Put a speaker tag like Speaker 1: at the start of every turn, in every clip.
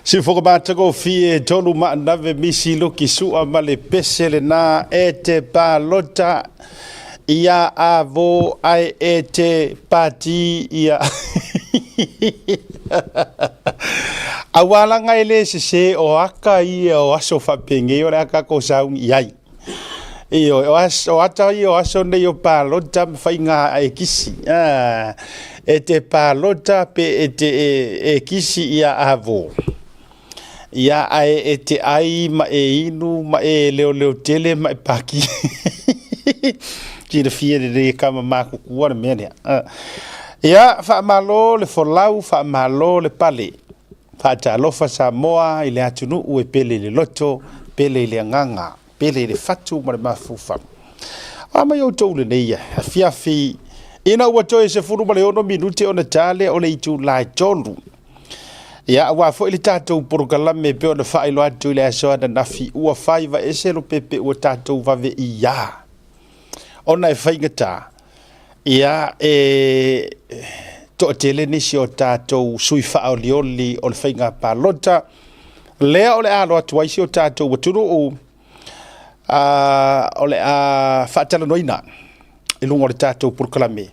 Speaker 1: Siufogo matagofie tolu maanave misi luki sua ma le pese lena e te palota ia avo ae e te pati ia auā laga e lē sesē o aka ia o aso faapenei o le a tatou sauni i ai. Ioe, o aso, o ata ia o aso nei o palota ma faiga e kisi. Ah, e te palota pe e te e kisi ia avo. Ia ae e te ai ma e inu ma e leoleo tele ma e paki. Silafia lelei e kama makukua le mea lea. Ah. Ia, faamalo le folau, faamalo le pale. Faatalofa Samoa i le atunuu e pele i le loto, pele i le agaga, pele i le fatu ma le mafaufau. A mai outou lenei afiafi ina ua toe 16 minute ona ta lea o le itula e 3. Ia, aua foi le tatou polokalame e pei ona faailoa atu i le aso ananafi, ua faiva ese lopepe ua tatou vave ia. Ona e faigata, ia, e toatele nisi o tatou sui faaolioli o le faiga palota, lea o le a alo atu ai si o tatou atunuu, o le a faatalanoaina i luga o le tatou polokalame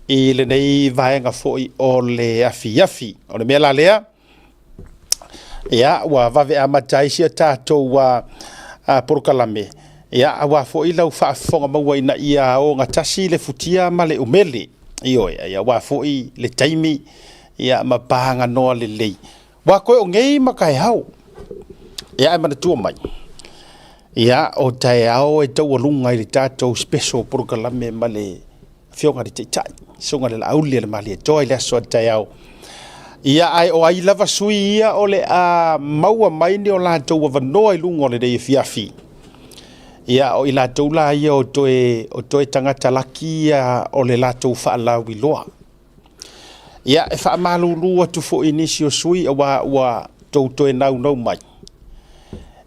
Speaker 1: i lenei vaega foi o le afiafi. O le mea la lea, ia, ua vave amata ai si a tatou polokalame, ia, aua foi lau faafofoga maua ina ia ogatasi le futia ma le umele. Ioe, ia, aua foi le taimi, ia, ma paganoa lelei. Ua toe o nei ma taeao. Ia, ae manatua mai, ia, o taeao e taualuga i le tatou special polokalame ma le Afioga i le Taitai, Susuga i le Laauli a le Malietoa i le aso a taeao. Ia, ae o ai lava sui ia o le a maua mai ni o latou avanoa i luga o lenei afiafi. Ia, o i latou la ia o toe tagata laki ia o le latou faalauiloa. Ia, e faamalulu atu foi i nisi o sui aua ua tou toe naunau mai.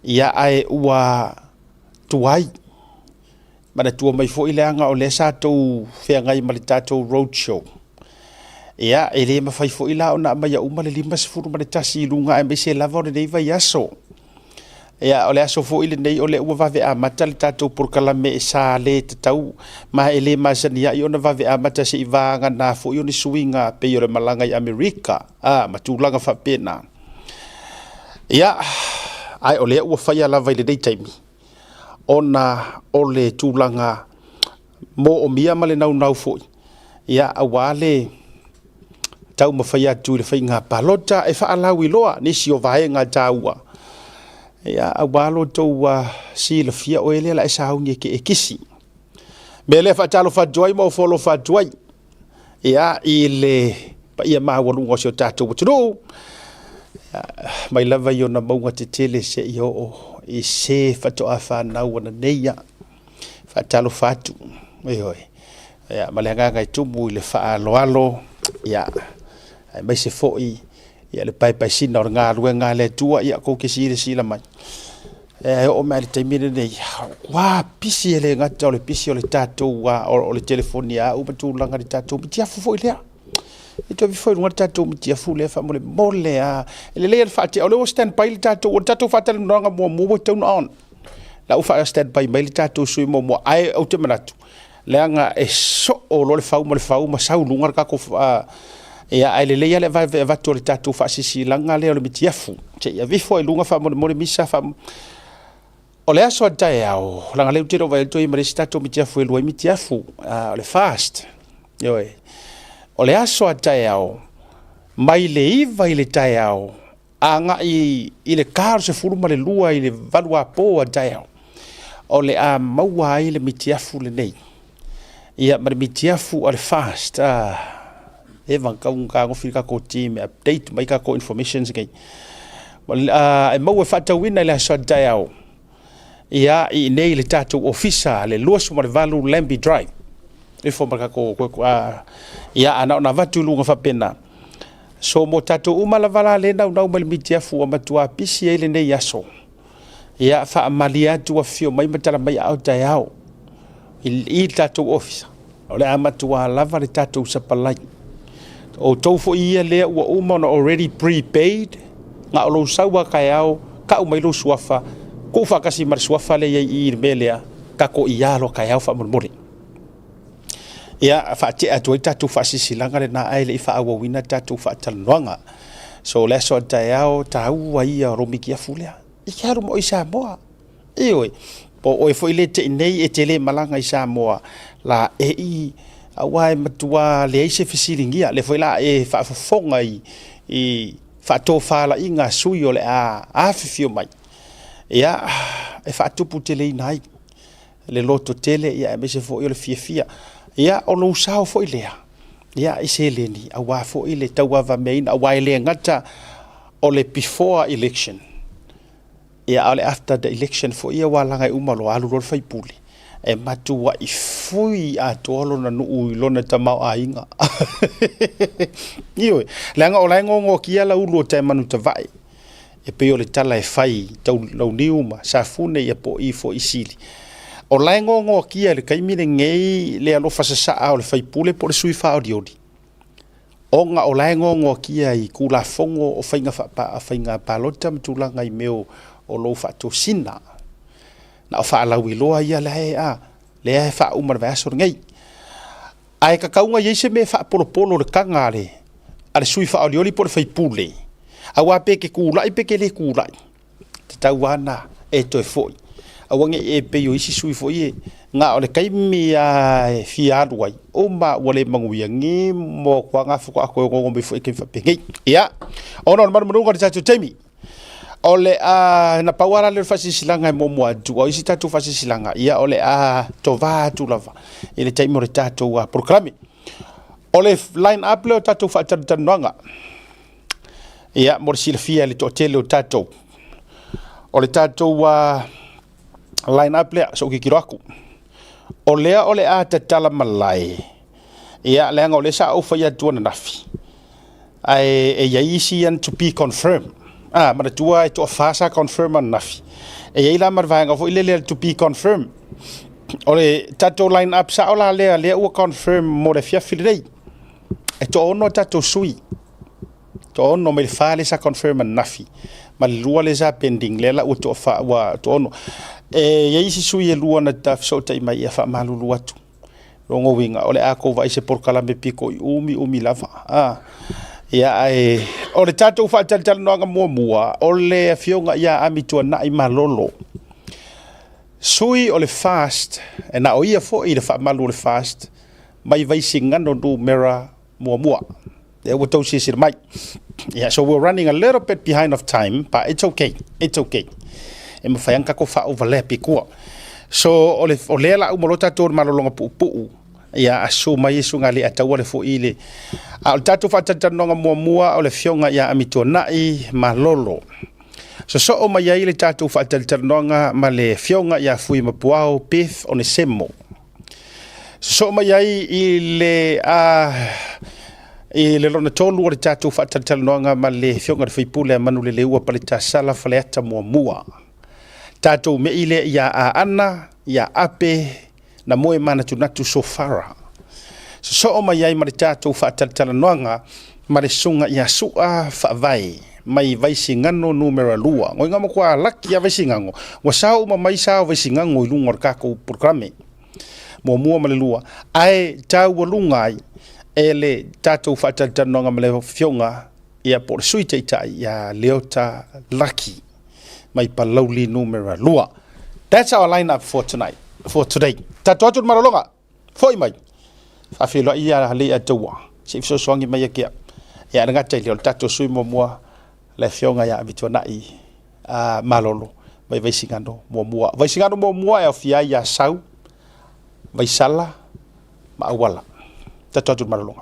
Speaker 1: Ia, ae ua tuai. Manatua mai foi leaga o lea sa tou feagai ma le tatou road show. Ia, e le mafai foi la ona aumaia uma le 51 i luga aemaise lava o lenei vaiaso. Ia, o le aso foi lenei o lea ua vave amata le tatou polokalame e sa le tatau ma e le masani ai ona vave amata se'i vagana foi o ni suiga pei o le malaga i Amerika, a, ma tulaga faapena. Ia, ae o lea ua faia lava i lenei taimi ona o le tulaga moomia ma le naunau foi, ia, aua le taumafai atu i le faiga palota e faalauiloa nisi o vaega taua, ia, aua lo outou silafia o e lea la e sauni e te e kisi. Mea lea faatalofa atu ai ma ofo alofa atu ai, ia, i le paia maualuga o si o tatou atunuu, mai lava i ona mauga tetele seia oo i se faatoa fanau ananei. Ia, faatalofa atu, ioe, ia, ma le agaga e tumu i le faaaloalo, ia, aemaise foi ia le paepaesina o le galuega a le Atua. Ia, tou te silasila mai, e oo mai le taimi lenei, ua pisi e le gata o le pisi o le tatou o le telefoni a au ma tulaga i le tatou mitiafu foi lea. E toe foi luga le tatou mitiafu lea faamolemole a. E lelei le faatea, o lea ua stand by le tatou, o le tatou faatalanoaga muamua ua tatau ona on. La ua faa stand by mai le tatou sui muamua, ae ou te manatu, leaga e soo loa le fau ma le fau ma sau luga le tatou, ia, ae lelei lava le vave avatu o le tatou faasilasilaga lea o le mitiafu. Se i aveifo ai luga faamolemole misa O le aso a taeao, leaga lea ou te le o vaai atu i ma le isi tatou mitiafu e lua ai mitiafu, o le fast. Ioe. O le aso a taeao, mai le 9 i le taeao, agai i le ta o le 12 i le 8 apo a taeao, o le a maua ai le mitiafu lenei. Ia, ma le mitiafu a le fast, e vagata ua fetagofi le tatou team e update mai tatou informations nei. E maua e faatauina i le aso a taeao, ia, i inei le tatou ofisa, le 28 Lambie Drive. Ifo ma tatou, ia, ana ona avatu i luga faapena. So, mo tatou uma lava la le naunau mai le mitiafu ua matua pisi ai lenei aso. Ia, faamalie atu afifio mai ma tala mai aao taeao i le tatou ofisa. O le a matua lava le tatou sapalai. O outou foi ia lea ua uma ona already prepaid, Na o lou sau a taeao, kau mai lou suafa, tuu faatasi ma le suafa lea e i ai i i le mea lea, tatou ia loa taeao faamolemole. Ia, faatea atu ai le tatou faasilasilaga lena ae le i faaauauina le tatou faatalanoaga. So, o le aso a taeao, taua ia o lou mitiafu lea. E te alu ma oe i Samoa. Ioe, po o oe foi lea e te i nei e te le malaga i Samoa, la e i, aua e matua leai se fesiligia. Lea foi la e faafofoga i faatofalaiga a sui o le a afifio mai, ia, e faatuputeleina ai le lototele, ia aemaise foi o le fiafia. Ia, o lou sao foi lea, ia, i seleni, aua foi le tauavameaina, aua e le gata o le before election, ia, a o le after the election foi ia, aua leaga e uma loa alu loa le faipule, e matuai fui atoa lona nuu i lona tamaoaiga. Ioe, leaga o la e gogotia la ulu o Taemanutavae, e pei o le tala e fai tau launiu ma safune ia po o i foi i Sili. O la e gogotia i le taimi lenei le alofa sasaa o le faipule po o le sui faaolioli, ona o la e gogotia i Tulafono o faiga faiga palota ma tulaga i mea o lou faatosina. Na o faalauiloa ia la e a, lea e faauma le vaiaso lenei. Ae tatau ona i ai se mea e faapolopolo i le taga a le sui faaolioli po o le faipule, aua pe te tulai pe te le tulai, tatau lava ona e toe foi. Aua ne i e pei o isi sui foi e na o le taimi lava e fia alu ai, uma ua le manuia, gimo atu lava na faatoa toe onoono mai foi i taimi faapenei. Ia, ona o le manumanuga o le tatou taimi, o le a na pau lava la lea o le faasilasilaga e muamua atu, a o isi tatou faasilasilaga, ia o le a tova atu lava i le taimi o le tatou polokalame. O le line up lea o tatou faatalatalanoaga, ia mo le silafia e le toatele o tatou, o le tatou line up lea, se i ou tilotilo atu. O lea o le a tatala malae, ia leaga o lea sa ou fai atu ananafi, ae e i ai isi ia to be confirmed. Ah, manatua e toafa sa confirm ananafi. E i ai la ma le vaega foi lele to be confirmed. O le tatou line up sao la lea, lea ua confirm mo le afiafi lenei. E toaono a tatou sui. Toaono mai le fa lea sa confirm ananafi, ma le lua lea sa pending, lea la ua toafa, ua toaono. E i ai isi sui e lua na fesootai mai, ia faamalulu atu. Lona uiga, o le a tou vaai i se polokalame pito i umi umi lava. Ah. Ia, ae o le tatou faatalatalanoaga muamua, o le afioga ia Amituanai Malolo, sui o le FAST, e na o ia foi le faamalu o le FAST, mai Vaisigano numera muamua. Lea ua tou silasila mai. Yeah, so we're running a little bit behind of time, but it's okay. It's okay. E mafai ona tatou faaovalea pikua. So, o, le, o lea la uma loa tatou malologa puupuu, ia asu mai e suga le ataua le foi i le. A o le tatou faatalatalanoaga muamua o le afioga ia Amituanai Malolo. Sosoo mai ai le tatou faatalatalanoaga ma le afioga ia Fuimapuao Beth Onesemo. Sosoo mai ai i le a i le lona tolu o le tatou faatalatalanoaga ma le afioga i le faipule a Manuleleua Paletasala Faleata muamua. Tatou mei lea ia Aana, ia Ape, na moe manatunatu Sofara. Sosoo mai ai ma le tatou faatalatalanoaga ma le susuga ia Su'a Faavae mai Vaisigano numera 2. Ngoiga matua laki a Vaisigano, ua sao uma mai sa o Vaisigano i luga o le tatou polokalame. Muamua ma le lua, ae taualuga ai e le tatou faatalatalanoaga ma le afioga ia po o le Sui Taitai ia Leota Laki mai Palauli numera 2. That's our lineup for tonight, for today. Tatou atu le malologa, foi mai. Faafeiloai ia lei ataua, se i fesoasoani mai akia. Ia le gata i lea o le tatou sui muamua, le afioga ia Amituanai Malolo mai Vaisigano muamua. Vaisigano muamua e aofia ai ia Sau, Vaisala ma Auala. Tatou atu le malologa.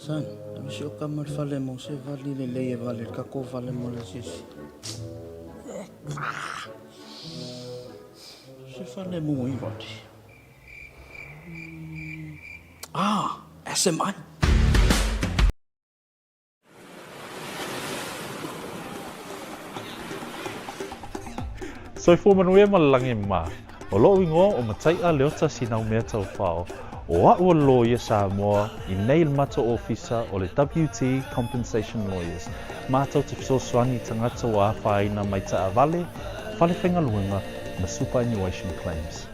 Speaker 2: Son, ave si o kama le fale mo se vali lelei e vale le kako vale mo le asiasi. Se fale mo i vali. Ah, SMI.
Speaker 3: Soifua manuia ma le lagi mama. O loʻu igoa ʻo Mataiʻa Leota Sinaumea Taufao, ʻo aʻu o le loia Samoa i nei le matou ofisa o le WT Compensation Lawyers, matou te fesoasoani i tagata ua afaina mai taavale, fale faigaluega ma superannuation claims.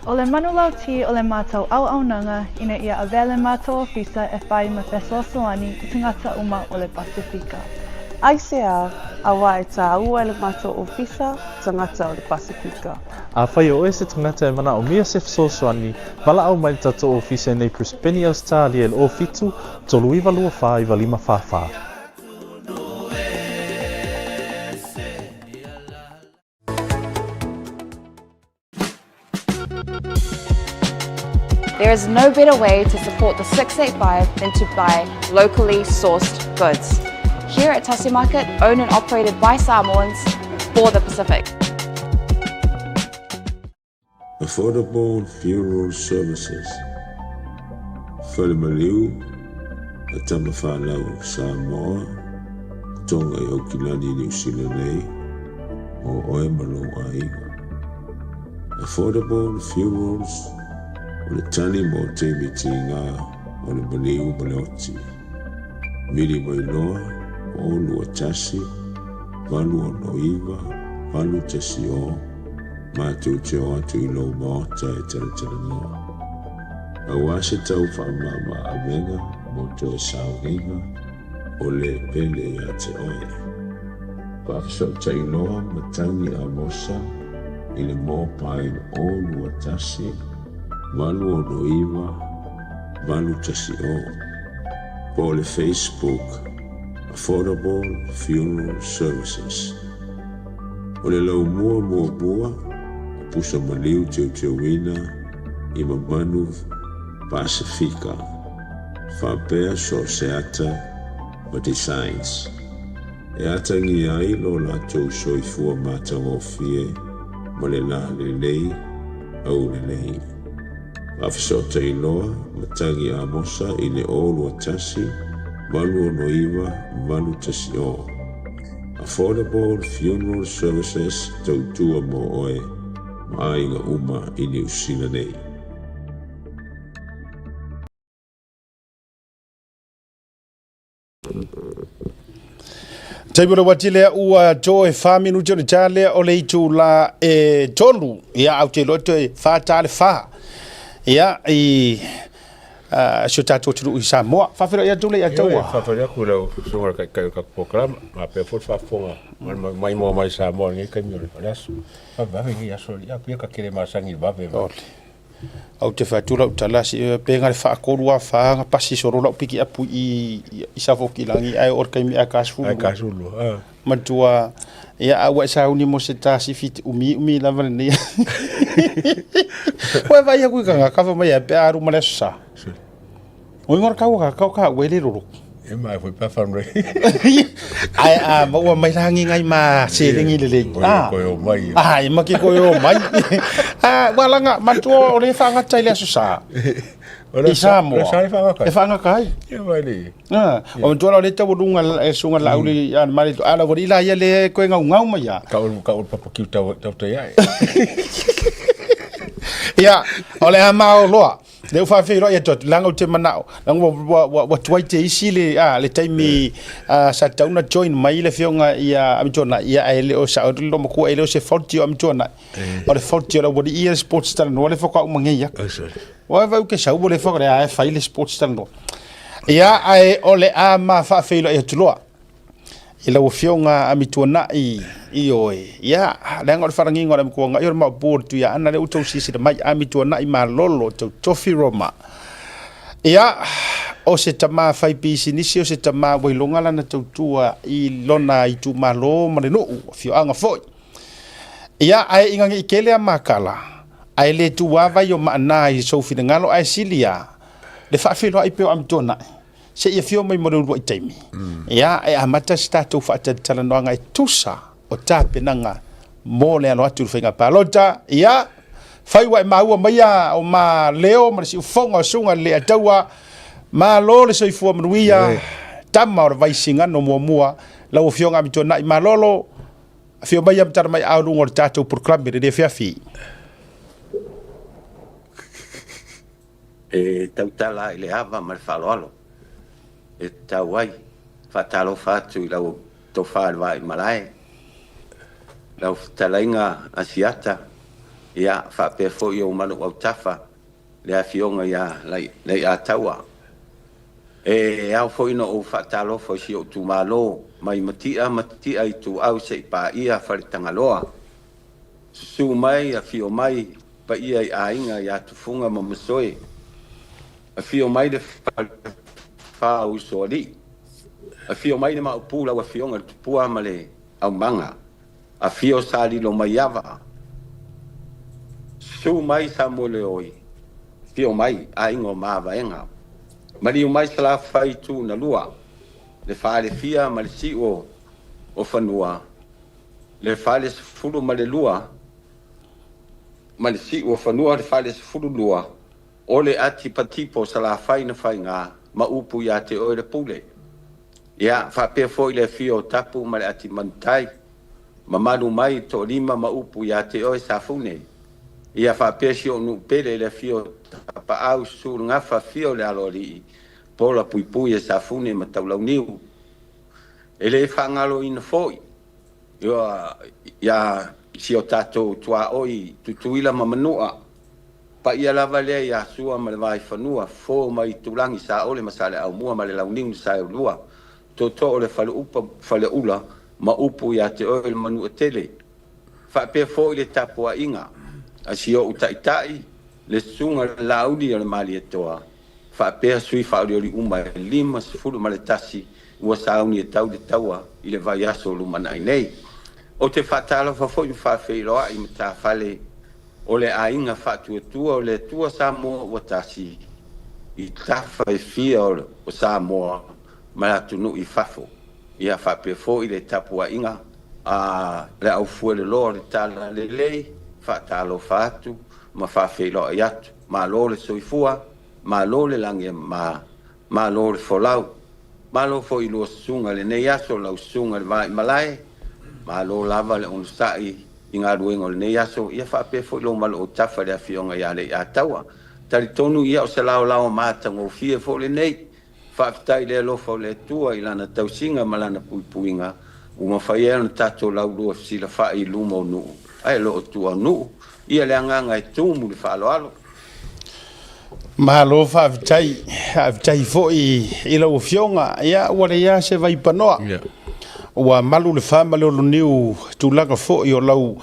Speaker 4: ʻO le manulauti o le matou auaunaga ina ia avea le matou ofisa e fai ma fesoasoani i tagata uma o le Pasefika.
Speaker 5: Aisea, auā e tāua e le matou ofisa tagata o le Pasefika.
Speaker 3: Afai o oe se tagata e manaʻomia se fesoasoani, valaau mai le tatou ofisa i nei Brisbane, Ausetalia i le 07 39 24 95 44.
Speaker 6: There is no better way to support the 685 than to buy locally sourced goods. Here at Tasi Market, owned and operated by Samoans for the Pacific.
Speaker 7: Affordable Funeral Services, Fale Maliu a Tama Whanau Samoa, Tonga i Aukilani Niu Sila nei, mō oe ma lou aiga. Affordable Funerals o le tali mō taimi tīgā o le maliu ma le oti. Vili mai loa, 0 2 1 8 6 9 8 1 0, matou te o atu i lou maota e talatalanoa. Aua se tau faamama avega mo toe sauniga o le pele ia te oe. Faafesootai loa Matagi Amosa i le mobile 0 2 1 8 6 9 8 1 0 po o le Facebook Affordable Funeral Services. O le laumua muamua o pusa maliu teuteuina i mamanu Pasefika, faapea so o se ata ma designs. E atagia ai lo latou soifua matagofie ma le lalelei aulelei. Faafesootai loa Matagi Amosa i le 0 2 1 8 6 9 8 1 0. Affordable Funeral Services tautua mo oe ma aiga uma i Niu Sila nei.
Speaker 1: Taimi o le uati lea ua toe 4 minuti o le ta lea o le itula e 3. Ia, au te iloa toe 4 ta le 4. Ia, i si o tatou atunuu i Samoa. Faafeiloai atu le ia taua.
Speaker 8: Faafeiloai atu i lau susuga i le Taitai o le tatou polokalame, faapea foi le faafofoga maimoa mai Samoa i lenei taimi o le aso. Vavevave lenei aso, ia pei e ta te le masani i le vave.
Speaker 1: Ou te fai atu lau tala si pe nga le faatolu a fa nga pasi solo lau piki apu i i Savokilagi ae o le taimi a ka
Speaker 8: sefulu. Ae ka sefulu lua.
Speaker 1: Matua ia a ua e sauni mo se tasi fiti umi umi lava lenei. Ua e vaai aku i ka kava mai a pe a alu ma le aso sa. O ingoa kau ka kau ka ua le lolo.
Speaker 8: E mai foi pa whanau.
Speaker 1: Ai a maua mai rangi ngai ma selengi le le.
Speaker 8: Ah. Koe o mai.
Speaker 1: Ah, e maki koe o mai. Ah, ua langa matua o le whaangata i le aso sa. I Samoa.
Speaker 8: E whaangata.
Speaker 1: E whaangata ai.
Speaker 8: E mai le.
Speaker 1: Ah, o matua la le tau lunga e sunga la uli a mari to ala wari la ia le koe ngau ngau mai ia.
Speaker 8: Ka ulu ka ulu papa kiu tau tau te ai.
Speaker 1: Ia, o le ama o loa. Lea ua faafeiloai atu atu, leaga ou te manao, leaga ua, ua, ua, ua tuai te isi le, a, le taimi a, sa tatau ona join mai le afioga ia Amituanai, ia ae le o sao le loomatua, e le o se faulty o Amituanai. O le faulty o le aualii ia le sports talanoa le faatoa uma nei atu. Ua vaai ke sau ua le faatoa lea e fai le sports talanoa. Ia, ae o le a ma faafeiloai atu loa i lau Afioga Amituanai, ioe, ia, leaga o le faalagiga o le Amituanai o le maopu o le Tuiaana lea ua outou silasila mai, Amituanai Malolo Tautofi Roma. Ia, o se tama fai pisinisi, o se tama ua iloga lana tautua i lona itumalo ma le nuu, afioaga foi. Ia, ae ina ne i tele a makala, ae le tuavai o maana i sou finagalo, ae sili lava le faafeiloai pea o Amituanai. Se i afio mai mo le uluai taimi, ia, e amata se tatou faatalatalanoaga e tusa o tapenaga mo le alo atu i le faiga palota. Ia, fai ua e maua maia o ma leo ma le siufofoga o Susuga i le Leataua, malo le soifua manuia, tama o le Vaisigano muamua, lau Afioga Amituanai Malolo, afio maia ma tala mai aao i luga o le tatou polokalame i lenei afiafi.
Speaker 9: E tautala i le ava ma le faaaloalo e tatau ai. Faatalofa atu i lau Tofa i le Vaaimalae, lau Fetalaiga Asiata, ia, faapea foi ou manu autafa, le Afioga ia Leiataua. E ao foi ona ou faatalofa i si ou itumalo mai Mati'a, Mati'a Ituau se i paia Faletagaloa. Susu mai, afio mai paia i aiga ia Tufuga ma Masoe. Afio mai le falefa o Usoalii. Afio mai le Maopu lau Afioga i le Tupua ma le Aumaga. Afio Salilomaiava. Susu mai Samueleoi. Afio mai aiga o Mavaega. Maliu mai Salafai itu na lua, le Falefia ma le Siu o Fanua, le 12 ma le Siu o Fanua, le 12 o le Atipatipo o Salafai na faiga ma upu ia te oe le Pule. Ia, faapea foi le afio o Tapu ma le Atimanutai, mamalu mai Toalima ma upu ia te oe Safune. Ia faapea si ou nuu pele le afio o Tapaau, susu le Gafa, afio le Aloalii, Pola puipui e Safune ma Taulauniu. E le faagaloina foi ia si o tatou tuaoi Tutuila ma Manua, paia lava lea ia Sua ma le Vaifanua, Fofo ma Itulagi, Saole ma Saleaaumua ma le Launiu na Saelua, Tootoo o le Faleupa, Faleula ma upu ia te oe le Manuatele. Faapea foi le tapuaiga a si ou Taitai, le Susuga i le Laauli o le Malietoa, faapea sui faaolioli uma e 51 ua sauni e tau le taua i le vaiaso o lumanai nei. Ou te faatalofa foi ma faafeiloai matafale o le aiga faatuatua o le Atua Samoa ua tasi i tafa e fia o Samoa ma le atunuu i fafo. Ia faapea foi le tapuaiga a le aufueloloa o le Talalelei, faatalofa atu ma faafeiloai atu. Malo le soifua, malo le lagi e mama, malo le folau. Malo foi i lua susuga i lenei aso, lau susuga i le Vaaimalae, malo lava le onosai i galuega o lenei aso, ia faapea foi lou maluautafa i le Afioga ia Leiataua. Talitonu ia o se laolao matagofie foi lenei. Faafetai i le alofa o le Atua i Lana tausiga ma Lana puipuiga ua mafai ai ona tatou laulua fesilafai i luma o nuu ae lo o tua o nuu. Ia le agaga e tumu i le faaaloalo.
Speaker 1: Malo faafetai, faafetai foi i lau Afioga. Ia ua leai lava se vaipanoa. Ua malu le fa ma le oloniu tulaga foi o lau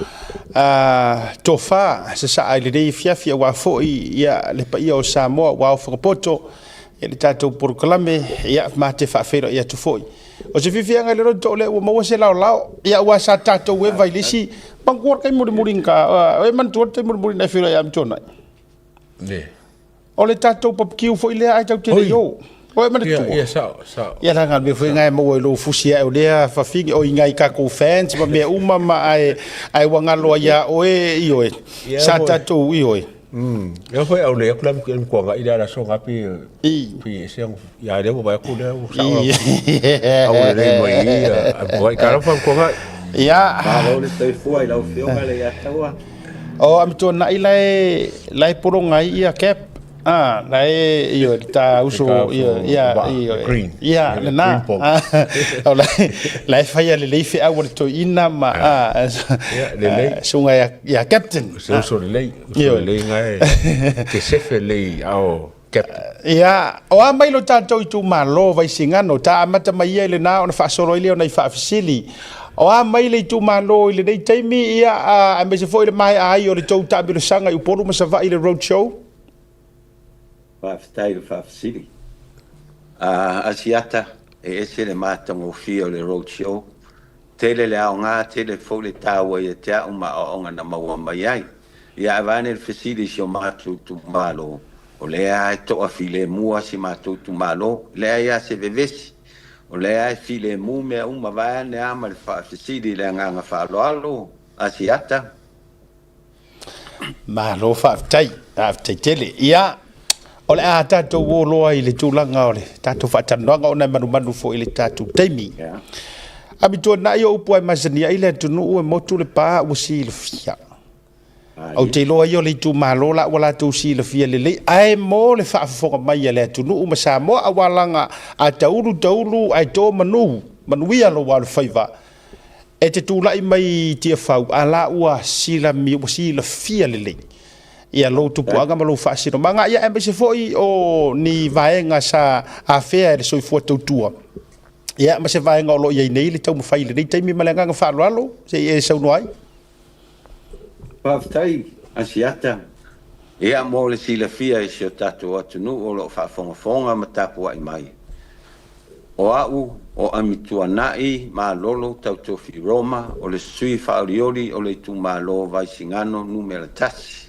Speaker 1: tofa sasaa i lenei afiafi aua foi ia le paia o Samoa ua aofaga poto i le tatou polokalame, ia ma te faafeiloai atu foi. O se fiafiaga i le loto o lea ua maua se laolao, ia aua sa tatou eva i le isi manatua le taimi mulimuli na e manatua le taimi mulimuli na e feiloai ia Amituanai.
Speaker 8: Ne.
Speaker 1: O le tatou barbecue foi lea ai tau te le o. O e manatua.
Speaker 8: Ia, sao, sao.
Speaker 1: Ia la mea foi ngai maua i lou fusi ae o lea fafine o i ngai tatou fans ma mea uma ma ae ae ua galo ai ia oe i oe. Sa tatou i oe.
Speaker 8: Ia foi au le aku la mi ko ga ila la so ga pi pi se ya le mo ba ku le o sa o au le le mo i a ko ka ra fa ko ga
Speaker 1: Ia.
Speaker 9: Malo le soifua i lau Afioga le Iataua.
Speaker 1: O Amituanai la e pologa ai ia cap. Ah, la e io ta uso ia ia
Speaker 8: green.
Speaker 1: Ia lena. O la e faia lelei feau a le toeaina ma
Speaker 8: lelei.
Speaker 1: Susuga ia Captain.
Speaker 8: Se uso lelei, uso lelei ngai te sefe lelei ao Captain.
Speaker 1: Ia, o a mai lo tatou itumalo Vaisigano, ta amata mai ia i lena ona faasolo ai lea o nai faafesili. O a mai le itumalo i lenei taimi, ia, aemaise foi le maea ai o le tou taamilosaga i Upolu ma Savaii i le road show?
Speaker 9: Faafetai i le faafesili. Asiata, e ese le matagofie o le road show. Tele le aoga, tele foi le taua ia te au ma aoaoga na maua mai ai. Ia ae vaeane le fesili i si o matou itumalo, o lea e toafilemu lava si matou itumalo, e leai lava se vevesi, o lea e filemu mea uma, vaeane lava ma le faafesili i le agaga faaaloalo. Asiata.
Speaker 1: Malo faafetai, faafetai tele. Ia, o le a tatou o loa i le tulaga o le tatou faatalanoaga ona e manumanu foi i le tatou taimi.
Speaker 9: Yeah.
Speaker 1: Amituanai o upu ai masani ai le atunuu e motu le pa ua silafia. Ou te iloa ia o le itumalo la ua latou silafia lelei, ae mo le faafofoga mai a le atunuu ma Samoa, aua laga a taulu taulu ae to manu, manuia lou alofaiva, e te tulai mai i Tiafau, a la ua silami, ua silafia lelei ia lou tupuaga ma lou faasinomaga, ia aemaise foi o ni vaega sa afea e le soifua tautua, ia ma se vaega o lo o i ai nei le taumafai i lenei taimi. Ma le agaga faaaloalo, se i e saunoa ai.
Speaker 9: Faafetai Asiata. Ia mo le silafia e si o tatou atunuu o lo o faafogafoga ma tapuai mai, o au o Amituanai Malolo Tautofi Roma o le sui faaolioli o le itumalo Vaisigano Numera 1.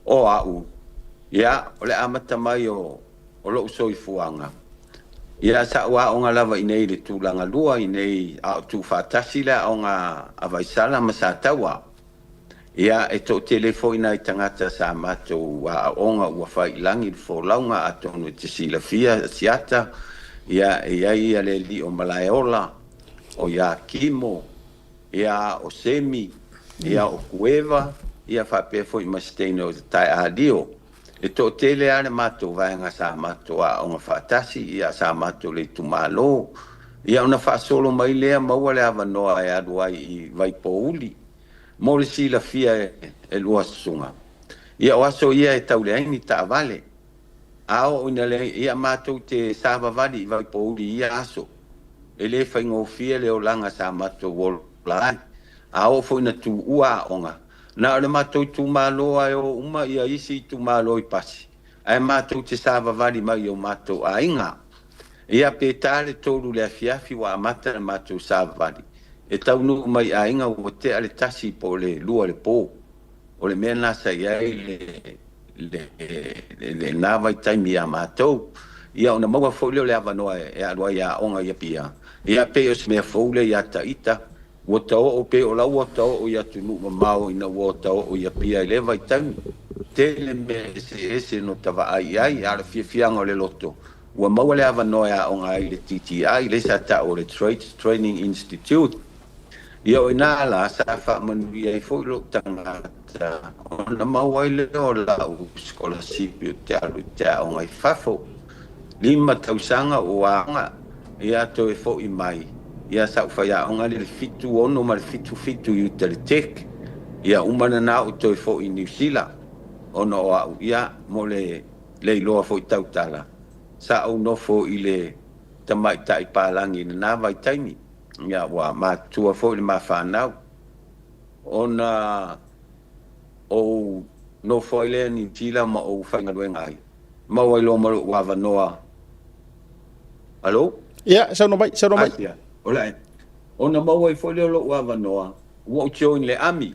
Speaker 9: O au, ia o le amata mai o o lou soifuaga, ia sa ou aoga lava i inei i le tulaga lua i inei a o tuufaatasi le aoga a Vaisala ma Sataua. Ia e toatele foi nai tagata sa matou aoga ua fai i lagi le folauga atonu e te silafia Siata, ia e i ai ia le alii o Malaeola, o Iakimo, ia o Semi, ia o Kueva, ia faapea foi ma se teine o Taealio. E toatele lava le matou vaega sa matou aoga faatasi, ia sa matou le itumalo. Ia ona faasolo mai lea maua le avanoa e alu ai i Vaipouli mo le silafia e lua susuga. Ia o aso ia e tau leai ni taavale. A oo ina leai, ia matou te savavali i Vaipouli i ia aso. E le faigofie le olaga sa matou ola ai. A oo foi ina tuua aoga, na o le matou itumalo lava e o uma ia isi itumalo i pasi, ae matou te savavali mai i o matou aiga. Ia pe ta le 3 i le afiafi ua amata le matou savavali, e taunuu mai i aiga ua tea le 1 po o le 2 i le po. O le mea lena sa i ai le lena vaitaimi ia matou. Ia ona maua foi lea o le avanoa e alu ai e aoga i Apia. Ia pei o se mea fou lea ia Taita, ua taoo pei o la ua taoo i atunuu mamao ina ua taoo i Apia i lea vaitaimi. Tele mea eseese no ta vaai i ai, a o le fiafiaga o le loto, ua maua le avanoa e aoga ai i le TTI, lea sa tau o le Trades Training Institute. Ia o ina la sa faamanuia ai foi lou tagata ona maua ai lea o lau sikolasipi ou te alu i te aoga i fafo. 5 tausaga ua aoga, ia toe foi mai, ia sa ou faiaoga lea i le 76 ma le 77 i uta i le Tech. Ia uma lena ou toe foi i Niu Sila ona o au, ia mo le le iloa foi tautala, sa ou nofo i le tamaitai palagi i lena vaitaimi. Ia, ua matutua foi le ma fanau. Ona ou nofo ai lea i Niu Sila ma ou faigaluega ai. Maua ai loa ma lou avanoa. Alo?
Speaker 1: Ia, saunoa mai, saunoa mai.
Speaker 9: Asia, o le Ona maua ai foi lea o lou avanoa, ua ou join le Army.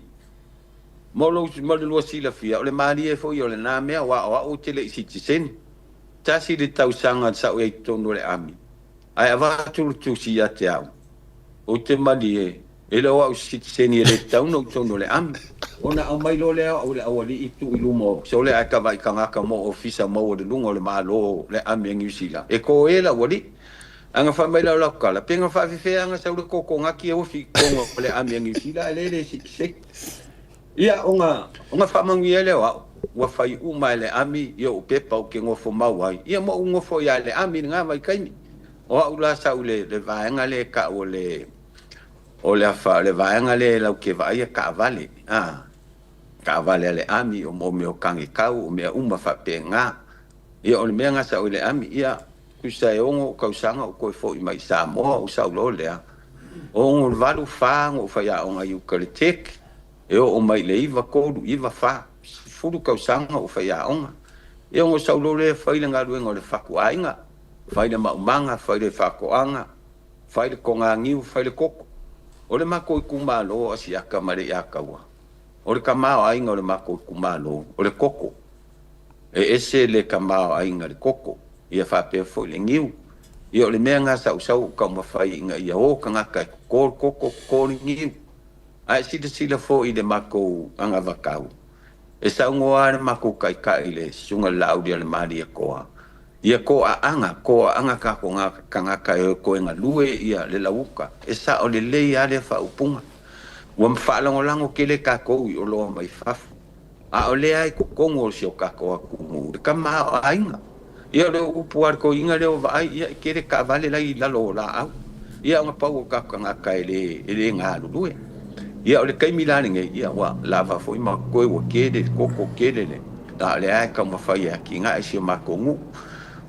Speaker 9: Mo lou, mo le lua silafia, o le malie foi o lena mea, aua o au ou te le i sitiseni. Tasi le tausaga sa ou i ai i totonu o le Army. Ae avatu le tusi ia te au, ou te malie, e le o au se sitiseni e le tatau ona ou totonu o le ami. Ona aumai loa lea o au e le aualii tuu i luma o sole ae kava i kagaka mo ofisa maualuluga o le Malo le ami a Niu Sila, e ko e le aualii. Ae na fai mai la o lau tala, pe na faafefea na sau le kokonati e ofi i totonu o le ami a Niu Sila ae le le sitiseni. Ia, ona, ona faamanuia ai lea o au, ua fai uma e le ami i ou pepa ou te nofo mau ai, ia ma ou nofo ia le ami i lena vaitaimi. O au la sa ou le, le vaega lea e tau o le, o le afa, le vaega lea e lau te vaaia taavale, a, taavale a le ami, o mo mea o tagekau, o mea uma faapena. Ia, o le mea lena sa ou i le ami, ia, tusa e 6 tausaga ou toe foi mai i Samoa, ou sau loa lea, 68, 4 na ou faiaoga i uta i le Tech, E oo mai i le 9, 3, 9, 4, 10 tausaga o faiaoga. Ia ona sau loa lea fai le galuega o le fatuaiga, fai le maumaga, fai le faatoaga, fai le toganiu, fai le koko. O le matou itumalo o Asiata ma Leiataua, o le tamaoaiga o le matou itumalo, o le koko. E ese le tamaoaiga i le koko, ia faapea foi le niu. Ia o le mea lena sa ou sau ou taumafai ina ia o tagata e toto le koko, toto le niu. Ae silasila foi i le matou anavatau, e saunoa lava le matou taitai i le Susuga i le Laaulialemalietoa, ia toaaga, toaaga tatou tagata e o e toe galue ia le lauuta. E sao lelei lava lea faaupuga. Ua faalagolago tele tatou i oloa mai fafo, a o lea i totonu o si o tatou atunuu le tamaoaiga. Ia o le upu a le toeaina lea ua vaai, ia e tele taavale la e i lalo o laau, ia ona pau o tatou tagata e le galulue. Ia o le taimi la lenei, ia ua lava foi ma totoe, ua tele le koko, tele le, a o lea e taumafai e atinae si o matou nuu.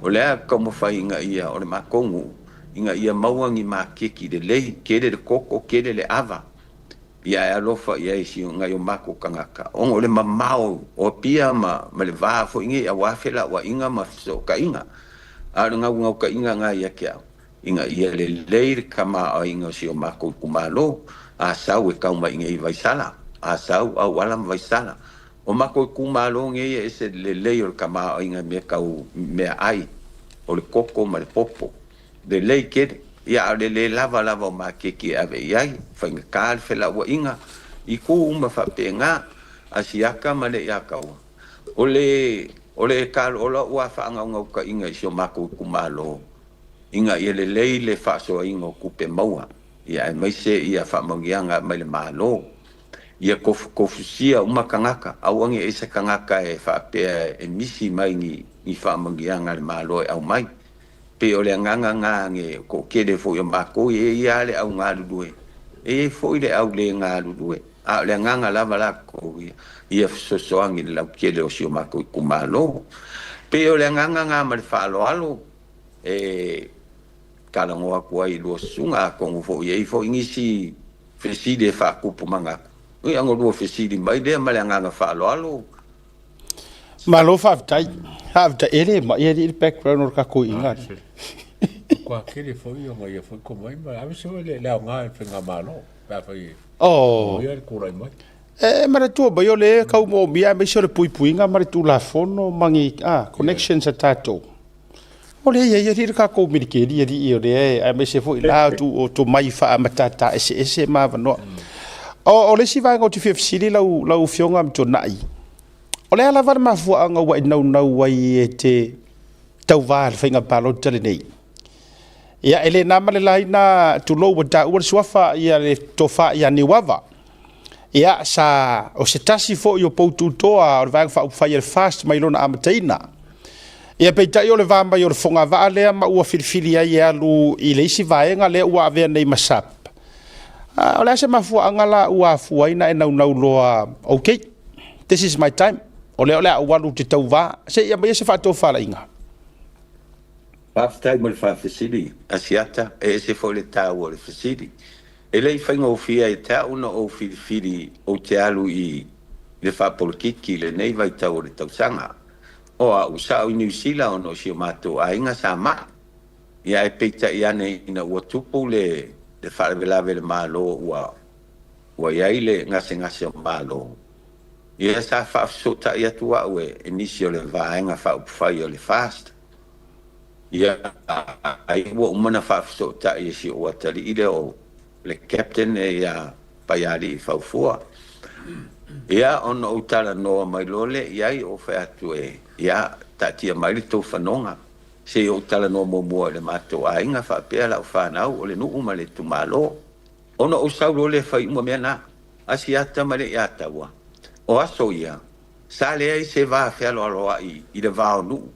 Speaker 9: O lea e taumafai ina ia o le matou nuu ina ia maua ni maketi lelei, tele le koko, tele le ava, ia e alofa i ai si nai o matou tagata, ona o le mamao o Apia ma le va foi nei aua felauaiga ma fesootaiga. A o le naunautaiga lena ia te au, ina ia lelei le tamaoaiga o si o matou itumalo, Asau e tau mai i nei i Vaisala, Asau, Auala ma Vaisala. O matou itumalo nei e ese le lelei o le tamaoaiga i mea tau meaai, o le koko ma le popo. Lelei tele. Ia, a o le le lava lava o maketi e ave i ai, faigata le felauaiga i itu uma faapena, Asiata ma Leiataua. O le, o le o lau lava faanaunautaiga i si o matou itumalo, ina ia lelei le faasoaina o tupe maua, ia aemaise ia faamanuiaga mai le Malo. Ia tofutofusia uma tagata, aua ne i ai se tagata e faapea e misi mai ni, ni faamanuiaga a le Malo e aumai. Pei o le agaga lena e toatele foi o matou, e i ai lava le au galulue, e i ai foi le au le galulue, a o le agaga lava latou ia, ia fesoasoani i le lautele o si o matou itumalo. Pei o le agaga lena ma le faaaloalo e talanoa atu ai i lua susuga, atonu foi e i ai foi nisi fesili e faatupu manatu, ia ona lua fesili mai lea ma le agaga faaaloalo.
Speaker 1: Malo faafetai. Faafetai. E le mai alii le background o le tatou iiga.
Speaker 8: Matua tele foi ona ia foi tomai ma ave se le aoga i le faigamalo pe afai e
Speaker 1: Oh.
Speaker 8: ia le tulai mai.
Speaker 1: E manatua mai o lea e tau moomia aemaise o le puipuiga ma le Tulafono ma ni connections a tatou. O lea e i ai alii le tatou militeli alii o lea e aemaise foi la o tomai faamatata eseese ma avanoa. O le isi vaega ou te fia fesili lau lau Afioga Amituanai, o le a lava le mafuaaga ua e naunau ai e te tauva i le faiga palota lenei? Ia, e le na ma le laina, tulou ua taua le suafa ia le tofa ia Niuava. Ia, sa o se tasi foi o poututoa o le Vaega Faaupufai a le FAST mai lona amataina. Ia, peitai o le va mai o le fogavaa lea ma ua filifili ai e alu i le isi vaega lea ua avea nei ma SAP. O le a se mafuaaga la ua afua ai na e naunau loa, okay, this is my time, o lea o le a ou alu ou te tauva, se i aumaia se faatofalaiga.
Speaker 9: Faafetai mo le faafesili, Asiata. E ese foi le taua o le fesili. E le i faigofie ia te au ona ou filifili ou te alu i le faapolokiki i lenei vaitau o le tausaga. O au, sa ou i Niu Sila ona o si o matou aiga sa mai. Ia ae peitai ane ina ua tupu le faalavelave i le Malo ua ua i ai le gasegase o Malo, ia sa faafesootai atu au e nisi o le Vaega Faaupufai o le FAST. Ia, ai ua uma ona faafesootai e si ou atalii lea o le Captain ia Paialii Faufua. Ia, ona ou talanoa mai loa lea i ai, ou fai atu e, ia, taatia mai le tou fanoga, se i ou talanoa muamua i le matou aiga faapea lau fanau o le nuu ma le itumalo. Ona ou sau loa lea e fai uma mea na, Asiata ma Leiataua, o aso ia, Sa leai se va fealoaloai i le va o nuu.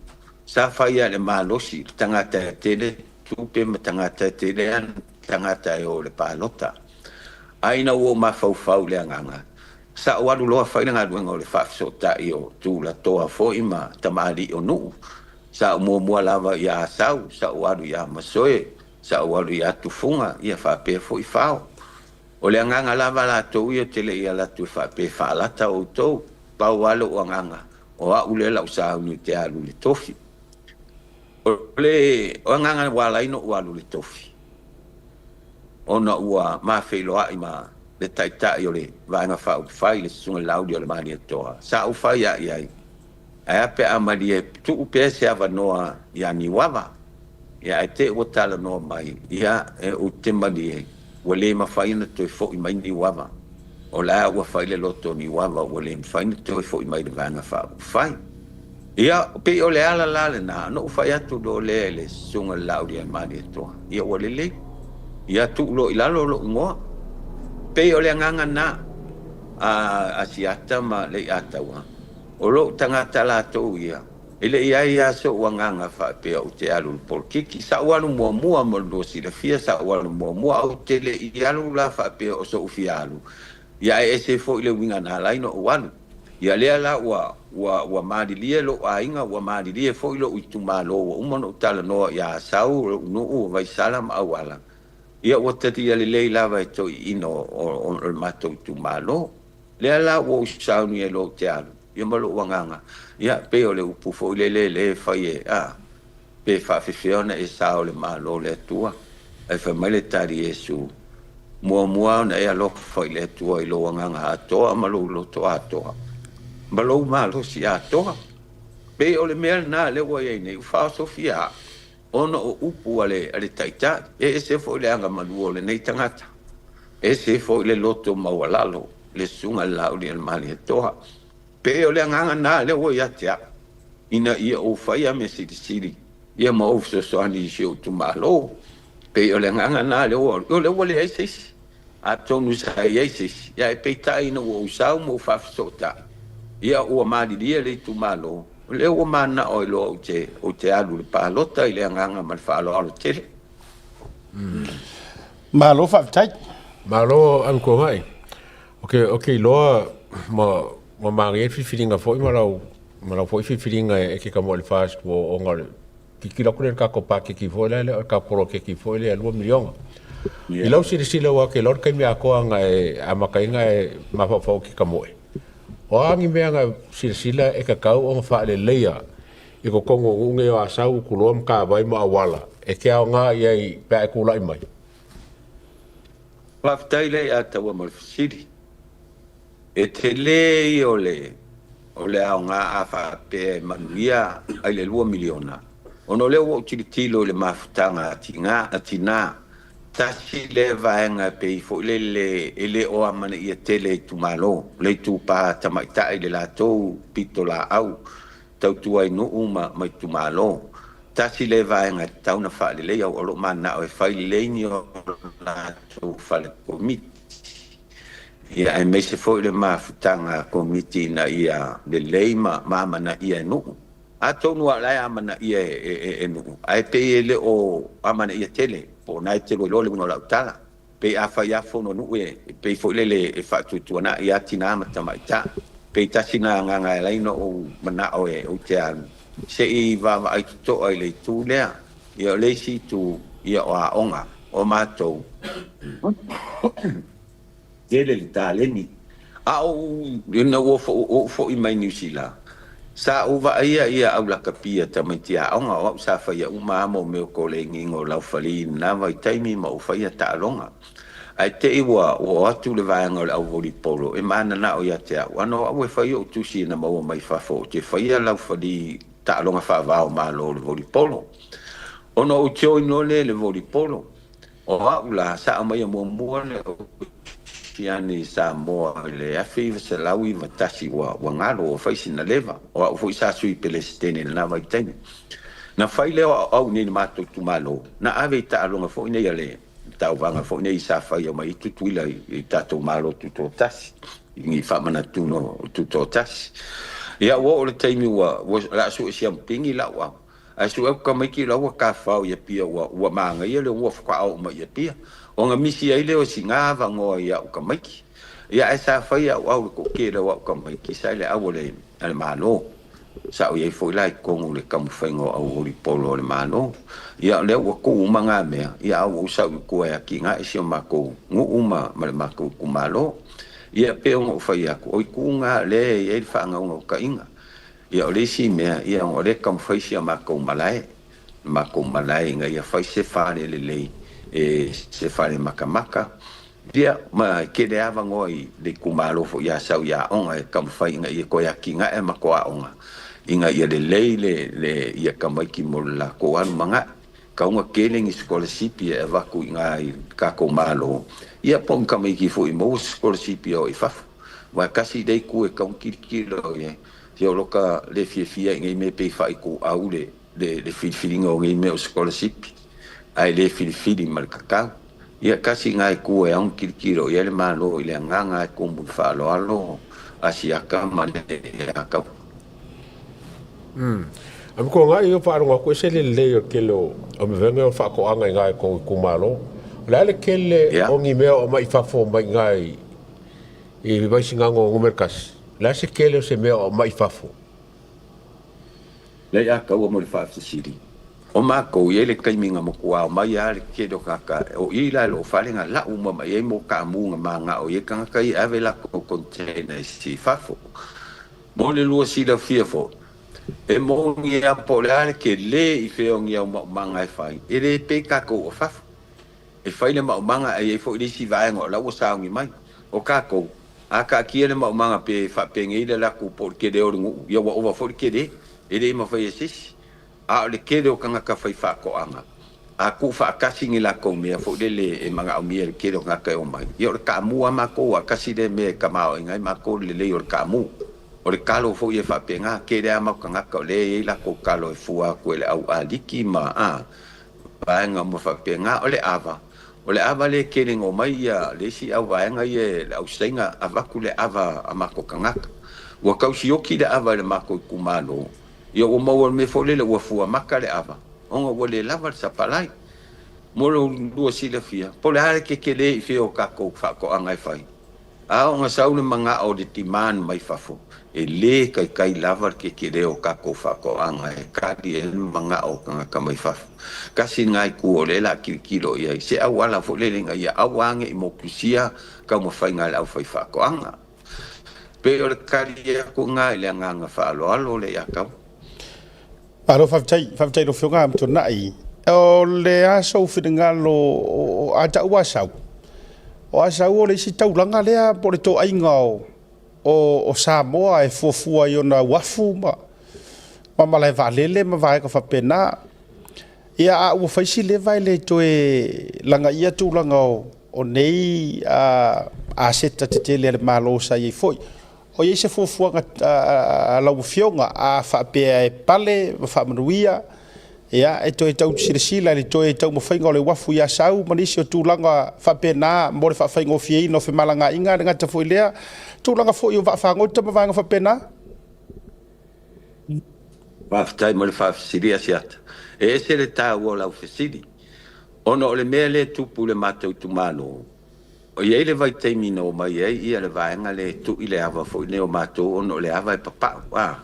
Speaker 9: Sa fai lava i le malosi, le tagata e tele tupe ma tagata e tele ana tagata e o i le palota. A ina ua ou mafaufau i le agaga, sa ou alu loa fai le galuega o le faafesootai o tulatoa foi ma tamalii o nuu. Sa ou muamua lava ia Asau, sa ou alu ia Masoe, sa ou alu ia Tufuga, ia faapea foi Fao. O le agaga lava latou ia ou te le i ala atu e faapea e faalata outou, pau lava lou agaga, o au lea lau sauni ou te alu i le tofi. O le agaga ua ala ai ona ou alu i le tofi, ona ua ma feiloai ma le Taitai o le Vaega Faaupufai, le Susuga i le Laauli o le Malietoa, sa ou fai lava i ai, Ae a pe a malie tuu pea se avanoa ia Niuava? Ia ae te i ua talanoa mai, ia, e ou te malie, ua le mafai ona toe foi mai Niuava. O la ua fai le loto o Niuava ua le mafai ona toe foi mai i le Vaega Faaupufai. Ia, pei o le ala la lena, ona ou fai atu loa lea i le Susuga i le Laaulialemalietoa, ia ua lelei. Ia tuu loa i lalo lou igoa. Pei o le agaga lena a Asiata ma Leiataua, o lou tagata latou ia, e le i ai lava sou agaga faapea ou te alu i le polokiki. Sa ou alu muamua mo le lua silafia, sa ou alu muamua, ae ou te le i alu la faapea o sou fia alu, ia ae ese foi le uiga na ala ai ona ou alu. Ia lea la ua, ua, ua malilie lou aiga, ua malilie foi lou itumalo, ua uma ona ou talanoa ia Asau, lou nuu, o Vaisala ma Auala, ia ua talia lelei lava e toeaiina o le matou itumalo. Lea la ua ou sauni ai loa ou te alu, ia ma lou agaga, ia pei o le upu foi lele lea e fai e, a, pe faafefea ona e sao i le Malo o le Atua? Ae fai mai le tali Iesu, Muamua ona e alofa i le Atua i lou agaga atoa ma lou loto atoa, ma lou malosi atoa. Pei o le mea lena lea ua i ai nei, ua faaosofia au, ona o upu a le, a le Taitai. E ese foi le agamalu o lenei tagata, ese foi le loto maualalo, le Susuga i le Laaulialemalietoa. Pei o le agaga lena lea ua ia te au, ina ia ou faia mea silisili ia ma ou fesoasoani i si ou itumalo. Pei o le agaga lena lea ua, o lea ua leai se isi. Atonu sa i ai se isi, ae peitai ina ua ou sau ma ou faafesootai, ia ua malilie le itumalo, o lea ua mananao ai loa ou te, ou te alu i le palota i le agaga ma le faaaloalo tele.
Speaker 1: Malo faafetai.
Speaker 8: Malo Amituanai. Ou te iloa ma ua manaia le filifiliga foi ma lau ma lau foi filifiliga e te tamoe i le FAST ua ona o le tilotilo atu lea i le tatou paketi foi lea o le tatou poloketi foi lea $2 miliona. I lau silasila aua ou te iloa o le taimi atoa na e amataina e mafaufau i te tamoe, o a ni mea na silasila e tatau ona faaleleia i totonu o nuu nei o Asau, Utuloa, Matavai ma Auala e te aoga i ai pe a e tulai mai?
Speaker 9: Faafetai le ia taua mo le fesili. E tele ia o le o le aoga a faapea e manuia ai le $2 miliona, ona o lea ua ou tilotilo i le mafutaga a tina, a tina. Tasi lea vaega e pei foi lele e le o amanaia tele e itumalo, le itupa tamaitai i le latou pitolaau tautua i nuu ma ma itumalo. Tasi lea vaega e tatau ona faaleleia, o lo o mananao e fai lelei ni o latou fale komiti, ia aemaise foi le mafutaga a komiti ina ia lelei ma ma amanaia e nuu. Atonu lava o la e amanaia e e nuu, ae pei e le o amanaia tele, po o na e te lua iloa le uiga o lau tala. Pei a fai lava fono a nuu e pei foi lele e faatuatuanai lava tina ma tamaitai. Pei tasi na agaga e ala ai ona ou manao e ou te alu se i vaavaai totoa i le itu lea. Ia o le isi itu, ia o aoga. O matou, tele le taleni. A ou, ina ua ou foi mai Niu Sila, sa ou vaaia ia au lakapi a tamaiti aoga, o au sa faia uma lava mea o kolegiga o laufali i lena vaitaimi ma ou faia taaloga. Ae te i ua oo atu le vaega o le au volipolo e mananao ia te au, ana o au e fai ou tusi na maua mai fafo ou te faia laufali taaloga faava o Malo o le volipolo. Ona ou join loa lea i le volipolo. O au la, sa aumaia muamua le Oceani i Samoa i le 1991 ua galo, ua fai sina leva. O au foi sa sui Pelesitene i lena vaitaimi. Na fai lea o aoao i nei i le matou itumalo, na ave i taaloga foi nei a le tauvaga foi nei sa fai mai ai Tutuila i tatou Malo Tutoatasi, i ni faamanatuga o Tutoatasi. Ia ua oo i le taimi ua o le a sue siamupini lau au, Ae sue atu tamaiti la ua tafafao i Apia ua ua manaia le ua faatoa oo mai i Apia. Ona misi ai lea o sina avanoa i au tamaiti. Ia ae sa fai au au le toatele o au tamaiti sa i le au a le a le Malo. Sa ou i ai foi la i totonu o le taumafaiga o au volipolo a le Malo. Ia o lea ua tuu uma na mea, ia a ua ou sau i tua e atinae si o matou nuu ma ma le matou itumalo. Ia e pei ona ou fai atu, o itu na lea e i ai le faanaunautaiga. Ia o le isi mea, ia o lea e taumafai si a matou malae, le matou malae ina ia fai se fale lelei, e se fale matamata, ia ma e tele avanoa i le itumalo foi i Asau i aoga e taumafai ina ia toe atinae a matou aoga ina ia lelei le le ia tamaiti mo le latou alu manai. Tatau ona tele ni sikolasipi e avatu i ina i le tatou Malo, ia po o ni tamaiti foi e maua se sikolasipi e o i fafo. Aua e tasi lea itu e tatau ona tilotilo i ai. Ia o loka le fiafia i nei mea pei faaituau le le filifiliga o nei mea o sikolasipi, ae le filifili ma le tatau. Ia, tasi lena itu e ao ona tilotilo i ai le Malo i le agaga e tumu i le faaaloalo Asiata ma le Atau.
Speaker 8: Umm. A me ko ngai o faalogo atu ese le lelei o le tele o mevega o faatoaga i na i tou itumalo. O le a le tele o ni mea o aumai i fafo mai i na i Vaisigano 1? O le a se tele o se mea o aumai i fafo?
Speaker 9: Leai a taua mo le faafesili. O matou, i ai le taimi na matua aumai lava le tele o tagata, o i la i lou fale na lau uma mai ai mo taamu na manao i ai tagata ia e ave latou containers i fafo. Mo le lua silafia foi, e moni lava po o le a le tele i fea o ni au maumaga e fai, e le pei tatou o fafo. E fai le maumaga ae i ai foi le isi vaega o la ua sauni mai. O tatou, a taatia le maumaga pe faapenei le alu atu po o le tele o le nuu, ia ua ova foi le tele, e le mafai e se isi. A o le tele o tagata faifaatoaga, a tuufaatasi ni latou mea foi lele e manaomia e le tele o tagata e omai, ia o le taamu lava matou, a tasi lea mea e tamaoaiga ai matou le lelei o le taamu. O le talo foi e faapena, tele lava mau tagata o lea e i ai latou talo e fua atu e le au aliki ma a vaega uma faapena. O le ava, o le ava lea e tele na omai ia le isi au vaega ia le au Saina avatu le ava a matou tagata. Ua tau sioki le ava i le matou itumalo, ia ua maua le mea foi lele ua fua maka le ava ona ua le lava le sapalai. Mo lo lua silafia, po o le a le tetele i fea o tatou faatoaga e fai, a ona sau le manao o le demand mai fafo, e le taitai lava le tetele o tatou faatoaga e tali ai le manao o tagata mai fafo. Tasi lena itu o lea o le a tilotilo i ai, se auala foi lele ina ia aua ne i motusia taumafaiga a le aufaifaatoaga. Pei o le tali atu lena i le agaga faaaloalo le ia Tau.
Speaker 1: Malo faafetai, faafetai i lau Afioga Amituanai. O le a sou finagalo a tau Asau? O Asau o le isi taulaga lea po o le toaiga o Samoa e fuafua i ona uafu ma malae vaalele ma vaega faapena. Ia a ua fai si leva e le toe lagaia tulaga o nei aseta tetele a le Malo sa i ai foi. O i ai se fuafuaga a lau Afioga a faapea e pale ma faamanuia, ia, e toe tau silasila i le toe taumafaiga o le uafu i Asau ma nisi o tulaga faapena mo le faafaigofieina o femalagaaiga, e le gata foi i lea, tulaga foi o vaafagota ma vaega faapena?
Speaker 9: Faafetai mo le faafesili Asiata. E ese le taua o lau fesili, ona o le mea lea e tupu i le matou itumalo, E i ai le vaitaimi na omai ai ia le vaega lea e tui le ava foi nei o matou ona o le ava e papau, a.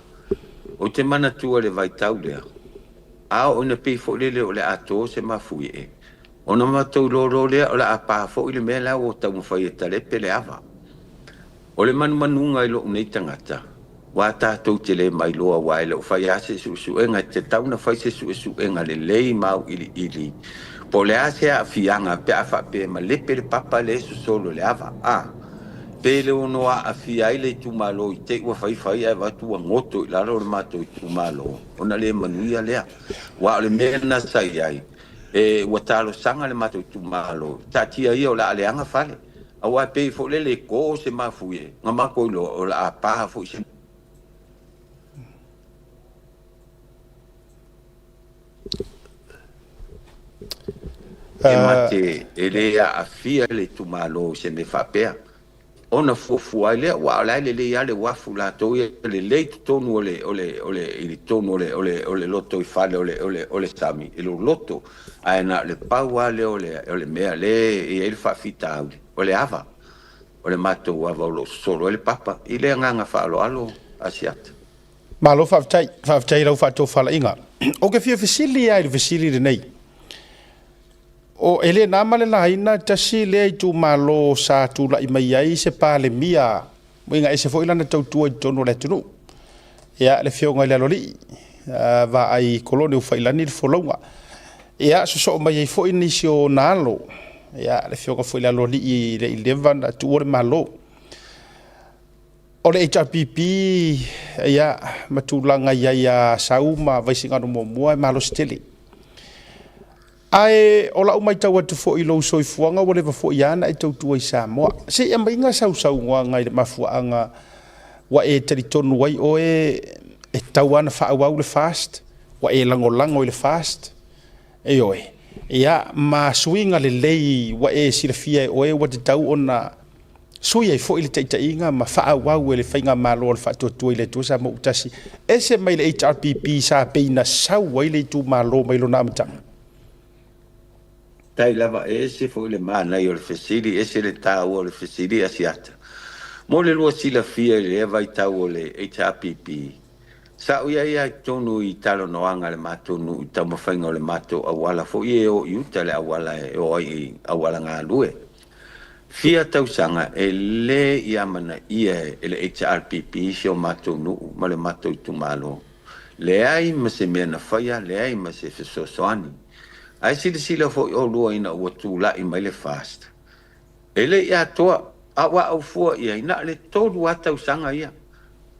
Speaker 9: Ou te manatua le vaitau lea, a oo ina pei foi lele o le a to se mafuie, ona matou iloa loa lea o le a pa foi le mea la ua taumafai e talepe le ava. O le manumanuga i lou nei tagata, Aua tatou te le mailoa aua e le o fai lava se suesuega, e tatau ona fai se suesuega lelei ma auiliili po o le a se aafiaga pe a faapea e malepe le papa lea e sosolo i le ava. A. Pe le ono aafia ai le itumalo i te i ua fai fai ae avatu ua goto i lalo le matou itumalo ona le manuia lea. Aua o le mea lena sa i ai, e ua talosaga le matou itumalo, taatia ia o le a leaga fale. Aua e pei foi lele e to se mafuie, na matou iloa o le a pa foi se. E mate e le aafia le itumalo i se mea faapea. Ona fuafua ai lea, aua o la e lelei lava le uafu latou ia, e lelei totonu o le, o le, o le, i totonu o le, o le, o le lotoifale o le, o le, o le sami, e loloto. Ae na o le pau lava lea o le, o le mea lea e i ai le faafitauli, o le ava, o le matou ava o lo o sosolo ai le papa. I le agaga faaaloalo, Asiata.
Speaker 1: Malo faafetai, faafetai i lau faatofalaiga. Ou te fia fesili lava i le fesili lenei. O, e le na ma le laina tasi lea itumalo sa tulai mai ai se Palemia uiga ese foi lana tautua i totonu o le atunuu. Ia, le Afioga i le Aloalii, vaai kolone Ufailani le folauga. Ia, sosoo mai ai foi nisi o ona alo. Ia, le Afioga foi i le Aloalii le i leva na tuua le Malo. O le HRPP, ia, ma tulaga i ai a Sau ma Vaisigano muamua e malosi tele. Ae o lau matau atu foi i lou soifuaga ua leva foi lava ona e tautua i Samoa. Se i aumaiga sau saunoaga i le mafuaaga ua e talitonu ai oe e tatau lava ona faaauau le FAST, ua e lagolago i le FAST, ioe. Ia, ma suiga lelei ua e silafia e oe ua tatau ona sui ai foi le taitaiga ma faaauau e le Faigamalo a le Faatuatua i le Atua Samoa-ua-tasi, ese mai le HRPP sa pei na sau ai le itumalo mai lona amataga.
Speaker 9: Tai lava, e ese foi le manaia o le fesili, ese le taua o le fesili Asiata. Mo le lua silafia i lea vaitau o le HRPP, Sa ou i ai lava i totonu i talanoaga a le matou nuu i taumafaiga o le matou auala foi e o i uta le auala e o ai i auala galue. Fia tausaga e le i amanaia e le HRPP si o matou nuu ma le matou itumalo. Leai ma se mea na faia, leai ma se fesoasoani. Ae silasila foi oulua ina ua tulai mai le FAST, E le i atoa, a ua au fua i ai, na o le 3 lava tausaga ia.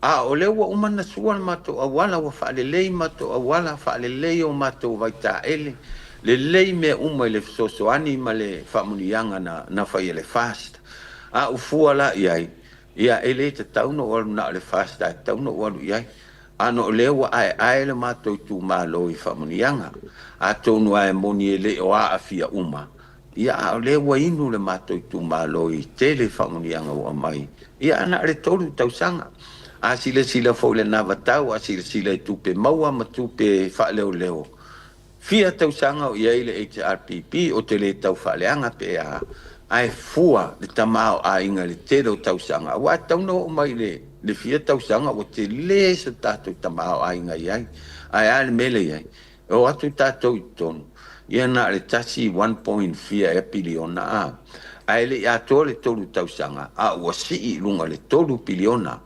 Speaker 9: A o lea ua uma ona sua le matou auala, ua faalelei matou auala, faalelei o matou vaitaele, lelei mea uma i le fesoasoani ma le faamanuiaga na fai e le FAST. A ou fua la i ai, ia e le tatau ona ou alu na o le FAST ae tatau ona ou alu i ai. Ana o lea ua aeae le matou itumalo i faamanuiaga. Atonu lava e moni e le o aafia uma, Ia, a o lea ua inu le matou itumalo i tele faamanuiaga ua aumai, ia na o le 3 tausaga. A silasila foi i le anavatau, a silasila i tupe maua ma tupe faaleoleo, fia tausaga o i ai le HRPP, ou te le tau faaleaga pe a, ae fua le tamaoaiga i le tele o tausaga, aua e tatau ona oo mai i le fia tausaga ua tele se tatou tamaoaiga i ai. Ae a le mea lea e i ai? E o atu tatou i totonu, ia na o le tasi one point fia ea piliona a, ae le i atoa le 3 tausaga a ua sii i luga i le 3 piliona.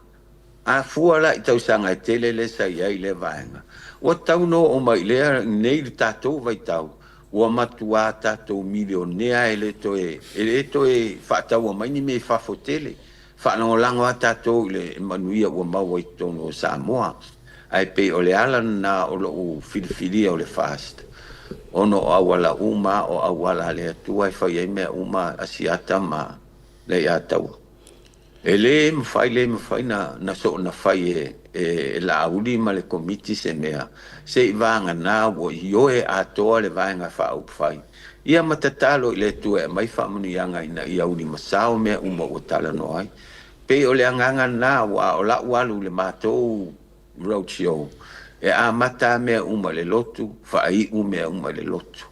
Speaker 9: A fua la i tausaga e tele lea sa i ai i lea vaega, ua tatau ona oo mai i lea nei le tatou vaitau, ua matuā tatou milionea e le toe, e le toe faataua mai ni mea i fafo tele. Faalagolago lava tatou i le manuia ua maua i totonu o Samoa, ae pei o le ala lena o lou filifilia o le FAST, ona o auala uma o auala a le Atua e fai ai mea uma a Asiata ma Leiataua. E le mafai, le mafai na soona fai e Laauli ma le Komiti se mea, se i vagana ua ioe atoa le Vaega Faaupufai Ia ma tatalo i le Atua e aumai faamanuiaga ina ia ulimasao mea uma ua talanoa ai. Pei o le agaga lena, aua o la'u alu i le matou road show, e amata a mea uma i le lotu, faaiu mea uma i le lotu.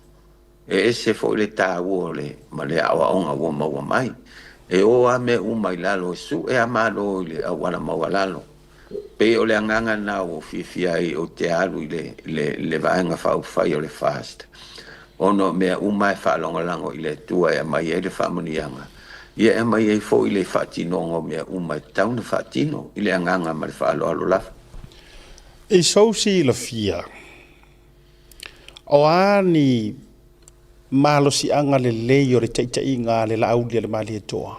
Speaker 9: E ese foi le taua o le ma le aoaoga ua maua mai. E o a mea uma i lalo, e su'e a Malo i le auala maualalo. Pei o le agaga lena ua ou fiafia ai ou te alu i le Vaega Faaupufai o le FAST, ona o mea uma e faalagolago i le Atua e aumai ai le faamanuiaga, ia e aumai ai foi le faatinoga o mea uma e tatau ona faatino i le agaga ma le faaaloalo lava.
Speaker 1: I sou silafia, o a ni malosiaga lelei o le taitaiga a le Laaulialemalietoa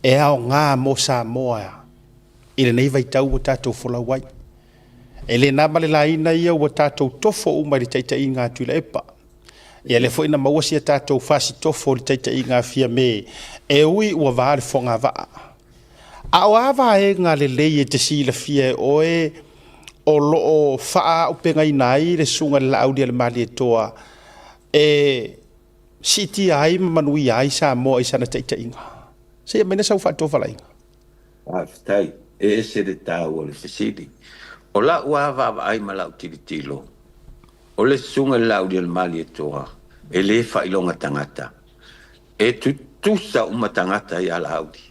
Speaker 1: e aoga mo Samoa i lenei vaitau ua tatou folau ai? E le na ma le laina ia ua tatou tofo uma i le taitaiga a Tuilaepa. Ia lea foi na maua si a tatou fasitofo i le taitaiga a Fiame, e ui ua va le fogavaa. A o a vaega lelei e te silafia e oe o lo o faaaupegaina ai le Susuga i le Laaulialemalietoa e siitia ai ma manuia ai Samoa i sana taitaiga? Se i aumai sau faatofalaiga.
Speaker 9: Faafetai. E ese le taua o le fesili. O la'u lava vaavaai ma la'u tilotilo, o le Susuga i le Laaulialemalietoa e le faailoga tagata. E tutusa uma tagata ia Laauli.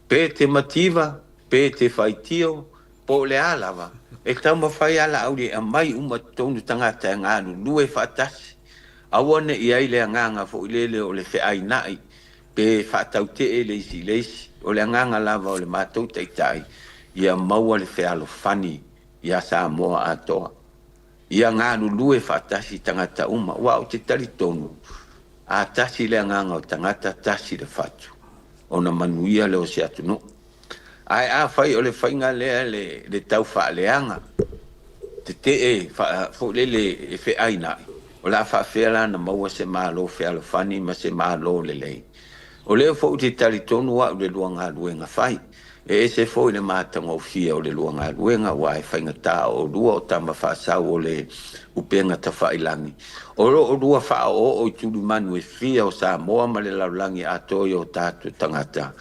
Speaker 9: Pe te mativa, pe te faitio, po o le a lava, e taumafai lava Laauli e aumai uma totonu tagata e galulue faatasi. Aua ne i ai le agaga foi lele o le feaina'i pe faatautee le isi i le isi. O le agaga lava o le matou taitai, ia maua le fealofani iā Samoa atoa. Ia galulue faatasi tagata uma, aua ou te talitonu, a tasi le agaga o tagata, tasi le fatu, ona manuia lea o se atunuu. Ae afai o le faiga lea le tau faaleaga, tetee foi lele e feaina'i, o le a faafefea la ona maua se Malo fealofani ma se Malo lelei? O lea foi ou te talitonu au i le lua galuega fai. E ese foi le matagofie o le lua galuega, aua e faigata o oulua o tama faasau o le upega tafailagi. O lo oulua faaoooo i tulimanu e fia o Samoa ma le lalolagi atoa i o tatou tagata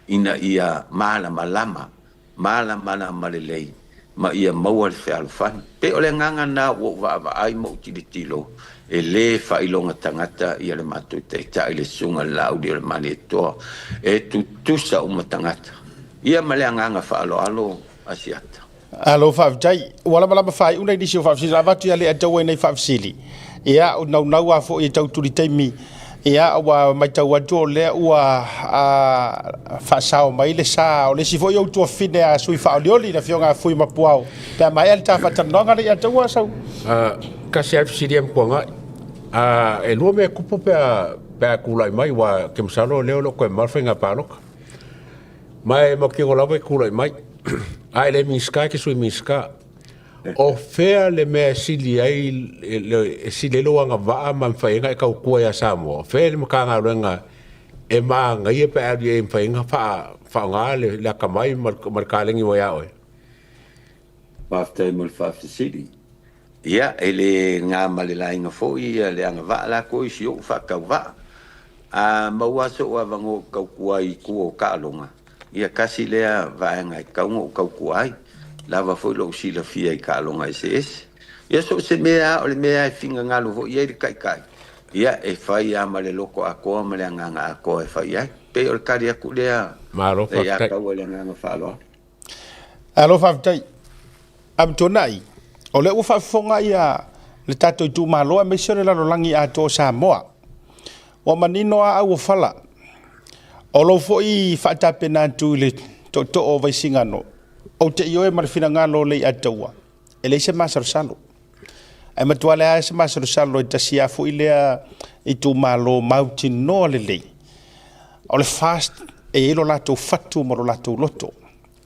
Speaker 9: ina ia malamalama, malamalama lelei ma ia maua le fealofani. E pei o le agaga lena ua ou vaavaai ma ou tilotilo, e le faailoga tagata ia le matou taitai le Susuga i le Laaulialemalietoa, e tutusa uma tagata. Ia ma le agaga faaaloalo Asiata.
Speaker 1: Alo faafetai. Ua lamalama faaiuna i nisi o faafesili. Avatu ia le ataua i nei faafesili. Ia, o naunau a foi e tau tuli taimi. Ia, ua matau atu o lea ua faasao mai le sa o le isi foi o tuafine a sui faaolioli le afioga a Fui Mapuao. Pe a maea le ta faatalanoaga le ataua sau.
Speaker 8: Kasi a le fesili a Matuangai. E lua mea tupu pe a tulai mai, ua ke masalo lea o lo o toe mamao le faiga palota. Ma e mautino lava e tulai mai. A e le Minisita e te sui Minisita. O fea le mea e sili ai lou agavaa ma mafai ai ona e tautua ia Samoa? O fea le Matagaluega e manaia pe a alu i ai e mafai ai ona faaaoga le atamai ma le taleni ua ia oe?
Speaker 9: Faafetai mo le faafesili. Ia, e le na ma le laina foi le agavaa la ko i si ou faatauvaa. A maua so'u avanoa ou tautua ai i tua o taaloga, ia tasi lea vaega e tatau ona ou tautua ai. Lava foi lou silafia i taaloga eseese. Ia so o se mea lava, o le mea e finagalo foi i ai le taitai, ia e fai lava ma le loto atoa ma le agaga atoa e fai ai. Pei o le tali atu lea.
Speaker 8: Malo
Speaker 9: e ia
Speaker 8: faafetai.
Speaker 9: Taua i le agaga faaaloalo.
Speaker 1: Alo faafetai. Amituanai, o lea ua faafofoga ia le tatou itumalo aemaise o le lalolagi atoa o Samoa. Ua manino lava auofala. O lou foi faatapena atu i le tootoo o Vaisigano, ou te ioe ma le finagalo o Leiataua, e leai se masalosalo. Ae matua leai se masalosalo e tasi lava foi lea itumalo mautinoa lelei. O le FAST e i ai lo latou fatu ma lo latou loto.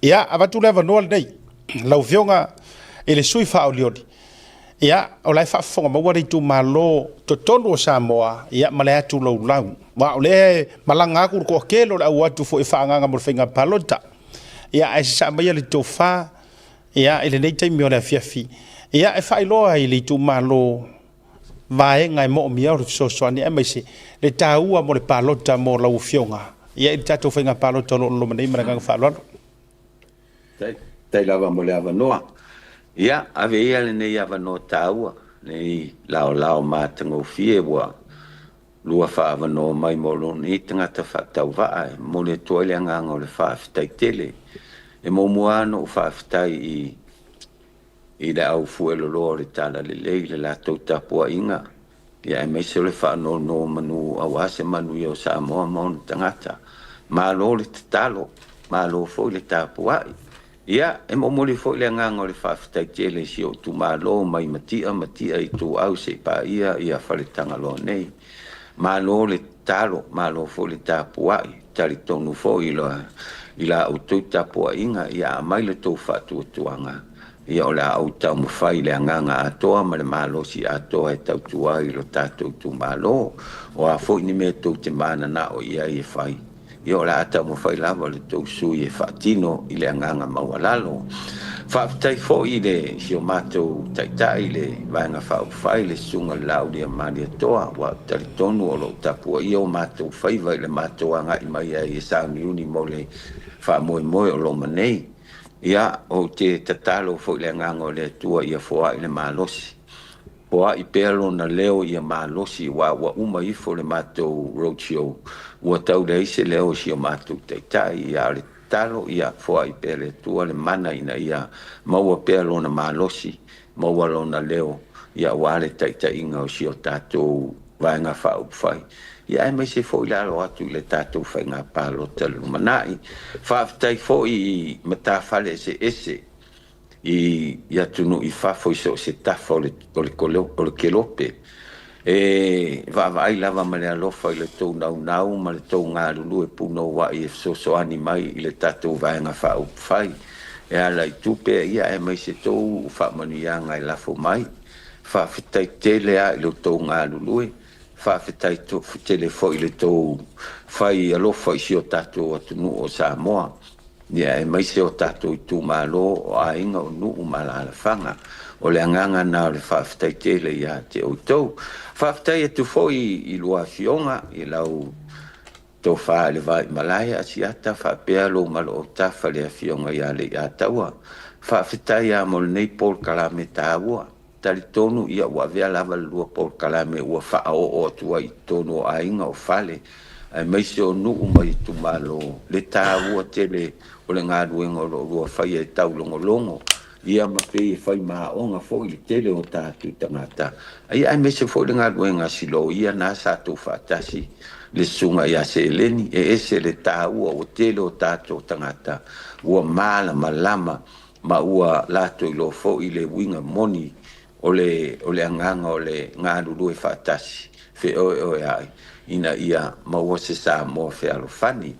Speaker 1: Ia, avatu le avanoa lenei, lau Afioga i le sui faaolioli. Ia, o la e faafofoga maua le itumalo totonu o Samoa, ia, ma le atu laulau. Aua o lea e malaga atu le toatele o le au atu foi e faaagaaga mo le faiga palota. Ia, ae sasaa maia le tofa, ia, i lenei taimi o le afiafi. Ia, e faailoa i le itumalo vaega e moomia o le fesoasoani aemaise le taua mo le palota mo lau Afioga, ia, i le tatou faiga palota o lo o loma nei ma le agaga faaaloalo.
Speaker 9: Faafetai lava mo le avanoa. Ia, ave ia lenei avanoa taua, lenei laolao matagofie ua lua faaavanoa mai mo lou nei tagata faatauvaa e momoli atu ai le agaga o le faafetai tele. E muamua lava ona ou faafetai i le au fueloloa o le Talalelei i le latou tapuaiga, ia aemaise o le faanonomanu aua se manuia o Samoa ma ona tagata. Malo le tatalo, malo foi le tapuai. Ia, e momoli foi le agaga o le faafetai tele i si ou itumalo mai Matia, Matia Ituau seia paia ia Faletagaloa nei. Malo le tatalo, malo foi le tapuai. Talitonu foi i la outou tapuaiga, ia aumai le tou faatuatuaga, ia o le a ou taumafai i le agaga atoa ma le malosi atoa e tautua ai i lo tatou itumalo. O a foi ni mea tou te mananao i ai e fai, ia o le a taumafai lava le tou sui e faatino i le agaga maualalo. Faafetai foi i le si o matou taitai i le Vaega Faaupufai, le Susuga i le Laauliamalietoa, ua talitonu o lo o tapuaia o matou faiva i le matou agai mai ai e sauniuni mo le faamoemoe o loma nei. Ia, ou te tatalo foi i le agaga o le Atua ia foai le malosi. Foai pea lona leo ia malosi, aua ua uma ifo le matou roadshow, ua tau leai se leo o si o matou taitai. Ia, o le tatalo, ia foai pea le Atua le mana ina ia maua pea lona malosi, maua lona leo, ia aua le taitaiga o si o tatou Vaega Faaupufai, ia aemaise foi le alo atu i le tatou faiga palota i le lumanai. Faafetai foi i matafale eseese i atunuu i fafo i so o se tafa o le kelope. E vaavaai lava ma le alofa i le tou naunau ma le tou galulue punouai e fesoasoani mai i le tatou Vaega Faaupufai e ala i tupe, ia aemaise tou faamanuiaga e lafo mai. Faafetai tele lava i lo outou galulue, faafetai tele foi i le tou fai alofa i si o tatou atunuu o Samoa. Ia, aemaise o tatou itumalo, o aiga, o nuu ma alaalafaga. O le agaga na o le faafetai tele ia te outou. Faafetai atu foi i lua afioga i lau tofa i le Vaimalae Asiata faapea lou Malootafa le afioga ia Leiataua. Faafetai lava mo lenei polokalame taua. Talitonu ia ua avea lava le lua polokalame ua faaoo atu ai i totonu o aiga, o fale, aemaise o nuu ma itumalo le taua tele o le galuega o lo o lua faia e taulogologo ia ma pei e fai ma aoga foi i le tele o tatou tagata, ia aemaise foi le galuega a si loia na sa tou faatasi le susuga ia Seleni. E ese le taua ua tele o tatou tagata ua malamalama ma ua latou iloa foi le uiga moni o le o le agaga o le galulue faatasi feoeoeai ina ia maua se Samoa fealofani.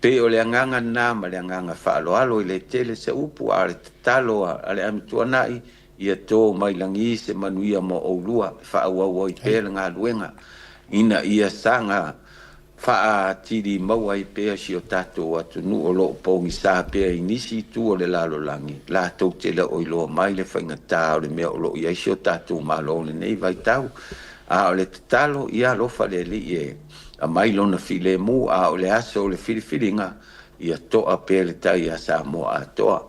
Speaker 9: Pei o le agaga lena ma le agaga faaaloalo e le tele se upu a o le tatalo a le Amituanai ia to mai lagi se manuia mo oulua e faaauau ai pea le galuega ina ia saga Faaatili maua ai pea si o tatou atunuu o lo o pogisa pea i nisi itu o le lalolagi, latou te le o iloa mai le faigata o le mea o lo o i ai si o tatou Malo i lenei vaitau. A o le tatalo, ia alofa le Alii e aumai Lona filemu, a o le aso o le filifiliga, ia toa pea le tai ia Samoa atoa.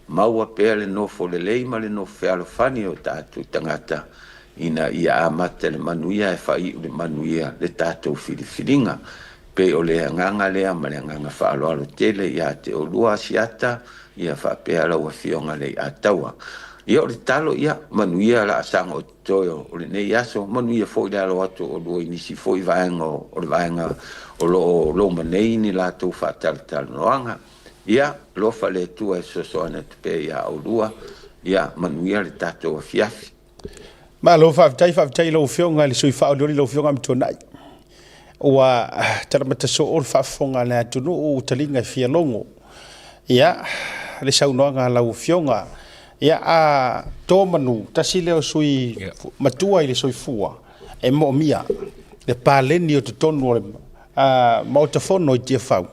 Speaker 9: Maua pea le nofo lelei ma le nofo fealofani o tatou tagata ina ia amata le manuia ae faaiu le manuia le tatou filifiliga. Pei o le agaga lea ma le agaga faaaloalo tele ia te oulua Asiata ia faapea lau Afioga Leiataua. Ia o le talo ia manuia laasaga o totoe o lenei aso, manuia foi le alo atu o oulua i nisi foi vaega o le vaega o lo o loma nei ni latou faatalatalanoaga. Ia, alofa le Atua e fesoasoani atu pea ia oulua. Ia, manuia le tatou afiafi.
Speaker 1: Malo faafetai, faafetai i lau Afioga i le sui faaolioli lau Afioga Amituanai. Ua talamata soo le faafofoga a le atunuu ua taliga e fia logo. Ia, le saunoaga a lau Afioga. Ia, a to manu, tasi lea o sui matua i le soifua e moomia le paleni o totonu o le Maota Fono i Tiafau.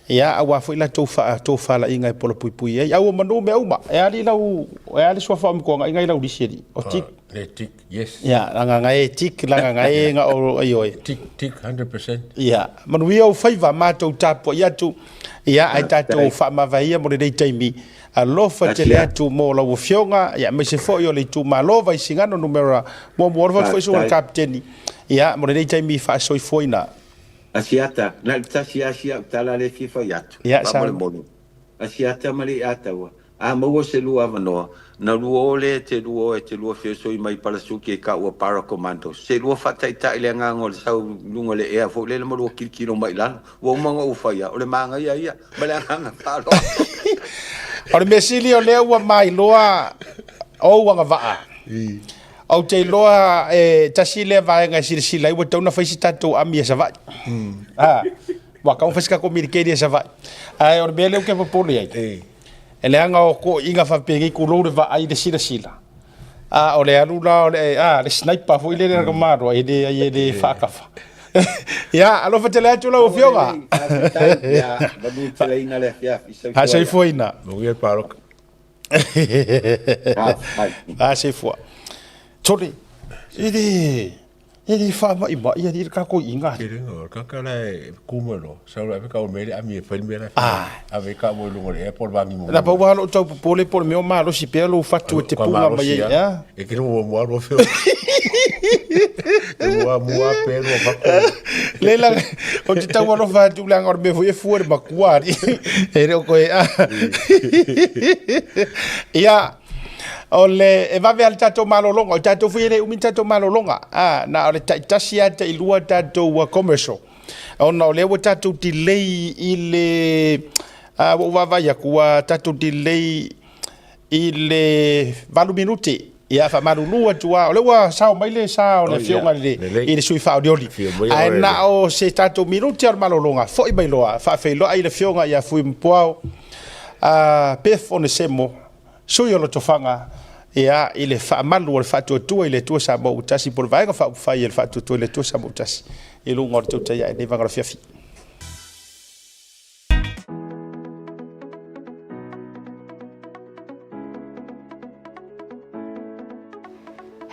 Speaker 1: Ia, aua foi latou faatofalaiga e polapuipui ai. Au o manu mea uma. E ali lau, e ali suafa o mikoanga inga i lau lisi ali. O tik.
Speaker 8: Le tik, yes.
Speaker 1: Ia, langa ngai tik, langa ngai nga o ai oi.
Speaker 8: Tik, tik, 100%.
Speaker 1: Ia, manu ia o faiva matou tapu ia atu. Ia, ai tatou faamavae ia mo lenei taimi. Alofa tele atu mo lau afioga, ia aemaise foi o le itumalo Vaisigano numera muamua. Alofa atu foi susuga i le Kapeteni. Ia, mo lenei taimi faasoifuaina.
Speaker 9: Asiata, na o le tasi lava si au tala lea e fia fai atu, faamolemole. Asiata ma Leiataua, a maua se lua avanoa, na lua o lea e te lua o e te lua feosoi mai Palasuki e taua Para Commandos. Se lua faataitai le agaga o le sau i luga o le ea foi lele ma lua tilotilo mai i lalo. Ua uma ona ou faia, o le manaia ia, ma le agaga faaaloalo.
Speaker 1: O le mea sili o lea ua mailoa ou agavaa. Ou te iloa e tasi lea vaega e silasila ai ua tatau ona fai se tatou ami a Savaii. Ah, ua tatau ona fai se tatou militeri a Savaii. Ae o le mea lea ou te popole ai, e leaga o toeaiina faapenei tulou le vaai i le silasila, a o le alu la o le, a, le sniper foi lele a le Malo, e leai e le faatafa. Ia, alofa tele atu lau Afioga.
Speaker 9: Faafetai, ia manuteleina le afiafi. Soifua.
Speaker 1: Soifuaina.
Speaker 8: Manuia le palota.
Speaker 1: A soifua. Tole, e le, e le faamaimai alii le tatou iiga.
Speaker 8: Ke lenga, o le tagata la e ku mai loa, sau loa ave ka o mea le ami e fai le mea la e fai.
Speaker 1: Ah.
Speaker 8: Ave ka mo i luga o le airport vangi mo.
Speaker 1: Na pau lava lou tau popole po o le mea o malosi pea lou fatu e te puga mai ai.
Speaker 8: A? E ke mua mua rua feo. E mua mua pe rua fako.
Speaker 1: Le la, o te tau alofa atu leaga o le mea foi e fua le makua alii. E le o koe a. Ia, o le, e vave lava le tatou malologa. O tatou foi e le umi le tatou malologa. A, na o le taitasi lava tailua tatou commercial. Ona o lea ua tatou delay i le, a, ua ou vaavaai atu, ua tatou delay i le 8 minute. Ia faamalulu atu lava, o lea ua sao mai le sa o le Afioga i le, i le sui faaolioli. Ae na o se tatou minute o le malologa, foi mai loa, faafeiloai i le Afioga ia Fuimapuao Beth Onesemo, sui o Lotofaga, ia, i le faamalu o le Faatuatua i le Atua Samoa ua Tasi, po o le Vaega Faaupufai a le Faatuatua i le Atua Samoa ua Tasi, i luga o le tautai ae i lenei vaega o le afiafi.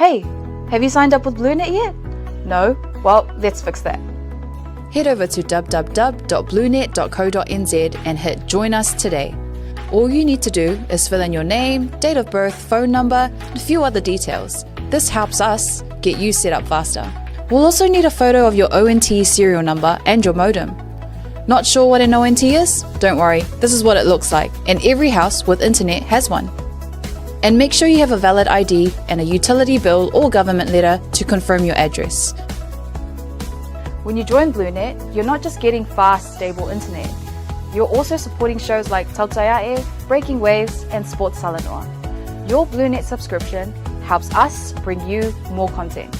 Speaker 6: Hey, have you signed up with BlueNet yet? No? Well, let's fix that. Head over to www.bluenet.co.nz and hit Join Us today. All you need to do is fill in your name, date of birth, phone number, and a few other details. This helps us get you set up faster. We'll also need a photo of your ONT serial number and your modem. Not sure what an ONT is? Don't worry, this is what it looks like, and every house with internet has one. And make sure you have a valid ID and a utility bill or government letter to confirm your address. When you join BlueNet, you're not just getting fast, stable internet. You're also supporting shows like Tautaiae, Breaking Waves, and Sports Salanoa. Your BlueNet subscription helps us bring you more content.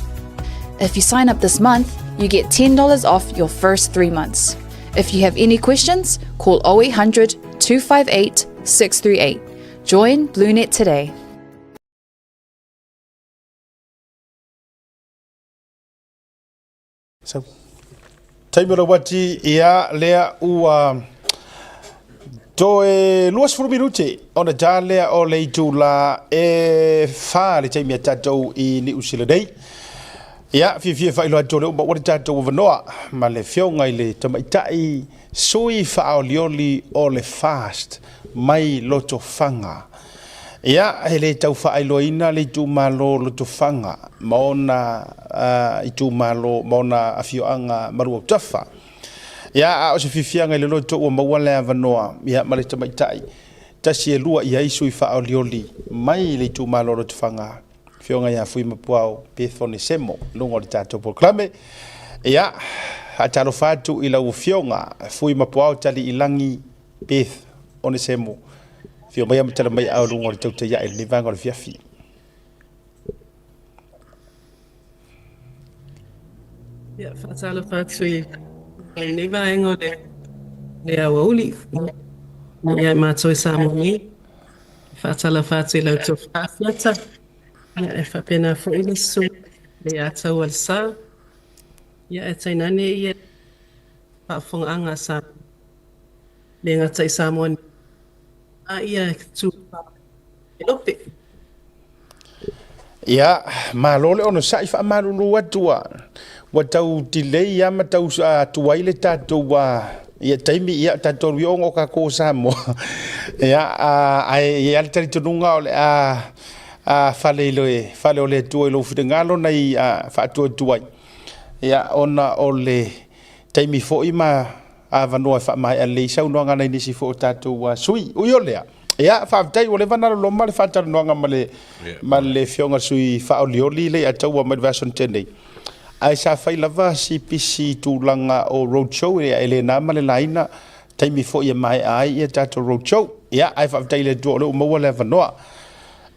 Speaker 6: If you sign up this month, you get $10 off your first three months. If you have any questions, call 0800 258 638. Join BlueNet today.
Speaker 1: Sau. Taimi o le uati, ia lea ua toe 20 minute ona ta lea o le itula e fa le taimi a tatou i Niu Sila nei. Ia, fiafia faailoa atu o lea ua maua le tatou avanoa ma le afioga i le tamaitai sui faaolioli o le FAST mai Lotofaga. Ia, e le tau faailoaina le itumalo o Lotofaga ma ona itumalo ma ona afioaga Maluautafa. Ia, a o se fiafiaga i le loto ua maua le avanoa, ia, ma le tamaitai tasi e lua i ai sui faaolioli mai le itumalo o Lotofaga, Afioga ia Fuimapuao Beth Onesemo, luga o le tatou polokalame. Ia, faatalofa atu i lau Afioga Fuimapuao Taliilagi Beth Onesemo. Afio mai ma tala mai ao luga o le tautai ae lenei vaega o le fiafi.
Speaker 5: Ia, faatalofa atu i lenei vaega o le le aoauli. Ia, matou i Samoa nei. Faatalofa atu i lau tofa Asiata. Ia, e faapena foi le susuga i le Ataua le Sa. Ia, e tainane ia faafofogaaga a Samoa. Le gata i Samoa nei, a ia tu e lope.
Speaker 1: Ia, malo le onosai faamalulu atu ua, ua tau delay lava ma tau tuai le tatou ia taimi, ia tatou alu ia ona o tatou o Samoa. Ia, ae i ai lava le talitonuga o le a fale i le fale o le Atua i lou finagalo nai faatuatuai. Ia, ona o le taimi foi ma avanoa e faamaea lelei ai saunoaga nai nisi foi o tatou sui. Ui o lea, ia, faafetai ua leva ona loloma le faatalanoaga ma le ma le afioga i le sui faaolioli le Ataua mai le vaiaso na tea nei. Ae sa fai lava si pisi i tulaga o road show, ia e le na ma le laina taimi foi e maea ai ia tatou road show. Ia, ae faafetai i le Atua o lea ua maua le avanoa.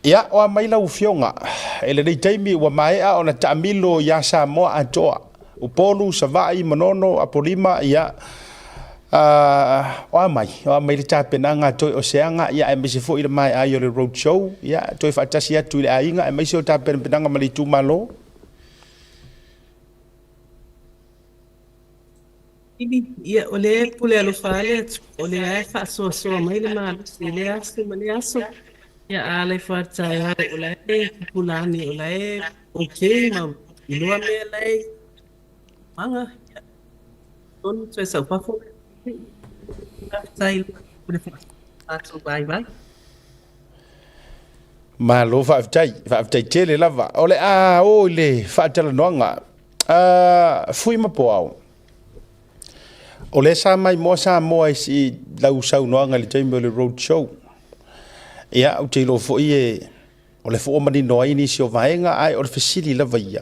Speaker 1: Ia, o a mai lau afioga, i lenei taimi ua maea ona taamilo ia Samoa atoa, Upolu, Savaii, Manono, Apolima, ia, o a mai, o a mai le tapenaga a toe o se aga, ia, aemaise foi le maea ai o le road show, ia, toe faatasi atu i le aiga, aemaise o tapenapenaga ma le itumalo.
Speaker 5: Ia, o lea e pule alofa lava le Atua, o lea e faasoasoa mai le malosi i lea aso ma lea aso. Ia, a ala ifo lava i le taeao, o la e pupula ane, o la e okay ma iloa mea la e maga. Ia, tonu toe saufafo. Faafetai mo le faasoa vaivai.
Speaker 1: Malo faafetai, faafetai tele lava. O le a o i le faatalanoaga. Fui ma Poao, o lea sa maimoa Samoa i lau saunoaga i le taimi o le road show. Ia, ou te iloa foi e, o le foi ua manino ai nisi o vaega, ae o le fesili lava ia.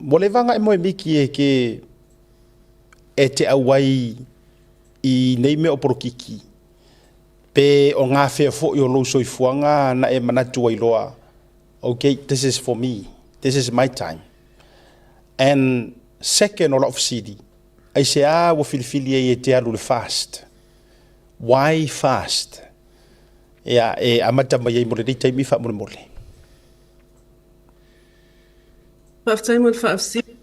Speaker 1: Ua leva ona e moe miki e ke e te auai i nei mea o polokiki, pe o gafea foi o lou soifuaga na e manatu ai loa, okay, this is for me, this is my time. And second o lau fesili, aisea ua filifili ai e te alu i le fast? Why fast? Ia, e amata mai ai mo lenei taimi faamolemole.
Speaker 5: Faafetai mo le faafesili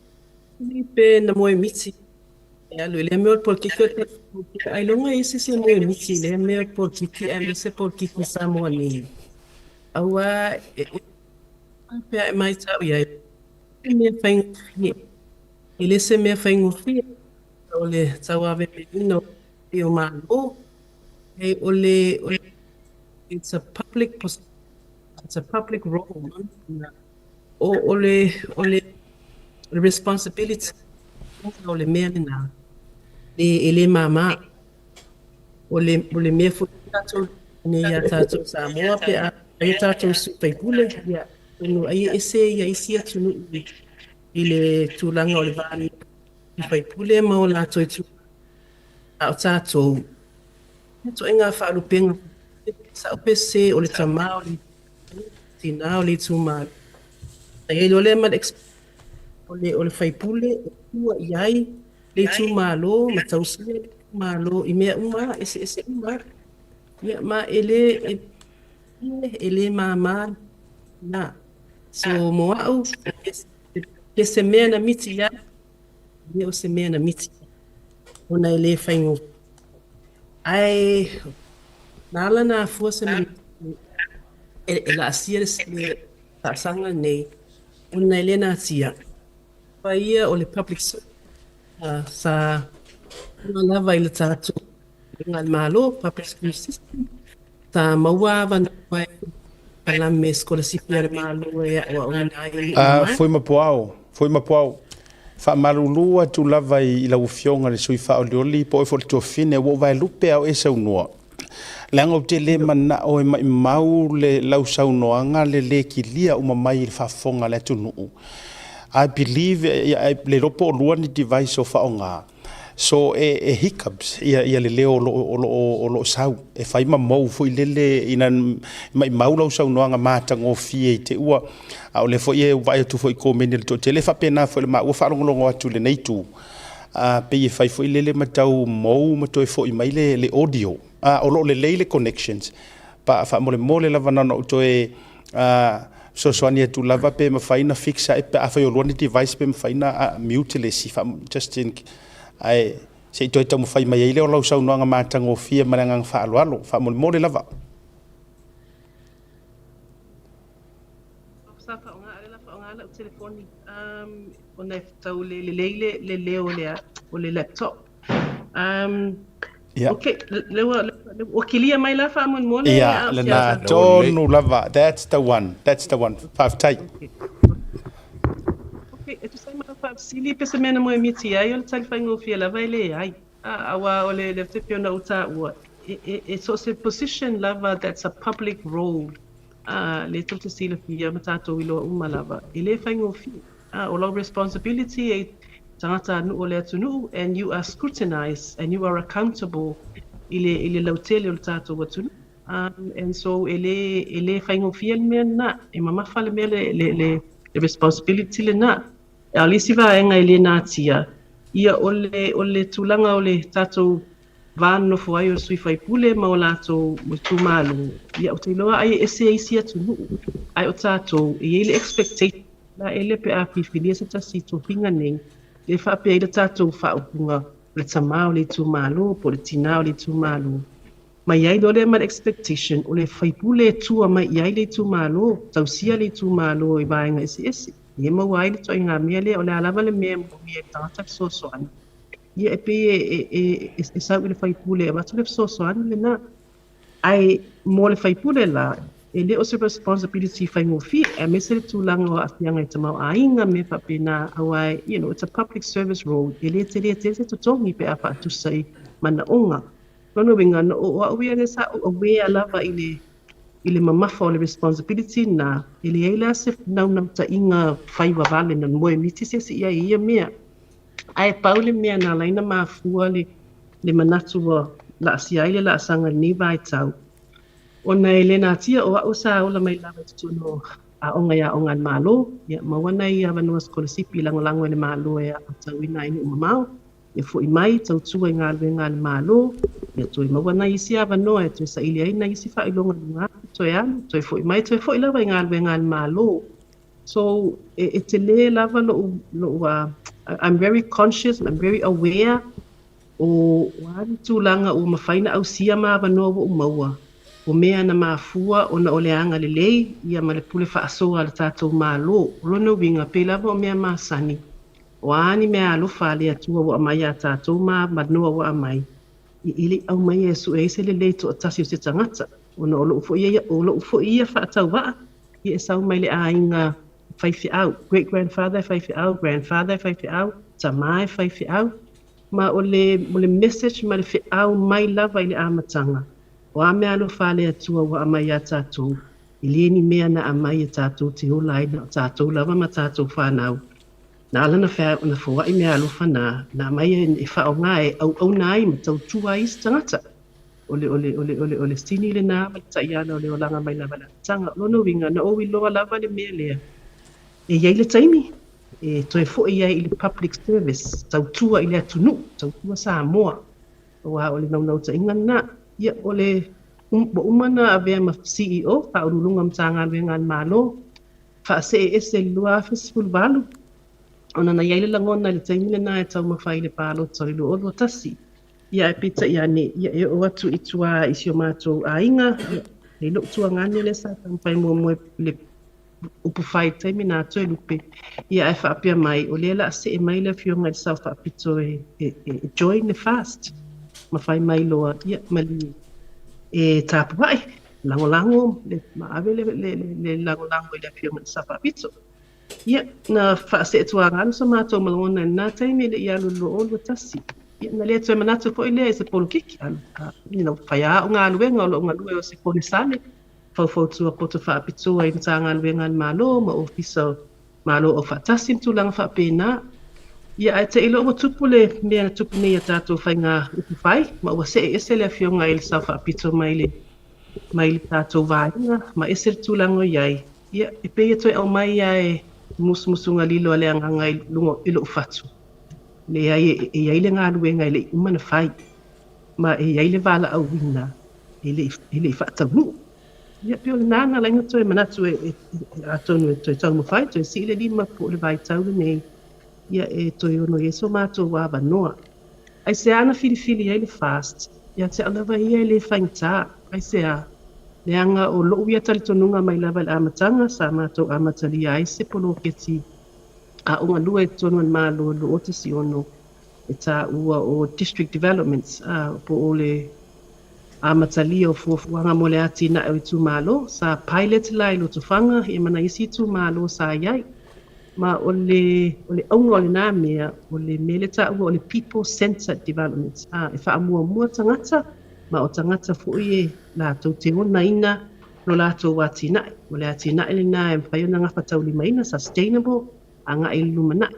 Speaker 5: pe na moe miti e alu i lea mea o le polokiki o le ailoga i se isi e moe miti i lea mea o le polokiki aemaise polokiki Samoa nei. Aua e Pe a e matau i ai, e mea faigofie. E le se mea faigofie o le tauavemeaina o Malo. E o le, o le it's a public role. O le responsibility o le mea lena. Le, e le māmā. O le mea foi tātou nei ia tātou Samoa pe a ai tātou sui faipule, ia, no ai e ese ia isi atunuu i le tulaga o le va faipule ma o latou i tu. A o tātou, e to inga whaalupenga, sa o pese o le tamā o le tina o le itumalo. Ai ai loa lea ma le o le faipule e tua i ai le itumalo ma tausia le itumalo i mea uma eseese uma. Ia ma e le e le māmā na. So mo au, e se mea na miti ia, e o se mea na miti. Ona e le whaingo. Ai, nā ala na afua se manatu e laasia le talosaga nei, ona e le natia. Pa ia o le public service sa lava i le tātou ngā malo, public school system, sa maua avanoa e palame sikolasipi a le Malo e aoaoina ai.
Speaker 1: Foi ma poao, foi ma poao. Faamalulu atu lava i lau afioga le sui faaolioli po o foi le tuafine ua ou vaelupe a o e saunoa. Leaga ou te le manao e maimau le lau saunoaga le lē kilia uma mai i le faafofoga a le atunuu. I believe le iloa po o lua ni device o faaaoga. So e hiccups ia le leo o lo o sau. E fai ma mou foi lele ina maimau lau saunoaga matagofie i te ua. A o le foi e vaai atu foi i komeni a le toatele faapena foi le maua faalogologo atu i lenei itu. Pei e fai foi lele ma tau mou ma toe foi mai le audio. O lo o lelei le connections. Pa faamolemole lava na ona ou toe fesoasoani atu lava pe mafai na fix ai pe afai o lua ni device pe mafai na mute le isi just in ae se i toe taumafai mai ai lea o lau saunoaga matagofie ma le agaga faaaloalo faamolemole lava.
Speaker 5: Sa faaaoga le la faaaoga lau telefoni ona e tau le lelei le leo o le laptop. Okay, le ua kilia mai la faamolemole.
Speaker 1: Ia, lena tonu lava. That's the one. That's the one. Faafetai.
Speaker 5: Okay, e tusa ai ma faafesili pe se mea na moemiti ai o le tali faigofie lava e leai. Aua o le te pei ona ou taua, e so se position lava that's a public role. Le tou te silafia ma tātou iloa uma lava. E le faigofie. O lau responsibility e tagata nuu o le atunuu and you are scrutinized and you are accountable i le lautele o le tātou atunuu. And so e le faigofie le mea lena, e mamafa le mea le responsibility lena. A o le isi vaega e le natia, ia o le tulaga o le tātou va nofo ai o le sui faipule ma o latou itumalo, ia ou te iloa ai e ese isi atunuu, ae o tātou, e i ai le expectation la e le pe a filifilia se tasi i tofiga nei, le faapea ai le tātou faaupuga o le tamā o le itumalo po o le tinā o le itumalo. Mai ai loa lea ma le expectation o le faipule e tua mai i ai le itumalo, tausia le itumalo i vaega eseese. Ia maua ai le ituaiga mea lea, o le a lava le mea e moomia e le tagata fesoasoani. Ia e pei e sau i le faipule e avatu le fesoasoani lena. Ae mo le faipule la, e le o se responsibility faigofie, aemaise le tulaga o aafiaga i tamaoaiga mea faapena, aua it's a public service role, e le tele tele se totogi pe a faatusa i manaoga. Lona uiga, na o au ia le sa ou aware lava i le mamafa o le responsibility na, e leai la se naunautaiga fai vavale na moemiti se isi i ai i ia mea. Ae pau le mea na ala ai na mafua le manatu ua laasia ai le laasaga i lenei vaitau, ona e le natia o au sa ola mai lava i totonu o aoga i aoga a le Malo, ia maua nai avanoa sikolasipi lagolago e le Malo e aotauina ai nuu mamao, ia foi mai tautua i galuega a le Malo, ia toe maua nai isi avanoa e toe saili ai nai isi faailoga i luga atu, toe alu, toe foi mai, toe foi lava i galuega a le Malo. So e tele lava lou I'm very conscious and I'm very aware o a ni tulaga ua mafai ona ausia ma avanoa ua ou maua. O mea na mafua ona o le agalelei ia ma le pule faasoa a le tatou Malo. O lona uiga, pei lava o mea masani, o a ni meaalofa a le Atua ua aumai iā tatou ma avanoa ua aumai, e le i aumaia e sue ai se lelei toatasi o se tagata, ona o lo'u foi ia, o lo'u foi ia faatauvaa, ia e sau mai le aiga faifeau, great grandfather e faifeau, grandfather e faifeau, tama e faifeau, ma o le, o le message ma le feau mai lava i le amataga, o a meaalofa a le Atua ua aumai iā tatou, e le ni mea na aumai e tatou te ola ai na o tatou lava ma tatou fanau. Na ala ona foai meaalofa na, na aumai e faaaoga e auauna ai ma tautua ai isi tagata. O le, o le, o le, o le, o le sini lena ma le taiala o le olaga mai lava i le amataga. O lona uiga, na ou iloa lava le mea lea, e i ai le taimi e toe foi ai i le public service, tautua i le atunuu, tautua Samoa, aua o le naunautaiga lena. Ia, o le, ua uma ona avea ma CEO, Faauluuluga o Matagaluega a le Malo, faasee ese i le 2018, ona na i ai le lagona i le taimi lena e taumafai i le palota o le 2021. Ia ae peitai ane, ia e oo atu i tua i si o matou aiga, ia, i lou tuagane lea sa taumafai muamua i le upufai i le taimi na Toelupe, ia ae faapea mai, o lea o le a see mai le afioga i le Sao Faapito e, e, e join le FAST. Ma fai mai loa, ia malie e tapuai, lagolago, le, ma ave le, le, le, le lagolago i le afioga i le Sao Faapito. Ia, na faaseetuagalu so matou malagona i lena taimi e le i alu i le 2021. Ia, na le toe manatu foi lea i se polokiki, a, a, you know, fai lava au galuega o lou galue o se konesale, faufautua poto faapitoa i Matagaluega a le Malo ma Ofisa o Malo Aufaatasi ma tulaga faapena. Ia, ae te i loa ua tupu le mea na tupu nei i a tatou faiga upufai, ma ua see ese le afioga i le Sao Faapito mai le, mai le tatou vaega, ma ese le tulaga o i ai. Ia, e pei e toe aumai lava e musumusuga lilo a le agaga i luga i lou fatu. Leai, e, e i ai le galuega e le i uma ona fai, ma e i ai le valaauina e le i, e le i faataunuu. Ia, pei o lena na ala ai ona toe manatu e, e, e, atonu e toe taumafai, toe sii le lima po o le vaitau lenei, ia e toe ono i ai so matou avanoa. Aisea na filifili ai le FAST? Ia te au lava ia e le faigata. Aisea? Leaga o lo'u ia talitonuga mai lava i le amataga sa matou amatalia ai se poloketi aoga lua i totonu o le Malo i le 2016 e taua o District Developments, po o le amatalia o fuafuaga mo le atinae o itumalo. Sa pilot la i Lotofaga ia ma nai isi itumalo sa i ai. Ma o le, o le auga o lena mea, o le mea lea taua o le people centered development, a, e faamuamua tagata, ma o tagata foi e latou te onaina lo latou atinae. O le atinae lena e mafai ona gafataulimaina, sustainable, agai i le lumanai.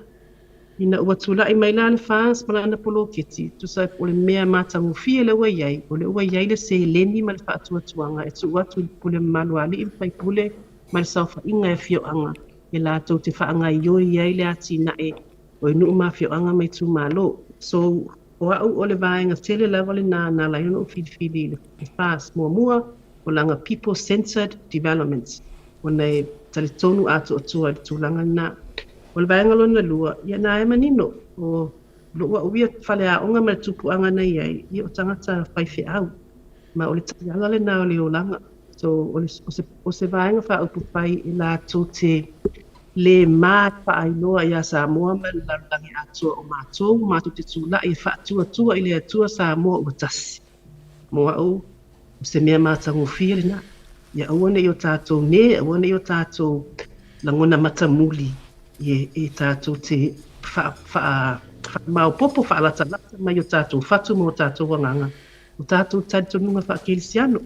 Speaker 5: Ina ua tulai mai la le FAS ma lana poloketi, tusa o le mea matagofie lea ua i ai, o lea ua i ai le seleni ma le faatuatuaga e tuu atu i le pule mamalu a alii ma faipule ma le saofaiga e afioaga e latou te faagaoioi ai le atinae o i nuu ma afioaga ma itumalo. So, o au o le vaega tele lava lena na ala ai ona ou filifili i le FAS. Muamua, o lana people centered development, ona e talitonu atoatoa i le tulaga lena. O le vaega lona lua, ia na e manino, o lou au ia faleaoga ma le tupuaga na i ai, ia o tagata faifeau, ma o le taiala lena o le olaga. So, o, le, o, se, o se vaega faaupufai e latou te le mā faailoa iā Samoa ma le lalolagi atoa o matou, matou te tulai e faatuatua i le Atua Samoa ua tasi. Mo au, o se mea matagofie lena. Ia aua ne i o tatou nē, aua ne i o tatou lagona matamuli e, e tatou te wha, wha, whaamaopopo, faalatalata mai o tatou fatu ma o tatou agaga, o tatou talitonuga faakerisiano.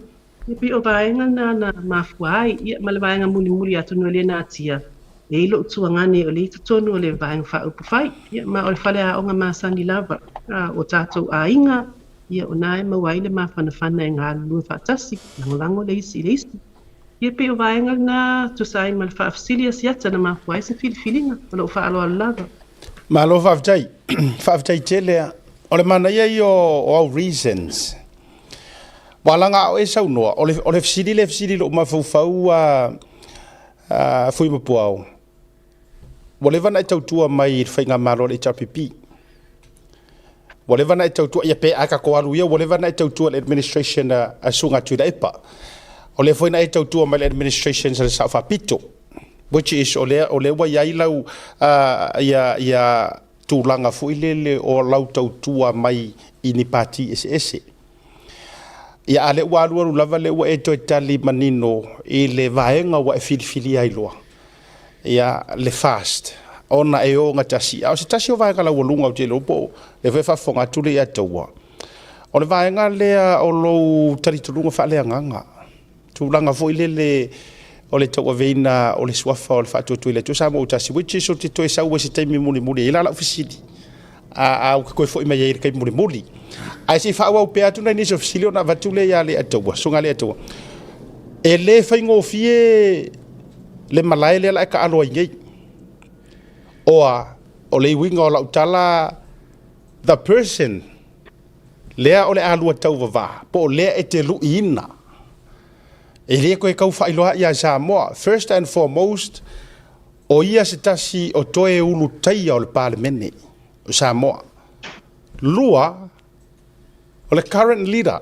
Speaker 5: E pei o vaega na na mafua ai, ia, ma le vaega mulimuli atonu e le natia, e i ai lou tuagane o lea i totonu o le Vaega Faaupufai, ia, ma o le faleaoga masani lava a o tatou aiga, ia, o na e maua ai le mafanafana e galulue faatasi, lagolago le isi i le isi. Ia, e pei o vaega lena tusa ai ma le faafesili a Siata na mafua ai se filifiliga. Ma lou faaaloalo lava.
Speaker 1: Malo faafetai. Faafetai tele a. O le manaia ia o au reasons. Ua laga a o e saunoa, o le, o le fesili lea e fesili i lou mafaufau a, a Fuimapuao, ua leva ona e tautua mai i le faigamalo a le HRPP. Ua leva ona e tautua, ia pe a tatou alu ia, ua leva ona e tautua i le administration a Susuga Tuilaepa. O lea foi na e tautua mai le administration a le Sao Faapito, which is o lea, o lea ua i ai lau uh, ia, ia tulaga foi lele o lau tautua mai i ni pati eseese. Ia a lea ua alualu lava lea ua e toe tali manino i le vaega ua e filifilia ai loa. Ia le fast ona e ogatasi. A o se tasi o vaega laualuga ou te iloa po o lea foi e faafofoga atu le Ataua, o le vaega lea o lou talitonuga faaleagaga, tulaga foi lele o le tauaveina o le suafa o le Faatuatua i le Atua Samoa ua tasi, which is ou te toe sau ai se taimi mulimuli e i ai la lau fesili, a ou te toe foi mai ai i le taimi mulimuli. Ae se i faaauau pea atu nai nisi o fesili ona avatu lea ia Leiataua, Susuga Leiataua. E le faigofie le malae lea la e taalo ai nei. Oa, o le uiga o lau tala, the person lea o le a lua tauvavā, po o lea e te luiina, e le toe tau faailoa ia Samoa. First and foremost, o ia se tasi o toe ulutaia o le Palemene o Samoa. Lua, o le current leader,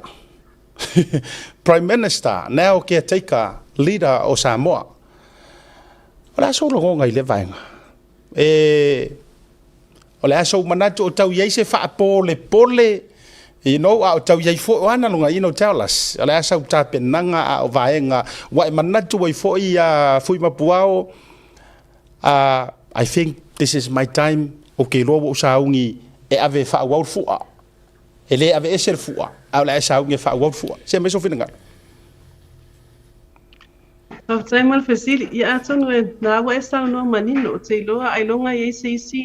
Speaker 1: Prime Minister, now caretaker leader o Samoa. O le a sou lagona i lea vaega? E, o le a sou manatu o tau i ai se faapolepole, you know, a o tau i ai foi, o ana luga, you know, tell us, o le a sau tapenaga a o vaega, ua e manatu ai foi ia Fuimapuao, I think this is my time, ou te iloa ua ou sauni e ave e faaauau le fua. E le aveese le fua, a o le a e sauni e faaauau le fua. Se aumai sou finagalo.
Speaker 5: Faafetai mo le fesili. Ia atonu e na ua e saunoa manino, ou te iloa ailoga e i ai se isi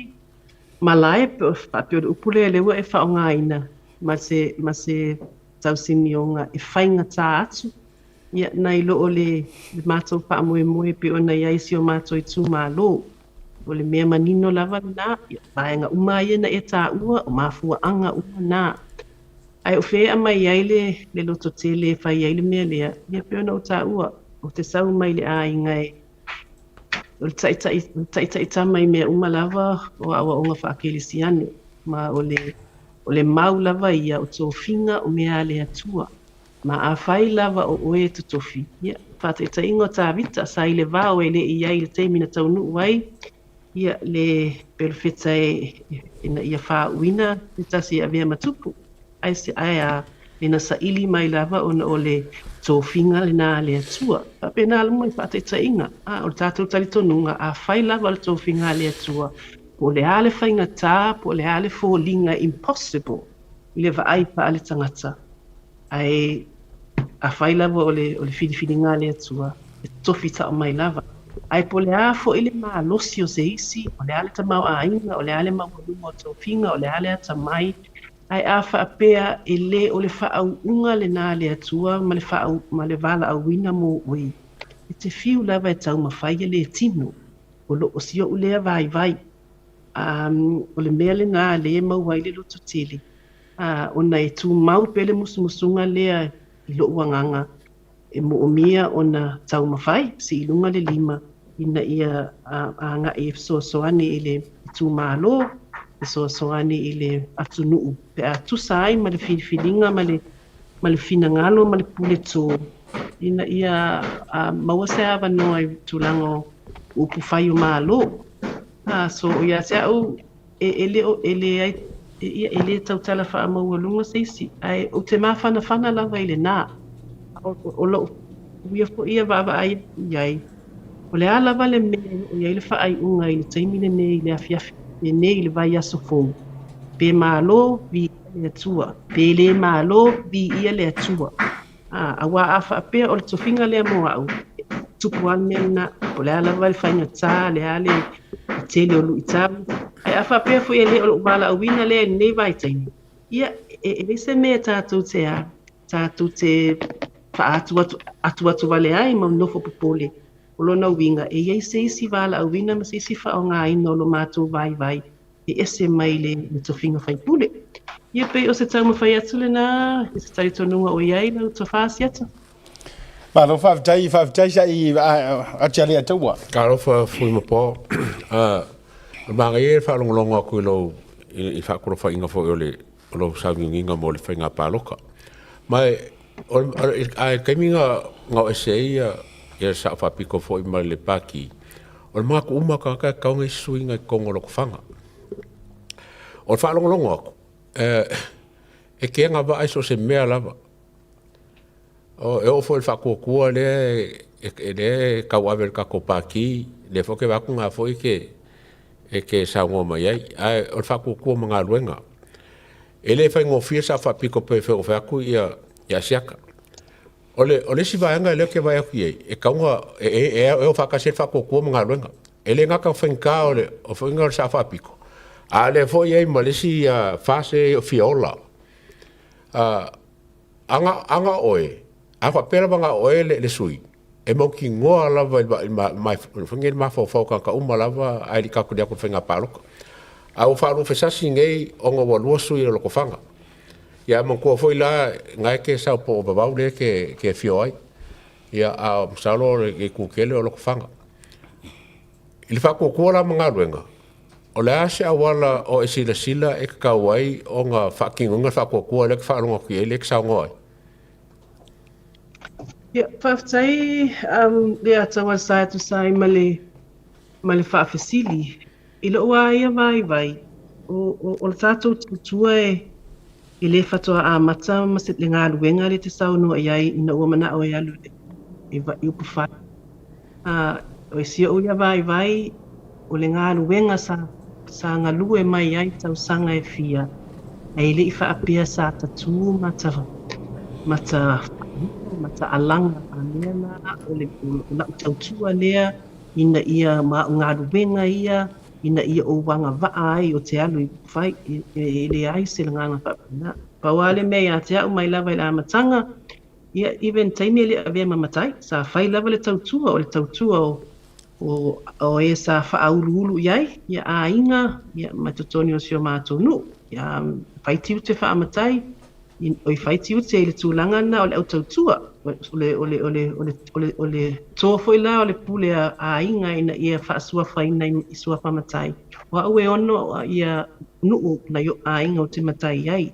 Speaker 5: malae pe o faapea o le upu lea lea ua e faaaogaina ma se ma se tausinioga e faigata atu ia nai lo o le le matou faamoemoe e pei ona i ai si o matou itumalo. O le mea manino lava lena, ia vaega uma lava ia na e taua, o mafuaaga uma na. Ae o fea e aumai ai le le lototele e fai ai le mea lea, ia pei ona ou taua, ou te sau mai le aiga e o le taitai, o le taitai tama i mea uma lava o aoaoga faakelesiano, ma o le o le mau lava ia o tofiga o mea a le Atua. Ma afai lava o oe e totofi, ia, faataitaiga o Tavita, sa i le vao e le i i ai i le taimi na taunuu ai, ia, le perofeta e, ina ia faauuina se tasi e avea ma tupu, ae se, ae a, ina saili mai lava ona o le tofiga lena a le Atua. Faapena lava le faataitaiga, a, o le tatou talitonuga, afai lava o le tofiga a le Atua, po o le a le faigata, po o le a le foliga impossible i le vaai faale-tagata, Ae afai lava o le, o le filifiliga a le Atua, e tofi tao mai lava. Ae po o le a foi le malosi o se isi, o le a le tamaoaiga, o le a le maualuga o tofiga, o le a le atamai, ae a faapea e le o le faauuga lena a le Atua ma le faau, ma le valaauina mo oe, e te fiu lava e taumafai e le tino. O lo o si ou lea vaivai. A, o le mea lena lea e maua ai le lototele, A, ona e tumau pea le musumusuga lea i loʻu agaga e moomia ona taumafai, sii i luga le lima ina ia agai e fesoasoani i le itumalo, fesoasoani i le atunuu pe a tusa ai ma le filifiliga ma le ma le finagalo ma le puletō ina ia maua se avanoa i tulaga o upufai o Malo. A, so ia te au E, e le o, e leai, e, ia, e le tautala faamaualuga se isi, ae ou te mafanafana lava i lenā. O, o, o loʻu ia foi ia vaavaai atu i ai, o le a lava le mea e oo i ai le faaiuga i le taimi lenei i le afiafi lenei i le vaiaso fou, pe malo, viia le Atua, pe lē malo, viia le Atua. A, auā a faapea o le tofiga lea mo au, e tupu lava le mea lenā, po o le a lava le faigata, le a le tele o luitau, ae a faapea foi e le o loʻu valaauina lea i lenei vaitaimi, ia, e, e leai se mea tatou te a, tatou te faaatuatu atuatu wale ai ma nofo popole. O lona uiga, e i ai se isi valaauina ma se isi faaaogaina o lo matou vaivai e ese mai le, le tofiga faipule. Ia pei o se taumafai atu lenā i se talitonuga o i ai lau tofā Asiata.
Speaker 1: Malo faafetai, faafetai sa'i ati a le Ataua.
Speaker 8: Talofa Fuimapo. O le manaia e faalogologo atu i lou i faatulafaiga foi o le o lou sauniuniga mo le faiga paloka. Ma e, o, a e taimi na, na o ese ai ia, ia sao faapito foi ma le pati, o le manatu uma o tagata e tatau ona i ai se suiga i totonu o Lotofaga. O le faalogologo atu, e, e te agavaa i so o se mea lava. O, e oo foi i le faatuatua lea e, lea e tauave e le tatou pati, lea foi ou te vaai atu na foi e te, e te saunoa mai ai. Ae o le faatuatua ma galuega. E le faigofie sa faapito pei foi ona fai atu ia, ia Asiata. O le, o le isi vaega lea ou te vaai atu i ai, e tatau ona, e, e, e, e o faatasi ai le faatuatua ma galuega. E le gata o faigata o le, o faiga o le sao faapito, a o lea foi e i ai ma le isi uh, fase o fia ola. Uh, aga, aga oe, a faapea lava na o oe le, le sui, e mautinoa lava i le ma, i le mafaufau o tagata uma lava ae le i tatou atu i le faiga palota. A ua faaluafesasi nei ona ua lua sui o Lotofaga. Ia manatua foi la na e te sau po o Vavau lea e te afio ai. Ia a masalo le itu tele o Lotofaga. I le faatuatua la ma galuega, o le a se auala o e silasila e tatau ai ona faatinoina le faatuatua lea e te faalogo atu i ai lea e te saunoa ai?
Speaker 5: Ia, faafetai le ata sa e tusa ai ma le, ma le faafesili. I lou lava ia vaivai, o, o, o le tatou tautua e, e le faatoa amata ma se, le galuega lea e te saunoa i ai ina ua manao e alu i, i, i upufai. O si ou ia vaivai, o le galuega sa, sa galue mai ai tausaga e fia, ae le i faapea sa tatū ma ta, ma ta ma ta alaga a mea la o le, o lau tautua lea ina ia ma au galuega ia ina ia ou agavaa ai ou te alu i upufai, e, e leai se lagona faapena. Pau lava le mea ia te au mai lava i le amataga, Ia, even taimi e le avea ma matai, sa fai lava le tautua, o le tautua o, o, o e sa faauluulu i ai, ia aiga, ia, ma totonu o si o matou nuu. Ia, fai tiute faamatai, oi fai tiute i le tulaga lena o le au tautua, o le, o le, o le, o le, o le, o le to foi la o le pule a aiga ina ia faasuafaina i suafa matai. O au e ono ia nuu nai o'u aiga ou te matai ai.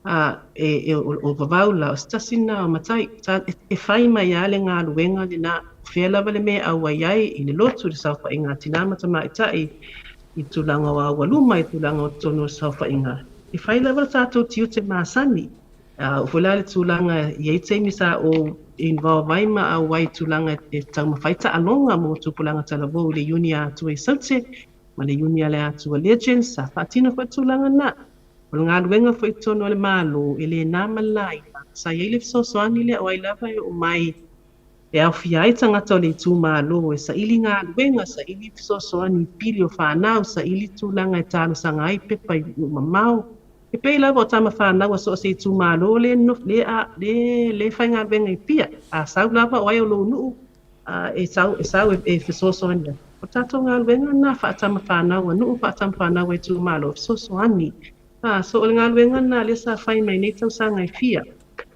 Speaker 5: A, e, e, o, o Vavau la, o se tasi lena o matai, sa, e, e fai mai lava le galuega lena, o fea lava le mea e auai ai, i le lotu, i le saofaiga a tinā ma tamaitai, i tulaga o aualuma, i tulaga o totonu o le saofaiga. E fai lava le tatou tiute masani. A, oo foi la le tulaga, e i ai taimi sa ou involve ai ma auai i tulaga e taumafai taaloga mo tupulaga talavou i le Iuni a Atua i Saute, ma le Iuni a le Atua Legends, sa faatino foi le tulaga lena. O le galuega foi i totonu o le Malo, e le na ma le laina. Sa i ai le fesoasoani lea o ai lava e oo mai e aofia ai tagata o le itumalo e saili galuega, saili fesoasoani i pili o fanau, saili tulaga e talosaga ai pepa i nuu mamao. E pei lava o tama fanau a so o se itumalo le le le le faigaluega i Apia. A sau lava o ai o lou nuu, e sau, e sau e fesoasoani atu. O tatou galuega lena faatama fanau a nuu, faatama fanau a itumalo, e fesoasoani. A, so o le galuega lena lea sa fai mai nei tausaga e fia.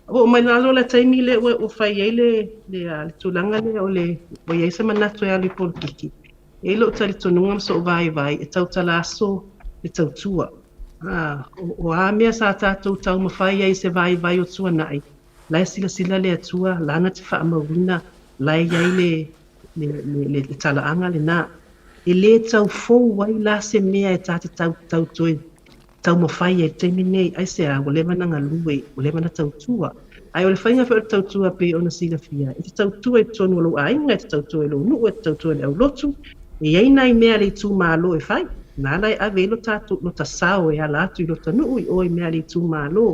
Speaker 5: Ua oo mai lalo le taimi lea ua, ua fai ai le, le, le tulaga lea o le, ua i ai se manatu e alu i polokiki. E i ai lou talitonuga ma so'u vaivai e tautala aso le tautua. A, o, o a mea sa tatou taumafai ai i se vaivai o tuanai, La e silasila le Atua, lana te faamauina, la e i ai le, le, le, le, le talaaga lena. E lē tau fou ai la se mea e ta te tau, tau toe taumafai ai i le taimi nei, aisea, ua leva ona galue, ua leva ona tautua. Ae o le faiga foi o le tautua pei ona silafia, e te tautua i totonu o lou aiga, e te tautua i lou nuu, e te tautua i le aulotu, e i ai nai mea a le itumalo e fai, na ala e ave ai lo tatou, lota sao e ala atu i lota nuu i o i mea a le itumalo.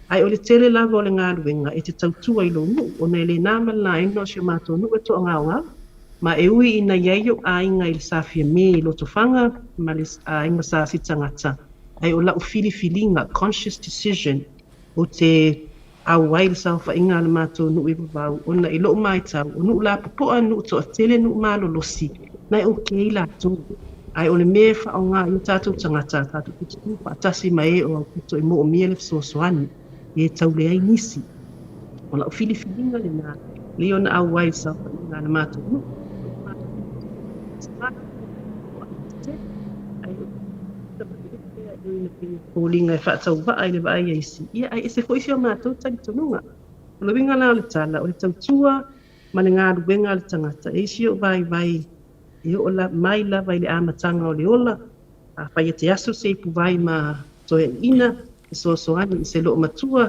Speaker 5: Ae o le tele lava o le galuega e te tautua i lou nuu, ona e le na ma le laina o si o matou nuu e toagaogao. Ma e ui ina i ai ou aiga i le Sa Fiame i Lotofaga ma le aiga Sa Sitagata, ae o lau filifiliga, conscious decision, ou te auai i le saofaiga a le matou nuu i Vavau, ona i lou maitau, o nuu lapopoa, nuu toatele, nuu malolosi, na e okay latou. Ae o le mea e faaaoga ai o tatou tagata, tatou te tutū faatasi ma e o aupito e moomia le fesoasoani, e tau leai nisi. O lau filifiliga lena, lei ona auai i le saofaiga a le matou nuu, E foliga e faatauvaa i le vaai a isi, ia ae ese foi si o matou talitonuga. O le uiga la o le tala, o le tautua ma le galuega a le tagata, e i si ou vaivai e oo mai lava i le amataga o le ola, afai e te aso se ipuvai ma toeaiina, fesoasoani i se loomatua,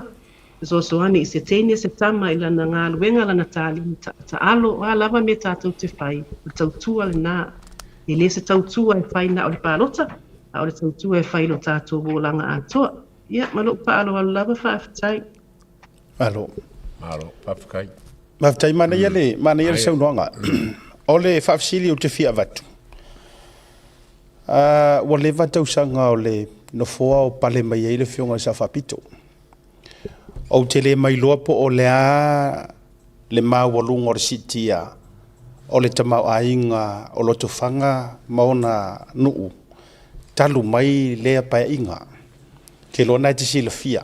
Speaker 5: fesoasoani i se teine se tama i lana galuega, lana taleni taalo, o a lava mea tatou te fai, o le tautua lena. E le se tautua e fai na o le palota, a o le tautua e fai i lo tatou olaga atoa. Ia, ma lou faaaloalo lava, faafetai.
Speaker 1: Malo.
Speaker 8: Malo, faafetai.
Speaker 1: Faafetai, manaia le, manaia le saunoaga. O le faafesili ou te fia avatu, ua leva tausaga o le nofoa o pale mai ai le Afioga i le Sao Faapito. Ou te le mailoa po o le a le maualuga o le siitia o le tamaoaiga o Lotofaga ma ona nuu talu mai lea paeaiga. Ou te iloa na e te silafia.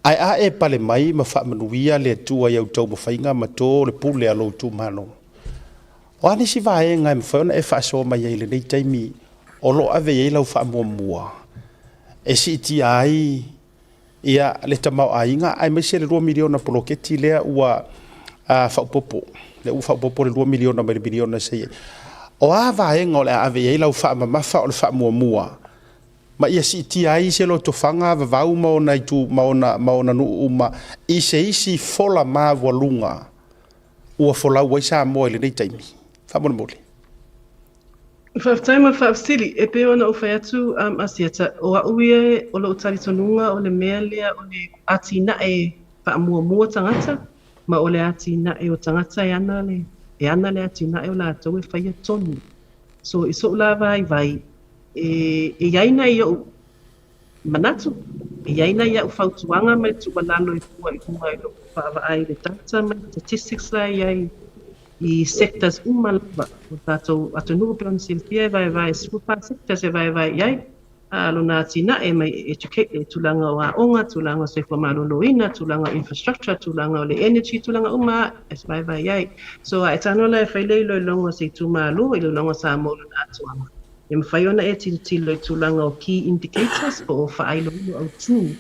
Speaker 1: Ae a e pale mai ma faamanuia le Atua i au taumafaiga ma to le pule a lou itumalo, o a nisi vaega e mafai ona e faasoa mai ai i lenei taimi o lo o ave i ai lau faamuamua e siitia ai ia le tamaoaiga aemaise le $2 miliona poloketi lea ua faaopoopo, lea ua faaopoopo le $2 miliona mai le miliona sa i ai. O a vaega o le a ave i ai lau faamamafa o le faamuamua ma ia siitia ai se lotofaga vavau ma ona itu ma ona ma ona nuu uma i se isi fola maualuga ua folau ai Samoa i lenei taimi? Faamolemole.
Speaker 5: Faafetai mo le faafesili. E pei ona ou fai atu, Asiata, o au ia o lou talitonuga o le mea lea o le atinae faamuamua tagata, ma o le atinae o tagata e ana le, e ana le atinae o latou e faia tonu. So, i soʻu la vaivai, e, e i ai nai oʻu manatu, e i ai nai aʻu fautuaga ma le tuualalo e fua i luga i loʻu vaavaai i le data ma le statistics la e i ai i sectors uma lava o le tatou atunuu pei ona silafia e vaevae, 14 sectors e vaevae i ai a lona atinae mai educate, tulaga o aoga, tulaga o soifua maloloina, tulaga o infrastructure, tulaga o le energy, tulaga uma e vaevae i ai. So a e tago la e fai le iloiloga o se itumalo, iloiloga o Samoa i lona atoaga, e mafai ona e tilotilo i tulaga o key indicators po o faailoilo autū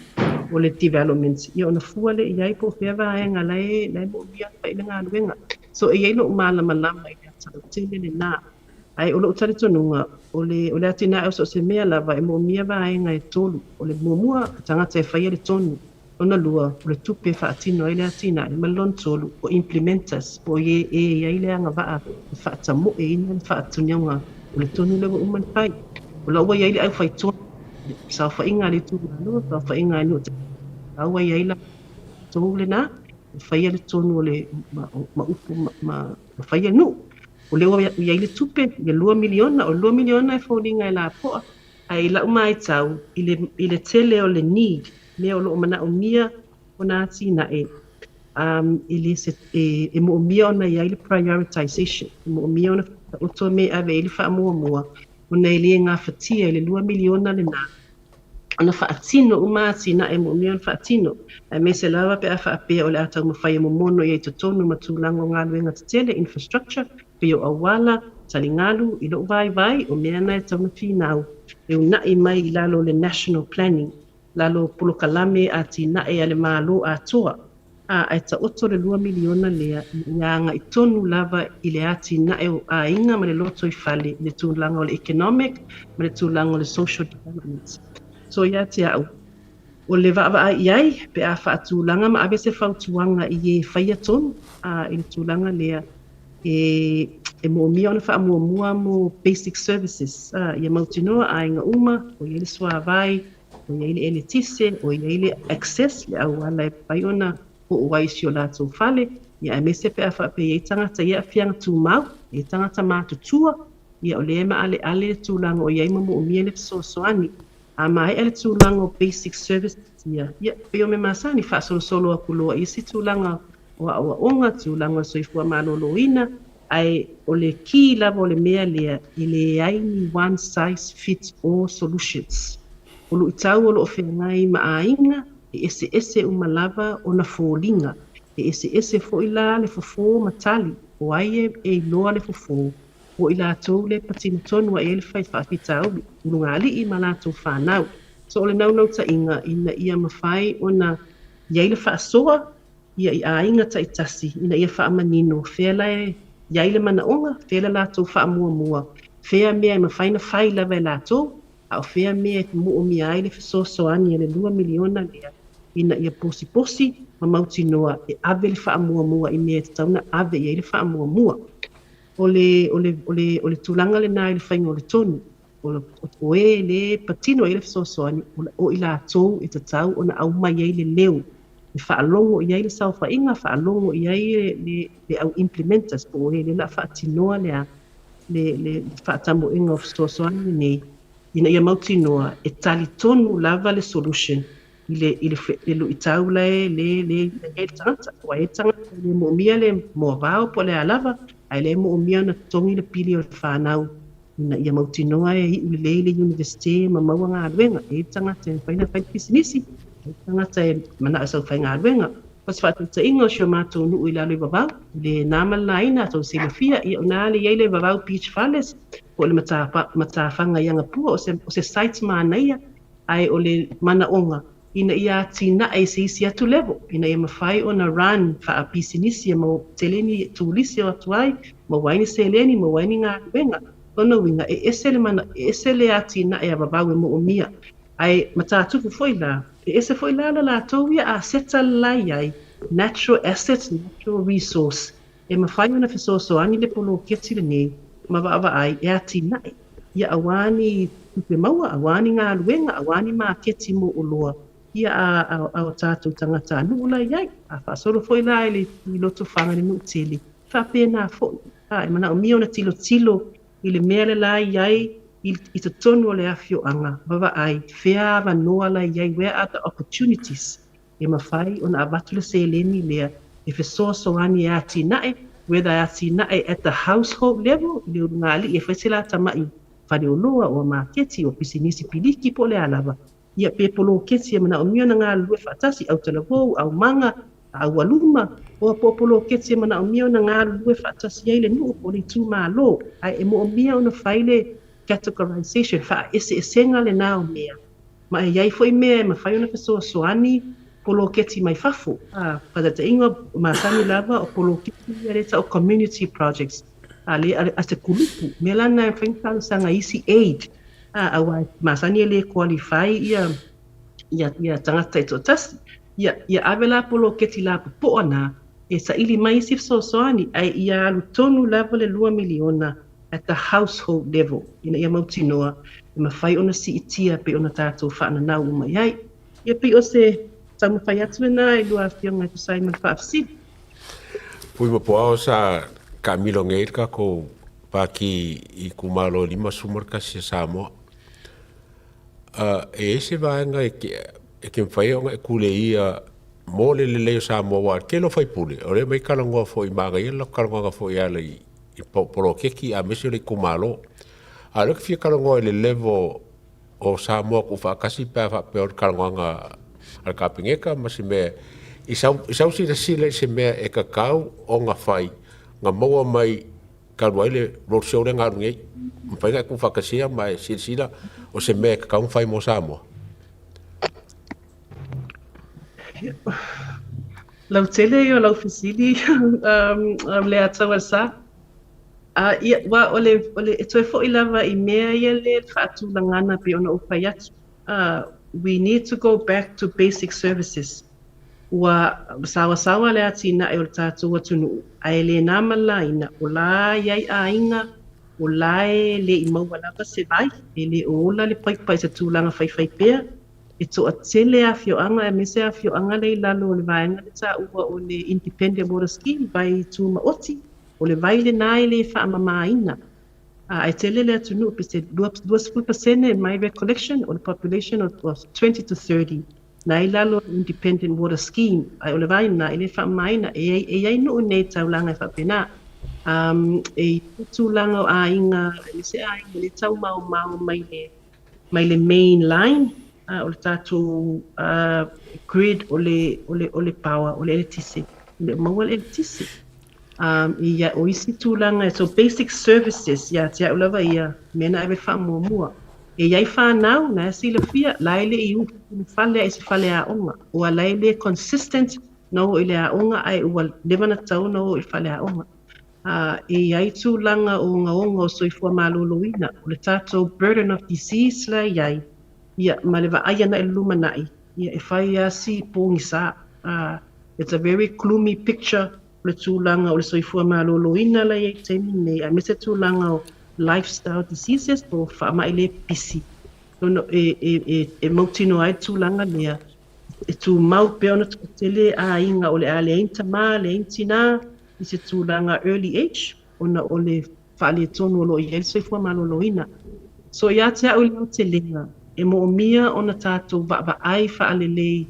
Speaker 5: o le development, ia ona fua lea i ai po o fea vaega la e la e moomia ona fai le galuega. So e i ai loʻu malamalama i le ata lautele lenā. Ae o loʻu talitonuga, o le o le atinae o so o se mea lava e moomia vaega e tolu. O le muamua, tagata e faia le tonu. Lona lua, o le tupe e faatino ai le atinae, ma le lona tolu, o implementers, po o e e i ai le agavaa e faatamoeina le faatinoga o le tonu lea ua uma ona fai. O la ua i ai le aufaitonu, le saofaiga a le itumalo, saofaiga a nuu, la ua i ai latou lena e faia le tonu o le ma, ma upu ma, ma, ma faia nuu. O lea ua i ai le tupe, le $2 miliona, o le $2 miliona e foliga e lapoa, ae i lau matau i le, i le tele o le need, mea o lo o manaomia ona atinae, e le se, e, e moomia ona i ai le prioritization, e moomia ona faataoto mea e ave i ai le faamuamua, ona e le gafatia i le $2 miliona lenā ona faatino uma atinae e moomia ona faatino, aemaise lava pe a faapea o le a taumafai e momono i ai totonu ma tulaga o galuega tetele, infrastructure, pei o auala, taligalu, i lou vaivai, o mea na e tatau ona finau e unaʻi mai i lalo o le national planning, lalo o polokalame atinae a le Malo atoa, a ae taoto le $2 miliona lea ina ia agai tonu lava i le atinae o aiga ma le lotoifale i le tulaga o le economic ma le tulaga o le social development. So ia te au, o le vaavaai i ai pe a faatulaga ma ave se fautuaga i e faia tonu a i le tulaga lea e e moomia ona faamuamua mo basic services a ia mautinoa aiga uma o i ai le suavai, o i ai le eletise, o i ai le access, le auala e mafai ona oo ai i si o latou fale, ia aemaise pe a faapea e i ai tagata i aafiaga tumau, e i ai tagata matutua, ia o lea e maaleale le tulaga o i ai ma moomia le fesoasoani. A maea le tulaga o basic services ia, ia pei o mea masani, faasolosolo atu loa i isi tulaga o aoaoga, tulaga o le soifua maloloina, ae o le key lava o le mea lea, e leai ni one size fits all solutions. O luitau o lo o feagai ma aiga, e eseese uma lava ona foliga. E eseese foi la le fofo ma tali, o ai e iloa le fofo. O i latou lea e patino tonu ai i ai le fai faafitauli, ulugalii ma latou fanau. So o le naunautaiga ina ia mafai ona i ai le faasoa ia i aiga taitasi ina ia faamanino fea la e i ai le manaoga, fea le latou faamuamua, fea mea e mafai ona fai lava e latou, a o fea mea e moomia ai le fesoasoani a le $2 miliona lea ina ia posiposi ma mautinoa e ave le faamuamua i mea e tatau ona ave i ai le faamuamua. O le, o le, o le, o le tulaga lena i le faiga o le tonu. O, o e lē patino i ai le fesoasoani, o i latou e tatau ona aumai ai le leo, e faalogo i ai le saofaiga, faalogo i ai le au implementers, po o e lea o le a faatinoa le a, le faatamoega o fesoasoani lenei, ina ia mautinoa e talitonu lava le solution i le, i le, le luitau la e le, le, le i ai le tagata. Ua i ai le tagata e le moomia le moavao po o le a lava, ae lea e moomia ona totogi le pili o le fanau ina ia mautinoa e iu lelei le iunivesite ma maua galuega. E i ai le tagata e mafai ona fai le pisinisi, e i ai le tagata e manao e sau faigaluega. O se faataitaiga o si o matou nuu i lalo i Vavau, i le na ma le laina, a tou silafia, ia o na le i ai le Vavau Beach Fales, po o le matafaga i Agapua, o se site manaia, ae o le manaoga ina ia atinae i se isi atu level, ina ia mafai ona run faapisinisi e mau tele ni turisi e o atu ai, maua ai ni seleni, maua ai ni galuega. Lona uiga, e ese le mana, e ese le atinae a Vavau e moomia. Ae Matatupu foi la, e ese foi la la latou ia aseta la i ai, natural assets, natural resource, e mafai ona fesoasoani le poloketi lenei ma vaavaai e atinae ia auā ni tupe maua, auā ni galuega, auā ni maketi mo oloa ia a o tatou tagatanuu la i ai. A faasolo foi la i le i Lotofaga i le nuu tele, e faapena foi. A e manaomia ona tilotilo i le mea le la i ai i totonu o le afioaga, vaavaai fea avanoa la i ai, where are the opportunities e mafai ona avatu le seleni lea e fesoasoani e atinae, whether e atinae at the household level, i le ulugalii e fai se la tamai faleoloa oa maketi oa pisinisi piliki po o le a lava, ia pe poloketi e manaomia ona galulue faatasi, autalavou, aumaga, aualuma, oa po o poloketi e manaomia ona galulue faatasi ai le nuu po o le itumalo, ae e moomia ona fai le categorization, faaeseesega lena o mea. Ma e i ai foi mea e mafai ona fesoasoani poloketi mai fafo. A, faataitaiga, masani lava o poloketi ia lea e tau o community projects, a le a se kulupu. Mea la na e mafai ona talosaga i isi aid, a, aua e masani e le qualify ia ia ia tagata taitoatasi. Ia, ia ave la poloketi lapopoa na e saili mai isi fesoasoani, ae ia alu tonu lava le $2 miliona at the household level, ina ia mautinoa e mafai ona siitia pei ona tatou faananau uma i ai. Ia pei o se taumafai atu lena i lua afioga e tusa ai ma le faafesili.
Speaker 8: Pui ma Puao sa taamilo nei le tatou pati i itumalo e 51 a Samoa. E i ai se vaega e te mafai ona e tuleia mo le lelei o Samoa aua o le tele o faipule o lea e aumai talanoa foi manaia le latou talanoaga foi e ala i i poloketi aemaise o le itumalo. A o lea ou te fia talanoa i le level o Samoa tuufaatasi pe a faapea o le talanoaga a le Kapeneta ma se mea i sau, i sau silasila i se mea e tatau ona fai na maua mai talu ai le road show lea na alu nei. Mafai ona e tuufaatasia ma e silasila o se mea e tatau ona fai mo Samoa.
Speaker 5: Lautele ia o lau fesili le Ataua Sa. Ia, ua o le, o le, e toe foi lava i mea ia le faatulagana pei ona ou fai atu. We need to go back to basic services. Ua saoasaoa le atinae o le tatou atunuu, ae le na ma le laina, o la i ai aiga, o la e le i maua lava se vai, e le o ola le paipa i se tulaga faifaipea, E toatele afioaga aemaise afioaga lea i lalo o le vaega lea taua o le Independent Water Scheme, vai tumaoti, o le vai lena e le faamamaina. Ae tele le atunuu, pe se 20% in my recollection o le population of 20 to 30 na i lalo o le Independent Water Scheme, ae o le vai lena e le faamamaina. E i ai nuu i nei taulaga e faapena. E i ai tulaga o aiga, aemaise aiga lea e taumaomao mai le mai le main line o le tatou grid o le, o le, o le power, o le eletise. E le o maua le eletise. Ia, o isi tulaga, so basic services ia te au lava ia, mea na ave faamuamua. E i ai fanau, na e silafia, la e le i ulufale i se faleaoga, ua la e le consistent na oo i le aoga ae ua leva ona tatau ona oo i le faleaoga. E i ai tulaga o ogaoga o soifua maloloina, o le tatou burden of disease la e i ai, ia, ma le vaai ʻana i le lumanai, ia, e fai lava si pogisa. It's a very gloomy picture o le tulaga o le soifua maloloina la e i ai i le taimi lenei, aemaise tulaga o lifestyle diseases po o faamai le pipisi. E, e, e, e mautinoa ai le tulaga lea, e tumau pea ona toatele aiga o le a leai ni tamā, leai ni tinā i se tulaga early age ona o le faaletonu o lo o i ai le soifua maloloina. So ia te au i le aotelega, e moomia ona tatou vaavaai faalelei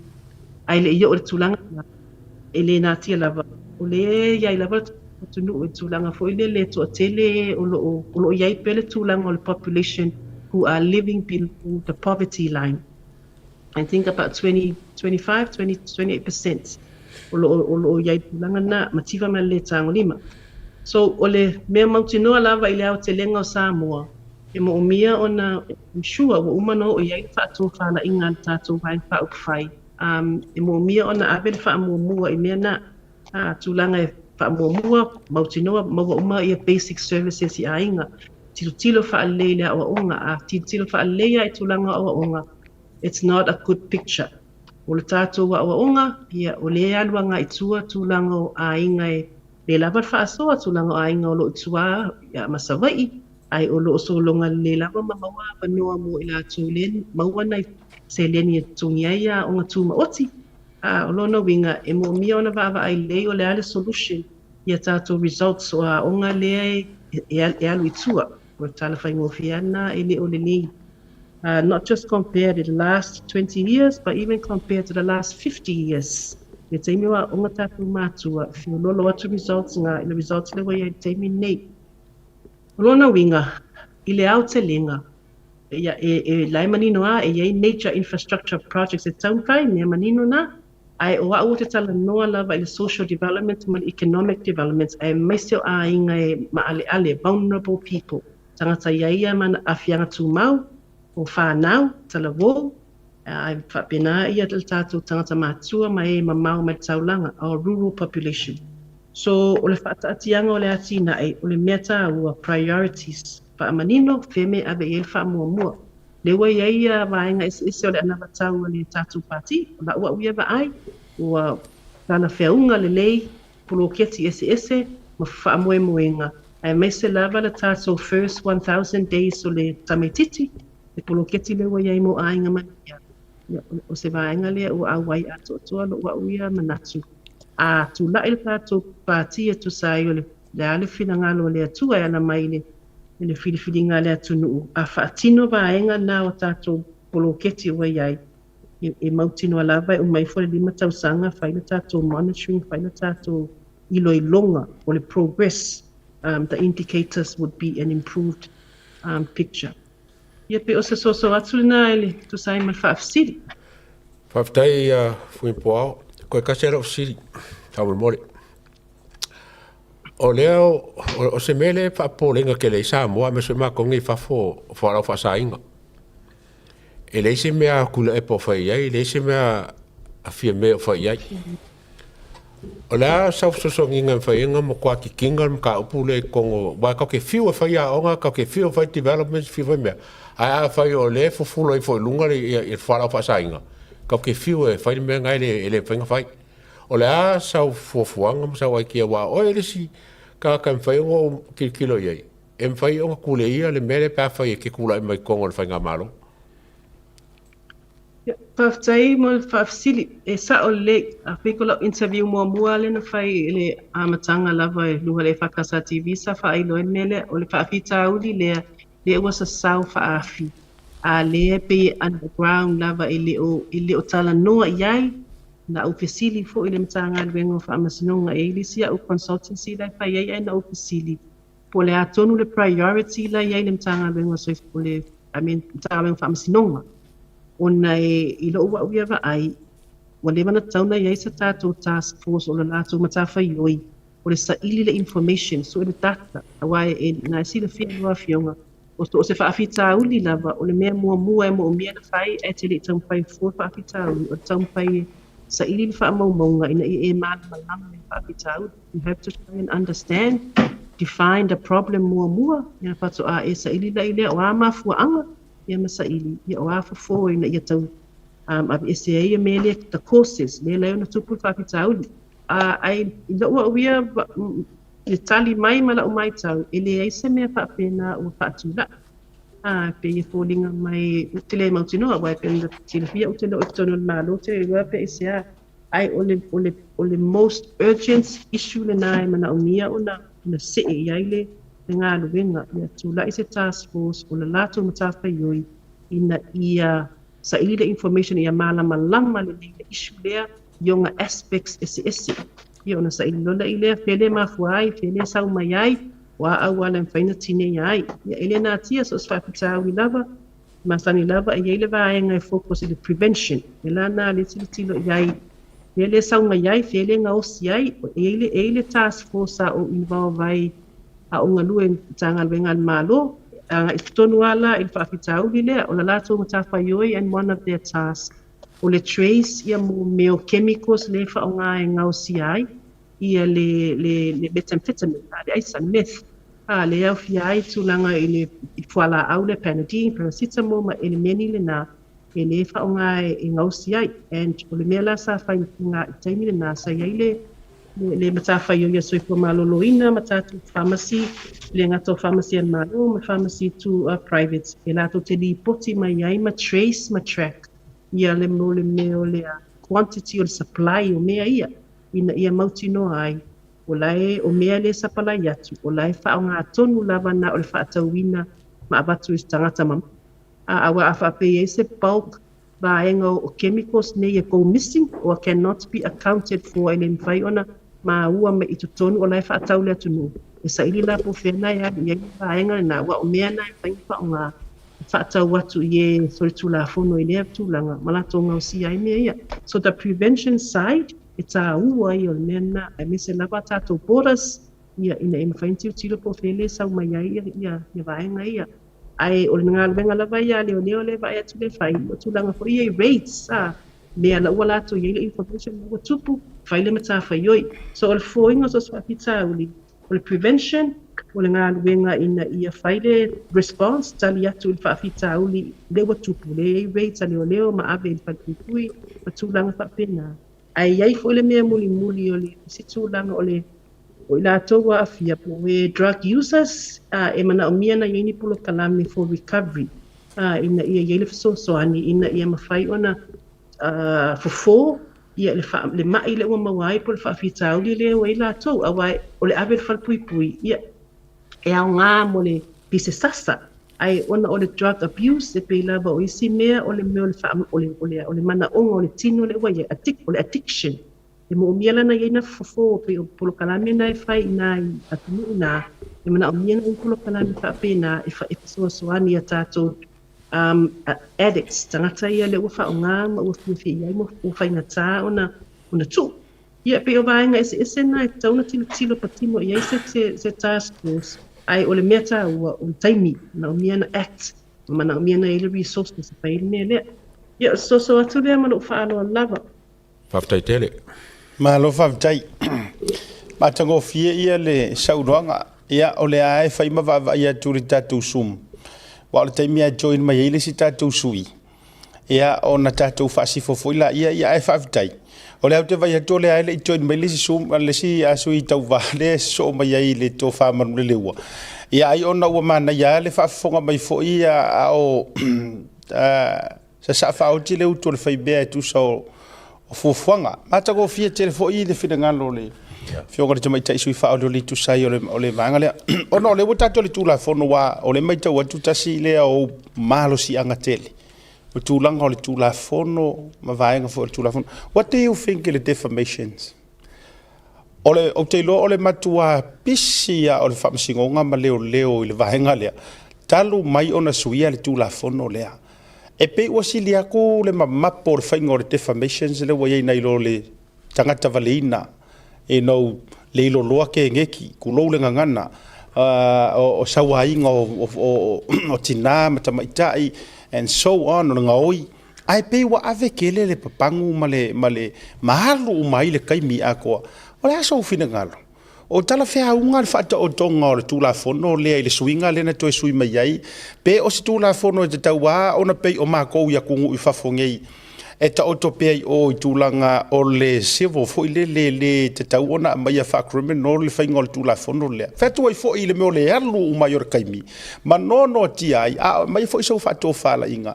Speaker 5: ae le i oo i le tulaga lena, e le natia lava, o lea e i ai lava le atunuu i le tulaga foi lele e toatele o lo o, o lo o i ai pea le tulaga o le population who are living below the poverty line. I think about 20, 25, 20, 28% o lo o, o lo o i ai tulaga na, mativa ma le lē tagolima. So, o le mea mautinoa lava i le aotelega o Samoa, e moomia ona, I'm sure, ua uma ona oo i ai le faatofalaiga a le tatou Vaega Faaupufai, e moomia ona ave le faamuamua i mea na, tulaga e faamuamua, mautinoa, maua uma ia basic services i aiga. Tilotilo faalelei i le aoaoga, a tilotilo faalelei lava i tulaga o aoaoga, it's not a good picture. O le tatou aoaoga, ia, o lea e alu agai i tua tulaga o aiga e le lava le faasoa, tulaga o aiga o lo o i tua ia, ma Savaii, ae o lo o sologa lelei lava ma maua avanoa mo i latou lea maua nai seleni e totogi ai aoga tumaoti. A o lona uiga, e moomia ona vaavaai lelei o le a le solution ia tatou results o aoga lea e, e, e alu i tua. O le tala faigofie lena e le o lelei. Not just compared to the last 20 years, but even compared to the last 50 years. Le taimi o aoga tatou matua, feololo atu results nga i le results lea ua i ai i le taimi lenei. O lona uiga, i le aotelega, ia, e, e la e manino lava, e i ai major infrastructure projects e taumafai, mea manino na, ae o au ou te talanoa lava i le social development ma le economic development, aemaise o aiga e maaleale, vulnerable people, tagata i a ia ma aafiaga tumau, o fanau, talavou, ae faapena ia le tatou tagata matua ma e mamao mai le taulaga, our rural population. So, o le faataatiaga o le atinae, o le mea taua, priorities, faamanino, feme ave i ai le faamuamua. Lea ua i ai ia vaega eseese o le anavatau a le tatou pati, o lau au ia vaai, ua talafeauga lelei, poloketi eseese ma faamoemoega, aemaise lava le tatou first 1000 days o le tamaitiiti, le poloketi lea ua i ai mo Aiga Manuia. Ia, o se vaega lea ua auai atoatoa lou au ia manatu. A tulai le tatou pati e tusa ai o le, le a le finagalo o le Atua e ala mai i le, i le filifiliga a le atunuu, a faatino vaega na o tatou poloketi ua i ai, e, e mautinoa lava e uma ifo le 5 tausaga, fai le tatou monitoring, fai le tatou iloiloga o le progress, the indicators would be an improved picture. Ia pe o se soso atu lena e le tusa ai ma le faafesili.
Speaker 8: Faafetai ia Fuipoao. Koe kasi lou fesili, faamolemole. O lea o, o se mea lea e faapopolega tele ai Samoa aemaise foi matou nei i fafo o fualaau faasaina. E leai se mea a Tuilaepa o fai i ai, e leai se mea a Fiame o fai i ai. O le a sau fesoasoaniga e mafai ai ona matua kikina le mataupu lea i totonu o, aua tatou te fiu e fai aoga, tatou te fiu e fai developments, fiu e fai mea, ae afai o lea e fufula ifo i luga le, ia, le fualaau faasaina, tatou te fiu e fai le mea lena e le, e le mafai ona fai. O le a sau fuafuaga ma sau aikia, aua o oe le isi tagata e mafai ona ou tilotilo i ai, e mafai ona tuleia le mea lea pe afai e te tulai mai totonu o le faigamalo.
Speaker 5: Ia, faafetai mo le faafesili. E sao lelei, afai ko lau interview muamua lea na fai i le amataga lava i luga o le EFKS TV sa faailoa ai le mea lea, o le faafitauli lea, lea ua sasao faaafi, a lea e pei e underground lava e le o, e le o talanoa i ai. Na ou fesili foi i le Matagaluega o Faamasinoga, e i ai le isi au consultancy la e fai ai ae na ou fesili, po o le a tonu le priority la e i ai le Matagaluega o Soifua, le, I mean, Matagaluega o Faamasinoga, ona e, i lou au ia vaai, ua leva ona tatau ona i ai se tatou task force o le latou matafaioi, o o le saili le information, sue le data, aua e, na e silafia lua afioga, o so o se faafitauli lava, o le mea muamua e moomia na fai, ae te le'i taumafai fua faafitauli, o le taumafai e saili le faamaumauga ina ia e malamalama i le faafitauli. You have to try and understand, define the problem muamua, ia faatoa e saili la'i lea o a mafuaaga, ia ma saili, ia o a fofo ina ia tau aveese ai ia mea lea, the causes, lea lai ona tupu le faafitauli. Ae i lou au ia le tali mai ma lau matau, e leai se mea faapena ua faatula'i. Pei e foliga mai ou te le mautinoa, aua e pei ona silafia ou te le o i totonu o le Malo, ou te le iloa pe aisea. Ae o le, o le, o le most urgent issue lena e manaomia ona see i ai le galuega, ia tula'i se task force o le latou matafaioi ina ia saili le information ia malamalama lelei le issue lea i ona aspects eseese. Ia ona saili loa la'i lea, fea le mafua ai, fea le sau mai ai, o a auala e mafai ona tineia ai. Ia e le natia so o se faafitauli lava, masani lava e i ai le vaega e focus i le prevention. E la na le tilotilo i ai, fea le sau mai ai, fea le gaosi ai, e i ai le, e i ai le task force a o involve ai a o galue i Matagaluega a le Malo, agai totonu lava la i le faafitauli lea, o le latou matafaioi and one of their tasks, o le trace ia mo mea o chemicals lea e faaaoga e gaosia ai ia le, le, le methamphetamine, le aisa, le meth, lea e aofia ai tulaga i le i fualaau le Panadeine, paracetamol ma elemeni lena e le faaaoga e gaosi ai. And o le mea la sa fai i le taimi lena, sa i ai le le matafaioi a Soifua Maloloina ma tatou pharmacy, le gata o pharmacy a le Malo ma pharmacy tu private, e latou te lipoti mai ai ma trace ma track ia le mo le mea o le quantity o le supply o mea ia, ina ia mautinoa ai o la e o mea le sapalai atu, o la e faaaoga tonu lava na o le faatauina ma avatu i se tagata ma aua a faapea i ai se bulk vaega o chemicals nei e go missing or cannot be accounted for, e le mafai ona maua mai i totonu o la e faatau le atunuu, e saili la po o fea na e alu i ai le vaega lena, aua o mea na e mafai ona faaaoga e faatau atu i e solitulafono i lea tulaga ma latou gaosia ai mea ia. So the prevention side e tāua ia o le mea lena, aemaise lava tatou borders ia ina ia mafai ona tilotilo po o fea le sau mai ai ia, ia, ia vaega ia. Ae o le galuega lava ia a leoleo le vaai atu le fai, o tulaga foi ia i raids, mea la ua latou i ai le information ua tupu, fai le matafaioi. So o le fofoina o so o se faafitauli, o le prevention, o le galuega ina ia fai le response, tali atu i le faafitauli le ua tupu, le i ai raids a leoleo ma ave i le falepuipui ma tulaga faapena. Ae i ai foi le mea mulimuli o le isi tulaga o le o i latou ua aafia po o e drug users, e manaomia na i ai ni polokalame for recovery, ina ia i ai le fesoasoani ina ia mafai ona fofo ia le, le mai le ua maua ai po o le faafitauli lea ua i latou, aua o le ave i le falepuipui ia e aoga mo le pise sasa, ae ona o le drug abuse e pei lava o isi mea o le mea o le, fa, o le, o le, o le manaoga o le tino le ua i ai, o le addiction. E moomia lana i ai na fofo pei o polokalame na e fai i nā i atunuu na, e manaomia na i polokalame faapena e, e fesoasoani ia tatou addicts, tagata ia le ua faaaoga ma ua fiafia i ai ma ua faigata ona tuu. Ia pei o vaega eseese na e tatau ona tilotilo patino i ai se task force, ae o le mea taua o le taimi, manaomia na act, ma manaomia na i ai le resources e fai ai le mea lea. Ia, o le soso atu lea ma lou faaaloalo lava.
Speaker 8: Faafetai tele.
Speaker 1: Malo faafetai. Matagofie ia le saunoaga. Ia, o lea e fai ma vaavaai atu i le tatou Zoom. Aua o le taimi e join mai ai le isi tatou sui. Ia, ona tatou faasifo foi la ia, ia ae faafetai. O lea ou te vaai atu o lea e le i join mai le isi Zoom, le isi sui tauva lea e sosoo mai ai i le tofa Manuleleua. Ia, ai ona ua manaia le faafofoga mai foi a o sasaa faaoti le utu o le faimea e tusa o fuafuaga. Matagofie tele foi le finagalo o le Afioga i le Tamaitai Sui Faaolioli e tusa ai o le vaega lea. Ona o lea ua tatou i le Tulafono, aua o lea e matau atu tasi lea o malosiaga tele, o tulaga o le Tulafono ma vaega foi o le Tulafono. What do you think i le defamations? O le, ou te iloa o le matua pisi lava o le faamasinoga ma leoleo i le vaega lea, talu mai ona suia le Tulafono lea. E pei ua sili atu le mamapo o le faiga o le defamations lea ua i ai nai lo le tagata valeina. Leiloloa kegeki, tulou le gagana, o sauaina o tinā ma tamaitai and so on, o le gaoi, ae pei ua ave tele le papagu ma le ma le ma alu uma ai le taimi atoa. O le a sou finagalo? O talafeauga le faataotoga o le Tulafono lea i le suiga lea na toe sui mai ai, pe o se Tulafono e tatau lava ona pei o matou i atunuu i fafo nei e taoto pea i o i tulaga o le civil foi lele, le tatau ona aumaia faa-criminal le faiga o le Tulafono lea. Fai atu ai foi i le mea o le alu uma ai o le taimi ma noanoatia ai, a aumai foi sou faatofalaiga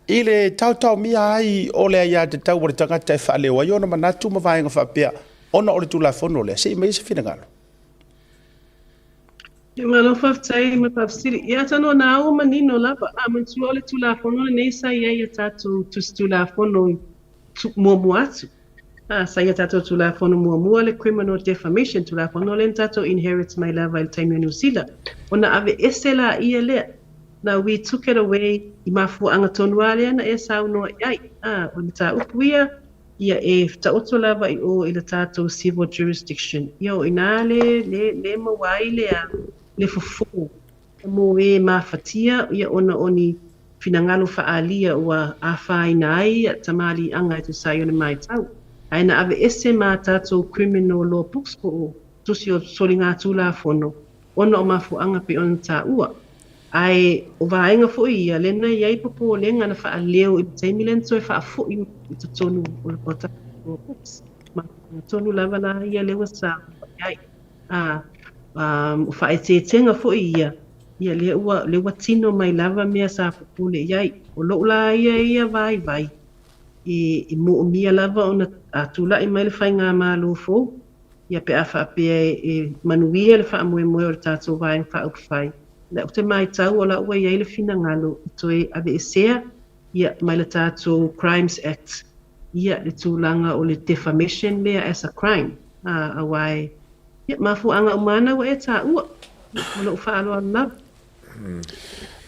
Speaker 1: i le taotaomia ai o le aiatatau a le tagata e faaleo ai ona manatu ma vaega faapea ona o le Tulafono lea. Se i aumai se finagalo.
Speaker 5: Ia malo faafetai mo le faafesili. Ia atonu o na ua manino lava, a manatua o le Tulafono lenei sa i ai i a tatou Tusi Tulafono muamua atu. A, sa i a tatou Tulafono muamua le Criminal Defamation, Tulafono lea na tatou inherit mai lava i le taimi o Niu Sila. Ona aveese laia lea, na we took it away i mafuaaga tonu lava lea na e saunoa i ai. A, o le mataupu ia, Ia e taoto lava i o i le tatou civil jurisdiction. Ia o ina le, le, le maua ai le a, le fofo mo e mafatia ia ona o ni finagalo faaalia ua afaina ai ia tamaliiaga e tusa ai o le maitau. Ae na aveese ma tatou criminal law books po o tusi o soligatulafono ona o mafuaaga pei ona taua. Ae o vaega foi ia lea na i ai popolega na faaleo i le taimi lea na toe faafoi mai i totonu o le tatou books. Mafuaaga tonu lava la ia lea ua saunoa i ai. A, o faaeteetega foi ia, ia lea ua, lea ua tino mai lava mea sa popole i ai. O lou la ia ia vaivai, e, e moomia lava ona a tulai mai le faigamalo fou, ia pe a faapea e manuia le faamoemoe o le tatou Vaega Faaupufai, lea ou te maitau o la ua i ai le finagalo e toe aveesea ia mai le tatou Crimes Act ia le tulaga o le defamation lea as a crime, ā, aua e, ia, mafuaaga uma lava na ua e taua. Ia, ma lou faaaloalo lava.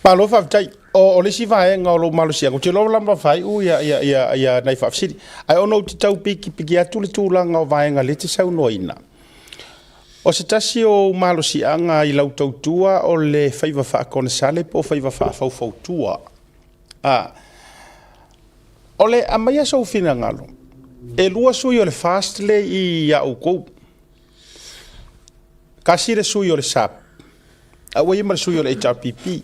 Speaker 1: Malo faafetai. O le isi vaega o lou malosiaga, ou te iloa lava faaiu ia, ia, ia, ia nai faafesili. Ae ona ou te tau pikipiki atu le tulaga o vaega lea e te saunoaina. O se tasi o ou malosiaga i lau tautua o le faiva faakonesale po o faiva faafaufautua. A, o le aumaia sou finagalo, e lua sui o le FAST lea i a outou. Tasi le sui o le SAP, a ua i ai ma le sui o le HRPP.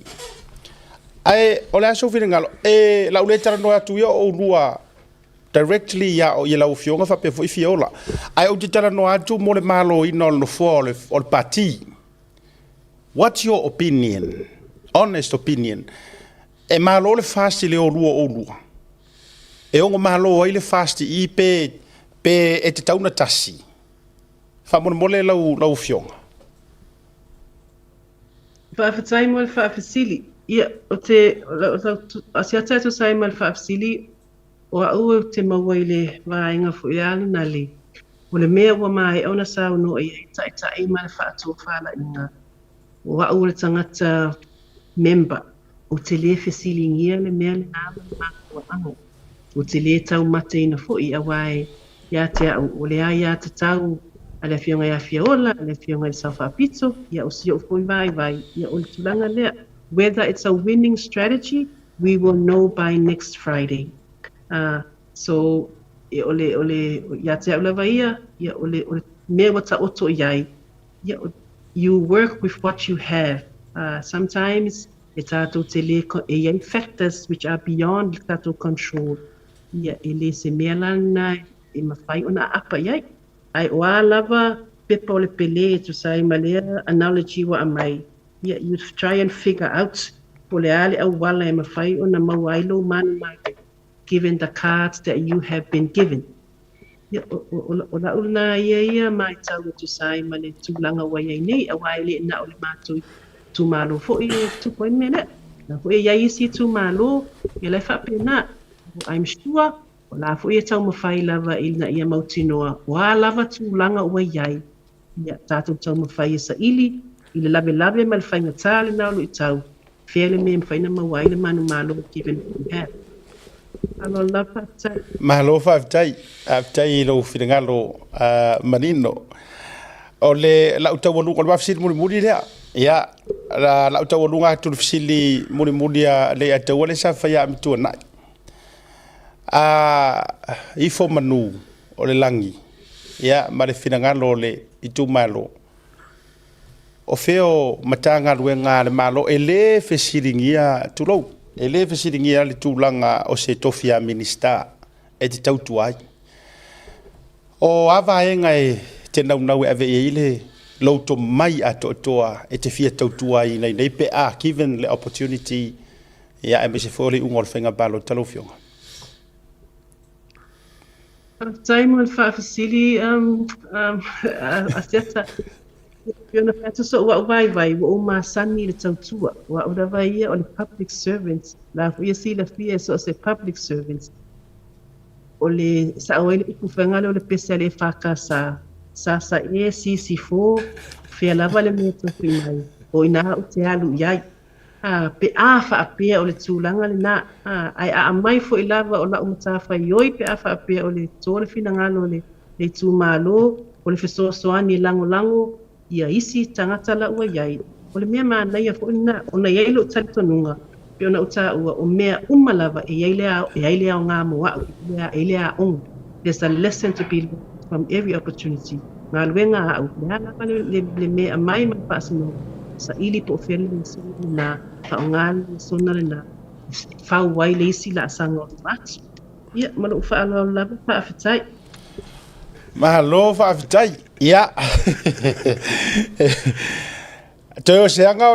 Speaker 1: Ae o le a sou finagalo? E, la u le talanoa atu ia o oulua directly ia i lau afioga faapea foi Fiola. Ae ou te talanoa atu mo le maloina o le nofoa o le, o le pati. What's your opinion? Honest opinion. E malo le FAST i le o lua o oulua? E ono malo ai le FAST i pe, pe e tatau ona tasi? Faamolemole lau, lau afioga.
Speaker 5: Faafetai mo le faafesili. Ia, o te, o se ata e tusa ai ma le faafesili, o au ou te maua i le vaega foi lea lena le, o le mea ua maea ona saunoa i ai taitai ma le faatofalaiga, o au o le tagata member, ou te le fesiligia le mea lena ma le mafuaaga. Ou te le taumateina foi aua e ia te au o le aiatatau a le Afioga ia Fiaola, a le Afioga i le Sao Faapito, ia o si ou foi vaivai, ia o le tulaga lea. Whether it's a winning strategy, we will know by next Friday. So, e o le, o le, ia te au lava ia, ia o le, o le mea ua taoto i ai, ia, you work with what you have. Sometimes, e tātou te le, e i ai factors which are beyond le tatou control, ia, e le se mea la lena e mafai ona aapa i ai. Ae o a lava pepa o le pele e tusa ai ma lea analogy ua aumai, ia, you try and figure out po o le a le auala e mafai ona maua ai lou manumanu given the cards that you have been given. Ia, o, o, o, o la'u lena ia ia maitau e tusa ai ma le tulaga ua i ai nei, auā e le na o le matou itumalo foi e tupu ai le mea lea. O la foi e i ai isi itumalo, ia la e faapena. I'm sure, o la foi e taumafai lava ina ia mautinoa o a lava tulaga ua i ai, ia tatou taumafai e saili i le lavelave ma le faigata lena o luitau, fea le mea e mafai ona maua ai le manumalo given what we have. Malo lava, faafetai.
Speaker 1: Malo faafetai, faafetai i lou finagalo manino. O le lau taualuga o le ma fesili mulimuli lea. Ia, la lau taualuga atu i le fesili mulimuli a Leiataua lea sa faia Amituanai. A ifo manu o le lagi, ia, ma le finagalo o le itumalo, o fea o Matagaluega a le Malo e le fesiligia, tulou, e le fesiligia le tulaga o se tofi a Minisita e te tautua ai. O a vaega e te naunau e ave i ai le lou tomai atoatoa e te fia tautua ai nei pe a given le opportunity, ia, aemaise foi o le iuga o le faiga palota lau Afioga?
Speaker 5: Faafetai mo le faafesili, Asiata. E pei ona fai atu so'u a'u vaivai, ua ou masani i le tautua. O a'u lava ia o le public servant. La foi e silafia e so o se public servant. O le sa'o ai le upu faiga lea o le pese a le EFKS, sa e sisifo, fea lava le mea tofi mai, o ina au te alu i ai. A, pe a faapea o le tulaga lenā, a, ae a aumai foi lava o la'u matafaioi pe a faapea o le to le finagalo o le itumalo, o le fesoasoani e lagolago ia isi tagata la ua i ai, o le mea manaia foi lenā, ona e i ai lo'u talitonuga, pe ona ou tāua, o mea uma lava e i ai le, e ai le aogā mo a'u, e i ai le aoga. There's a lesson to be learned from every opportunity. Galuega a'u, le a lava le mea aumai ma le faasinoga, saili po o fea le lesona lenā, faaaogā le lesona lenā, fau ai le isi laasaga o luma atu. Ia, ma lo'u faaaloalo lava, faafetai.
Speaker 1: Malo faafetai. Ia. Toe o se aga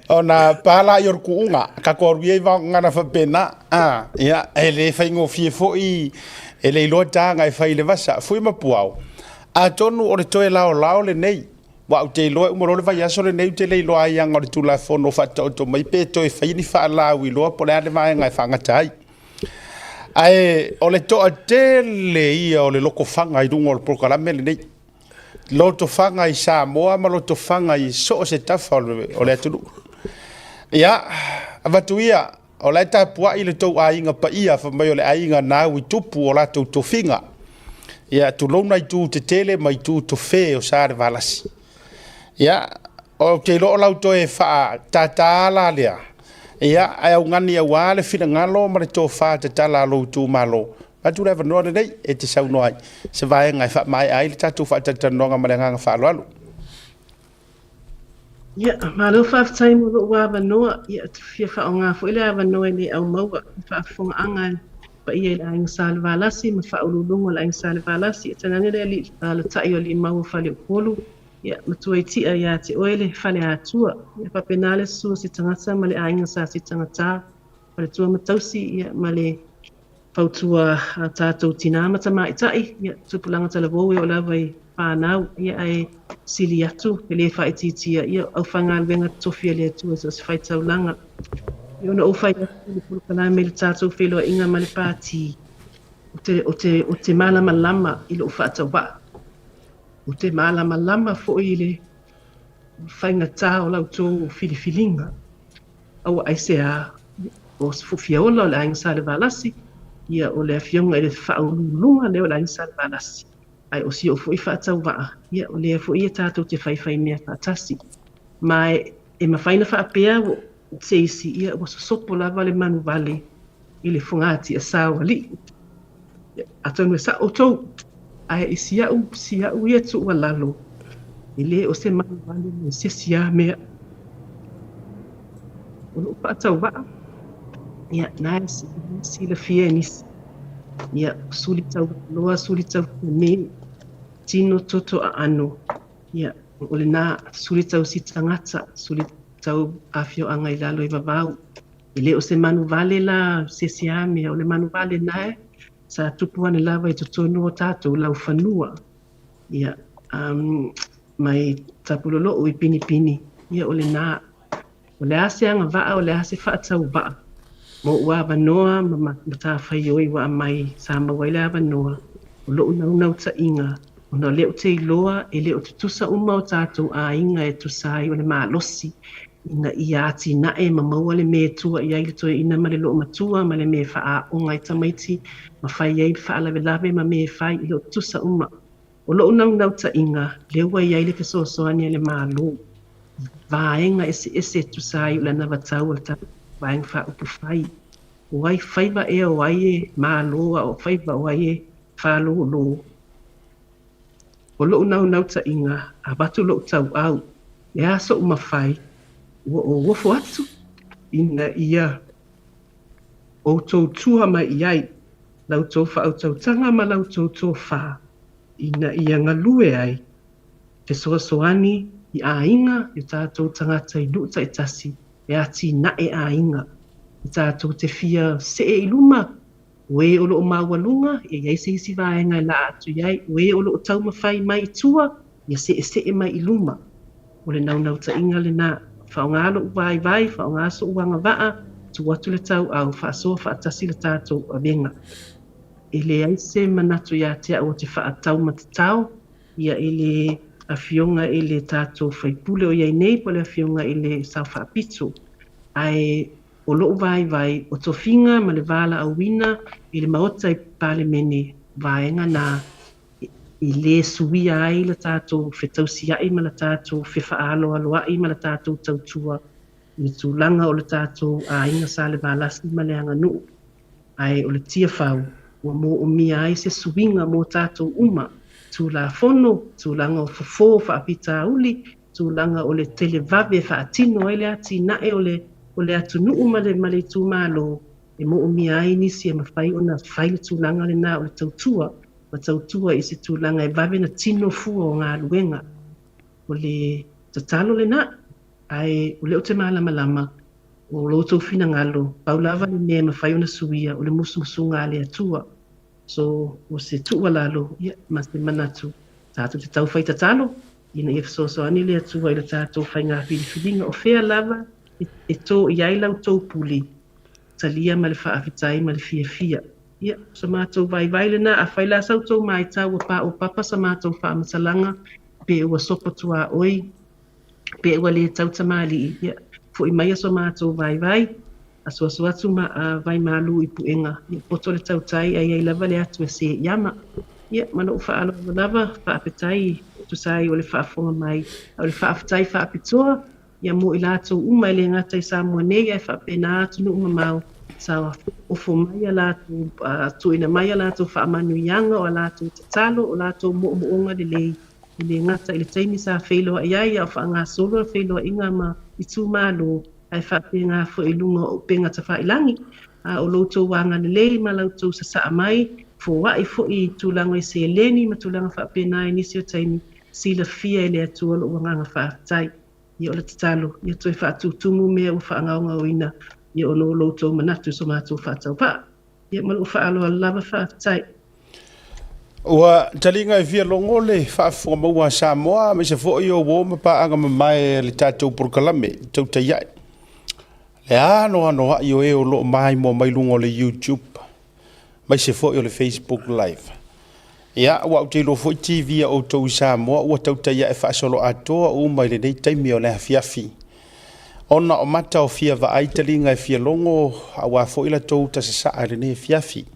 Speaker 1: ona pala i o le kuuga, tatou alu ia i vaogagana faapena. Ah, ia, e le faigofie foi e le iloa taga e fai i le vasa. Fui ma puao. Atonu o le toe laolao lenei, aua ou te iloa e uma loa le vaiaso lenei ou te le iloa ai aga o le Tulafono faataoto mai pe toe fai ni faalauiloa po o le a le vaega e faagata ai. Ae o le toatele ia o le lotofaga i luga o le polokalame lenei. Lotofaga i Samoa ma lotofaga i so o se tafa o le atunuu. Ia, avatu ia, o la e tapuai le tou aiga paia fai mai o le aiga nau i tupu o latou tofiga. Ia, tulouna itu tetele ma itu tofe o Salevalasi. Ia, ou te iloa o lau toe faatātā la lea. Ia, ae augani aua le finagalo ma le tofa tatala a lou itumalo. Atu le avanoa lenei e te saunoa ai se vaega e faamaea ai le tatou faatalatalanoaga ma le agaga faaaloalo.
Speaker 5: Ia, malo faafetai mo lou avanoa. Ia, e fia faaaoga foi le avanoa e le aumaua i faafofogaaga a le paia i le Aiga Salevalasi ma faauluuluga o le Aiga Salevalasi. E tainane le alatai o Alii Mau o Faleupolu, ia, matua i tia ia te oe le Faleatua. Ia, faapena le susu o se tagata ma le aiga sa se tagata, faletua ma tausi, ia, ma le fautua a tatou tinā ma tamaitai, ia, tupulaga talavou e oo lava i fanau, ia, ae sili atu, e le faaitiitia, ia, aufaigaluega totofi a le Atua i so o se faitaulaga. Ia, ona ou fai atu i le polokalame i le tatou feiloaiga ma le Pati, ou te, ou te, ou te malamalama i lou faatauvaa. Ou te malamalama foi i le faigata o la outou filifiliga. Aua aisea, o Fufiaola o le Aiga Salevalasi, ia o le afioga i le faauluuluga lea o le Aiga Salevalasi, ae o si ou foi faatauvaa, ia o lea foi e tatou te faifaimea faatasi. Ma e mafai ona faapea se isi, ia ua sosopo lava le manuvale i le fogatiasā o alii. Atonu e sa'o outou, ae i si a'u, si a'u ia tuualalo, e le o se manuvale mo se isi lava mea. O lo'u faatauvaa, ia, na e silafia e nisi, ia, suli taualoa, suli taufiame, tino toto aano, ia, o lenā, suli tausi tagata, suli tau afioaga i lalo i vavau. E le o se manuvale la se isi lava mea, o le manuvale na sa tupu ane lava i totonu o tatou laufanua. Ia, um, mai Tapulolou i Pinipini, ia o lenā. O le a se agavaa, o le a se faatauvaa, mo ou avanoa ma matafaioi ua aumai sa maua ai le avanoa, o lo'u naunautaiga, ona o lea ou te iloa e le o tutusa uma o tatou aiga e tusa ai o le malosi ina ia atinae ma maua le mea e tua i ai le toeaina ma le loomatua ma le mea e faaaoga ai tamaiti ma fai ai faalavelave ma mea e fai, e le o tutusa uma. O lo'u naunautaiga, lea ua i ai le fesoasoani a le Malo i vaega eseese e tusa ai o le anavatau a le tatou Vaega Faaupufai. O ai faiva ea o ai e malo a o faiva o ai e fālōlō? O lo'u naunautaiga, avatu lo'u tauau, le a so'u mafai, ua ou ofo atu ina ia outou tua mai i ai la outou faautautaga ma la outou tofā ina ia galue ai fesoasoani i aiga i o tatou tagata i nuu taitasi e atinae aiga e tatou te fia see i luma. O e o lo o maualuga, ia i ai se isi vaega e laa atu i ai. O e o lo o taumafai mai i tua, ia seesee mai i luma. O le naunautaiga lena. Faaaoga lou vaivai, faaaoga so'u agavaa, tuu atu le tauau, faasoa faatasi le tatou avega. E leai se manatu ia te au ou te faataumatatao ia i le Afioga i le tatou sui usufono o i ai nei po o le Afioga i le Sao Faapito. Ae o lo'u vaivai, o tofiga ma le valaauina i le Maota i Palemene, vaega na i lē suia ai le tatou fetausia'i ma le tatou fefaaloaloa'i ma le tatou tautua i le tulaga o le tatou aiga Salevalasi ma le aganuu. Ae o le Tiafau ua moomia ai se suiga mo tatou uma, Tulafono, tulaga o fofo faafitauli, tulaga o le televave e faatino ai le atinae o le o le atunuu ma le ma le itumalo e moomia ai nisi e mafai ona fai le tulaga lena o le tautua ma tautua i se tulaga e vave ona tino fua o galuega. O le tatalo lena, ae o lea ou te malamalama o lo outou finagalo, pau lava le mea e mafai ona suia o le musumusuga a le Atua. So, o se tuualalo ia ma se manatu, tatou te taufai tatalo ina ia fesoasoani le Atua i le tatou faiga filifiliga, o fea lava e tō i ai la outou pule, talia ma le faafetai ma le fiafia. Ia, o sa matou vaivai lena, afai la sa outou maitau ua paopapa sa matou faamatalaga, pe ua sopo tuaoi, pe ua le tau tamalii, ia, foi maia so matou vaivai, asuasu atu ma vai malu i puega, ia poto le tautai ae i ai lava le atu e seiama. Ia, ma lou faaaloalo lava, faafetai e tusa ai o le faafofoga mai, a o le faafetai faapitoa, ia mo i latou uma e le gata i Samoa nei ae faapena atunuu mamao sa ofo mai a latou, tuuina mai a latou faamanuiaga, o a latou tatalo, o latou moomooga lelei, e le gata i le taimi sa feiloai ai a o faagasolo le feiloaiga ma itumalo, ae faapena foi i luga o upega tafailagi. A o lo outou agalelei ma la outou sasaa mai, foai foi i tulaga i seleni ma tulaga faapena i nisi o taimi, silafia e le Atua lou agaga faafetai. Ia o le tatalo, ia toe faatutumu mea ua faagaogaoina, ia ona o lo outou manatu i so matou faatauvaa. Ia ma lou faaaloalo lava, faafetai.
Speaker 1: Ua taliga e fia logo le faafofoga maua a Samoa aemaise foi o uo ma paaga mamae a le tatou polokalame Tautai Ae. Le anoanoai o e o lo o maimoa mai luga o le YouTube aemaise foi o le Facebook Live. Ia, ua ou te iloa foi TV a outou i Samoa ua tautai ae faasoloatoa uma i lenei taimi o le afiafi. Ona o mata o fia vaai taliga e fia logo aua foi la tou tasasaa i lenei afiafi.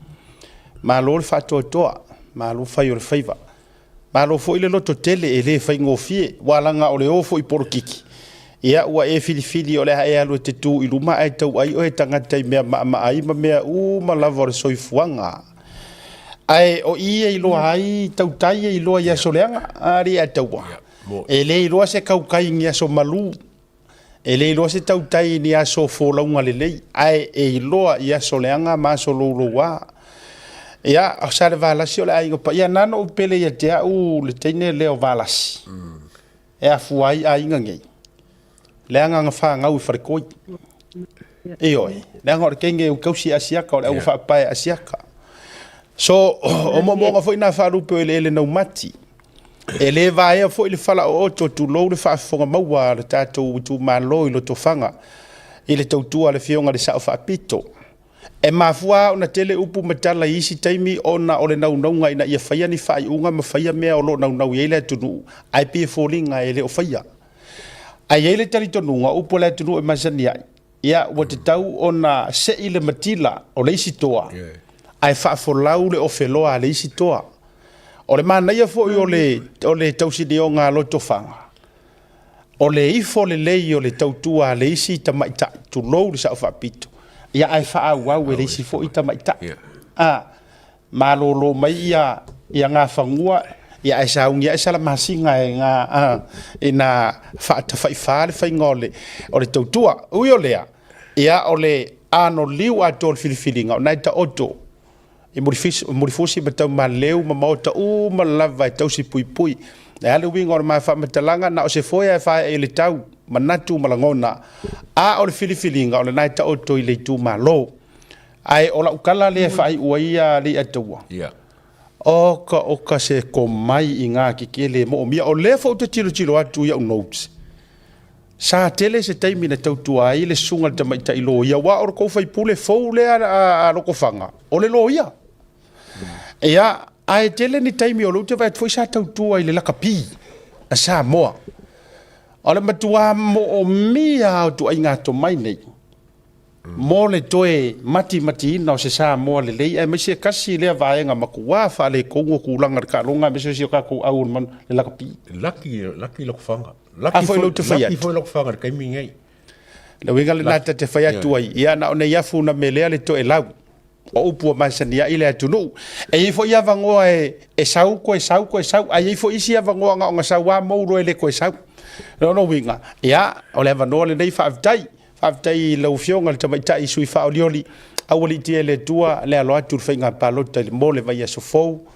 Speaker 1: Malo le faatoatoa, malo fai o le faiva. Malo foi le loto tele e le faigofie, ua laga o le o foi polokiki. Ia ua e filifili o le a e alu e te tu i luma ae tauai oe e tagata i mea maamaai ma mea uma lava o le soifuaga. Ae o i e iloa ai tautai e iloa i aso leaga, alii ae taua. E le iloa se kaukai i ni aso malu, e le iloa se tautai i ni aso folauga lelei, ae e iloa i aso leaga ma aso louloua. Ia, o Salevalasi o le aiga paia, na ona ou pele ia te au le teine lea o Valasi, e afua ai aiga nei, leaga na fanau i Faletoi. Ioe, leaga o le teine e tausi Asiata, o le augafaapae a Asiata. So, o moomooga foi na faalupe o eleele naumati. E le vaea foi le falaooto tulou le faafofoga maua a le tatou itumalo i Lotofaga i le tautua a le Afioga i le Sao Faapito. E mafua lava ona tele upu ma tala i isi taimi ona o le naunauga ina ia faia ni faaiuga ma faia mea o lo o naunau i ai le atunuu, ae pei e foliga e le o faia. Ae i ai le talitonuga, o upu a le atunuu e masani ai, ia ua tatau ona sei le matila o le isi toa, ae faafolau le ofeloa a le isi toa. O le manaia foi o le o le tausinioga a Lotofaga, o le ifo lelei o le tautua a le isi tamaitai, tulou le Sao Faapito, ia ae faaauau e le isi foi tamaitai. A malolo mai ia ia Gafanua, ia ae sauni ae Salamasina e ga a ina faatafaifa le faiga o le o le tautua. Ui o lea, ia o le anoliu atoa o le filifiliga o na e taoto i Mulifusi ma Taumaleleu ma maota uma lava e tausi puipui. E a le uiga o le ma faamatalaga, na o se foe ae faaee i le tau, manatu ma lagona, a o le filifiliga o lena e taoto i le itumalo. Ae o lau tala lea e faaiu ai ia Leiataua, oka oka se komai i ngā kekele e moomia. O lea foi ou te tilotilo atu i au notes, Sa tele se taimi na tautua ai le susuga i le tamaitai loia, aua o le tou faipule fou lea a Lotofaga, o le loia. Ia, ae tele ni taimi o lea ou te vaai atu foi sa tautua i le lakapi a Samoa. O le matua moomia lava o ituaiga tomai nei mo le toe matimatiina o se Samoa lelei, aemaise tasi lea vaega matua faaletonu o tulaga i le taaloga, aemaise o si o tatou au o le lakapi.
Speaker 8: Laki, laki Lotofaga. Laki
Speaker 1: foi lou te fai
Speaker 8: atu. Laki foi Lotofaga i le taimi lenei.
Speaker 1: Le uiga lena ta te fai atu ai, ia na o nei afu na melea le toelau. O upu ua masani ai le atunuu. E i ai foi avanoa e, e sau toe sau toe sau, ae i ai foi isi avanoa na ona sau lava mou loa e le toe sau. O lona uiga, ia, o le avanoa lenei faafetai. Faafetai i lau Afioga i le Tamaitai Sui Faaolioli, aualiitia e le Atua le alo atu i le faiga palota i le mo le vaiaso fou.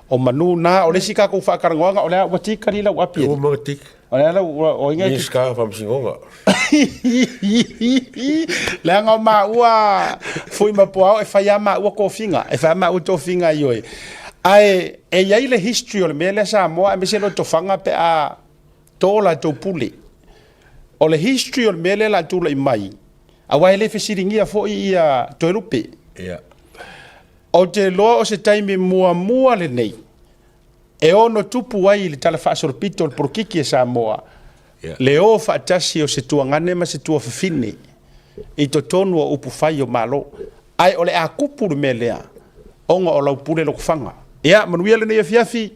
Speaker 1: O manu na, o le isi tatou faatalanoaga, o le a ua tikali lau api.
Speaker 8: Ua maga tik.
Speaker 1: O le a lau, o inga...
Speaker 8: Minisita o Faamasinoga.
Speaker 1: Leaga o maua fui ma puao e fai lava maua tofiga, e fai lava maua tofiga ioe. Ae e i ai le history o le mea lea Samoa aemaise Lotofaga pe a to latou pule. O le history o le mea lea o le a tulai mai, aua e le fesiligia foi ia Toelupe.
Speaker 8: Yeah.
Speaker 1: Ou te iloa o se taimi muamua lenei e ono tupu ai i le Tala Faasolopito o le Polokiki a Samoa
Speaker 8: yeah.
Speaker 1: le o faatasi o se tuagane ma se tuafafine i totonu o upufai o Malo. Ae o le a tupu le mea lea ona o lau pule lotofaga. Ia, manuia lenei afiafi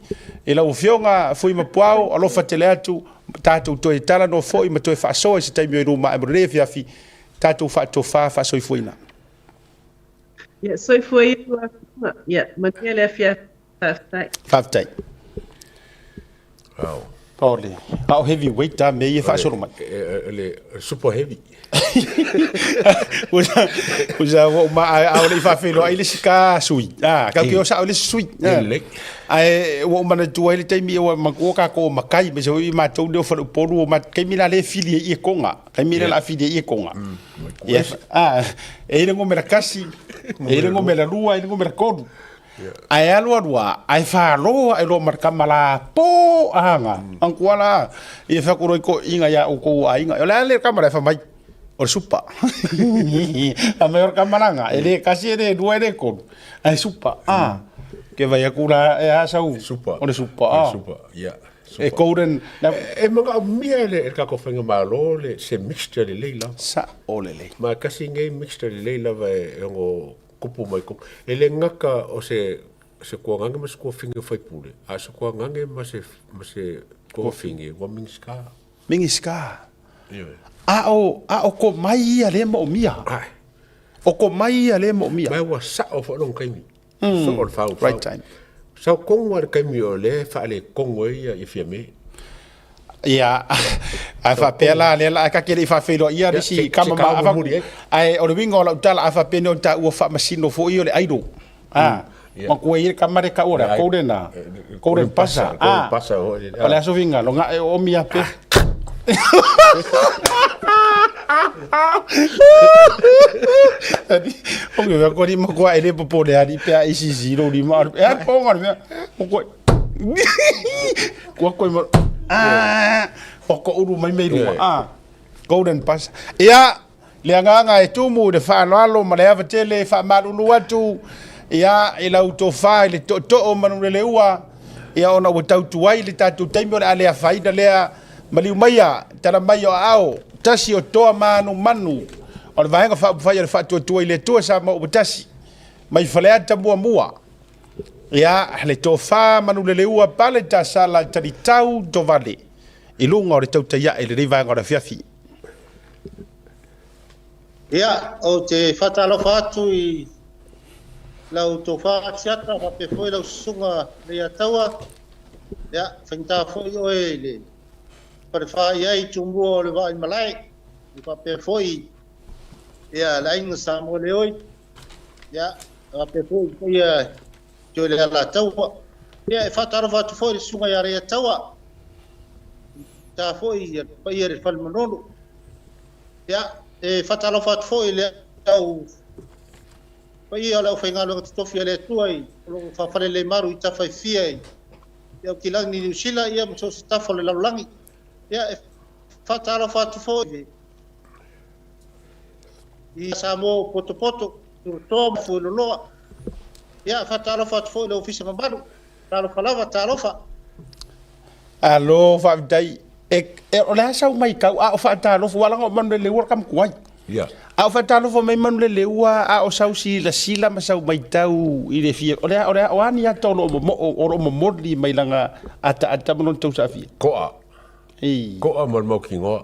Speaker 1: i lau Afioga Fuimapuao, alofa tele atu, tatou toe talanoa foi ma toe faasoa i se taimi o i luma ae mo lenei afiafi, tatou faatofa faasoifuaina.
Speaker 5: Ia, soifua ia lau Afioga. Ia, manuia le afiafi. Faafetai.
Speaker 1: Faafetai.
Speaker 8: Wow.
Speaker 1: Ole, a o heavy weight a me ia faasolo mai.
Speaker 8: Le super heavy.
Speaker 1: Usa ua uma a o le i faafeiloai le isi ka sui. Ah, kau ke o sao le isi sui. Ae ua ou manatua ai le taimi ua matua tatou makai me se i matou leo fale Upolu o taimi la le fili ai i e konga. Taimi le la fili ai i e konga. Ia, ah, e i le ngomera kasi, e i le ngomera lua, e i le ngomera kolu. Ae alu alu a, ae falo ae loa ma le kama la po anga. Angkua la, ia fai atu loa i toeaiina ia outou aiga, o le a le kama la e fai mai, o le supa. Fai mai o le kama lana, e le tasi e le lua e le tolu, ae supa. Ah, ke vai atu la e a sau,
Speaker 8: Supa.
Speaker 1: o le supa. Ah.
Speaker 8: Supa, yeah.
Speaker 1: E golden.
Speaker 8: E manaomia e le tatou faigamalo le se mixture lelei lava.
Speaker 1: Sao lelei.
Speaker 8: Ma e tasi lenei mixture lelei lava e ono Kupu mai kupu. E le gata o se se kuagage ma se kuafine faipule, a o se kuagage ma se ma se kuafine ua Minisita.
Speaker 1: Minisita.
Speaker 8: Ioe.
Speaker 1: A o a o ko mai ia lea moomia.
Speaker 8: Ae.
Speaker 1: O ko mai ia lea moomia.
Speaker 8: Ma ua sao foi lona taimi. Soo le fau.
Speaker 1: Right time.
Speaker 8: Sau tonu lava le taimi o lea e faaletonu ai ia Fiame.
Speaker 1: Ia, ae faapea la lea la ta te le i faafeiloaia le isi kama ma avatu. Ae o le uiga o lau tala a faapea nei ona taua faamasino foi o le idol. A, matua i le kama le taua lea, golden a, golden buzzer. A, o le aso finga, lo gae o omi ape. O ke ko ni matua e le popole ali pe a isi zero lima. E a ponga le mea. O koe. Kua koe ma... Ah, o ko uru mai mei luma. Ah, golden pass. Ia, le agaga e tumu i le faaaloalo ma le ava tele e faamalulu atu ia i lau tofa i le tootoo Manuleleua ia ona ua tautu ai le tatou taimi o le a le afaina lea maliu maia tala mai o aao tasi o toa manumanu o le Vaega Faaupufai o le Faatuatua i le Atua Samoa ua tasi mai Faleata muamua. Ia, le tofa Manuleleua Pale Tasala Talitau Tovale i luga o le tautai ae i lenei vaega o le afiafi.
Speaker 10: Ia, ou te faatalofa atu i lau tofa Asiata faapea foi lau susuga Leiataua. Ia, faigata foi oe i le falefa i ai Tumua o le Vaaimalae, faapea foi ia le aiga Samoa Leoi. Ia, faapea foi i le paia i le Alataua. Ia, e faatalofa atu foi i le susuga ia Leiataua, ta foi ia le paia i le Fale Manono. Ia, e faatalofa atu foi i le au paia o le aufaigaluega totofi a le Atua i o lo o faafalelemalu i tafa e fia i Aukilani i Niu Sila, ia ma so o se tafa o le lalolagi. Ia, e faatalofa atu foi i Samoa o potopoto, tulatoa ma fueloloa. Ia, faatalofa atu foi i le Ofisa mamalu. Talofa lava, talofa.
Speaker 1: Alo, faafetai. E, e, o le a sau mai kau, a o faatalofa, ua laga o Manuleleua le kamatuai.
Speaker 8: Yeah.
Speaker 1: A o faatalofa mai Manuleleua, a o sau silasila ma sau maitau i le fia, o le a, o le a, o a ni ata o lo o momoo, o lo o momoli mai laga ataata ma lona tausafia?
Speaker 8: Ko'a.
Speaker 1: Ei.
Speaker 8: Ko'a ma le mautinoa.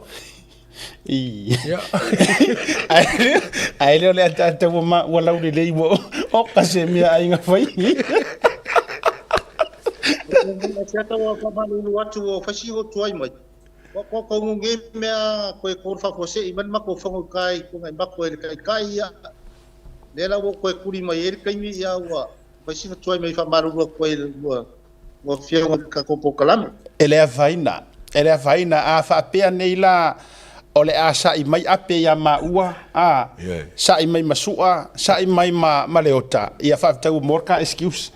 Speaker 1: Ia. Ae le o le ataata ua, ma, ua laulelei ua oka se mea aiga fai.
Speaker 10: Asiata ua faamalulu atu ua fai si o tuai mai. Ua ko ko nge mea koe ko faafuasei mai le makou fono i kai ko ngai mako e le taitai ia. Lea la ua koe kuli mai ai le taimi ia ua fai sina tuai mai faamalulu atu ai ua ua afioga i le tatou polokalame.
Speaker 1: E le afaina, e le afaina. A faapea nei la o le a sa'i mai ape iā maua, a, sa'i mai ma Su'a, sa'i mai ma, ma Leota, ia faafetai ua maua le ta excuse.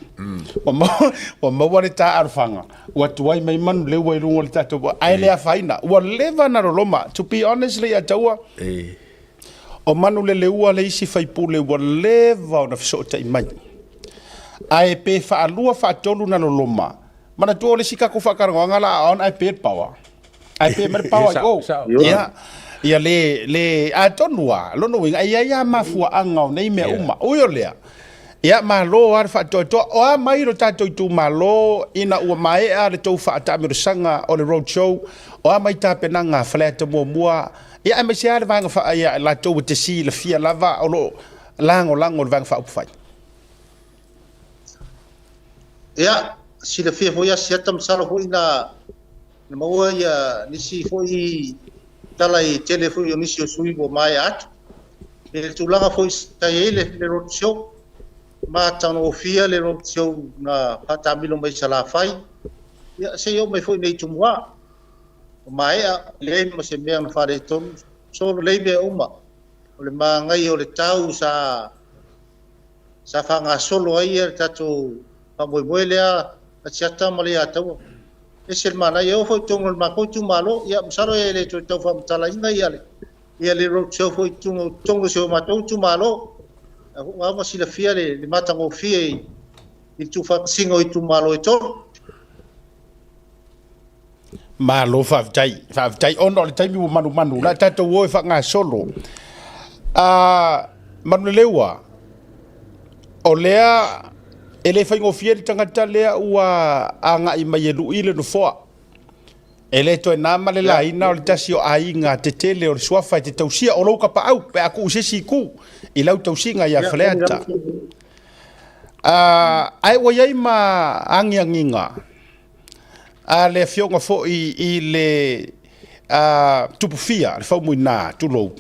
Speaker 1: Ua maua, ua maua le ta alofaga, ua tuai mai Manuleleua i luga o le tatou, ae le afaina. Ua leva ona loloma. To be honest Leiataua, o Manuleleua le isi faipule ua leva ona fesootai mai. Ae pe faalua faatolu na loloma, manatua o le isi tatou faatalanoaga la a on ae pe le power. Ae pe mai le power i o. Ia, ia le, le, atonu lava, lona uiga, e i ai lava mafuaaga o nei mea uma. Ui o lea, ia malo lava le faatoatoa. O a mai lo tatou itumalo ina ua maea le tou faataamilosaga o le road show, o a mai tapenaga a Faleata 1, ia aemaise lava le vaega faa, ia latou e te silafia lava o lo o lagolago i le Vaega Faaupufai.
Speaker 10: Ia, silafia foi Asiata masalo foi na na maua ia nisi foi tala i tele foi o nisi o sui ua maea atu. I le tulaga foi sa i ai le, le road show, matagofie le road show na faataamilo mai Salafai, ia se i oo mai foi nei Tumua. Ua maea, leai ma se mea na faaletonu, solo lelei mea uma. O le manaia o le tau sa sa faagasolo ai le tatou faamoemoe lea a Siata ma Leiataua. Ese le manaia, e oo foi i totonu o le matou itumalo, ia masalo e le toe tau faamatalaina ia le ia le road show foi i totonu o si o matou itumalo. Ua uma silafia le, le matagofie i, i le tuufaatasiga o itumalo e tolu.
Speaker 1: Malo faafetai, faafetai ona o le taimi ua manumanu, la tatou o e faagasolo. A Manuleleua, o lea e le faigofie le tagata lea ua agai mai e lui le nofoa. E le toe na ma le laina o le tasi o aiga tetele o le suafa e te tausia o lou kapaau pe a tuu i se isi itu i lau tausiga ia Faleata. Ae ua i ai ma agiagiga a le afioga foi i le Tupufia, le Faumuina, tulou,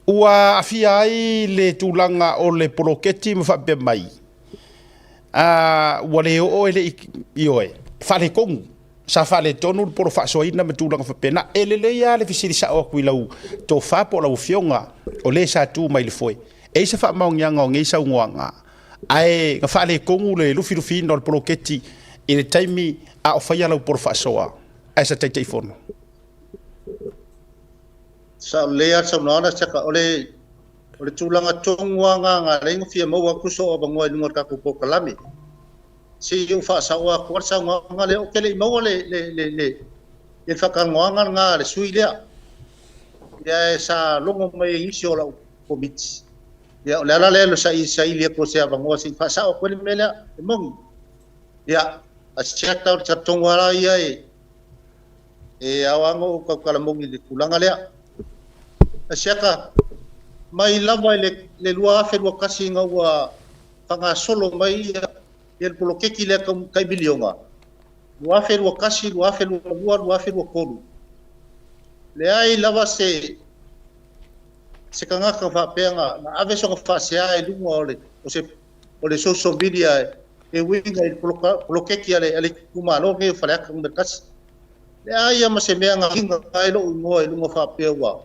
Speaker 1: ua aafia ai le tulaga o le poloketi ma faapea mai, ua le oo e le i, ioe, faaletonu, sa faaletonu le polo faasoaina ma tulaga faapena. E lelei lava le fesili sao atu i lau tofa po o lau afioga o le sa tu mai le foe. E i ai se faamaoniaga o nei saunoaga, ae na faaletonu le lufilufiina o le poloketi i le taimi a o faia lau polo faasoa as a Taitaifono?
Speaker 10: Sao lelei lava le saunoaga Siaka. O le, o le tulaga tonu lava lena na ala ai ona fia maua atu sou avanoa i luga o le tatou polokalame. Se i ou faasaoa atu lava le saunoaga lea, ou te le i maua le, le, le, le, le faatalanoaga lena a le sui lea. Ia, sa logo mai e nisi o lau komiti. Ia, o le ala lea o le saili atu o se avanoa se i faasao atu ai le mea lea. E moni. Ia, a Asiata o le talitonu lava ia e e ao lava ona ou tautalamogi i le tulaga lea. Asiata, mai lava i le 2021 ina ua faagasolo mai ia le poloketi lea tai miliona, 2021, 2022, 2023, leai lava se se tagata faapea na ave sona faasea i luga o le o se o le social media e uiga i le poloketi a le itumalo lenei o Faleata Nu.1. Leai lava ma se mea na agiga ai lou igoa i luga faapea ua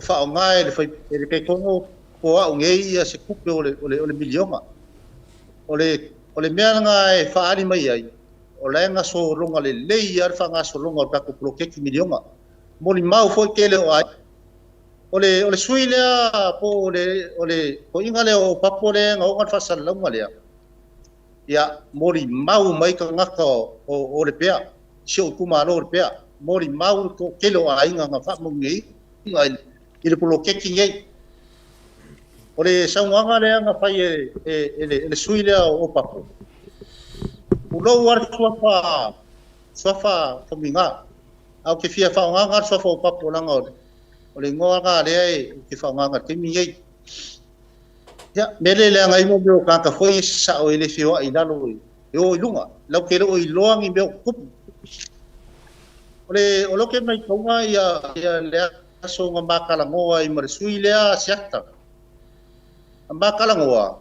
Speaker 10: faaaoga e le e le Taitono po o au nei ia se tupe o le miliona. O le mea lena e faaali mai ai, o la e gasologa lelei lava le faagasologa o le tatou poloketi miliona. Molimau foi tele o aiga. O le o le sui lea po o le o le toeaina lea o Papo lea na ona le faasalalauga lea, ia molimau mai tagata o Lepea, si ou itumalo o Lepea, molimau le toatele o aiga na faamanuiaina i le poloketi nei. O le saunoaga lea na fai e le sui lea o Papo, tulou lava le suafa suafa Faumuina, ae ou te fia faaaogaina le suafa o Papo leaga o le igoa lena lea ou te faaaogaina i le taimi lenei. Ia, mea lea e leaga ai mea o tagata foi ia sasao e le feoai i lalo e o i luga, latou te le o iloa ni mea o tutupu. O le o lea ou te matauina ia le aso na ma talanoa ai ma le sui lea Asiata. Na ma talanoa,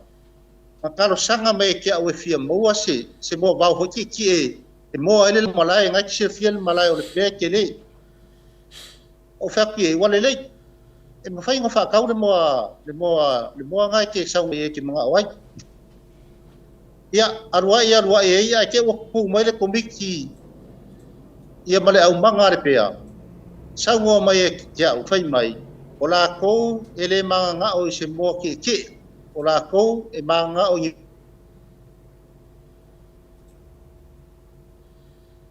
Speaker 10: na talosaga mai ia te au e fia maua se moavao foi tietie e moa ai le malae, na e te silafia le malae o Lepea e tele. Ou fai atu i ai, ua lelei, e mafai ona faatau le moa, le moa, le moa na e te sau ai e te manao ai. Ia, alu ai, alu ai ai, ae te i ua tu mai le komiti ia ma le aumaga a Lepea, saunoa mai e te au, fai mai, o latou e le mananao i se moa tietie, o latou e mananao i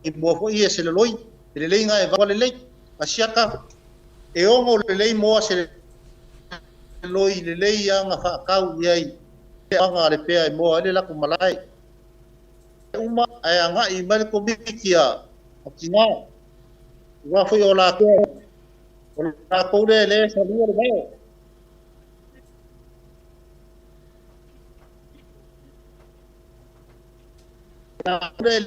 Speaker 10: ni moa foi ia se leloi, e lelei na e ua lelei. Asiata, e ono lelei moa se leloi lelei lava na faatau i ai aga a Lepea e moa ai le latou malae. Uma ae agai mai le komiti a tina, aua foi o latou, o latou lea lea e salua le vao. Latou lea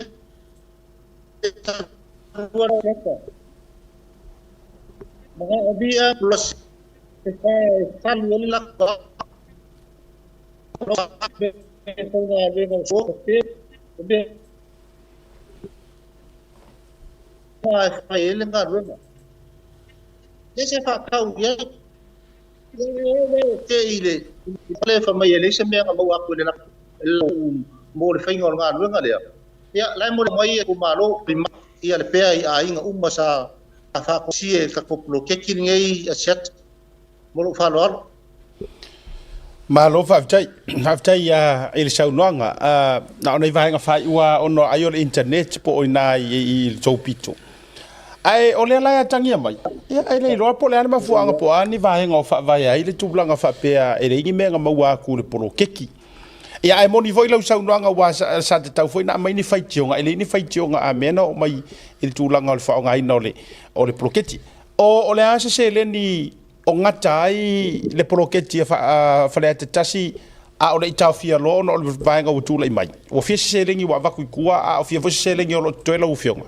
Speaker 10: Manaomia e falu ai le latou e fai ai le galuega. E se faatau i ai. Te i le le fa mai e leai se mea na maua atu i le mo le faiga o le galuega lea. Ia, la e moli mai e itumalo ia Lepea i aiga uma sa faakosia i le tatou poloketi lenei Asiata. Mo lou faaaloalo.
Speaker 1: Malo faafetai. Faafetai i le saunoaga. Na o nai vaega faaiu lava ona ai o le internet po o ina i le tou pito. Ae o lea la e atagia mai, ia e le iloa po o le a le mafuaaga po o a ni vaega o faavae ai le tulaga faapea e leai ni mea na maua atu i le poloketi. Ia ae moni foi lau saunoaga aua sa tatau foi ona aumai ni faitioga, e leai ni faitioga a mea na oo mai i le tulaga o le faaaogaina o le poloketi. O le a se seleni o gata ai le poloketi a Faleata 1 a o le i taofia loa ona o le vaega ua tulai mai? Ua fia se seleni ua avatu i tua a o fia foi se seleni o lo o totoe lau Afioga?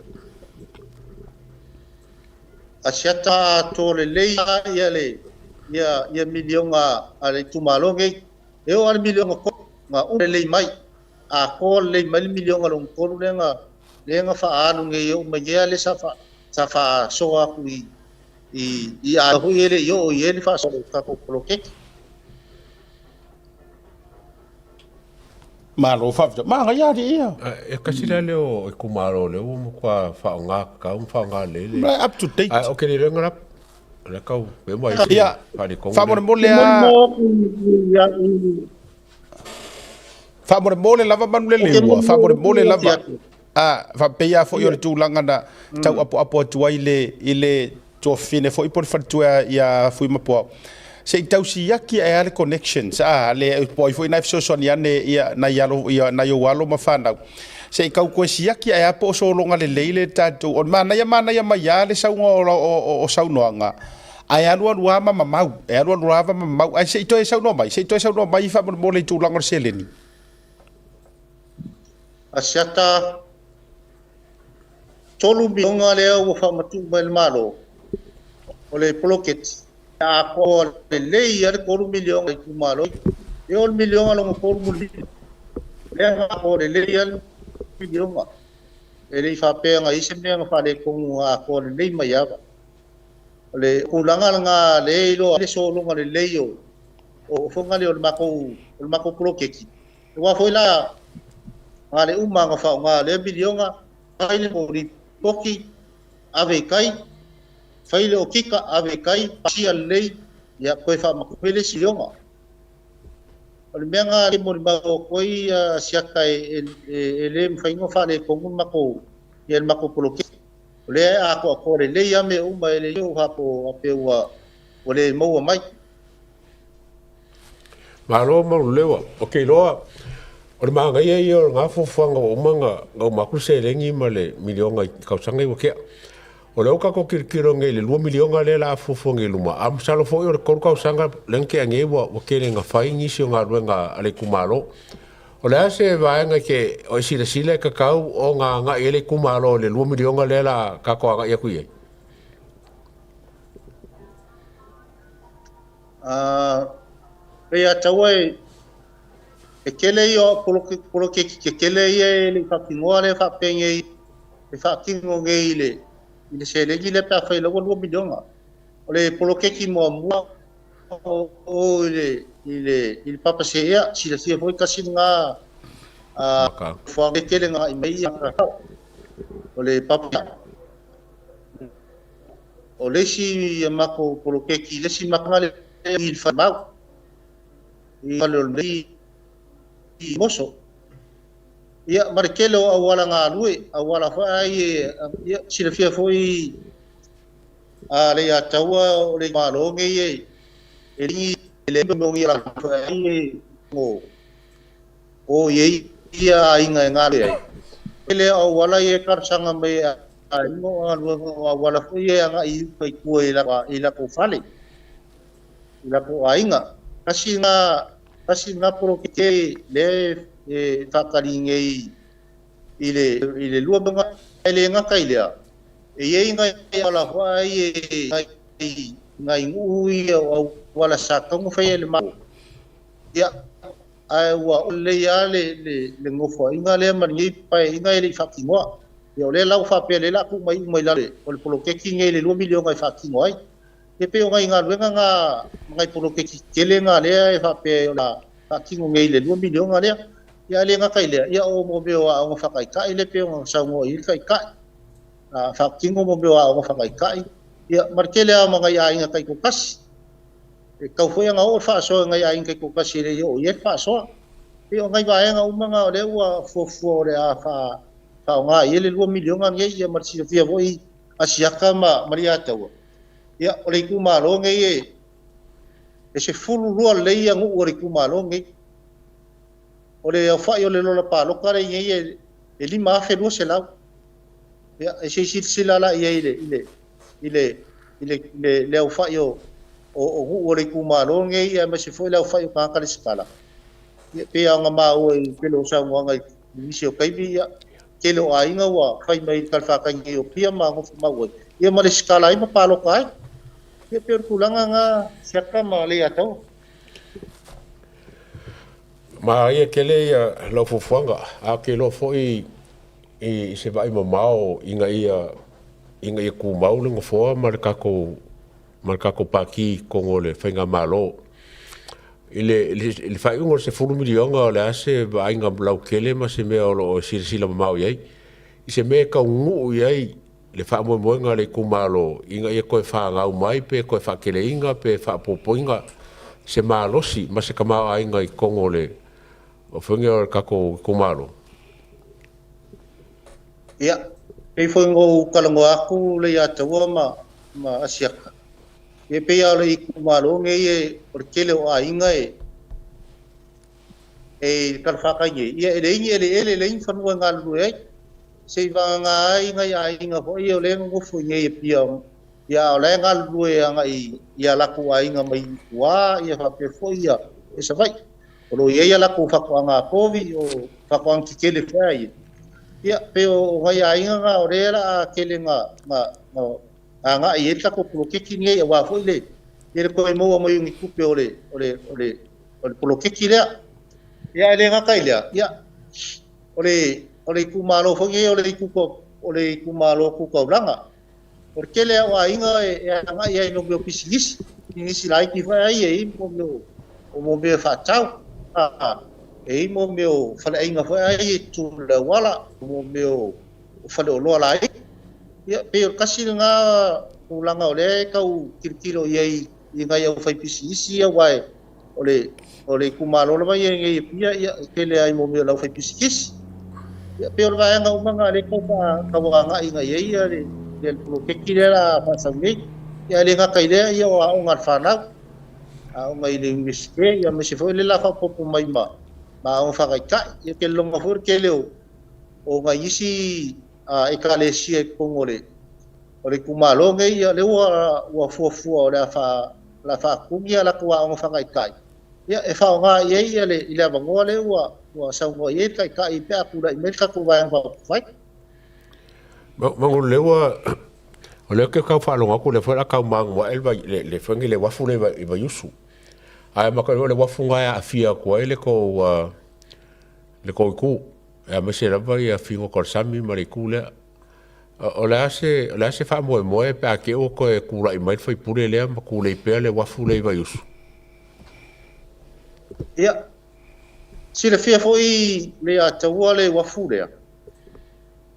Speaker 10: Asiata atoa lelei ia le ia miliona a le itumalo nei. E oo lava i le miliona tolu na uma lelei mai, atoa lelei mai le miliona lona tolu lea na lea na faaalu nei e oo mai nei lea sa faasoa atu i i aiga foi e le i oo i ai le faasoa o le tatou poloketi.
Speaker 1: Malo faafetai. Manaia alii ia.
Speaker 8: E tasi la lea o itumalo lea ua matua faaaoga tatau ma faaaoga lelei le.
Speaker 1: Up to date.
Speaker 8: Ae ou te le iloa na la tau pe mai
Speaker 1: Ia, faamolemole a faamolemole lava Manuleleua, faamolemole lava. A faapei lava foi o le tulaga na tauapoapo atu ai i le tuafafine foi po o le faletua ia Fuimapuao. Se i tau siaki ae a le connections, a, le, po o ai foi na e fesoasoani ane ia nai alo, ia nai ou alo ma fanau. Se i kau koe siaki ae a po o sologa lelei le tatou, o le manaia manaia mai a le sauga o, o, o, o saunoaga, ae alualu a ma mamau, e alualu lava ma mamau, ae se i toe saunoa mai, se i toe saunoa mai faamolemole i tulaga o le seleni.
Speaker 10: Asiata 3 miliona lea ua faamatuu mai le Malo o le poloketi. Atoa lelei lava le 3 miliona i itumalo e 6 miliona lona 35. Lea na atoa lelei lava le miliona. E le i faapea na i ai se mea na faaletonu na atoa lelei mai lava. O le tulaga lena lea e iloa ai le sologa lelei o foga lea o le matou poloketi. Aua foi la na le uma ona faaaoga lea miliona, fai le lipoti, ave i tai, fai le okika, ave i tai, pasia lelei, ia toe faamatuu mai le isi miliona. O le mea lena e molimau atu ai Asiata e le mafai ona faaletonu le matou, ia le matou poloketi. O lea e atoatoa lelei lava mea uma e le o faapea ua le maua mai.
Speaker 8: Malo Malulewa, ou te iloa o le manaia ia o lena fuafuaga ua uma ona uma atu le seleni ma le miliona i tausaga ia ua tea. O lea ua tatou tilotilo nei i le $2 miliona lea o le a fuafua nei i luma, ae masalo foi o le 3 tausaga lea na tea nei ua tele ina fai nisi o galuega a le itumalo. O le a se vaega e te o e silasila e tatau ona agai i ai le itumalo i le $2 miliona lea o le a tatou agai atu i ai?
Speaker 10: Pei a taua e tele ia o poloketi tetele ia e le i faatinoa lea faapenei e faatino nei i le seleni lea pe afai laua 2 miliona. O le poloketi muamua o i le papa seea, silafia foi tasi lena fuafuaga tele na agai mai ia o le papa. O le isi a matou poloketi, le isi mataga lea i le falemau, i fale o le i Moso. Ia, ma le tele o auala galue, auala foi ai, ia, silafia foi a le ia taua o le malo nei e lingi le mongi la foi ai o o i ia aiga e galue ai. Tele o auala ia e talosaga mai aiga o galuega o auala foi e agai i uka i tua i latou fale, i latou aiga. Tasi na poloketi lea e faatali nei i le 2 miliona e le gata i lea. E i ai nai auala foi ai nai nuu ia o auala sa taumafai ai le Malo. Ia, ae ua lelei lava le nofoaiga lea ma lenei paeaiga e le i faatinoa. Ia o lea la ua faapea lea la tuu mai uma i lalo o le poloketi nei le 2 miliona e faatino ai. Ia pei o nai galuega na nai poloketi tele na lea e faapea o la faatino nei le 2 miliona lea. Ia le gata i lea, ia o mo mea o aoga faataitai le pei ona saunoa i le taitai. Faatino mo mea o aoga faataitai. Ia ma le tele lava ma nai aiga taitoatasi. E tau foi ana oo le faasoa i nai aiga taitoatasi e le i oo i ai le faasoa. Pei o nai vaega uma na o lea ua fuafua o le a faaaoga i ai le 2 miliona nei, ia ma le silafia foi Asiata ma Maria Taua. Ia o le itumalo nei e 12 lelei ia nuu o le itumalo nei. O le aofai o le lola palota lea nei e 5,200. Ia e se silasila la i ai i le aofai o nuu o le itumalo nei, ia aemaise foi le aofai o tagata resitala. Ia pei ona maua i tele o saunoaga i nisi o taimi, ia tele o aiga ua fai mai i le talafatai nei o Apia ma nofo mau ai, ia ma resitala ai ma palota ai. Ia pei o le tulaga na Siaka ma Leiataua.
Speaker 8: Ma ia tele ia lau fuafuaga, a ou te iloa foi i se vaai mamao ina ia tumau le nofoa ma le tatou pati i totonu o le faigamalo. I le faaiuga o le 10 miliona o le a se vaaiga lautele ma se mea o lo o silasila mamao i ai, i se mea e taunuu i ai le faamoemoega a le itumalo ina ia toe fanau mai pe toe faateleina pe faaopoopoina se malosi ma se tamaoaiga i totonu o le faiga o le tatou itumalo.
Speaker 10: Ia, pei foi ona ou talanoa atu le ia Taua ma Asiata. Ia pei lava o le itumalo nei e o le tele o aiga e e i le talafatai nei, ia e leai ni eleele, e leai ni fanua e galulue ai. Se i vagana ai nai aiga foi ia o lea e nonofo i inei i Apia, ia a o la e galulue agai i a latou aiga mai tua ia faapea foi ia i Savaii. O lo o i ai a latou faatoaga povi, o faatoaga tetele foi a ia. Ia, pei o nai aiga na o lea o le a tele na agai i ai le tatou poloketi lenei aua foi le le toe maua mai o ni tupe o le o le o le o le poloketi lea. Ia e le gata i lea, ia o le o le itumalo foi lenei o le itu o le itumalo tu taulaga. O le tele lava o aiga e agai ai i mea o pisinisi, pisinisi laiti foi ai e i ai mea o mea faatau, e i ai mea o faleaiga foi ai e tutu i le auala, mea o faleoloa laiti. Ia, pei o le tasi lena tulaga o lea e tau tilotilo i ai i nai aufaipisinisi ia, aua o le o le itumalo lava ia i Apia, ia, e tele lava i mea o le aufaipisinisi. Ia, pei o le vaega uma lena o lea e tau tau agai i ai ia le le poloketi lea o le a faasau nei. Ia, e le gata i lea, ia o aoga a le fanau, aoga i le Iunivesite, ia aemaise foi o lea o le a faaopoopo mai ma aoga faataitai. Ia, ou te lagona foi o le tele o nai isi ekalesia i totonu o le o le itumalo nei, ia lea ua ua fuafua o le a faa o le a faatuni a latou aoga faataitai, ia e faaaoga i ai ia le i le avanoa lea ua ua saunoa i ai le taitai pe a tulai mai le tatou Vaega Faaupufai.
Speaker 8: Manu lea ua o lea ke kau faalogo atu lea foi la kau magu ae le le le foi le uafu le i Vaiusu. Ae ma le uafu nga e aafia atu ai le kou le kou itu. Aemaise lava ia figota o le sami ma le itu lea. O le a se o le a se faamoemoe pe a te i ua toe tulai mai le faipule lea ma tulei pea le uafu lea i Vaiusu?
Speaker 10: Ia, silafia foi le ataua le uafu lea.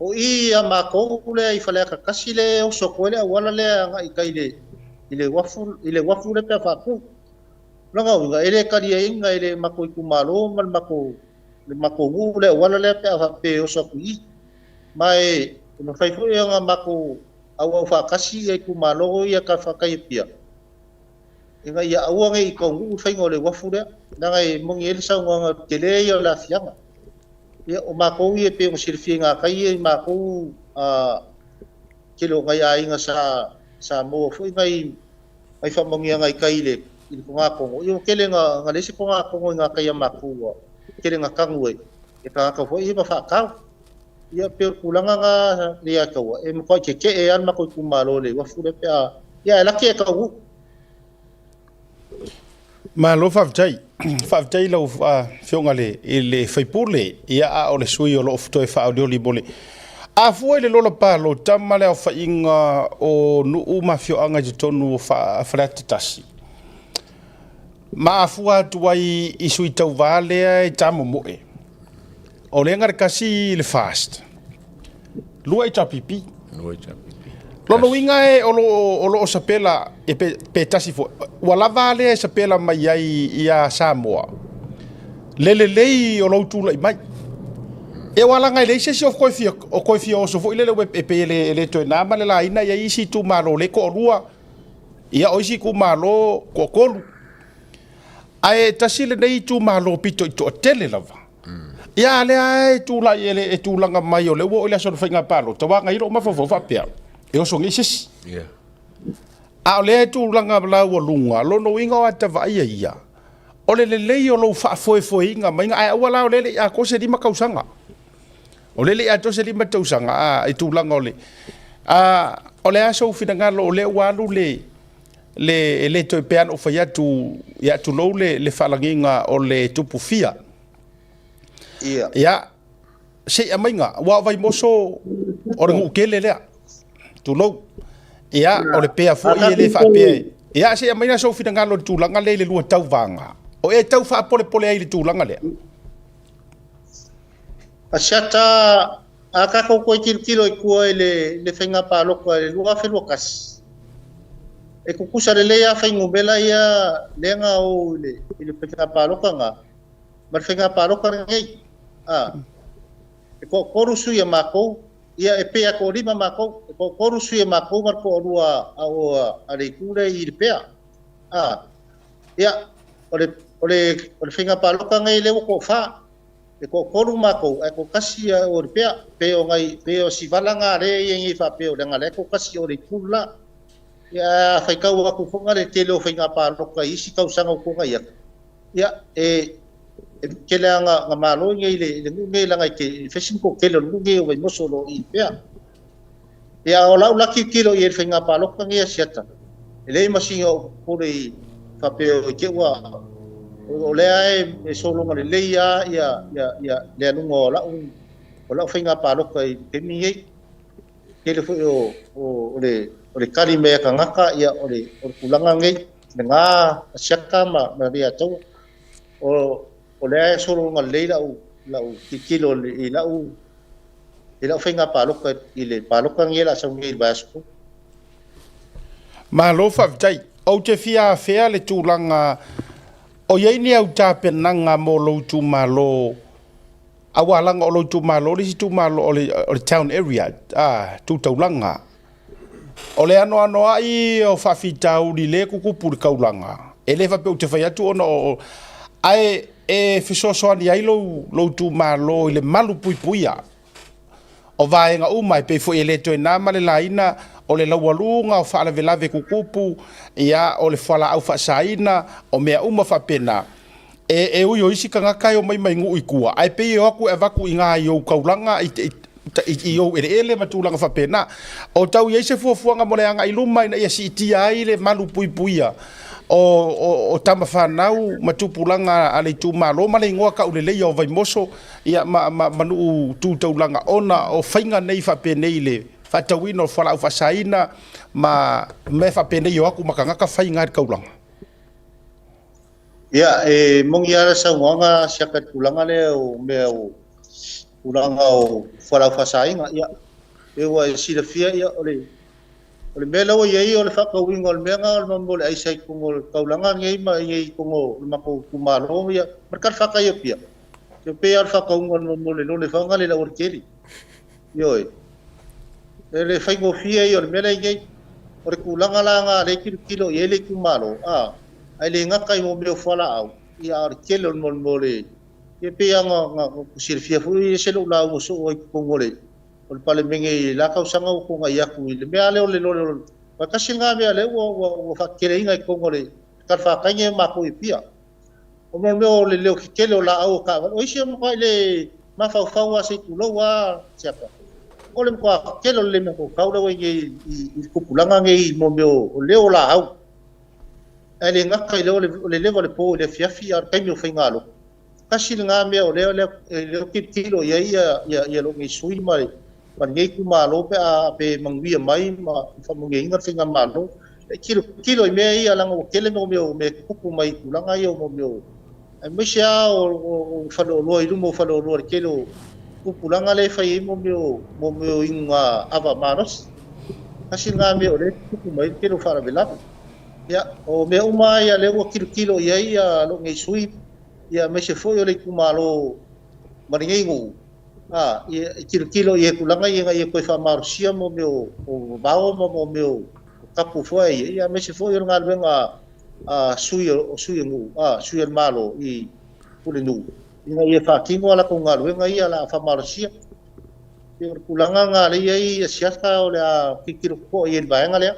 Speaker 10: O i a matou lea i Faleata 1 lea e oso atu ai le auala lea agai i tai i le uafu i le uafu lea pe a faatu. O lona uiga e le taliaina e le matou itumalo ma le matou le matou nuu le auala lea pe a faapea e oso atu i i. Ma e mafai foi ona matou auau faatasi ia itumalo ia talafatai i Apia, ina ia aua ne i taunuu le faiga o le uafu lea, leaga e moni ai le saunoaga o le tele ia o le aafiaga. Ia, o matou ia e pei ona silafia i gatai ia i matou tele o nai aiga sa sa maua foi nai nai faamanuiaga i tai i le i le togatogo. Ia ua tele na na leai se togatogo i gatai a matou ua tele na tanu e e tagata foi ia ma faatau. Ia pei o le tulaga na Leiataua e matuai tetee lava le matou itumalo i le uafu lea pe a ia ae laki e taunuu.
Speaker 1: Malo faafetai. Faafetai i lau Afioga i le sui usufono, ia a o le sui usufono o lo o toe faaolioli mo le... A fua i le lola palota ma le aofaiga o nuu ma afioaga i totonu o Faleata 1, ma afua atu ai i sui tauva lea e tamomoe, o lea na le tasi le FAST, 2 HRPP.
Speaker 8: 2 HRPP.
Speaker 1: Lona uiga e o lo o sapela e pe tasi foi, ua lava lea e sapela mai ai ia Samoa, le lelei o lou tulai mai. E o alaga e leai se isi o koe fia oso foi lele e pei e le toe na ma le laina ia isi itumalo le toalua, ia o isi itumalo toatolu. Ae tasi lenei itumalo pito i toatele lava. Ia lea e tulai e tulaga mai o le ua oo i le aso o le faiga palota, ua agai lou mafaufau faapea, e oso nei se isi. A o lea e tulaga laualuga, lona uiga o ata vaaia ia, o le lelei o lou faafoefoeina maiga, ae aua la o lea e le i atoa se 5 tausaga. O lea e le i atoa se 5 tausaga, a, i tulaga o le... A, o le a sou finagalo o lea ua alu le... le e le toe pei lava ona ou fai atu ia tulou le faalagiga o le tupu fia.
Speaker 10: Ia.
Speaker 1: Ia, se i aumaiga, aua o Vaimoso o le nuu tele lea, tulou. Ia, o le pea foi e le faapea. Ia, se i aumaiga sou finagalo i le tulaga lea i le lua tauvaga. O e tau faapolepole ai i le tulaga lea.
Speaker 10: Asiata, a tatou toe tilotilo i tua i le faiga palota i le 2021, e tutusa lelei lava fuainumera ia lea na o i le faiga palota lena ma le faiga palota lenei. E toatolu sui a matou Ia, e pei a toalima matou, e toatolu sui a matou ma le toalua a o a le itu lea i Lepea. A, ia, o le, o le, o le faiga palota nei lea ua toafa, e toatolu matou ae toatasi a o Lepea. Pei o nai, pei o si vala na lea e i ai nei faapea o leaga lea e toatasi o le itu le la. Ia, ae a faitau atu foi na le tele o faiga palota i isi tausaga ua tuanai atu, Ia, e tele lava na malo i le nuu nei leaga e fai si toatele o le nuu nei o Vaimoso o lo o i pea. Ia, o lau la tilotilo i ai i le faiga palota nei a Asiata, e leai ma sina ou popole i faapea i te i ua o lea e sologa lelei lava le aluga o lau faiga palota i le taimi nei. Tele foi o le tali mai a tagata, ia o le tulaga lenei, lena Asiata ma Leiataua. O lea e sologa lelei lau tilotilo i lau faiga palota i le palota lenei o le a sau nei i le vaiaso fou.
Speaker 1: Malo faafetai. Ou te fia afea le tulaga o i ai ni au tapenaga mo lou itumalo Aua leaga o lou itumalo le isi itumalo o le town area, tu taulaga. O le anoanoai o faafitauli lea e tutupu i le taulaga, e le faapea ou te fai atu ona o... ae e fesoasoani ai lou itumalo i le malu puipuia o vaega uma, e pei foi e le toe na ma le laina o le laualuga o faalavelave tutupu, ia, o le fualaau faasaina, o mea uma faapena. E ui o isi tagata e omai mai nuu i tua, ae pei e o atu e avatu i ina i ou taulaga, i ou eleele ma tulaga faapena. O tau i ai se fuafuaga mo le agai i luma ina ia siitia ai le malu puipuia o tama fanau ma tupulaga a le itumalo ma le igoa tauleleia o Vaimoso ma nuu tu taulaga ona o faiga nei faapenei i le faatauina o fualaau faasaina ma mea faapenei e o atu ma tagata fai i ina i le taulaga.
Speaker 10: Ia, e moni lava le saunoaga a Siaka i le tulaga lea o mea o tulaga o fualaau faasaina. Ia, e ua e silafia, ia, o le, o le mea la ua i ai o le faatauina o le mea lena o le mea o le aisa i totonu o le taulaga nei ma i inei i totonu o le matou itumalo, ia, ma le talafatai o Apia. E pei lava o le faatauina o le mea o le lole foi lena i le aualatele. Ioe. E le faigofie ia o le mea lea e i ai. O le tulaga la lena lea e tilotilo i ai le itumalo, a, ae le gata i mea o fualaau, ia a o le tele o le mea o le, ia pei lava ona silafia foi e ese lou lauga soo ai i totonu o le o le Palemene i la tausaga ua tuanai atu i le mea lea o le lole o le, aua tasi lena mea lea ua ua faateteleina i totonu o le talafatai nei o matou i Apia. O mea o le leo tetele o laau o taavale, o isi e matuai le mafaufau lava se i tulou lava siaka. O le matua tele o le le mafaufau lea ua i nei i le tupulaga nei i mea o leo o laau. Ae le gata i lea o le leva o le po i le afiafi a o le taimi o faigalotu. Tasi lena mea o lea e tilotilo i ai lou nei sui ma lenei itumalo pe a pe manuia mai ma faamanuiaina le faigamalo. E tilotilo i mea ia leaga ua tele mea o mea e tutupu mai i tulaga ia o mea o aemaise lava o faleoloa i luma o faleoloa i le tele o tupulaga lea e fai ai mea o inuga ava malosi. Tasi lena mea o lea e tutupu mai ai le tele o faalavelave. Ia, o mea uma lava ia lea ua tilotilo i ai lou nei sui aemaise foi o le itumalo ma lenei nuu, a, e tilotilo i tulaga ia ina ia toe faamalosia mea o vavao ma mea o tapu foi ia, ia aemaise foi o le galuega a sui o sui o nuu, a sui o le Malo i Pulenuu, ina ia faatino a latou galuega ia o le a faamalosia. E pei o le tulaga lena lea e i ai Asiata o le a tilotilo totoa i ai i le vaega lea.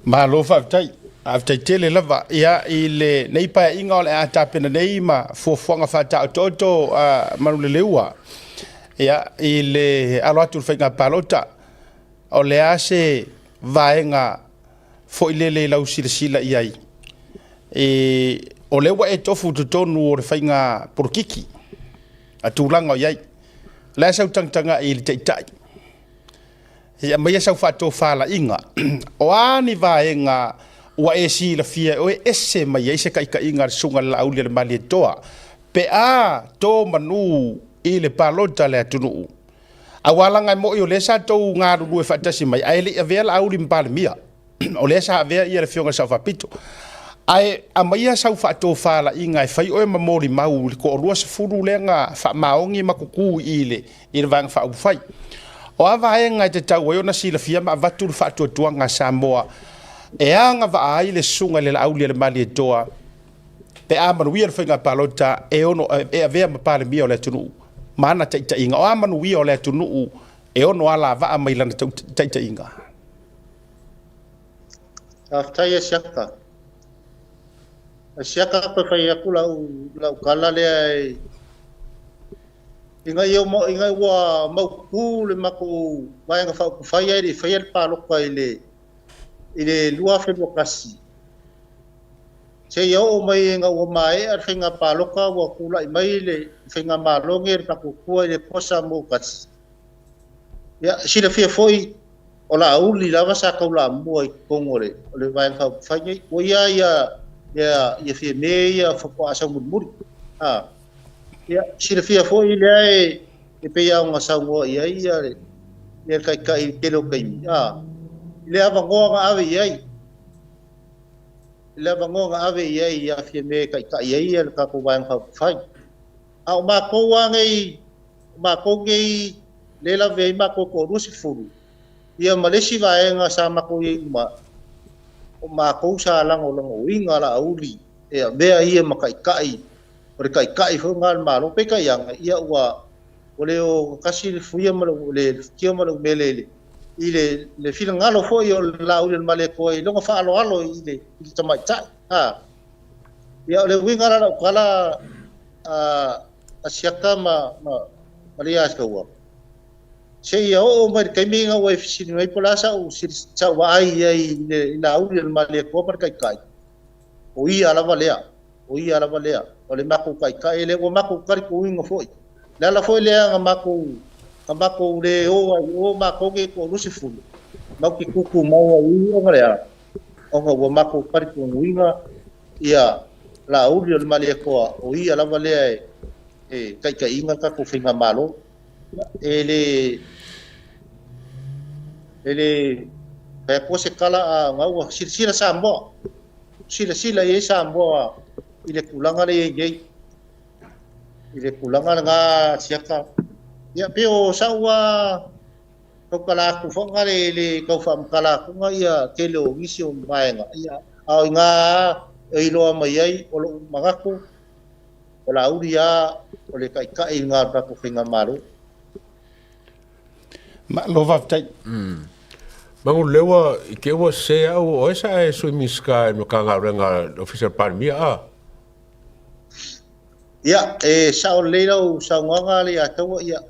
Speaker 1: Malo faafetai. Faafetai tele lava. Ia, i lenei paeaiga o le a tapena nei ma fuafuaga faataotooto a Manuleleua, ia, i le alo atu i le faiga palota, o le a se vaega foi lele i lau silasila i ai? E, o lea ua e tofu i totonu o le faiga polokiki a tulaga o i ai. O le a sau tagatagai i le taitai? E aumaia sau faatofalaiga, o a ni vaega ua e silafia e oe ese mai ai se taitaiga a le Susuga i le Laauli a le Malietoa pe a to manu i le palota a le atunuu. Aua leaga e moni o lea sa tou galulue faatasi mai ae le i avea Laauli ma Palemia. O lea sa avea ia le Afioga i le Sao Faapito. Ae aumaia sau faatofalaiga e fai oe ma molimau i le toalua sefulu lea na faamaoni ma tutu i i i le Vaega Faaupufai. O a vaega e tatau ai ona silafia ma avatu le faatuatuaga a Samoa e agavaa ai le Susuga i le Laaulialemalietoa pe a manuia le faiga palota e ono e avea ma Palemia o le atunuu ma ana taitaiga? O a manuia o le atunuu e ono alavaa mai lana taitaiga?
Speaker 10: Faafetai e Siaka. E Siaka pe fai atu lau tala lea e ina ia ina ua mautu le matou Vaega Faaupufai ae le i faia le palota i le 2021, seia oo mai ina ua maea le faiga palota ua tulai mai le faigamalo lenei a le tatou Atua i le Atua Samoa ua tasi. Ia, silafia foi o Laauli lava sa taulamua i totonu o le Vaega Faaupufai nei. Ua ia ia Fiame ia faatoa sau mulimuli. Ia, silafia foi lea e pei lava ona saunoa i ai le Taitai i le tele o taimi, i le avanoa na ave i ai, i le avanoa na ave i ai ia Fiame e taitai ai le tatou Vaega Faaupufai. A o matou lava nei, o matou nei lea e lavea ai matou toalua sefulu, ia ma le isi vaega sa matou i ai uma, o matou sa lagolagoina Laauli e avea ia ma taitai, o le taitai foi lena o le Malo. Peitai ane, ia ua le o tasi le fuia ma le futia ma le umele i le finagalo foi o le Laaulialemalietoa i lona faaaloalo i le tamaitai. Ia, o le uiga la o lau tala a Siaka ma Leiataua, seia oo mai le taimi ina ua e fesili mai po o le a sau vaai i ai i le Laaulialemalietoa ma le taitai, o ia lava lea, o ia lava lea, o le matou taitai lea, ua matou talitonuina foi. O le ala foi lea na matou le o ai i o matou nei e toa-20, matou te tutumau ai i i ona le a, ona ua matou talitonuina ia Laaulialemalietoa, o ia lava lea e taitaiina le tatou faigamalo. E le fai atua se tala a na ua silasila Samoa, silasila i ai Samoa i le tulaga lea e i ai nei, i le tulaga lena Siaka. Ia, pei o sau lava tautala atu foi lena le tau faamatala atuga ia tele o nisi o vaega, ia, a o i ina e iloa mai ai o lou manatu, o Laauli lava o le taitai lena o le tatou faigamalo.
Speaker 1: Malo faafetai.
Speaker 8: Manuleleua i te i ua sese au o oe sa e Sui Minisita i le Matagaluega a le Ofisa o le Palemia a?
Speaker 10: Ia, e sao lelei lau saunoaga Leiataua, ia,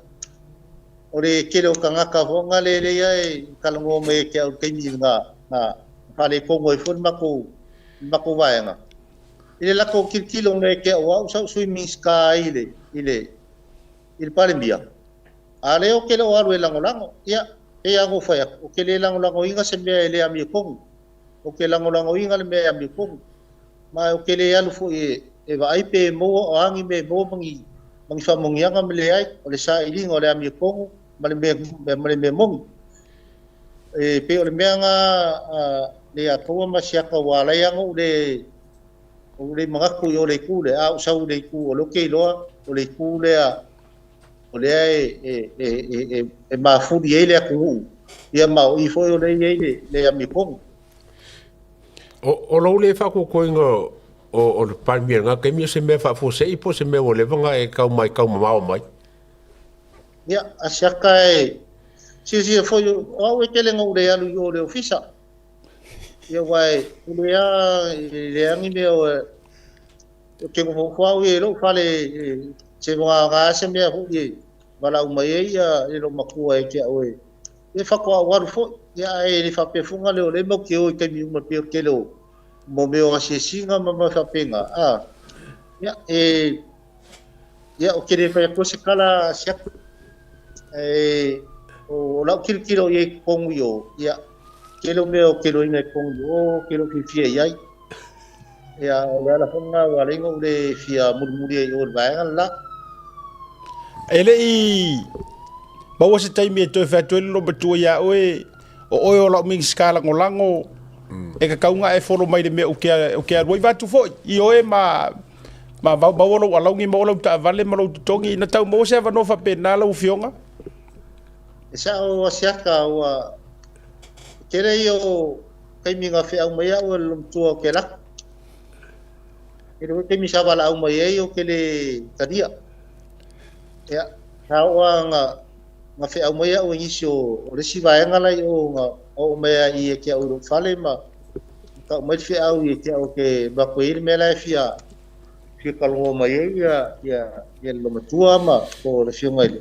Speaker 10: o le tele o tagata foi na le lea e talanoa mai ia te au i le taimi na faaletonu ai foi le matou vaega. I le latou tilotilo nei te au au sa ou Sui Minisita ai i le Palemia, a lea ou te le o alu e lagolago. Ia, pei lava ona ou fai atu, ou te le lagolagoina se mea e le amiotonu. Ou te lagolagoina le mea e amiotonu. Ma ou te le alu foi e vaai pe maua o a ni mea e maua ma ni faamanuiaga ma leai. O le sailiga o le amiotonu ma le mea moni. E pei o le mea na le atoa ma siaka ua ala ai ona ou le manatu i o le itu lea, a ou sau i le itu o lea ou te iloa o le itu lea o lea e mafuli ai le atunuu, ia ma o i foi o lea e i ai le amiotonu.
Speaker 8: O lou le faakokoina o le Palemia i lena taimi, o se mea faafuasei po o se mea ua leva ona e tau mai tau mamao mai?
Speaker 10: Ia, a siaka e silasila foi, o au e tele na ou le alu i o i le ofisa. Ia, aua e le ni mea o te nofo au i lou fale, se vagana se mea foi e valaau mai ai le lou matua e te au e faatoa ou alu foi. Ia, ae le faapea foi na leo le mau te o i taimi uma pei o le tele o mo mea o asiasiga ma mea faapena. Ia, ia, o te le fai atu se tala siaka. O lau tilotilo i ai i totonu i o, ia, tele o mea o te iloaina i totonu i o, te le o fiafia i ai. Ia, o le ala foi lena ua ala ai ona ou le fia mulimuli ai i o i le vaega le la.
Speaker 1: E le i maua se taimi e toe fai atu ai le loomatua ia oe, o oe o lau Minisita Lagolago, E tatau ona e follow mai i le mea ou te, ou te alu ai. Vaeatu foi i oe ma, ma maua lou alauni, maua lau taavale ma lou totogi, na tau maua se avanoa faapena lau Afioga?
Speaker 10: E sao Asiata ua tele ia o taimi na feau mai au e le matua o ke lako. Tele foi taimi sa valaau mai ai o ke le talia. Ia, sa oo lava na, na feau mai au e nisi o, o le isi vaega la i o na oo mai ai ia te au i lou fale ma tau mai le feau ia te au ke alu atu ai le mea la e fia fia talanoa mai ai ia ia ia le matua ma po le afioga i le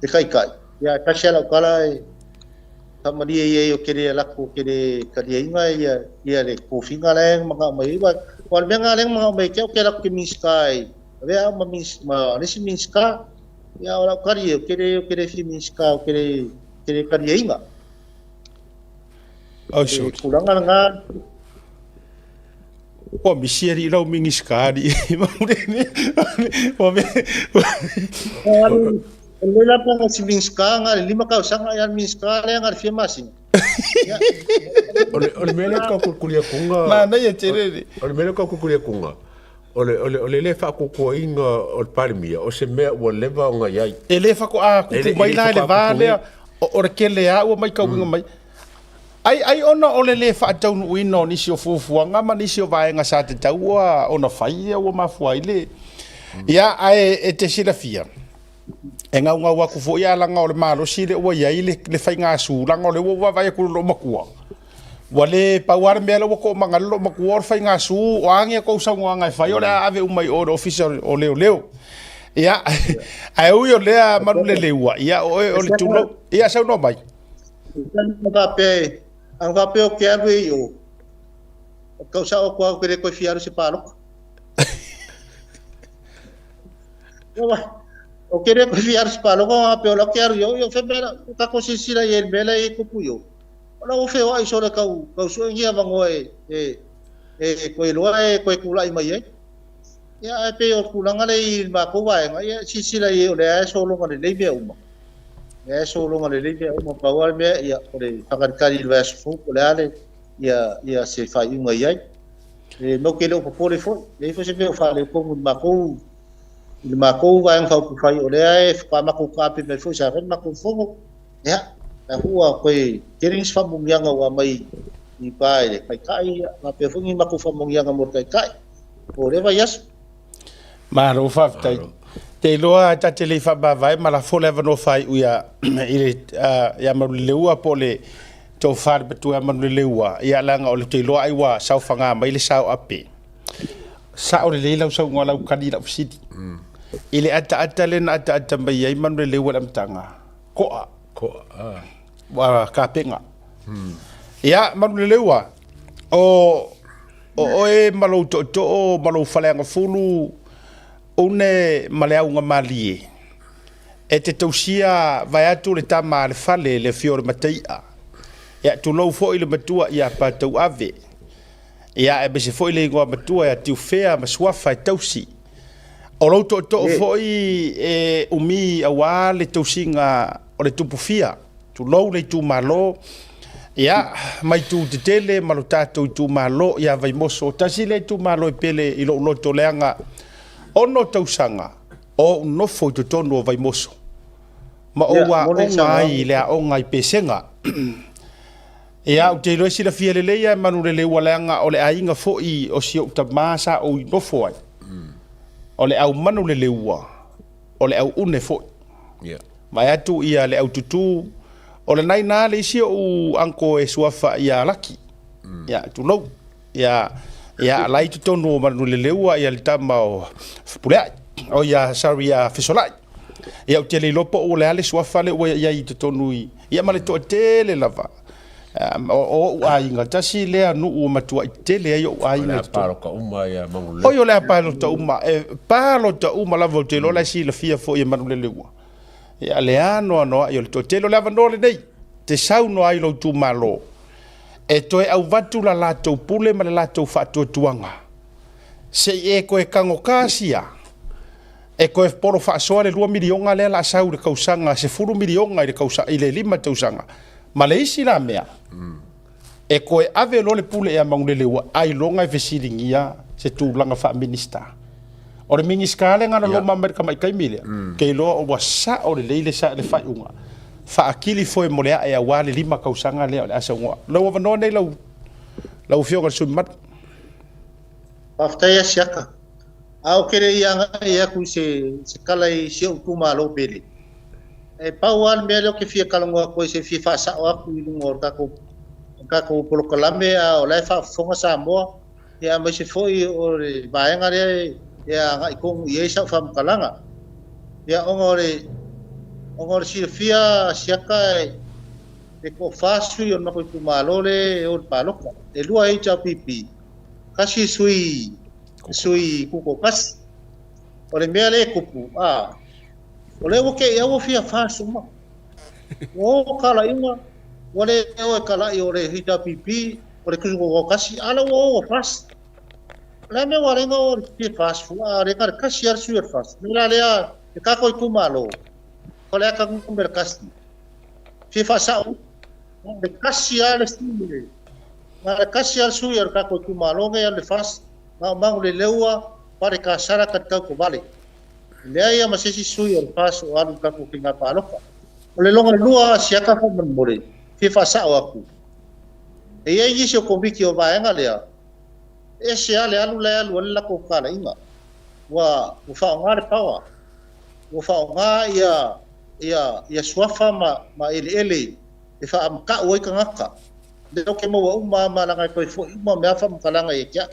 Speaker 10: le taitai. Ia tasi lava lau tala e faamalie i ai o ke le alu atu o ke le taliaina ia ia le tofiga la e manao mai ai. Aua o le mea lena lea na manao mai ia te au ou te alu atu ou te Minisita i avea au ma ma le isi Minisita. Ia o lau tali ou te le ou te le fia Minisita ou te le ou te le taliaina.
Speaker 1: Oh,
Speaker 10: Le
Speaker 1: sorry.
Speaker 10: tulaga lena.
Speaker 1: Ua misi alii lau Minisita alii. Ua
Speaker 10: O le la panga si Minisita na o le 5 tausaga ia le Minisita lea na o le fia masina. Ia.
Speaker 8: O le o le mea lea tau kulikuli atuga.
Speaker 1: Manaia tele le.
Speaker 8: O le mea lea tau kulikuli atuga. O le o le o le le faakukuaina o le Palemia o se mea ua leva ona i ai.
Speaker 1: E le faatoa tupu mai la i le va lea o le tele lava ua matauina mai. Ai, ai ona o le lē faataunuuina o nisi o fuafuaga ma nisi o vaega sa tatau ona fai ia ua mafua ai le. Ia, ae e te silafia, e gaugau atu foi a laga o le malosi lea ua i ai le, le faiga sulaga o lea ua ou vaavaai atu i le loomatua. Ua le pau lava le mea lea ua toomaga ai le loomatua o le faiga su, o a ni a tou saunoaga e fai o le a ave uma i o i le Ofisa o Leoleo. Ia, ae ui o lea Manuleleua, ia o oe o le tulou. Ia, saunoa mai.
Speaker 10: Ana faapea, ana faapea ou te alu ai i o, o tau sao atu au ou te le toe fia alu i se palota. Ou te le toe fia alu i se palota, ona faapea o la ou te alu i o, ia o fea mea la, o tatou silasila i ai i le mea la e tupu i o. O la ua feoai solo tau, tau sue ni avanoa e, e, e toe iloa e toe tulai mai ai. Ia, ae pei o le tulaga lea i le matou vaega, ia silasila i ai o lea e sologa lelei mea uma. O lea e sologa lelei mea uma, pau lava le mea, ia, o le faatalitali i le vaiaso fou po o le a le, ia, ia se faaiuga i ai. E matou te le o popole foi, leai foi se mea o faaletonu i le matou, i le matou Vaega Faaupufai, o lea e faatoa matou taape mai foi sa fai le matou fono. Ia, la foi ua toe tele nisi faamanuiaga ua aumai i uta i le Taitai, ia, faapea foi ni matou faamanuiaga mo le Taitai. O lea vaiaso.
Speaker 1: Malo faafetai. Te iloa ta te le i faamavae ma lafo le avanoa faaiu ia i le ia Manuleleua po o le tofa le matua ia Manuleleua ia leaga o le te iloa ai ua saofaga mai le sao ape. Sao lelei lau saunoa lau tali i lau fesili. I le ataata lea na ataata mai ai Manuleleua i le amataga, koa.
Speaker 8: Koa, ah.
Speaker 1: Ua kapega. Ia Manuleleua, o O oe ma lou tootoo ma lou faleagafulu, une ma le augamalie, e te tausia vaeatu le tama a le fale le afio o le Mataia. Ia tulou foi le matua ia Patauave, ia aemaise foi le igoa matua ia Tiufea ma Suafa e tausi. O lou tootoo foi e umi aua le tausiga o le tupufia. Tulou le itumalo, ia, mai tu tetele ma lo tatou itumalo ia Vaimoso. Tasi lea itumalo e pele i lou loto leaga ono tausaga o ou nofo i totonu o Vaimoso ma ou aoga ai i le aoga i Pesega. Ia, ou te iloa e silafia lelei lava e Manuleleua leaga o le aiga foi o si ou tama sa ou nofo ai. O le au Manuleleua, o le au une foi.
Speaker 8: Yeah.
Speaker 1: Vaeatu ia le aututu, o lena ina le isi ou uncle e suafa ia Laki. Ia, tulou. Ia, ia la i totonu o Manuleleua ia le tama o Fepuleai. O ia, sorry, ia Fesolai. Ia, ou te le iloa po o le a le suafa lea ua i ai i totonu i, ia ma le toatele lava. O ou aiga, tasi lea nuu ua matuai tele ai ou aiga.
Speaker 8: O le a palota uma ia Manuleleua.
Speaker 1: Oi, o le a palota uma. E palota uma lava, ou te iloa la e silafia foi e Manuleleua. Ia, le anoanoai o le toatele. O le avanoa lenei, te saunoa ai lou itumalo e toe auvatu la latou pule ma le latou faatuatuaga. Se i e toe tago tasi a e toe polo faasoa le 2 miliona lea la sau i le tausaga, 10 miliona i le tausaga, i le 5 tausaga. Ma le isi la mea, E koe ave loa le pule ia Manuleleua ailoga e fesiligia se tulaga faa-Minisita. O le Minisita lea na loma mai le tamai taimi lea, ke iloa ua sao lelei le le faaiuga. Faakili foe mo le ae aua le 5 tausaga lea o le a saunoa. Lau avanoa nei lau Afioga i le sui usufono mamalu.
Speaker 10: Faafetai Asiata. A o ke le i agai aku i se tala i si ou itumalo pele, e pau lava le mea lea ou te fia talanoa atu ai se fia faasao atu i luga o le tatou polokalame a o la e faafofoga Samoa, ia aemaise foi o le vaega lea e agai tonu i ai sau faamatalaga. Ia ona o le silafia Asiata e toafa sui o le matou itumalo lea e o i le palota. E 2 HRPP, 1 sui tutoatasi. O le mea lea e tupu, o lea ua te i au ua fia FAST uma. Ua o talaiga, ua le o e talai o le HRPP, o le tutoatasi, a la ua o ua FAST. O le a mea ua ala ai ona o le fia FAST fua, a le na o le tasi lava le sui o le FAST. O le mea la lea, le tatou itumalo, o le ata numera 1. Fia faasao, le tasi lava le sui, na o le tasi lava le sui o le tatou itumalo nei alu i le FAST, na o Manuleleua, Pale Kasara, Taritau Kovale. Leai lava ma se isi sui o le FAST o alu i le tatou faiga palota. O le lona lua Asiata faamolemole, fia faasao atu. E i ai nisi o komiti o vaega lea, ese lava le alu la e alu ai le latou talaiga. Ua faaaoga le power, ua faaaoga ia suafa ma eleele e faamatau ai tagata. Lea ou te maua uma ma laga e toe foi uma mea faamatalaga ia te au.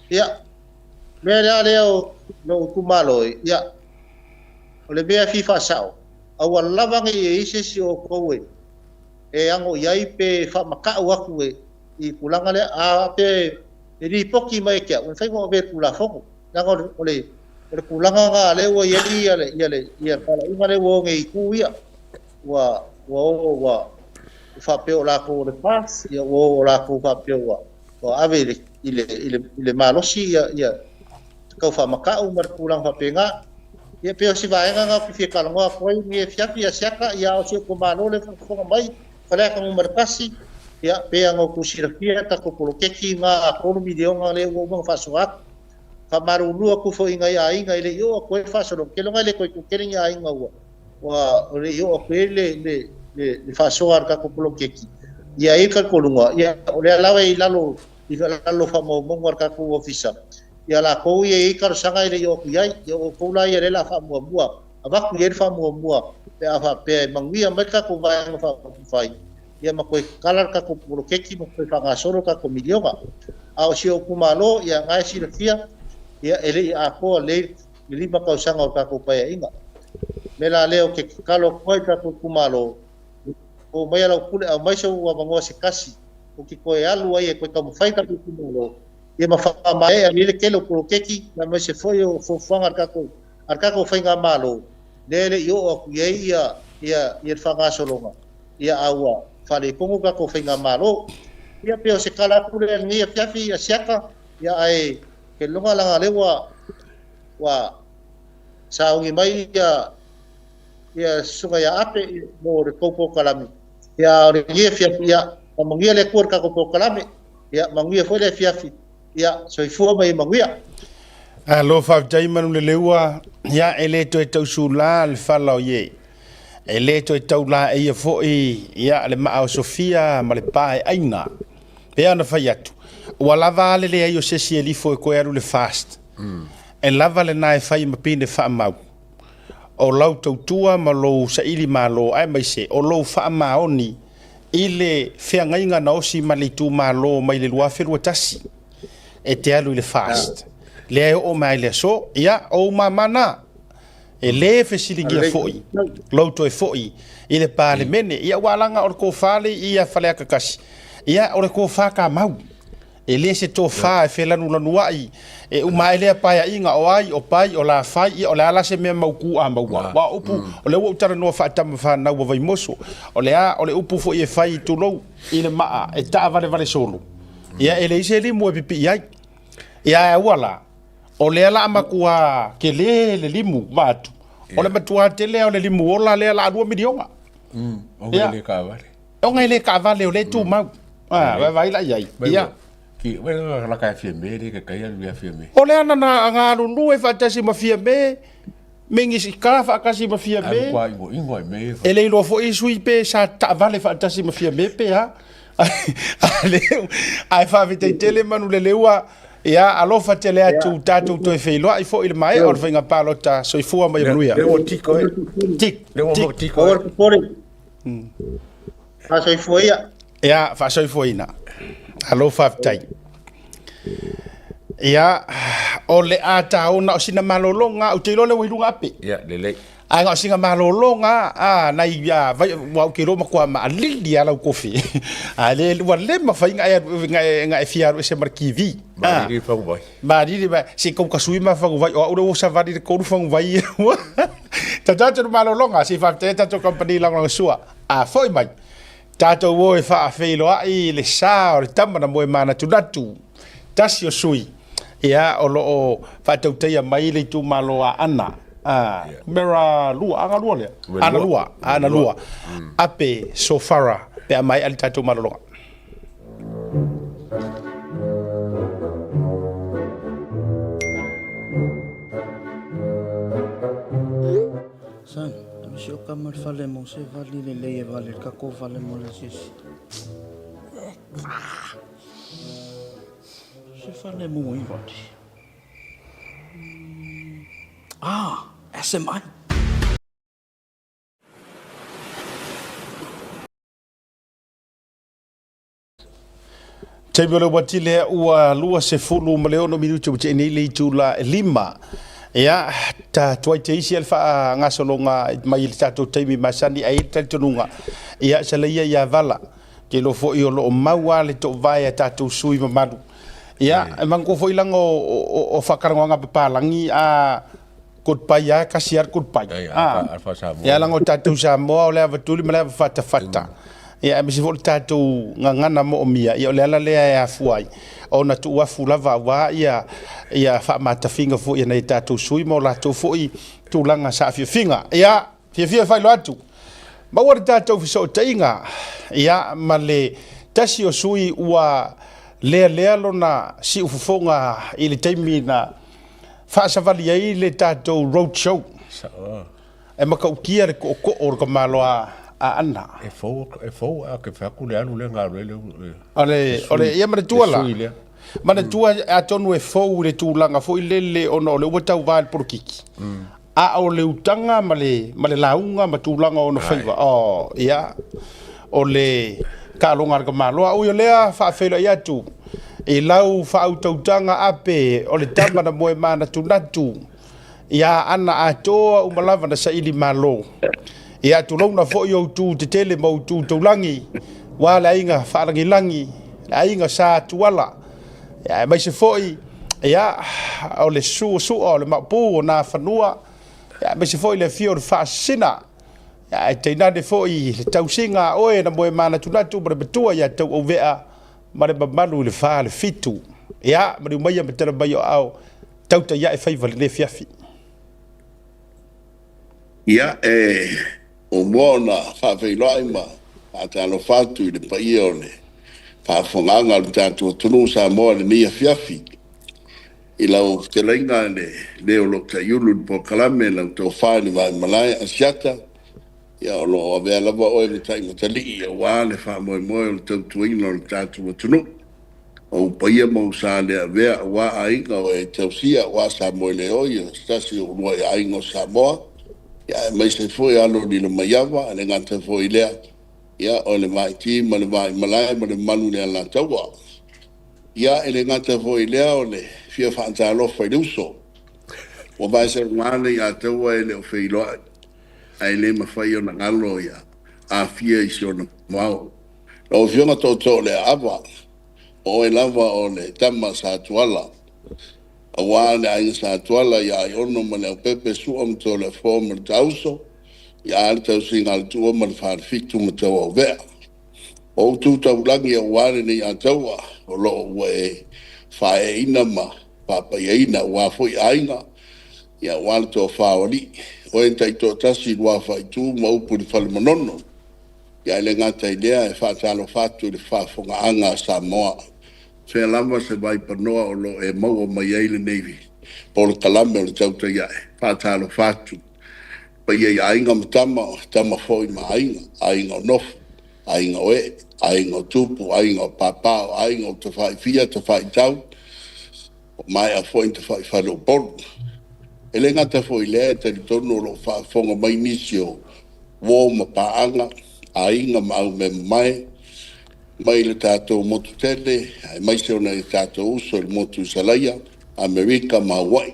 Speaker 10: Ia, mea lea lea o lou itumalo e, ia, o le mea e fia faasao, aua lava nei e i ai se isi o outou e ano i ai pe faamatau atu e i tulaga lea, a pe e lipoti mai e te au, e mafai ona avea i le Tulafono. Leaga o le tulaga na lea ua i ai ia talaiga lea ua o nei i itu ia. Ua o ua faapea o latou o le FAST, ia ua o latou faapea ua ave i le malosi ia tau faamatau ma le tulaga faapena. Ia pei o si vaega na ou te fia talanoa atu ai nei afiafi Asiata, ia a o si ou itumalo lea e faafofoga mai, Faleata Nu.1, ia pei ona outou silafia tatou poloketi na $3 miliona lea ua uma ona faasoa atu. Faamalulu atu foi i nai aiga e le i oo atu ai le faasologa, ou te iloa e le toe toatele ni aiga ua le i oo atu i ai le faasoa a le tatou poloketi. Ia e i ai le talitonuga, ia o lea lava e i lalo o faamaumauga a le tatou ofisa, ia latou ia e i ai talosaga e le i oo atu i ai, ia o outou la ia lea o le a faamuamua, avatu i ai le faamuamua pe a faapea e manuia mai le tatou vaega faaupufai, ia ma toe tatala le tatou poloketi ma toe faagasolo le tatou miliona. A o si ou itumalo, ia na e silafia, ia e le i atoa lelei le 5 tausaga o tatou Paeaiga. Me la lea ou te tatalo atu ai i le tatou itumalo, o mai lau pule aumai sou avanoa se tasi, ou te toe alu ai e toe taumafai le tatou itumalo, ia ma faamaea ai le tele o poloketi, aemaise foi o fuafuaga a le tatou faigamalo, lea e le i oo atu i ai ia le faagasologa, ia a ua faaletonu le tatou faigamalo. Ia pei o se tala atu lea i lenei afiafi Asiata, ia ae ke loga laga lea ua sauni mai ia susuga ia Ape mo le tou polokalame. Ia o lenei afiafi, ia manuia le Atua i le tatou polokalame, ia manuia foi le afiafi, ia soifua ma ia manuia.
Speaker 1: Alo faafetai Manuleleua, ia e le toe tausula le fala o ie. E le toe taulaeia foi ia le maa o Sofia ma le pa e aina. Pea ona fai atu, ua lava a le leai o se isi e lifo e koe alu le FAST. E lava lena e fai ma pine faamau. O lau tautua ma lou saili malo aemaise o lou faamaoni i le feagaiga na osi ma le itumalo mai le 2021 e te alu i le FAST. Lea e oo mai i le aso, ia o ou mama na. E le fesiligia foi lou toe foi i le Palemene. Ia ua alaga o le tofa le i ia Faleata 1. Ia o le tofa tamau. E le se tofa e felanulanuai e uma ai lea paeaiga o ai o pai o lafai, ia o le a la se mea mautu a maua. Aua o upu, o lea ua ou talanoa faatama fanau a Vaimoso, o le a o le upu foi e fai tulou i le maa e taavalevale solo. Ia e leai se limu e pipii ai. Ia ae aua la, o lea la a matua tele le limu vaeatu. O le matua tele lava o le limu ola lea la a $2 miliona.
Speaker 8: Ona e le taavale.
Speaker 1: Ona e le taavale o lea e tumau. A, vaavaai la i ai. Ia.
Speaker 8: Ki, wai la la ka Fiame le ka kai alu ia Fiame.
Speaker 1: O le ana na galulue faatasi ma Fiame, Minisita faatasi ma Fiame.
Speaker 8: Alu kwa ingo ingo ai me.
Speaker 1: E le iloa foi sui pe sa taavale faatasi ma Fiame pe a. Ae faafetai tele Manuleleua. Ia, alofa tele atu tatou toe feiloai foi i le maea o le faiga palota. Soifua ma ia manuia.
Speaker 8: Le ua tiko e.
Speaker 1: Tik.
Speaker 8: Le ua mo tiko e.
Speaker 10: Faasoifua ia.
Speaker 1: Ia, faasoifuaina. Alo faafetai. Ia, o le a taona o sina malologa, ou te iloa lea ua i luga ape.
Speaker 8: Ia, lelei.
Speaker 1: Ae na o sina malologa, a, nai, a, vai, ua ou te iloa matua maalili lava lau kofi. A le, ua le mafai ona e alu, ona e fia alu ese ma le TV.
Speaker 8: Maalili faguvai.
Speaker 1: Maalili, ma, se i kou tasui ma faguvai, o au lea ua savali i le 3 faguvai. Tatou atu malologa, se i faafetai ai tatou kamupani lagolagosua. A foi mai, tatou o e faafeiloai le sa o le tama na moe manatunatu, tasi o sui, ia, o lo o faatautaia mai le itumalo Aana, a, numera lua, Aana lua lea? Aana lua, Aana lua, Ape Sofara, pe a maea le tatou malologa.
Speaker 2: Son, ave si oka ma le fale mo se vali lelei e vale le tatou fale mo le asiasi. Se fale mo i vali. Ah, SMI.
Speaker 1: Taimi o le uati lea ua 26 minute ua tea nei le itula e 5. Ia, ta tuai te isi a le faagasologa mai i le tatou taimi masani ai le talitonuga. Ia, sala ia ia vala. Te iloa foi o lo o mau lava le toovae a tatou sui mamalu. Ia, e manatua foi leaga o faatalanoaga papalagi a goodbye lava, kasi lava le goodbye. Ia, leaga o tatou Samoa o le ava tuli ma le ava fatafata. Ia, aemaise foi o le tatou gagana moomia, ia o le ala lea e afua ai ona tuuafu lava aua ia, ia faamatafiga foi a nai a tatou sui ma o latou foi tulaga saafiafiga. Ia, fiafia e faailoa atu, maua le tatou fesootaiga, ia, ma le tasi o sui ua lealea lona siufofoga i le taimi na faasavali ai le tatou road show. E matautia le tootoo o le tamaloa Aana.
Speaker 8: E fou, e fou a ke fai atu le alu lea galue le
Speaker 1: O le, o le, ia manatua la. Manatua atonu e fou i le tulaga foi lele ona o le ua tauva i le polokiki. A o le utaga ma le, ma le lauga ma tulaga o ona faiva. Oh, ia, o le taaloga a le tamaloa. Ui o lea, faafeiloai atu i lau faautautaga ape o le tama na moe manatunatu ia Aana atoa uma lava na saili malo. Ia tulouna foi ou tu tetele ma ou tu taulagi, ua le aiga faalagilagi, le aiga Sa Tuala, ia aemaise foi ia o le suasua o le maopu o Nafanua, ia aemaise foi le afio o le Faasisina, ia ae tainane foi le tausiga a oe na moe manatunatu ma le matua ia Tauauvea ma le mamalu i le 47. Ia, maliu maia ma tala mai o aao, tautai ae faiva i lenei afiafi.
Speaker 11: Ia, e muamua ona faafeiloai ma faatalofa atu i le paia o le faafofogaaga a lo tatou atunuu o Samoa i lenei afiafi. I lau fetalaiga le leo o lo o taiulu i le polokalame lau tofa i le vaimalae Asiata, ia o lo o avea lava oe ma taimatalii aua le faamoemoe o le tautuaina o le tatou atunuu. O ou paia ma ou sa le avea aua aiga o e tausia aua Samoa le oi o se tasi o uluai aiga o Samoa, ia aemaise foi alo o Lilomaiava, e le gata foi i lea, ia o le Vaaiti ma le Vaaimalae ma le mamalu i le Alataua. Ia e le gata foi i lea o le fia faatalofa i le uso ua vaeseoga le ia taua e le o feiloai ae le mafai ona galo ia afia i si ona vao. Lau Afioga Tootoo Leaava, o oe lava o le tama sa Tuala, aua le aiga sa Tuala ia Aiono ma Leaupepe, Sua ma Toleafoa ma le Taauso, ia le tausiga a le Tuua ma le Falefitu ma Tauauvea. O ou tu taulagi aua lenei Ataua o lo o ua e faaeaina ma faapaiaina aua foi aiga, ia aua le toafa o alii. Oe na taitoatasi i Luafaaitu ma upu i le Fale Manono. Ia, e le gata i lea, e faatalofa atu i le faafofogaaga a Samoa. Fea lava se vaipanoa o lo o e maua mai ai lenei polokalame o le tautai ae, faatalofa atu i le paia i aiga ma tama, o tama foi ma aiga, aiga o nofo, aiga o ee, aiga o tupu, aiga o papa, o aiga o tafaifia, tafaitau, ua maea foi ona tafaifale o Upolu. E le gata foi i lea, e talitonu o lo o faafofoga mai nisi o uo ma paaga, aiga ma aumeamamae mai le tatou motu tele, aemaise o nai o tatou uso i le motu i Salaia, Amerika ma Hawaii.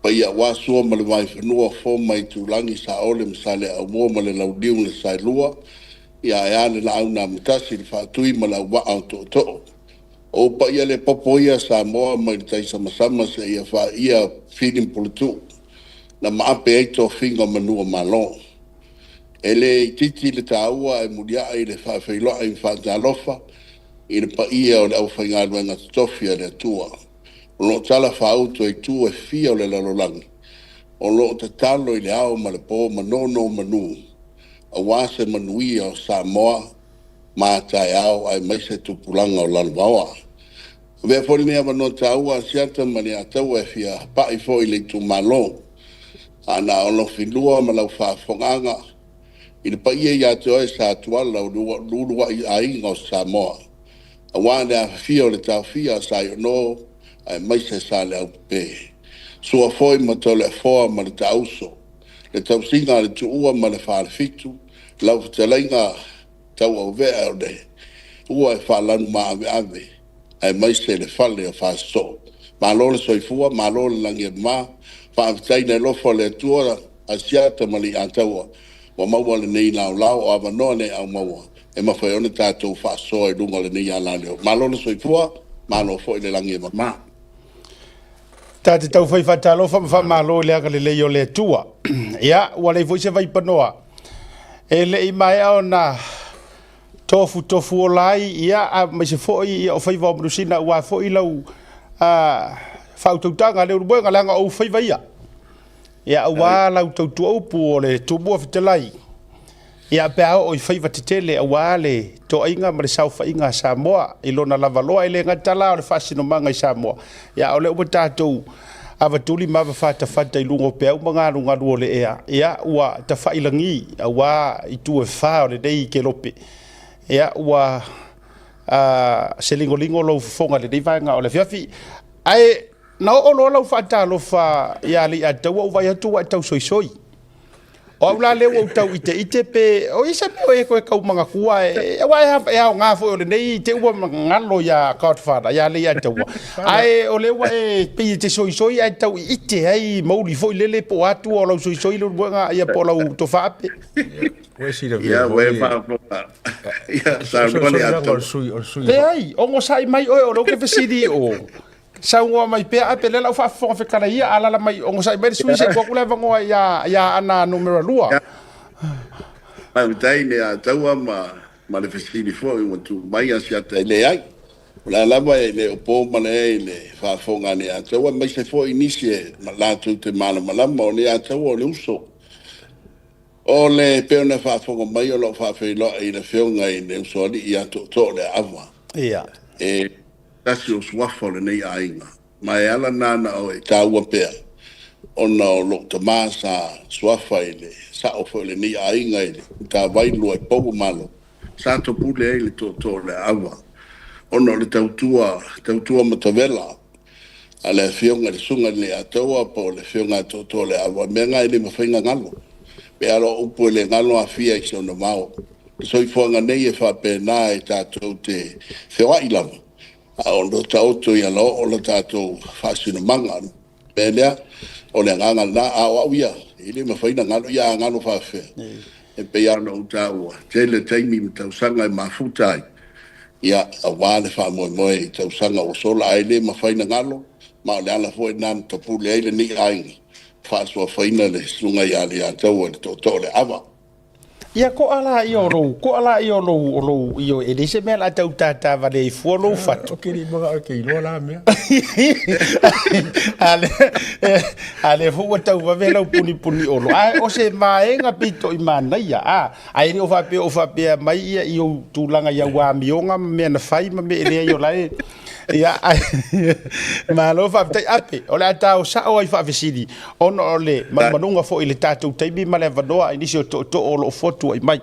Speaker 11: Paia aua Sua ma le Vaifanua, Fofo ma Aitulagi, Saole ma Saleaaumua ma le Launiu na Saelua, ia ae a le Laau na Amotasi, le Faatui ma le Auvaa o Tootoo. O ou paia le popo ia Samoa mai le taisamasama seia faia Fili ma Puletuu na maape ai tofiga o manu o Malo. E le itiiti le taua ae muliai le faafeiloai ma faatalofa i le paia o le aufaigaluega totofi a le Atua o lo o talafaauto i itu e fia o le lalolagi, o lo o tatalo i le ao ma le po ma nonomanu aua se manuia o Samoa ma a taeao aemaise tupulaga o lalovaoa. Avea foi lenei avanoa taua Asiata ma Leiataua e fia pai foi i le itumalo a na o Lofilua ma lau faafofogaaga i le paia ia te oe Sa Tuala o le uluai aiga o Samoa aua le afifio o le Taofia a Saiono aemaise Saleaupepe. Sua foi ma Toleafoa ma le Taauso, le tausiga a le Tuua ma le Falefitu, lau fetalaiga tauauvea o le ua e faalanumaaveve aemaise le fale o Fasitoo. Malo le soifua, malo le lagi e mama, faafetai i le alofa o le Atua, Asiata ma Leiataua ua maua lenei laolao, o avanoa le aomaua e mafai ona tatou faasoa i luga o lenei alaleo. Malo le soifua, malo foi le lagi e mama.
Speaker 1: Ta te taufai faatalofa ma faamalo i le agalelei o le Atua. Ia, ua leai foi se vaipanoa e le i maea ona tofutofu ola ai, ia, aemaise foi ia, o faiva o Manusina aua foi lau faautautaga Leulumoega, leaga o ou faiva ia. Ia, aua lau tautua upu o le Tumua Fetalai, ia, pe a oo i faiva tetele aua le toaiga ma le saofaiga a Samoa i lona lavaloa, e le gata la o le faasinomaga i Samoa, ia, o lea ua tatou avatuli ma avafatafata i luga o peau ma galugalu o le ea, ia, ua tafailagi aua itu e fa o lenei kelope, ia, ua se ligoligo lou fofoga i lenei vaega o le afiafi. Ae na oo loa lau faatalofa ia Leiataua ou vaai atu ua e tau soisoi. O au la lea ua ou tau iteite pe o i se mea o e toe tau manatua e aua e aoga foi o lenei te ua galo ia Godfather ia Leiataua. Ae o lea ua e pei e te soisoi ae tau ite ai mauli foi lele po o atua o lau soisoi leulumoega ia po o lau tofaape.
Speaker 8: Ua e silafia
Speaker 11: Ia, ua e
Speaker 8: foi.
Speaker 11: faafofoga. Ia, saunoa Leiataua.
Speaker 8: O le sui, o le sui.
Speaker 1: Leai, ogosai mai oe o lea ou te fesili i o. Saunoa mai pea Ape, lea la u faafofoga fetalai ia, alala mai, onosai mai le sui se i tuu atu le avanoa ia, ia Aana numera 2.
Speaker 11: Faafetai i le Ataua ma, ma le fesili foi ua tuu mai Asiata e leai. O la lava e le o po ma le i le faafofoga a le Ataua, aemaise foi nisi e latou te malamalama o le Ataua o le uso. O le pei ona faafofoga mai o lo o faafeiloai i le Afioga i le Usoalii ia Tootoo o Leaava.
Speaker 1: Ia.
Speaker 11: E tasi o suafa o lenei aiga, ma e ala na na o e taua pea, ona o lou tama sa suafa i le sao foi o lenei aiga i le matavai Luaipou o Malo, sa topule ai le tootoo o Leaava, ona o le tautua, tautua matavela a le afioga i le Susuga i le Leiataua po o le afioga a Tootoo o Leaava, o mea na e le mafai ona galo. Pe a o upu e le galo afia i se ona vao. Le soifuaga nei e faapena e tatou te feoai lava, a o lo o taoto i alaoo le tatou faasinomaga. O le mea lea, o le agaga lena, a o au ia, e le mafai ona galo, ia a galo faapefea? E pei lava ona ou taua, tele taimi ma tausaga e mafuta ai, ia, aua le faamoemoe i tausaga ua sola, ae le mafai ona galo, ma o le ala foi lena na tapule ai lenei aiga, faasuafaina le Susuga ia Leiataua i le Tootoo o Leaava.
Speaker 1: Ia to'a laia o lou, to'a laia o lou, o lou, ioe, e leai se mea o le a tau tātā vale ai fua lou fatu.
Speaker 8: Ou te le i manao e te iloa la mea.
Speaker 1: A lea, a lea foi ua tau vave lau punipuni olo. Ae o se vaega pito i manaia, a, ae le o faapea o faapea mai ia i ou tulaga i au amioga ma mea na fai ma mea e leai o la e, Ia, malo faafetai Ape, o le a tao sao ai faafesili ona o le manumanuga foi i le tatou taimi ma le avanoa i nisi o tootoo o lo o fotuai mai.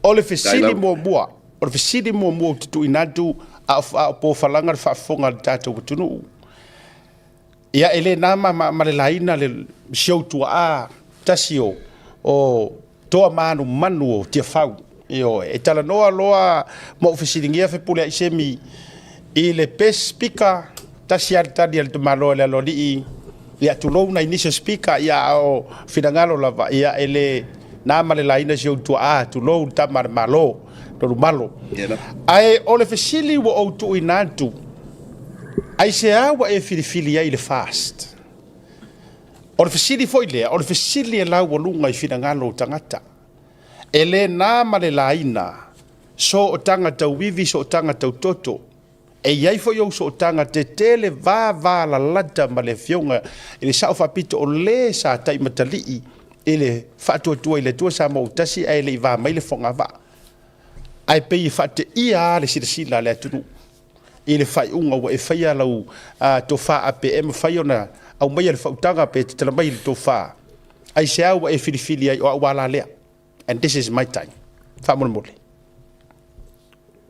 Speaker 1: O le fesili muamua, o le fesili muamua ou te tuuina atu a o pofalaga le faafofoga a le tatou atunuu. Ia, e le na ma le laina le si ou tuaa tasi o toa manumanu o Tiafau. Ioe, e talanoa loa ma ou fesiligia Fepuleai Semi i le best speaker, tasi lava le tali a le tamaloa i le aloalii, ia tulou nai nisi o speaker, ia a o finagalo lava, ia e le na ma le laina si ou tuaa, tulou le tama a le Malo, Lolumalo. Ae o le fesili ua ou tuuina atu, aisea ua e filifili ai le fast? O le fesili foi lea, o le fesili e laualuga i finagalo o tagata. E le na ma le laina sootaga tauivi, sootaga tautoto. E i ai foi ou sootaga tetele vavalalata ma le Afioga i le Sao Faapito o le sa taimatalii i le faatuatua i le Atua Samoa ua tasi ae le i va mai le fogavaa. Ae pei e faateia lava le silasila a le atunuu i le faaiuga ua e faia lau tofa ape e mafai ona aumaia le faautaga pe tatala mai le tofa. Aisea ua e filifili ai o au ala lea? And this is my time. Faamolemole.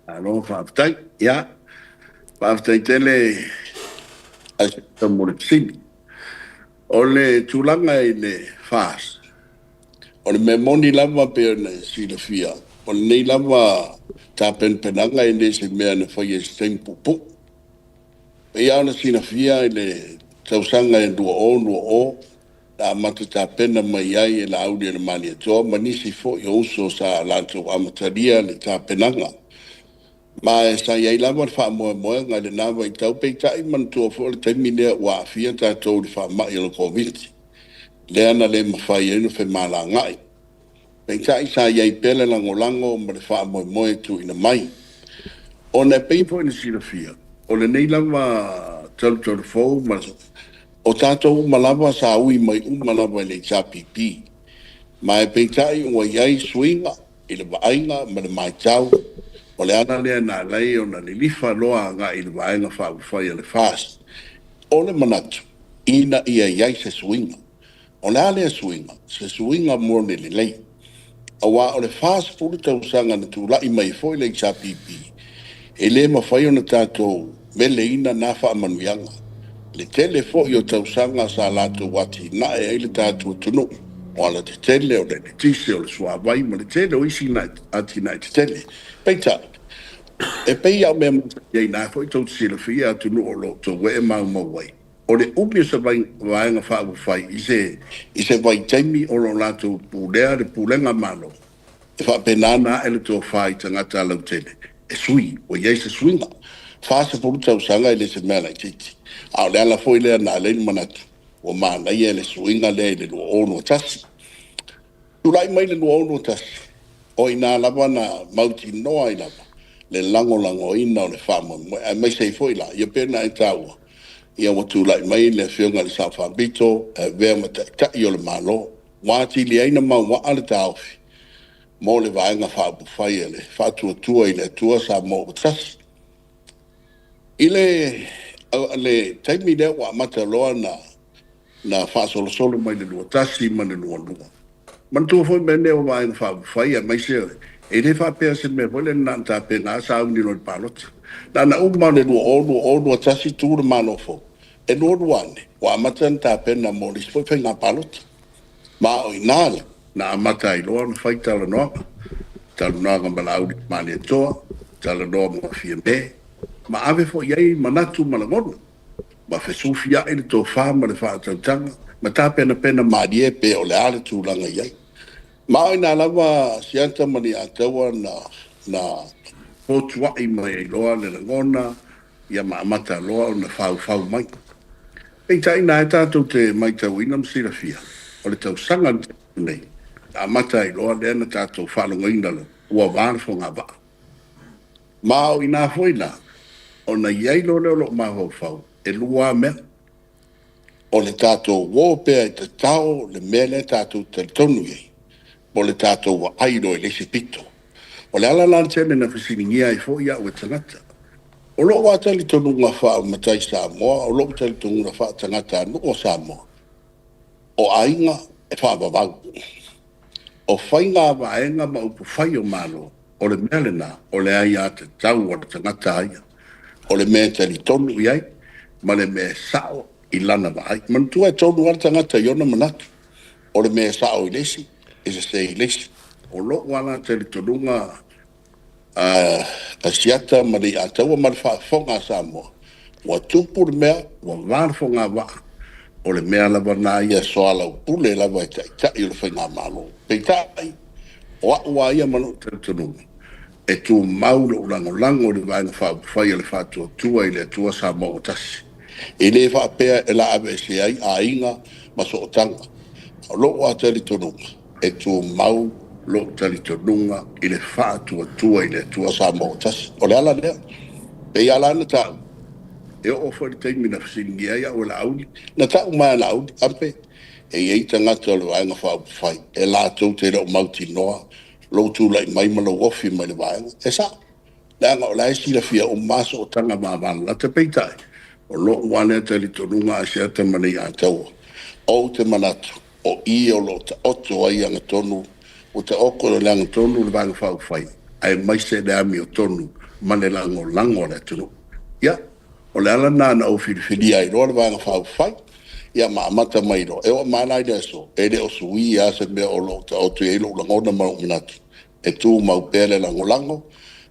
Speaker 11: Malo faafetai. Ia, faafetai tele Asiata mo le fesili. O le tulaga i le FAST, o le mea moni lava pei ona e silafia, o lenei lava tapenapenaga e le se mea na faia i se taimi puupuu. Pei lava ona silafia i le tausaga e 2020, na amata tapena mai ai e Laauli o le Malietoa ma nisi foi o uso sa latou amatalia le tapenaga. Ma e sa i ai lava le faamoemoega i lena vaitau, peitai manatua foi o le taimi lea ua aafia tatou i le faamai o le Koviti, lea na le mafai ai ona femalagaai. Peitai sa i ai pea le lagolago ma le faamoemoe e tuuina mai. Ona e pei foi ona silafia, o lenei lava talutalufou ma o tatou uma lava sa ui mai uma lava i le HRPP. Ma e peitai ua i ai suiga i le vaaiga ma le matau, o le ala lea na ala ai ona lilifa loa agai i le Vaega Faaupufai a le FAST. O le manatu, ina ia i ai se suiga. O le a lea suiga? Se suiga mo le lelei. Aua o le 40 tausaga na tulai mai ai foi le HRPP, e le mafai ona tatou veleina na faamanuiaga. Le tele foi o tausaga sa latou atinae ai le tatou atunuu, o alatetele, o le eletise, o le suavai ma le tele o isi atinae tetele. Peitai, e pei lava o mea masani ai na foi tou te silafia atunuu o lo o outou ee maumau ai, O le umi o se Vaega Faaupufai i se i se vaitaimi o lo o latou pulea le pulega Malo, e faapena ona ae le tofa i tagata lautele e sui ua i ai se suiga. 40 tausaga e le se mea laitiiti, a o le ala foi lea na ala ai le manatu ua manaia le suiga lea i le 2021. Tulai mai le 2021, o i ina lava na mautinoa ai lava le lagolagoina o le faamoemoe, aemaise ai foi la, ia pei ona e taua, ia ua tulai mai le Afioga i le Sao Faapito e avea ma Taitai o le Malo, ua atili ai na mauaa le taofi mo le Vaega Faaupufai a le Faatuatua i le Atua Samoa ua Tasi. I le le taimi lea ua amata loa na na faasolosolo mai le 21 ma le 22. Manatua foi mea nei o Vaega Faaupufai aemaise e le faapea se mea foi lea na ona tapena lava sauni loa i le palota. Na ona uma o le 20, 20, 21 tu le Malo fou. E lualua ane ua amata ona tapena mo le isi foi faiga palota. Ma o i ina la na amata ai loa ona fai talanoaga. Talanoaga ma Laauli Malietoa, talanoa ma Fiame, ma ave foi i ai manatu ma lagona. ma fesufia'i le tofa ma le faautautaga, ma tapenapena malie pe o le a le tulaga i ai. Ma o ina lava Siata ma Niataua na na fotua'i mai ai loa le lagona ia ma amata loa ona faufau mai. Peitai na e tatou te maitauina ma silafia, o le tausaga lenei. Na amata ai loa lea na tatou faalogoina loa ua va le fogavaa. Ma o i ina foi la, ona i ai loa lea o lou mafaufau, e lua lava mea. O le tatou o pea e tatao le mea lea tatou te talitonu i ai, po o le tatou vaai loa i le isi pito. O le ala la le tele na fesiligia ai foi au e tagata. O lou lava talitonuga faa-matai Samoa, o lou talitonuga faa-tagatanuu o Samoa, o aiga e faavavau. O faiga vaega ma upufai o Malo, o le mea lena, o le aiatatau a le tagata lava ia. O le mea e talitonu i ai ma le mea e sao i lana vaai. Manatua e tonu lava le tagata i ona manatu. O le mea e sao i le isi, e sese i le isi. O lou lava la talitonuga Asiata ma Leiataua ma le faafofoga a Samoa, ua tupu le mea, ua va le fogavaa, o le mea lava lena ia e soalaupule lava e taitai o le faigamalo. Peitai, o au lava ia ma lou talitonuga, e tumau lou lagolago i le Vaega Faaupufai a le Faatuatua i le Atua Samoa ua Tasi. E le faapea e la aveesea ai aiga ma sootaga. O lou lava talitonuga, e tumau lou talitonuga i le Faatuatua i le Atua Samoa ua Tasi. O le ala lea. Pei lava la ona taua, e oo foi i le taimi na fesiligia ai au e Laauli, na tau mai e Laauli, Ape, e i ai tagata o le Vaega Faaupufai e latou te le o mautinoa lou tulai mai ma lou ofi mai le vaega. E sao, leaga o la e silafia uma lava sootaga vavalalata, peitai, o lou lava lea talitonuga Asiata ma Leiataua, ou te manatu o i o lo o taoto ai agatonu, ua taoto i le agatonu le Vaega Faaupufai, aemaise le amiotonu ma le lagolago a le atunuu. Ia, o le ala lena na ou filifilia ai loa le Vaega Faaupufai, ia ma amata mai loa. E oo mai la i le aso, e le o suia lava se mea o lo o taoto i ai lou lagona ma lou manatu, e tumau pea le lagolago,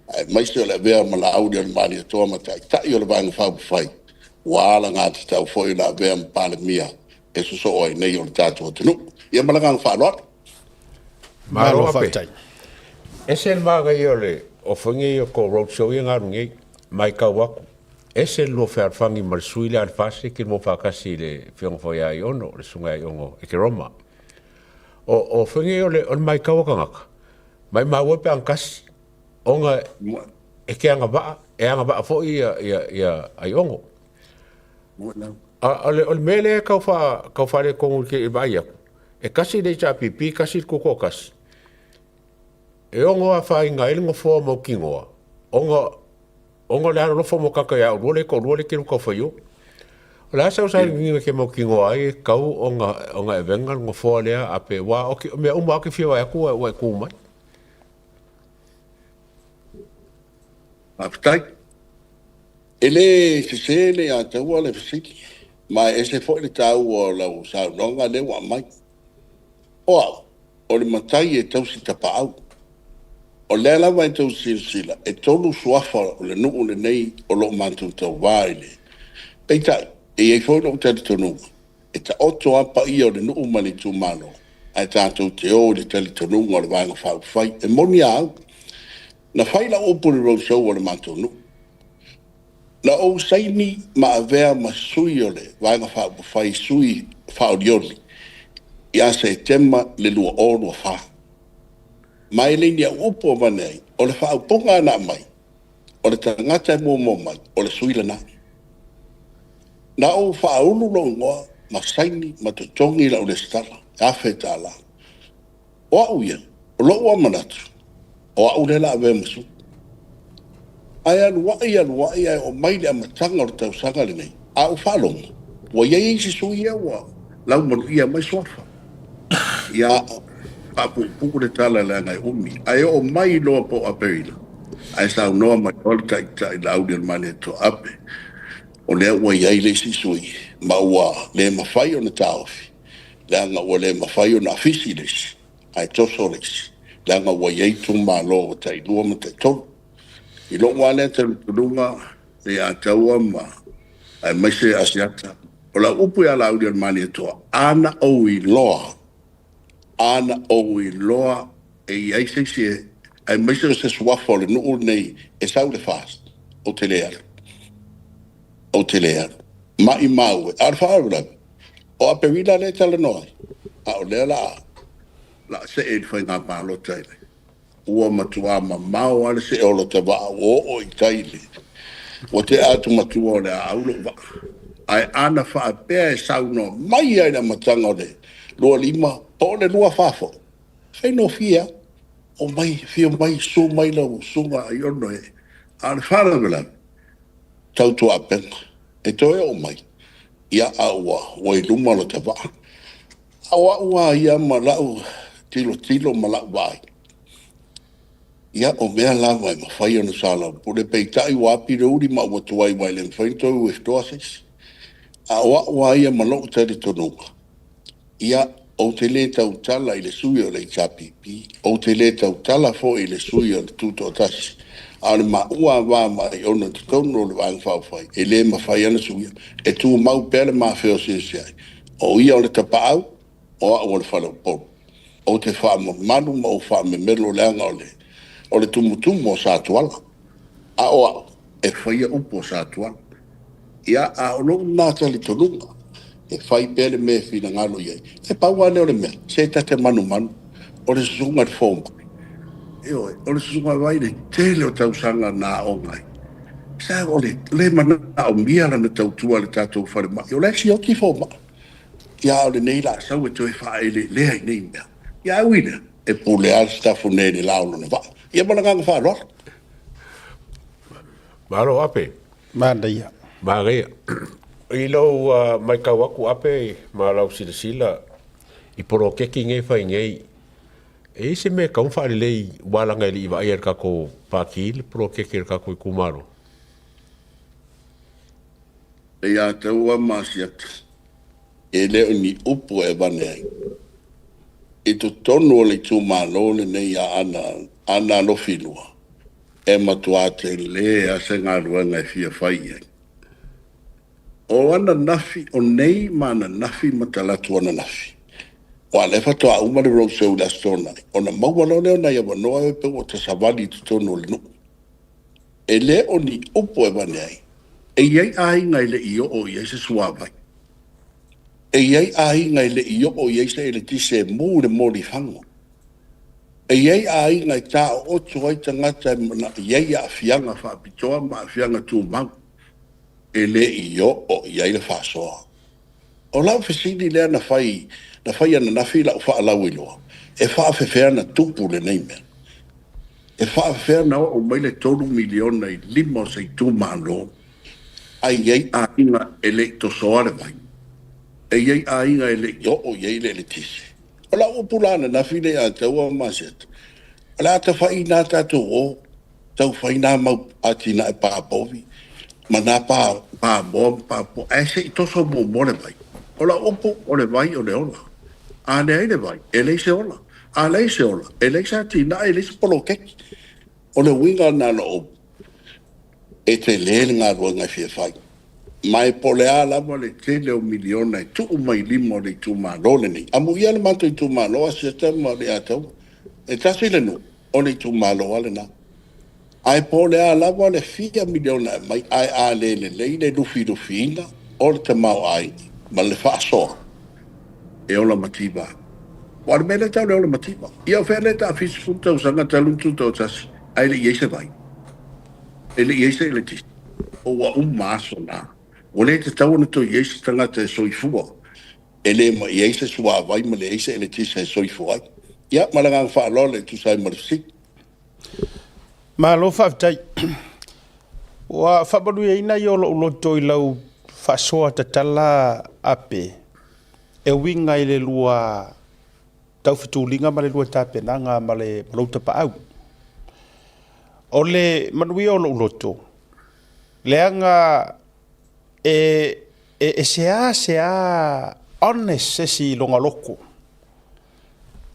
Speaker 11: aemaise o le avea ma Laaulialemalietoa ma Taitai o le Vaega Faaupufai, ua alagatatau foi ona avea ma Palemia e sosoo ai nei o le tatou atunuu. Ia ma le agaga faaaloalo.
Speaker 8: Malo faafetai. Ese le manaia o le ofoina ia o tou road show ia na alu nei, matau atu, ese le lua fealofani ma le sui lea a le FAST e te lua faatasi i le afioga foi ia Aiono, le susuga ia Aiono Ekeroma. O ofoina ia o le matau a tagata, maimau ai pe ana tasi, ona e te agavaa, e agavaa foi ia Aiono. A o le mea lea e tau faaletonu i le vaai atu, e tasi le HRPP, tasi le Tutoatasi, e ono afaina ai le nofoa mautinoa, ona o le alolofa mo tagata ia oulua lea e toalua lea e te lua taufai o. O le a sau sailiiliga e te mautinoa ai e tatau ona e avega le nofoa lea a pe, aua o mea uma lava ou te fia vaai atu ua e tu mai.
Speaker 11: Faafetai. E le sese le ia taua le fesili, ma e ese foi le taua o lau saunoaga lea ua aumai. O au, o le matai e tausi tapaau. O lea lava e tau silasila, e 3 suafa o le nuu lenei o lo o matou tauvā i le. Peitai, e i ai foi lou talitonuga, e taoto lava paia o le nuu ma le itumalo, ae tatou te o i le talitonuga o le Vaega Faaupufai. E moni a au, na fai lau upu i le roadshow a le matou nuu. Na ou saini ma avea ma sui o le Vaega Faaupufai sui faaolioli ia Setema le 2024. Ma e le ni au upu avane ai, o le faaupuga na aumai, o le tagata e muamua mai, o le sui lena. Na ou faaulu lou igoa ma saini ma totogi lau lesitala, $1,000. O au ia, o lou lava manatu, o au lea o le a avea ma sui. Ae alu ai alu ai ae oo mai le amataga o le tausaga lenei, a ou faalogo, ua i ai isi sui ia ua laumaluia mai suafa. Ia faapuupuu le tala leaga e umi. Ae oo mai loa po o Aperila, ae saunoa mai loa le Taitai Laaulialemalietoa Ape, o lea ua i ai le isi sui, ma ua le mafai ona taofi, leaga ua le mafai ona afisi le isi, ae toso le isi, leaga ua i ai itumalo ua tailua ma taitolu. I lou lava lea talitonuga ia taua ma aemaise Asiata, o lau upu ia Laaulialemalietoa, ana ou iloa, ana ou iloa e i ai se isi, aemaise o se suafa o le nuu lenei e sau le FAST, ou te le alu. Ou te le alu. Maimau e. A o le faalavelave, o Aperila lea e talanoa ai, a o lea la la see i le faiga palota i le ua matuā mamao lava le see o lota vaa ua oo i tai i le ua tea atu matua o le aau lou vaa. Ae ana faapea e saunoa mai lava i le amataga o le 25 po o le 24 foi, e faigofie lava. Omai, afio mai, susu mai lau susuga Aiono e. A o le faalavelave, tautuaupega, e toe oo mai, ia a ua ua i luma lota vaa. A o au lava ia ma lau tilotilo ma lau vaai, ia o mea lava e mafai ona soalaupule, peitai ua api le uli ma ua tuai aua e le mafai ona toe withdraw se isi. A o au lava ia ma lou talitonuga, Ia, ou te le tautala i le sui o le HRPP, ou te le tautala foi i le sui o le Tutoatasi, a o le maua lava va ma Aiono i totonu o le Vaega Faaupufai, e le mafai lava ona suia. E tumau pea le ma feoseoseai, o ia o le tapaau, o au o le faleupolu. Ou te faamamalu ma ou faamemelo leaga o le o le tumutumu o Satuala, a o au e faia upu o Satuala. Ia, a o lou lena talitonuga, e fai pea le mea e finagalo i ai. E pau lava lea o le mea, se ta te manumanu, o le susuga i le fomai. Ioe, o le susuga vai i le tele o tausaga na aoga ai. Sa o le le manaomia lana tautua i le tatou falemai, o la e sioti fomai. Ia, a o lenei la sau e toe faaeleelea i nei mea. Ia, ae ui i lea, e pule lava le Sitafune i le la o lona vaa. Ia ma le agaga faaaloalo.
Speaker 8: Malo Ape.
Speaker 1: Manaia.
Speaker 8: Manaia. I lou matau atu Ape ma lau silasila i poloketi nei e fai nei, e i ai se mea e tatau ona faalelei aua leaga e le i vaaia e le tatou Pati le poloketi a le tatou itumalo?
Speaker 11: E ia te au lava ma Asiata, e le o ni upu e avane ai. I totonu o le itumalo lenei a Aana Alofi 2, e matua tele lava se galuega e fia fai i ai. O ananafi, o nei ma ananafi ma talaatu ananafi, aua o lea faatoa uma le road show i le Aso Toonai, ona maua loa lea o nai avanoa e pei ua ta savali i totonu o le nuu. E le o ni upu e avane ai. E i ai aiga e le i oo i ai se suavai. E i ai aiga e le i oo i ai se eletise e mu i le molifago. E i ai aiga e taooto ai tagata e i ai aafiaga faapitoa ma aafiaga tumau e le i oo i ai le faasoa. O lau fesili lea na fai na fai ananafi lau faalauiloa, e faafefea ona tupu lenei mea? E faafefea ona oo mai le $3 miliona i lima o se itumalo ae i ai aiga e le i tosoa le vai? E i ai aiga e le i oo i ai le eletise? O lau upu la ananafi lea ia te au Masiata, o le a tafai nā tatou o, tau fai nā mau atinae pā povi ma nā pā, pā moa ma pā puaa, ae se i toso muamua le vai. O lau upu, o le vai o le ola. A leai le vai, e leai se ola. A leai se ola, e leai se atinae, e leai se poloketi. O le uiga lena o lau upu, e tele le galuega e fia fai. Ma e po o le a lava le tele o miliona e tuu mai lima o le itumalo lenei. Amuia le matou itumalo Asiata ma Leiataua. E tasi le nuu, o le itumalo lava lena. Ae po o le a lava le fia miliona e aumai, ae a le lelei le lufilufiina o le tamaoaiga ma le faasoa, e ola mativa. Aua o le mea lea e tau o le ola mativa. Ia o fea lea e taafia 10 tausaga talu ona tutoatasi ae le i i ai se vai, e le i i ai se eletise. Ua uma aso na. Ua le tatau ona toe i ai se tagata e soifua e le ma i ai se suavai ma leai se eletise e soifua ai. Ia, ma le agaga faaaloalo e tusa ai ma le fesili.
Speaker 1: Malo faafetai. Ua faamanuiaina ia o lou loto i lau faasoa tatala Ape e uiga i le lua taufetuliga ma le lua tapenaga ma le ma lou tapaau. O le manuia o lou loto, leaga e e seasea honest se isi i lona loto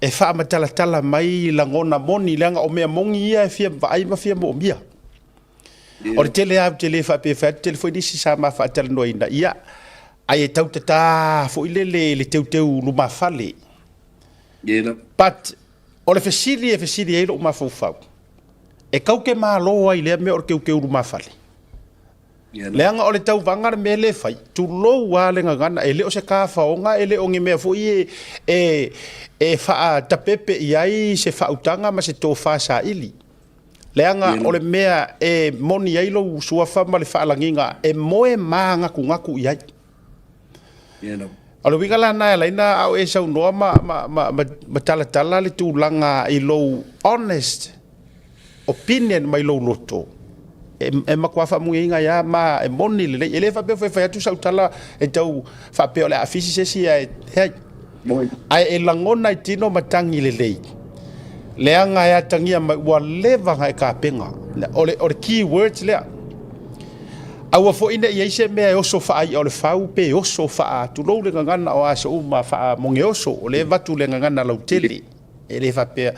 Speaker 1: e faamatalatala mai lagona moni, leaga o mea moni ia e fia vaai ma fia moomia. O le tele lava ou te le faapea e fai atu, tele foi nisi sa ma faatalanoaina, ia, ai e tau tata foi lele i le teuteu lumafale. But o le fesili e fesili ai lou mafaufau, e tau te malo ai i lea mea o le teuteu lumafale? Leaga o le tauvaga le mea lea e fai, tulou lava le gagana, e le o se tafaoga, e le o ni mea foi e, e, e faatapepe i ai se faautaga ma se tofa saili. Leaga o le mea e moni ai lou suafa ma le faalagiga e moe manatunatu i ai. O le uiga la lena e ala ai ona a o e saunoa ma, ma, ma, ma, ma talatala le tulaga i lou honest opinion mai lou loto, e, e matua faamuiaina ai lava ma e moni lelei. E le faapea foi e fai atu sau tala e tau faapea o le a afisi se isi ae leai. Ae e lagona i tino matagi lelei, leaga e atagia mai ua leva ona e tapena. O le, o le key words lea. Aua foi ne i i ai se mea e oso faai'a o le fau pe oso faa, tulou le gagana o aso uma, faamogeoso, o lea e avatu le gagana lautele, e le faapea.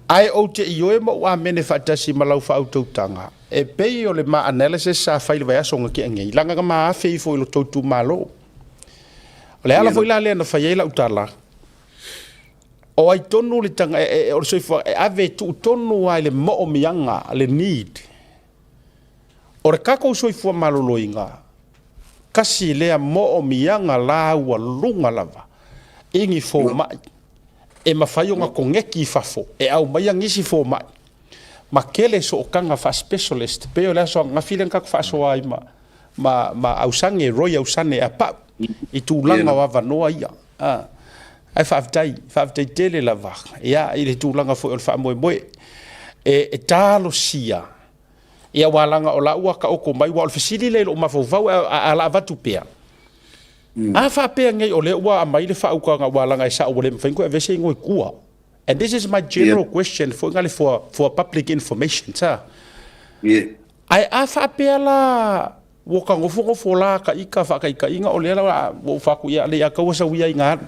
Speaker 1: Ae ou te ioe ma ou amene faatasi ma lau faautautaga, e pei o le ma analysis sa fai i le vaiaso na tea nei, leaga na ma afe ifo i lo tou itumalo. O le ala foi la lea na fai ai lau tala, o ai tonu le taga, e, e, o le soifuaga, e ave e tuu tonu lava i le moomiaga, le need. O le tatou soifua maloloina, tasi lea moomiaga laualuga lava i ni fomai e mafai ona koneti i fafo e aumaia nisi fomai ma tele sootaga faa-specialist pei o le aso ananafi lea na tatou faasoa ai ma, ma, ma Ausage, Roy Ausane Apau i tulaga o avanoa ia. Ae faafetai, faafetai tele lava ia, i le tulaga foi o le faamoemoe e, e talosia ia aua leaga o la ua taoto mai, aua o le fesili lea i lou mafaufau a la avatu pea. A faapea nei o lea ua aumai le faautaga aua leaga e sao ua le mafai ona toe aveese igoa i tua. And this is my general question foi nale for public information sa. Ae a faapea la ua ta nofonofo la ta ita faataitaiga o lea la ua ou fai atu ia lei a taua sau ia ina alu.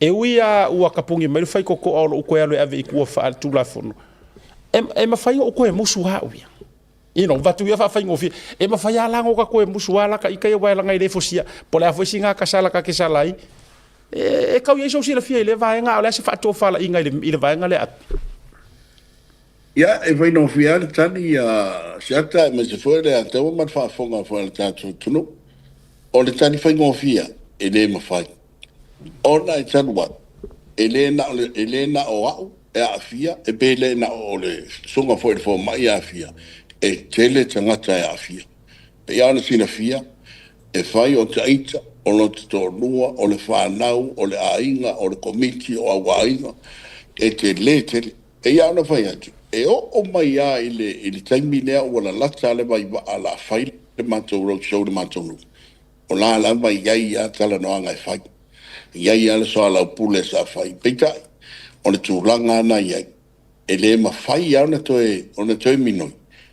Speaker 1: E ui lava ua tapuni mai le faitotoa o lou toe alu e ave i tua faaletulafono, e, e mafai ona ou toe musu lava au ia. You know, avatu ia faafaigofie. E mafai lava la ona ota toe musu lava la ta ita ia aua leaga e le fosia. Po o le a foi sina kasala ta te sala ai, e, e tau i ai sou silafia i lea vaega, a o le a se faatofalaiga i le, i le vaega lea?
Speaker 11: Ia, e faigofie lava le tali a Siata aemaise foi o le Ataua ma le faafofoga foi a le tatou atunuu. O le tali faigofie, e le mafai. Ona e talu ai, e le na o le, e le na o au e aafia, e pe le na o le susuga foi i le fomai e aafia, e tele tagata e aafia. Pei lava ona silafia, e fai o taita, o lota toalua, o le fanau, o le aiga, o le komiti, o auaiga, e tele tele. E ia ona fai atu, e oo mai lava i le, i le taimi lea ua lalata le vaivaa la fai le matou road show i le matou nuu, o la lava e i ai lava talanoaga e fai, e i ai lava le soalaupule sa fai. Peitai, o le tulaga lava na i ai, e le mafai lava ona toe, ona toe minoi,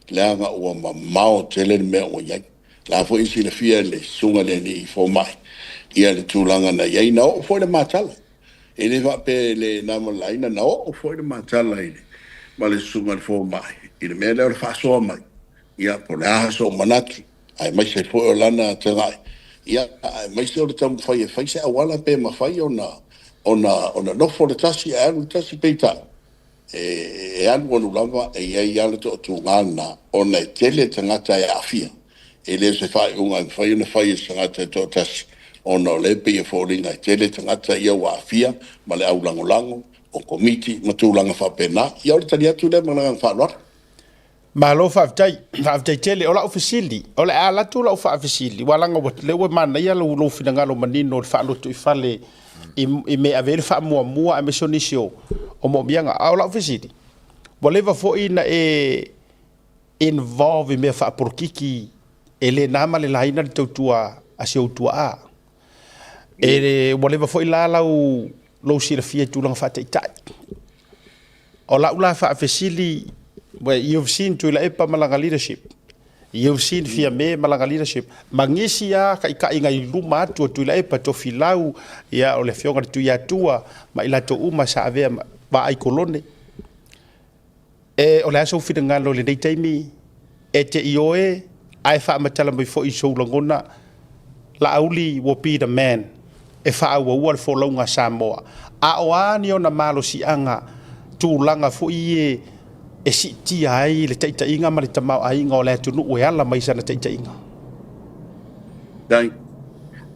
Speaker 11: leaga ua mamao tele le mea ua i ai. O la foi e silafia e le susuga i le alii fomai ia le tulaga na i ai. Na oo foi le matala, e le faapea e le na ma le laina, na oo foi le matala i le, ma le susuga i le fomai i le mea lea o le faasoa mai, ia po o le a sou manatu, aemaise foi o lana tagai, ia, aemaise o le taumafai e fai se auala pe mafai ona, ona, ona nofo le tasi ae alu le tasi, peitai, e, e alualu lava e i ai lava le toatuga lena, ona e tele tagata e aafia. E le o se faaiuga e mafai ona fai e se tagata e toatasi, ona o lea e pei e foliga e tele tagata ia ua aafia ma le aulagolago o komiti ma tulaga faapena. Ia o le tali atu lea ma le agaga faaaloalo.
Speaker 1: Malo faafetai, faafetai tele. O lau fesili, o le a alu atu lau faafesili, aua leaga ua, lea ua manaia lou, lou finagalo manino i le faalotoifale i, i mea e ave ai le faamuamua aemaise o nisi o, o moomiaga. A o lau fesili, ua leva foi na e involve i mea faapolokiki e le na ma le laina le tautua a si ou tuaa. E, ua leva foi la lau, lou silafia i tulaga faataitai. O lau la faafesili, well, you've seen Tuilaepa ma lana leadership, you've seen Fiame ma lana leadership, ma nisi lava taitaiga i luma atu o Tuilaepa, Tofilau, ia, o le afioga i le Tuiatua, ma i latou uma sa avea ma vaai kolone. E, o le a sou finagalo i lenei taimi, e te ioe, ae faamatala mai foi i sou lagona, Laauli will be the man e faaauaua le folauga a Samoa. A o a ni ona malosiaga, tulaga foi ie e siitia ai le taitaiga ma le tamaoaiga o le atunuu e ala mai i sana taitaiga?
Speaker 11: Dai.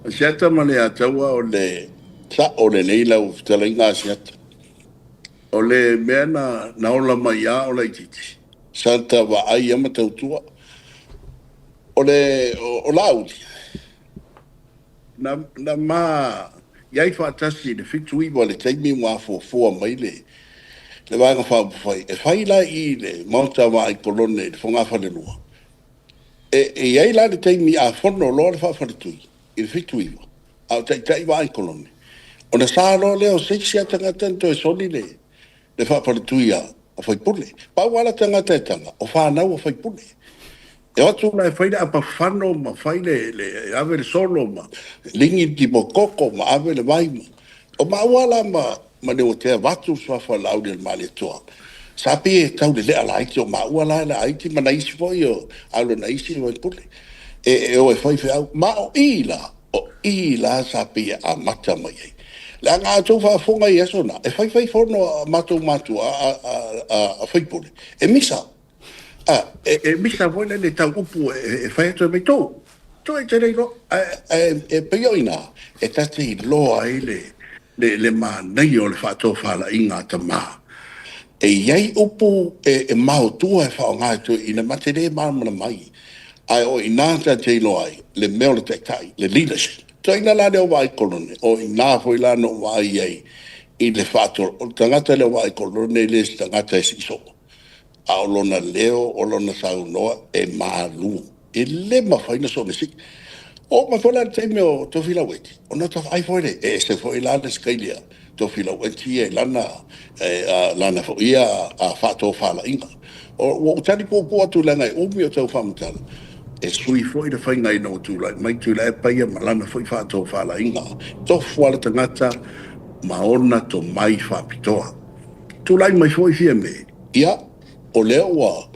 Speaker 11: Asiata ma Leiataua o le sa'o lenei lau fetalaiga Asiata. O le mea na na ola mai a o laitiiti, sa ta vaai a ma tautua. O le o Laauli, na na ma i ai faatasi i le 79 i le taimi ua afuafua mai le le Vaega Faaupufai e fai la i i le Maota Vaai Kolone i le Fogafalelua. E i ai la le taimi a fono loa le faafaletui i le 79, a o taitai Vaai Kolone, ona sa loa lea o se isi lava tagata na toe soli le le faafaletui a faipule. Pau lava la tagata e taga, o fanau a faipule. E o atu la e fai le apafano ma fai le, le ave le solo ma ligi le tipokoko ma ave le vai. Ma, o maua la ma, ma Leuatea vaeatu le suafa o Laaulialemalietoa. Sa pei e taulelea laiti o maua la e laiti ma nai isi foi o alo nai isi faipule. E, e o e fai feau. Ma o i la, o i la sa pei e amata mai ai. Leaga a outou faafofoga i aso na, e faifai fono a matou matua a, a, a, a faipule, e misa. A, e, e misa foi lele tau upu e, e fai atu e mai tou. Tou e te le iloa. Ae, ae e pei o i ina, e ta te iloa ai le, le, le manaia o le faatofalaiga a tama. E i ai upu e, e maotua e faaaoga e toeaiina ma te le malamalama ai. Ae o i ina ta te iloa ai le mea o le taitai, le leadership. Toeaina la lea o Vaai Kolone, o i ina foi la na ou vaai ai i le faatolo. O le tagata lea o Vaai Kolone e le o se tagata e sii soo. A o lona leo, o lona saunoa e malu. E le mafai ona soona sii. Oo mai foi la i le taimi o Tofilau Eti, ona ta vaai foi lea, e ese foi la le sikaili a Tofilau Eti ia i lana, lana foi ia faatofalaiga. Ua ou tali puupuu atu leaga e umi o tau faamatala, e sui foi le faiga ina ua tulai mai Tuilaepa ia ma lana foi faatofalaiga. Tofu lava le tagata ma ona tomai faapitoa. Tulai mai foi Fiame, ia, o lea ua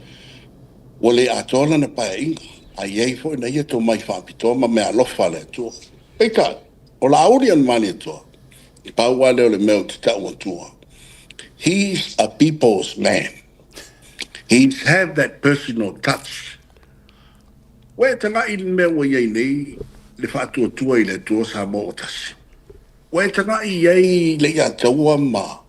Speaker 11: ua le atoa lana paeaiga, a i ai foi na ia tomai faapitoa ma meaalofa a le Atua. Peitai, o Laaulialemalietoa, pau lava lea o le mea ou te tau atua, he's a people's man. He's have that personal touch. Ua e tagai i le mea ua i ai nei le faatuatua i le Atua o Samoa ua tasi. Ua e tagai i ai Leiataua ma,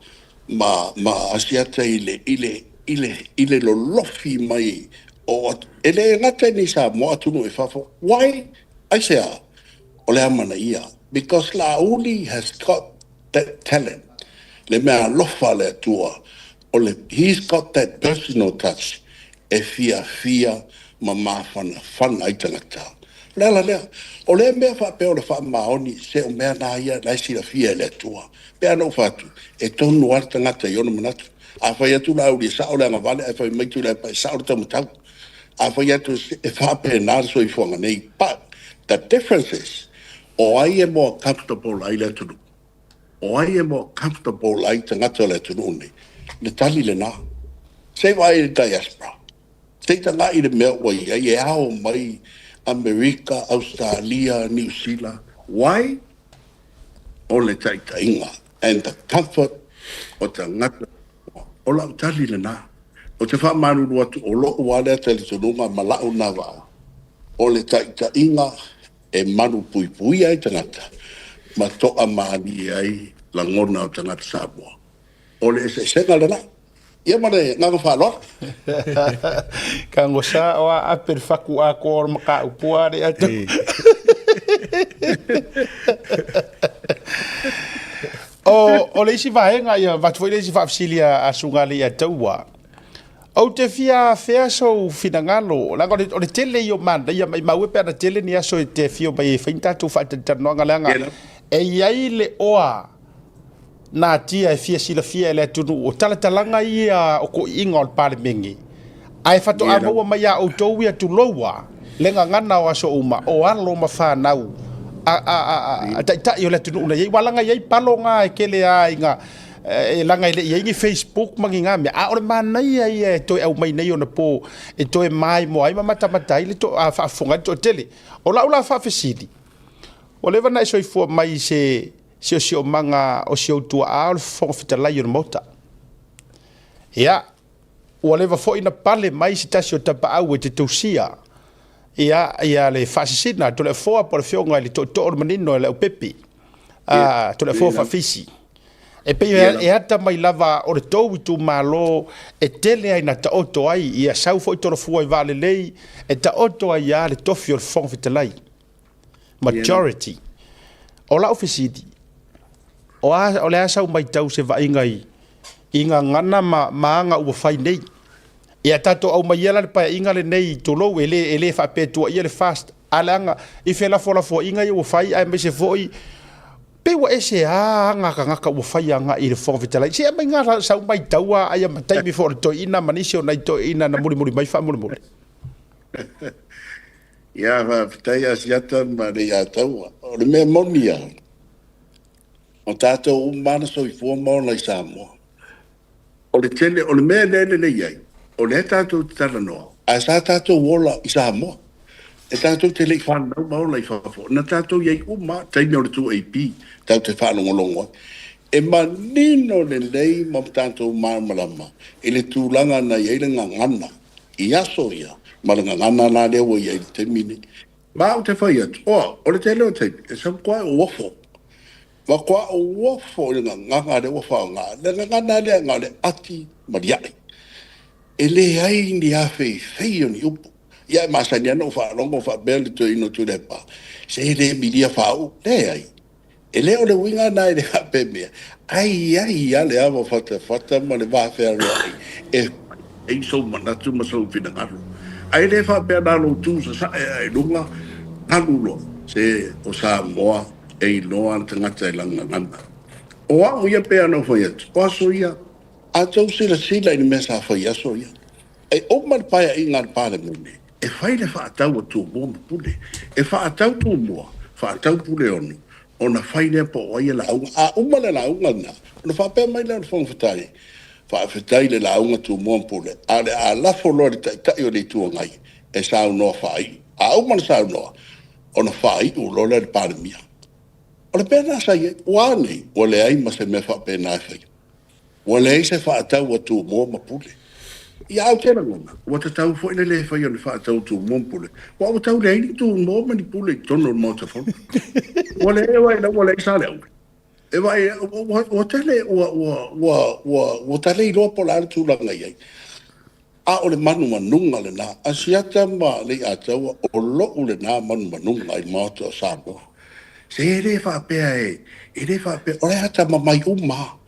Speaker 11: ma, ma Asiata i le, i le, i le, i le lolofi mai o, e le gata i nei Samoa, atunuu i fafo. Why? Aisea? O le amanaia. Because Laauli has got that talent. Le mea alofa a le Atua, o le, he's got that personal touch e fiafia ma mafanafana ai tagata. O le ala lea. O lea mea faapea o le faamaoni, se o mea na ia la e silafia e le Atua. Pe a na ou fai atu, e tonu lava le tagata i ona manatu. A fai atu Laauli e sao le agavale ae fai mai Tuilaepa e sao le taumatau. A fai atu e faapena le soifuaga nei. But the difference is, o ai e more comfortable ai le atunuu? O ai e more comfortable ai tagata o le atunuu nei? Le tali lena. Se i vaai i le diaspora. Se i tagai i le mea ua i ai e ao mai Amerika, Australia, Niu Sila. Why? O le taitaiga and the comfort o tagata. O lau tali lena. Ou te faamalulu atu o lou lava lea talitonuga ma lau lena vaai, o le taitaiga e malupuipuia ai tagata ma toamalie ai lagona o tagata Samoa. O le eseesega lena. Ia ma le agaga faaaloalo.
Speaker 1: Ka gosa o a ape le faku atoa o le mataupu a le atu. O, o le isi vaega, ia avatu foi le isi faafesili a, a Suga Leiataua. Ou te fia afea sou finagalo, leaga o le, o le tele ia o manaia, maimau e pe ana tele ni aso e te afio mai e fai ni tatou faatalatalanoaga, leaga e i ai le oa natia e fia silafia e le atunuu, o talatalaga ia o toiiga o le Palemene, ae faatoa maua mai iā outou ia tulou a le gagana o aso uma, o alo ma fanau a, a, a, a, a taitai o le atunuu na i ai. Ua laga i ai palo na e tele a ina e laga e le i ai ni Facebook ma ni na mea, a o le manaia ia e toe aumai nei ona po e toe maimoa ai ma matamata ai le to, a faafofoga ai le toatele. O lau la faafesili, ua leva ona e soifua mai i se siosiomaga o si ou tuaa o le Fofoga Fetalai o le Maota. Ia, ua leva foi na pale mai se tasi o tapaau e te tausia. Ia, ia le faasisina a Toleafoa po o le afioga i le Tootoo o le Manino e Leaupepe, a Toleafoa Faafisi. E pei e ata mai lava o le tou itumalo e tele ai na taoto ai, ia sau foi Tolofua i Vaalelei, e taoto ai lava le tofi o le Fofoga Fetalai. Majority. O lau fesili, o, a, o le a sau matau se vaaiga i, i gagana ma, ma aga ua fai nei? Ia tatou aumaia la le paeaiga lenei, tulou, e le, e le faapea e tuuaia le FAST, a leaga i felafolafoaiga ia ua fai aemaise foi pei ua ese a aga a tagata ua fai agai i le Fofoga Fetalai. Se aumai nga sau matau a aia ma taimi foi o le toeaina ma nisi o nai toeaina na mulimuli mai faamolemole.
Speaker 11: Ia, faafetai Asiata ma Leiataua. O le mea moni lava, o tatou uma lava na soifua ma ola i Samoa. O le tele, o le mea lea e lelei ai, o lea tatou te talanoa, ae sa tatou ola i Samoa. E tatou te le i fanau ma ola i fafo. Na tatou i ai uma lava, taimi o le 2AP, tatou te faalogologo ai. E manino lelei ma tatou malamalama i le tulaga na i ai le gagana i aso ia ma le gagana la lea ua i ai i le taimi lenei. Ma ou te fai atu, oa, o le tele o taimi, e sau koa e uofo. Matua uofo i le gagana lea ua faaaoga. Le gagana lea na o le ati ma lia'i. E leai ni afeifei o ni upu. Ia e masani lava ona ou faalogo faapea le toeaina o Tuilaepa, se e le milia faauu. Leai. E le o le uiga lena e le faapea mea, ae i ai lava le ava fatafata ma le va fealoai e fai ai sou manatu ma sou finagalo. Ae le faapea na lou tu sasae ae i luga, alu loa. Se o Samoa e iloa le tagata i lana gagana. O au ia pei ona ou fai atu, o aso ia, a outou silasila i le mea sa fai i aso ia, e uma le paeaiga a le Palemene, e fai le faatau a Tumua ma Pule. E faatau Tumua, faatau Puleono, ona fai lea po o ai e lauga. A uma le lauga lena, ona faapea mai lea o le Fofoga Fetalai, Faafetai i le lauga Tumua ma Pule, a o le a lafo loa i le Taitai o le Itu Agai e saunoa faaiu. A uma ona saunoa, ona faaiu loa lea e le Palemia. O le mea lena sa i ai. Ua a nei? Ua leai ma se mea faapena e faia. Ua leai se faatau a Tumua ma Pule. Ia, ae ou te lagona, ua tatau foi le le faia o ni faatau a Tumua ma Pule, aua ua tau leai ni Tumua ma ni Pule i totonu o le Maota Fono. Ua leai, ua leai Saleaula. E vaai, ua tele, ua, ua, ua, ua, ua ta le iloa po o le a le tulaga i ai. A o le manumanuga lena, Asiata ma Leiataua, o lo'u lena manumanuga i Maota o Samoa. Se e le faapea e, e le faapea, o le atamamai uma lava.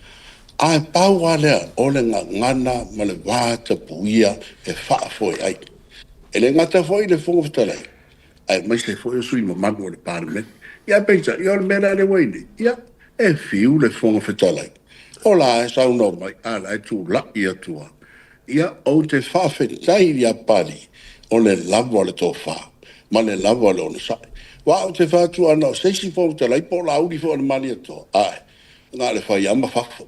Speaker 11: Ae pau lava lea, o le gagana ma le va tapuia e faafoe ai. E le gata foi i le Fofoga Fetalai, aemaise foi o sui usufono mamalu o le Palemene. Ia ae peitai, ia o le mea la lea ua i ai nei, ia, e fiu le Fofoga Fetalai, o la e saunoa mai, a la e tula'i atu lava. Ia, ou te faafetai ia Pali, o le lava o le tofa ma le lava o le onosai. Aua ou te fai atu ana o se isi Fofoga Fetalai po o Laauli foi o le Malietoa, ae, na o le fai lava ma fafo.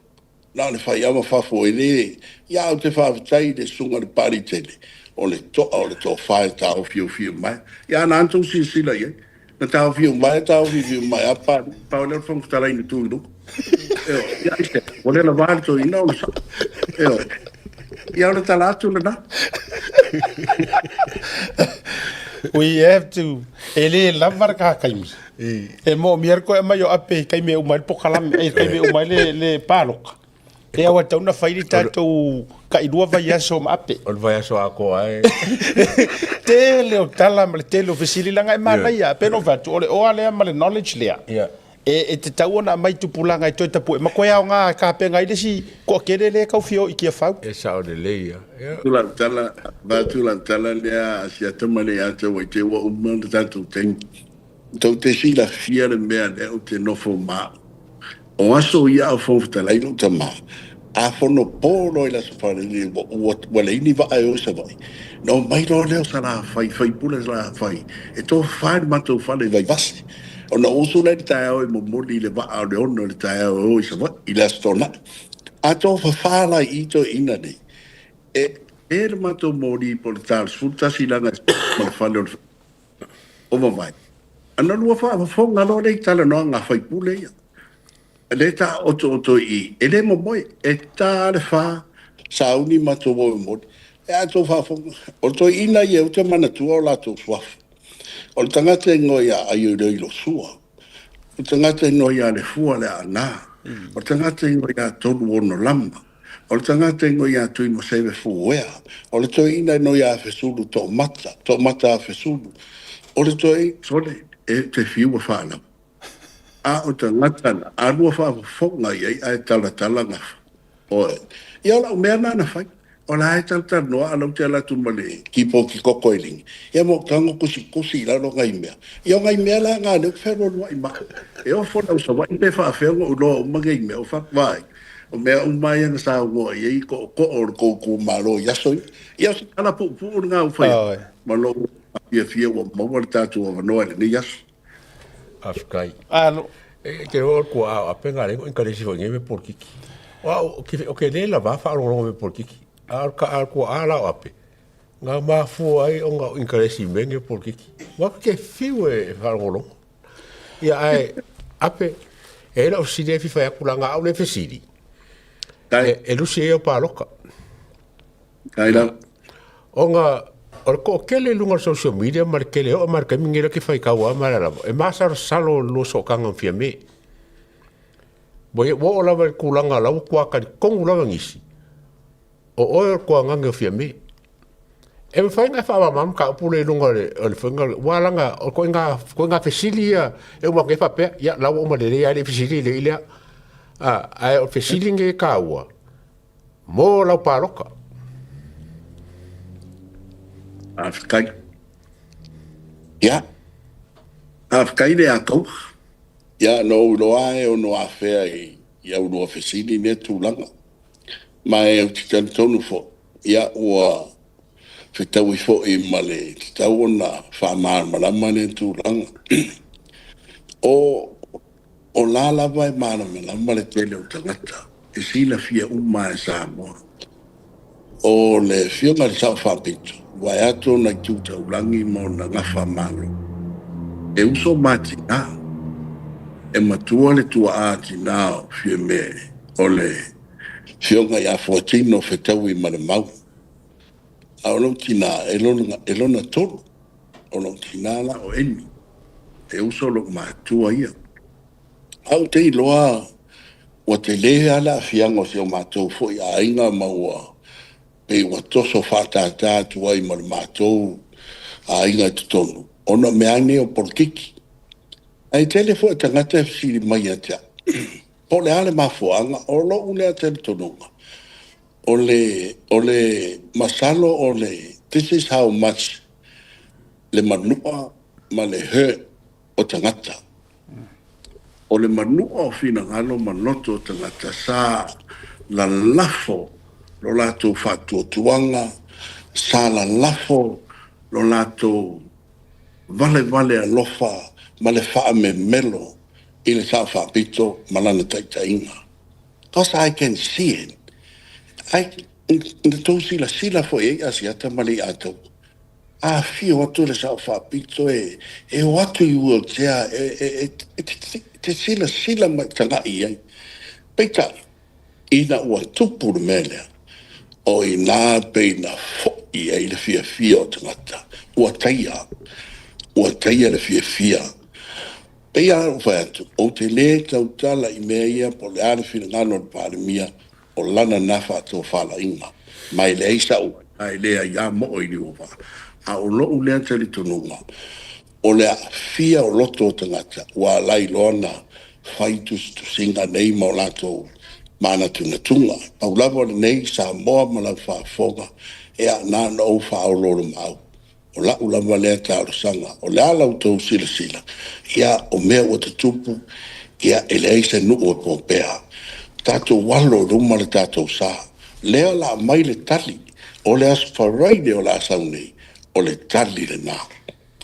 Speaker 11: Na o le fai lava fafo e le. Ia ou te faafetai i le susuga i le Papaliitele, o le toa o le tofa e taofiofi uma ai. Ia a na tou silasila i ai, na taofi uma ai, taofiofi uma ai lava Papalii, pau lea o le Fofoga Fetalai na tu i luga. Ioe, ia aisea, ua le lavā le toeaina ona sao. Ioe, ia o le tala atu lena.
Speaker 1: We have to, e le lava le taimi. E moomia le toe aumai o ape i taimi e uma ai le pokalame, i taimi e uma ai le, le paloka. E aua tau na fai le tatou tailua vaiaso ma ape.
Speaker 8: O le vaiaso atoa e.
Speaker 1: Tele o tala ma le tele o fesili leaga e manaia. Pe no fai atu, o le oa lea ma le knowledge lea.
Speaker 8: Yeah.
Speaker 1: E, e tatau ona aumai tupulaga e toe tapue ma toe aoga e tapena ai le isi toatele lea e tau fia o i Tiafau.
Speaker 8: E sao lelei ia. Yeah.
Speaker 11: Tulaga tala, avatu lau tala lea a Siata ma Leiataua i te ua uma le tatou taimi. Tou te silafia le mea lea ou te nofo ma au. O aso ia a o Fofoga Fetalai lou tama, a fono po loa i le Aso Faraile ua, ua, ua leai ni vaa e o i Savaii, ona omai loa lea o Salafai, faipule Salafai, e tofafa i le matou fale i Vaivase. Ona ou usu lea i le taeao e momoli i le vaa o le 6 i le taeao e o i Savaii i le Aso Toonai. A tofafa la i i toeaiina nei, e e le matou moli po o le ta o le 11 leaga e ma le fale o le o Vavae. Ana lua faafofoga loa lea i talanoaga a faipule ia. Lea e taotooto i i, e le momoe, e ta le fa, sauni matou o e momoli. E a outou faafofoga, o toeaiina ia ou te manatua o latou suafa. O le tagata e igoa ia Aioiloilosua. O le tagata e igoa ia Lefua le Aana. O le tagata e igoa ia Toluonolama. O le tagata e igoa ia Tuimaseve Fuea. O le toeaina e igoa ia Fesulu Toomata, Toomata a Fesulu. O le toeaina, sole, e te fiu e faalapa. A o tagata na, a lua faafofoga i ai ae talatala gafa. Oe. Ia o lau mea lena na fai. O la e talatalanoa a o la ou te alu atu ma le keyboard koko i ligi, ia ma ou tago tusitusi i lalo nai mea. Ia o nai mea la na o lea ou te fealualuai ma au. E ofo le au Savaii pe faafefea ona ou iloa uma nei mea. Ou fai atu, Vaai, o mea uma lava ia na saunoa i ai tootoo o le tou itumalo i aso ia. Ia o se tala puupuu lena ua fai atu ma lou fiafia ua maua le tatou avanoa i lenei aso.
Speaker 8: Faafetai.
Speaker 1: Alo.
Speaker 8: E te o kua ao ape ngā lengo inkaresi fo nge me polokiki. O au, o ke le lava whaalongolongo me polokiki. A o ka a kua a lao ape. Ngā mafua ai o ngā inkaresi me nge polokiki. Wa ke fiu e whaalongolongo. Ia ae, ape, e la o sili e fifa aku la ngā au le fesili. E, e lusi e o pāloka.
Speaker 11: Kai la.
Speaker 8: Ona o le toatele i luga o le social media ma le tele oo ma le taimi lenei lea ke faitau a ma le lava e masalosalo le lua sootaga ma Fiame. Ua ua oo lava i le tulaga la ua tua talitonu lava nisi o oe o le toagane o Fiame. E mafai ona e faamalamalama mataupu lea i luga o le o le faiga aua leaga o ituaiga ituaiga fesili ia e uma atu nei faapea, ia la ua uma lelei lava e le i fesili lelei lea. Ae o le fesili lenei e taua, Mo lau paloka.
Speaker 11: Faafetai. Ia. Faafetai le Atua. Ia, na ou iloa lava e ono afea i au lua fesili lea tulaga. Ma e ou te talitonu foi, ia, ua fetaui foi ma le tatau ona faamalamalama lea tulaga. O O la lava e malamalama le tele o tagata e silafia uma e Samoa. O le Afioga i le Sao Faapito, vaeatu ona itu taulagi ma ona gafa malo. E uso ma tinā. E matua le tuaa tinā o Fiame o le Afioga ia Fuatino Fetaui ma le Mau. A o lou tinā, e lona tolu. O lou tinā la o Amy, e uso lou matua ia. Ae ou te iloa ua tele lava le aafiaga o si o matou foi aiga ma ua pei ua toso faatātā atu ai ma le matou aiga i totonu ona o mea lava nei o polokiki. Ae tele foi tagata e fesili mai ia te au, po o le a le mafuaaga o lou lea talitonuga, o le, o le masalo o le, this is how much le manua ma le hurt o tagata. O le manua o finagalo ma loto o tagata sa lalafo lo latou faatuatuaga, sa lalafo lo latou valevale alofa ma le faamemelo i le Sao Faapito ma lana taitaiga. Cause I can see it. I, na tou silasila foi i ai Asiata ma Lei'ataua. A afio atu le Sao Faapito e, e o atu i wheelchair e, e, e, e te, te silasila ma taga'i i ai. Peitai, ina ua tupu le mea lea, o i ina pei na fo'i ai le fiafia o tagata. Ua taia, ua taia le fiafia. Pei lava ona ou fai atu, ou te le tautala i mea ia po o le a le finagalo o le Palemia, o lana lena faatofalaiga. Ma e leai sa'u ae leai lava mo'o i Niuava. A o lo'u lea talitonuga, o le aafia o loto o tagata ua ala ai loa ona fai tusitusiga nei ma o latou manatunatuga. Pau lava o lenei, Samoa ma lau faafofoga, ea, na ona ou faaoloolomaau. O la'u lava lea talosaga, o le a la outou silasila, ia, o mea ua tutupu, ia, e leai se nuu e popea. Tatou alo i luma le tatou sa. Lea o le a aumai le tali, o le Aso Faraile o le a sau nei, o le tali lena.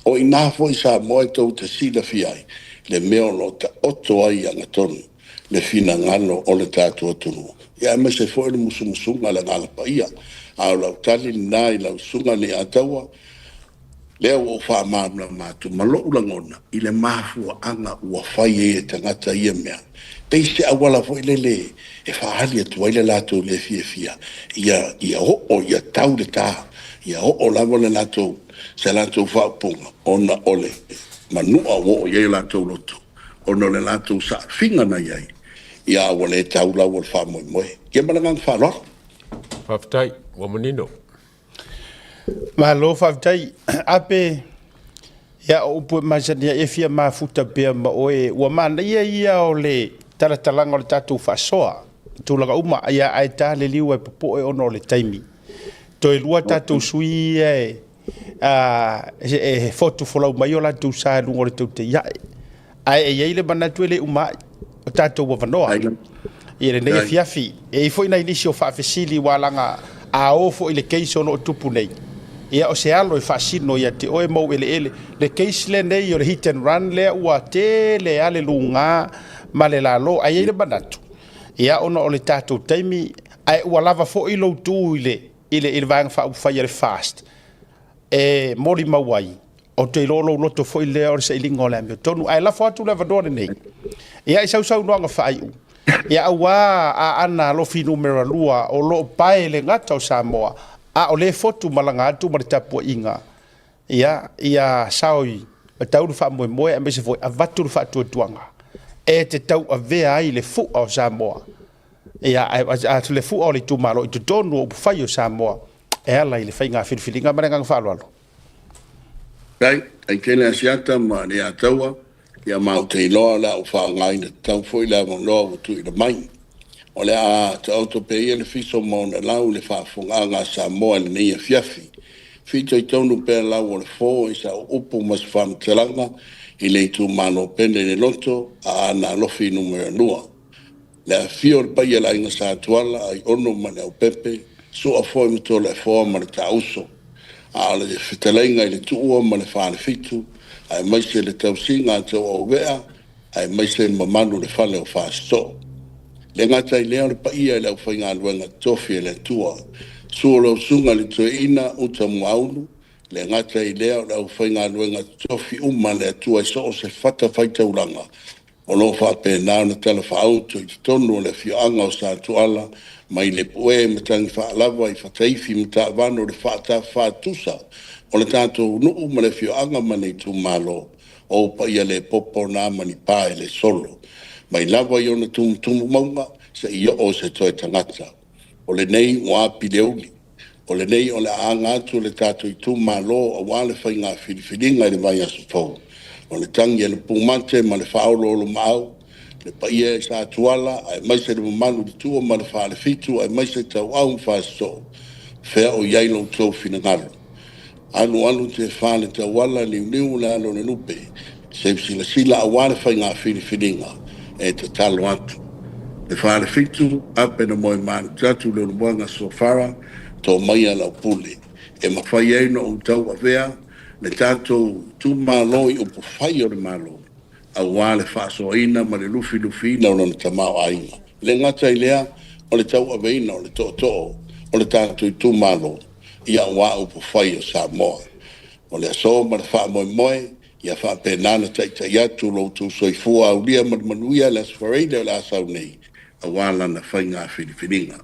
Speaker 11: O i ina foi Samoa e tou te silafia ai le mea o lo o taoto ai i agatonu le finagalo o le tatou atunuu, ia aemaise foi o le musumusuga a le Agaga Paia. A o lau tali lena i lau Susuga Leiataua, lea ua ou faamalamalama atu ma lou lagona i le mafuaaga ua fai ai e tagata ia mea, pei se auala foi lele e faaali atu ai le latou le fiafia ia, ia oo, ia tau le ta. Ia oo lava le latou, se latou faaupuga, ona o le manua ua oo i ai o latou loto, ona o le latou saafiga na i ai, ia a ua le tau lau o le faamoemoe. Ia ma le agaga faaaloalo.
Speaker 8: Faafetai, ua manino.
Speaker 1: Malo faafetai. Ape, ia o upu e masani ai e fia mafuta pea ma oe, ua manaia ia o le talatalaga o le tatou faasoa i tulaga uma, ia ae ta le liu e popoe ona o le taimi. Toe lua tatou sui ia e, e fotufolau mai o latou sa i luga o le teuteiae. Ae e i ai le manatu e le uma ai o tatou avanoa i lenei afiafi. E i ai foi nai nisi o faafesili ua laga a o foi le case o lo o tupu nei. Ia o se alo e faasino ia te oe ma ou eleele. Le case lenei o le hit and run lea ua tele lava le luga ma le lalo. Ae i ai le manatu, ia ona o le tatou taimi, ae ua lava foi lou tu i le, i le, i le Vaega Faaupufai a le FAST e molimau ai, ou te iloa o lou loto foi lea o le sailiga o le amiotonu. Ae lafo atu le avanoa lenei ia i sau saunoaga faaiu, ia aua Aana Alofi numera 2 o lo o pae le gata o Samoa, a o lea e fotu malaga atu ma le tapuaiga ia, ia sao i tau le faamoemoe aemaise foi avatu le faatuatuaga e te tauavea ai le fua o Samoa, ia a le fua o le itumalo i totonu o upufai o Samoa e ala i le faiga filifiliga. Ma le agaga faaaloalo.
Speaker 11: Faafetai, ai tele Asiata ma le Ataua, ia ma ou te iloa o le a ou faaaogaina tatau foi le avanoa ua tuuina mai. O le a taoto pea ia le fiso ma ona lau i le faafofogaaga a Samoa i lenei afiafi. Fitoitonu pea lau o le fo i sau upu ma se faamatalaga i le itumalo pele i le loto a Aana Alofi Nu.2. Le afifio o le paia o le Aiga Sa Tuala, Aiono ma Leaupepe, Sua foi ma Toleafoa ma le Taauso, a o le fetalaiga i le Tuua ma le Falefitu, aemaise le tausiga a Tauauvea, aemaise le mamalu o le fale o Fasitoo. E le gata i lea o le paia i le aufaigaluega totofi a le Atua, susu o lau Susuga i le Toeaina Uta Muaulu, e le gata i lea o le aufaigaluega totofi uma a le Atua i so o se fatafaitaulaga, o lo o faapena ona talafaauto i totonu o le afioaga o Satuala, mai Lepue, Matagifaalava i Fataifi, Matavanu, le faatafafatusa o le tatou nuu ma le afioaga ma le itumalo, o ou paia le popo na ma ni pa e le solo. Mai lava i ona tumutumu mauga seia oo i se toe tagata. O lenei ua api le uli. O lenei o le a aga atu le tatou itumalo aua le faiga filifiliga i le vaiaso fou. O le tagi a le pumate ma le faaoloolomaau, le paia i Sa Tuala aemaise le mamalu i le Tua ma le Falefitu aemaise Tauau ma Fasitoo, fea o i ai lo outou finagalo? Alu alu tefa le tauala, liuliu le alo o le lupe, seu silasila aua le faiga filifiliga e tatalo atu. Le Falefitu, ape na moe maanutatu le ulumoega Sofara, to maia lau pule, e mafai ai ona ou tauavea le tatou itumalo i upufai o le Malo, aua le faasoaina ma le lufilufiina o lona tamaoaiga. E le gata i lea, o le tauaveina o le tootoo o le tatou itumalo, ia aua upufai o Samoa. O le aso ma le faamoemoe, ia faapena ona taitai atu lo outou soifua aulia ma le manuia i le Aso Faraile o le a sau nei, aua lana faiga filifiliga.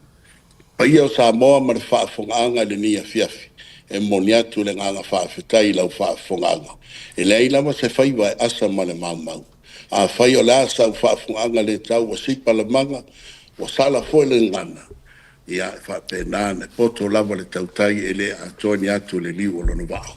Speaker 11: Paia o Samoa ma le faafofogaaga i lenei afiafi, e momoli atu le agaga faafetai i lau faafofogaaga. E leai lava se faiva e asa ma le maumau. Afai o le a sau faafofogaaga le tau ua sipa le maga, ua sala foi le gagana, ia, e faapena ona poto lava le tautai e le atoa ni atu i le liu o lona vaa.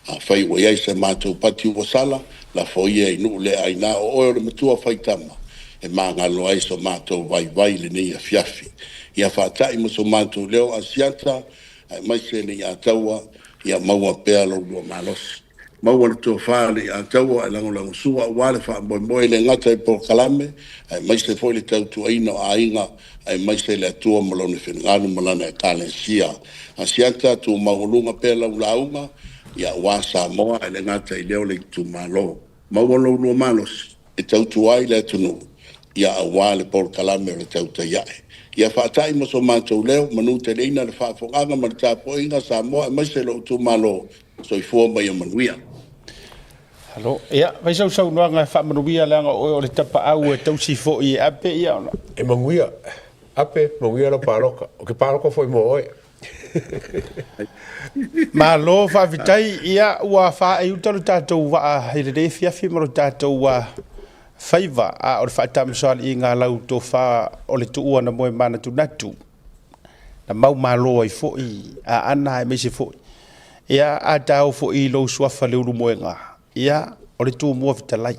Speaker 11: Afai ua i ai se matou pati ua sala, lafo ia i nuu le aina o oe o le matua faitama e magalo ai so matou vaivai i lenei afiafi. Ia faatai ma so matou leo Asiata aemaise le Iataua, ia maua pea lo oulua malosi. Maua le tofa i le Iataua e lagolagosua aua le faamoemoe e le gata i polokalame aemaise foi le tautuaina o aiga aemaise le Atua ma Lona finagalo ma Lana Ekalesia. Asiata, tu maualuga pea lau lauga, ia aua Samoa ae le gata i lea o le itumalo. Maua lo oulua malosi e tautua ai le atunuu, ia aua le polokalame o le tautai ae. Ia faatai ma so matou leo, manuteleina le faafofogaaga ma le tapuaiga a Samoa aemaise lou itumalo. Soifua ma ia manuia.
Speaker 1: Alo, ia, fai sau saunoaga e faamanuia leaga o oe o le tapaau e tausi foi e Ape, ia ona.
Speaker 8: E manuia, Ape, manuia lau palota. Ou te palota foi mo oe.
Speaker 1: Malo faafetai, ia ua faaiuta lo tatou vaa i lenei afiafi ma lo tatou faiva, a o le faatamasoaliiga a lau tofa o le tuua na moe manatunatu na maumalo ai foi Aana aemaise foi ia a taof foi i lou suafa Leulumoega, ia o le Tumua fetalai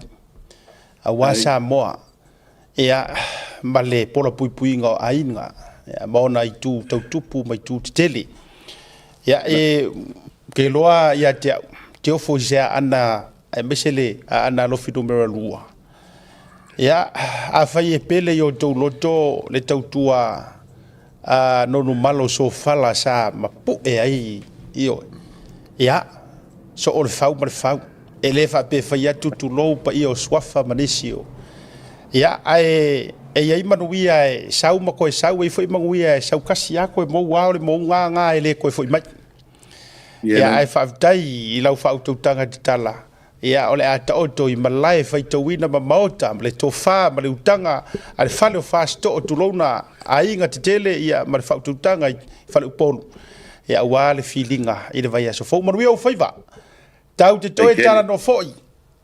Speaker 1: aua Samoa ia ma le pola puipuiga o aiga ia, ma ona itu tautupu ma itu tetele. Ia e ke loa ia te au, te ofo i se aana aemaise le aana alofi numera 2. Ia, afai e pele i o outou loto le tautua a Nonumalo Sofala sa mapu'e ai, ioe, ia, soo le fau ma le fau. E le faapea e fai atu tulou paia o Suafa ma nisi o... Ia, ae e i ai manuia e sau ma toe sau, e i ai foi manuia e sau kasi lava toe mou lava o le mouga lena e le toe foi mai. Ia, ae faafetai i lau faautautaga tatala. Ia, o le a taoto i malae faitauina ma maota ma le tofa ma le utaga a le fale o Fasitoo, tulouna aiga tetele, ia, ma le faautautaga i Faleupolu, ia, aua le filiga i le vaiaso fou. Manuia ou faiva. Tau te toe talanoa foi,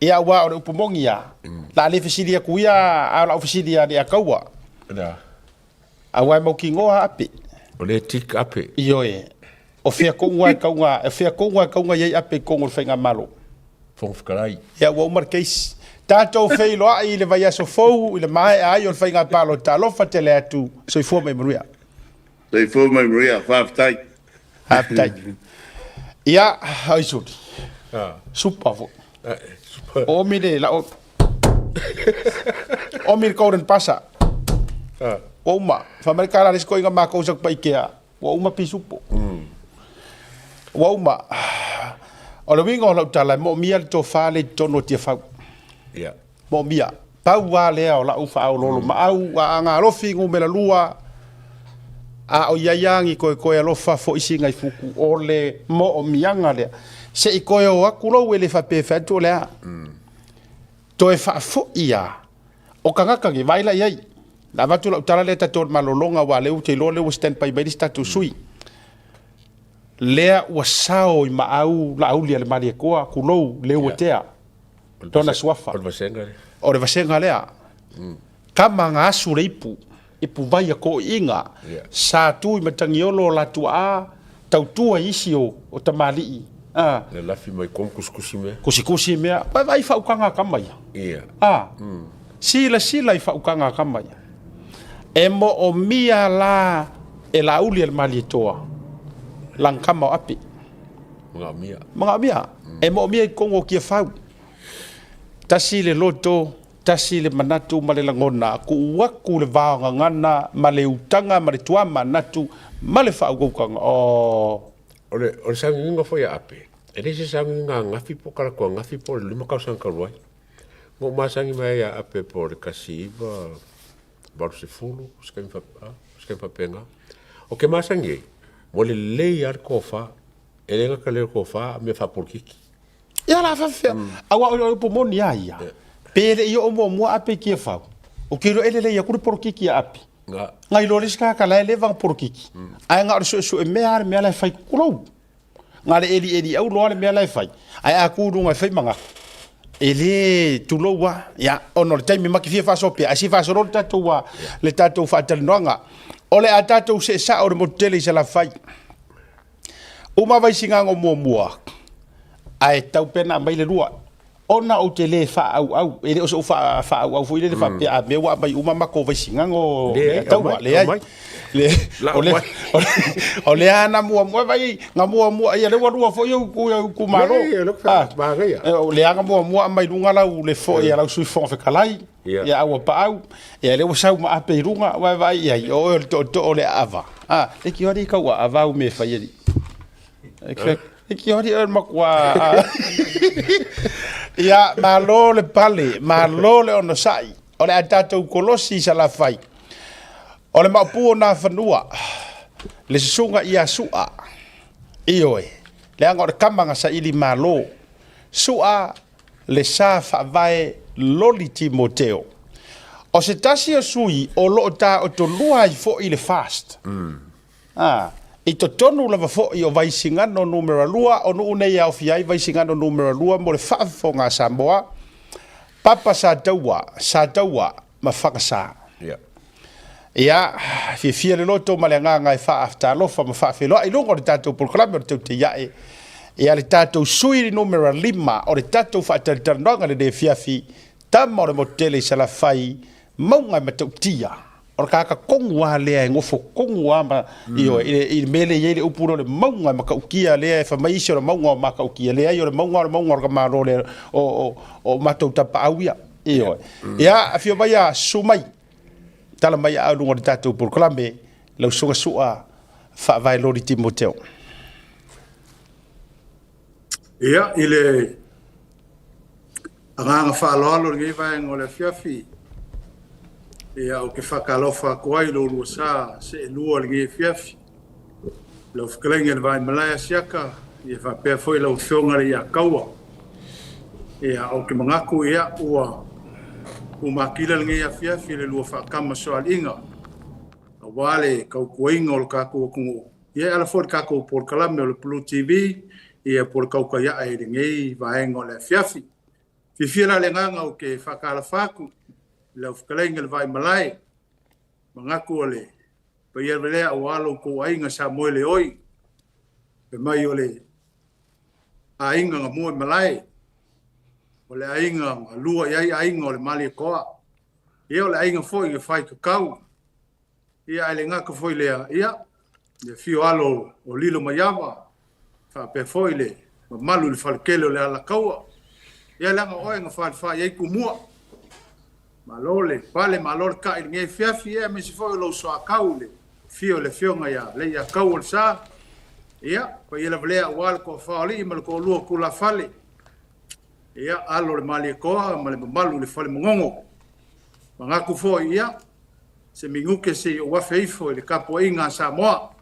Speaker 1: ia, aua o le upu moni lava, o le a le fesili atu ia, a o lau fesili ia le Ataua. Aua e mautinoa Ape.
Speaker 8: O le tik Ape.
Speaker 1: Ioe. O fea tonu lava e tauga, o fea tonu lava e tauga i ai Ape i totonu o le Faigamalo?
Speaker 8: Fofoga Fetalai.
Speaker 1: Ia, ua uma le case. Tatou feiloai i le vaiaso fou i le maea ai o le faiga palota. Alofa tele atu. Soifua ma ia manuia.
Speaker 11: Soifua ma ia manuia. Faafetai.
Speaker 1: Faafetai. Ia, oi suli. Supa foi. Omi le lau. Omi le golden pasa. Ua uma. Fai mai le tala a le isi toeaina matou i Satupaitea, ua uma pisupo. Ua uma. O le uiga o lau tala, e moomia le tofa lea i totonu o Tiafau.
Speaker 8: Yeah.
Speaker 1: Moomia. Pau lava lea o lau faaoloolomaau, Aana Alofi numera 2, a o i ai lava ni toetoe alofa foi Siga-i-futu, o le moomiaga lea. Se i toe o atu lou e le faapea e fai atu o le a. Toe faafoi lava. O tagata nei, vaai la i ai. Na avatu lau tala lea tatou i le malologa, aua o lea ou te iloa o lea ua stand by mai le isi tatou sui. Lea ua sao i maau Laauli a le Malietoa, tulou, Leuatea. Lona suafa.
Speaker 8: O le vasega lea.
Speaker 1: O le vasega lea. Tama na asu le ipu, ipu vai a toeaiina,
Speaker 8: Yeah.
Speaker 1: sa tu i Matagiolo o la tuaa, tautua i isi o, o tamalii. Ah.
Speaker 8: Na lafi mai komu kusikusi mea.
Speaker 1: Kusikusi mea. Vai vai faaukaga a tama ia.
Speaker 8: Yeah.
Speaker 1: Ah. Silasila i faaukaga a tama ia. E moomia la e Laauli a le Malietoa, lana tama o Ape.
Speaker 8: Manaomia.
Speaker 1: Manaomia. E moomia i totonu o Tiafau. Tasi le loto, tasi le manatu ma le lagona, tuu atu le vaogagana ma le utaga ma le tuamanatu ma le faautautaga. Oh.
Speaker 8: O le, o le sagigiga foi a Ape, e leai se sagigiga angafi po o talaatu angafi po o le 5 tausaga talu ai. Na ou masani mai ai ia Ape po o le 1980, se taimi se taimi faapena. Ou te masani ai, ua lelei lava le tofa, e le gata lelei o le tofa a o mea faapolokiki.
Speaker 1: Ia la faafefea. Aua o le upu moni lava ia, pe le i oo muamua Ape i Tiafau, ou te iloa e lelei atu le polokiki a Ape. Nai lo le isi tagata la e leva ona polokiki, ae na o le suesue mea lava le mea la e fai, tulou. Na o le elieli au loa le mea la e fai, ae a tu i luga e fai manatu, e le tulou lava. Ia, ona o le taimi ma te fia faasoa pea, ae se i faasolo le tatou, le tatou faatalanoaga. O le a tatou see sao i le motu tele i Salafai. Uma Vaisigano muamua, ae tau pea na aumai le lua. Ona ou te le faaauau, e le o so'u faaauau foi lele faapea a mea ua aumai uma matou Vaisigano taua, leai. O lea na muamua, vai, na muamua, ia lea ua lua foi ou itumalo. O lea na muamua aumai luga lau le foi a lau Sui Fofoga Fetalai, ia aua paau, ia lea ua sau ma Ape i luga, ua vaai i ai, o oe o le tootoo o le aava. E ki hori kau aava au me fai ali. E ki hori oe matua. Ia, malo le pale, malo le onosai. O le a tatou kolosi i Salafai. O le maopu o Nafanua, le susuga ia Su'a. Ioe, leaga o le kama na saili malo. Su'a le sa faavae Loli Timoteo. O se tasi o sui o lo o taotolua ai foi le FAST. I totonu lava foi o Vaisigano Numera 2, o nuu nei e aofia ai Vaisigano Numera 2 mo le faafofoga a Samoa, Papa Sataua, Sataua ma Fagasa. Ia, fiafia le loto ma le agaga e faaftalofa ma faafeiloai i luga o le tatou polokalame o le Teuteiae, ia le tatou sui numera 5 o le tatou faatalitalanoaga lenei afiafi, tama o le motu tele i Salafai, mauga e matautia. O le tagata tonu lava lea e nofo tonu lava ma, ioe, i le mea lea e i ai le upu lea o le mauga e matautia lea e fai mai isi o le mauga o Matautia. Leai, o le mauga o le mauga o le tamaloa lea o matou tapaau ia. Ioe. Ia, afio mai a, susu mai. Tala mai a luga o le tatou polokalame, lau susuga Su'a Faavae Loli Timoteo.
Speaker 12: Ia, i le agaga faaaloalo i lenei vaega o le afiafi, ia, ou te faatalofa atu ai i lo oulua sa seelua i lenei afiafi. Lau fetalaiga i le Vaimalae Asiata, ia faapea foi lau Afioga i le Iataua. Ia, ou te manatu, ia, ua umatila lenei afiafi i le lua faatama soaliiga, aua le tautuaina o le tatou atunuu. Ia e ala foi i le tatou polokalame o le Blue TV, ia po o le tautai ae i lenei vaega o le afiafi. Fiafia la le agaga ou te faatalofa atu i lau fetalaiga i le Vaimalae, manatu o le paia lea aua lo outou aiga Samoele oi, fai mai o le aiga na mua i malae, o le aiga na lua i ai aiga o le Malietoa, ia o le aiga foi na fai tatau. Ia, ae le gata foi lea, ia, le afio alo o Lilo Maiava, faapea foi le mamalu i le faletele o le Alataua. Ia, leaga o oe na falefa i ai Tumua. Malo le pale, malo le kai i lenei afiafi, ia, aemaise foi o lou soatau i le afio o le afioga ia Leiataua o le Sa. Ia, paia lava lea aua le toafa o alii ma le toalua o tulafale. Ia, alo o le Malietoa ma le mamalu i le fale Magogo. Manatu foi, ia, se minute se i ou afe ifo i le tapuaiga a Samoa.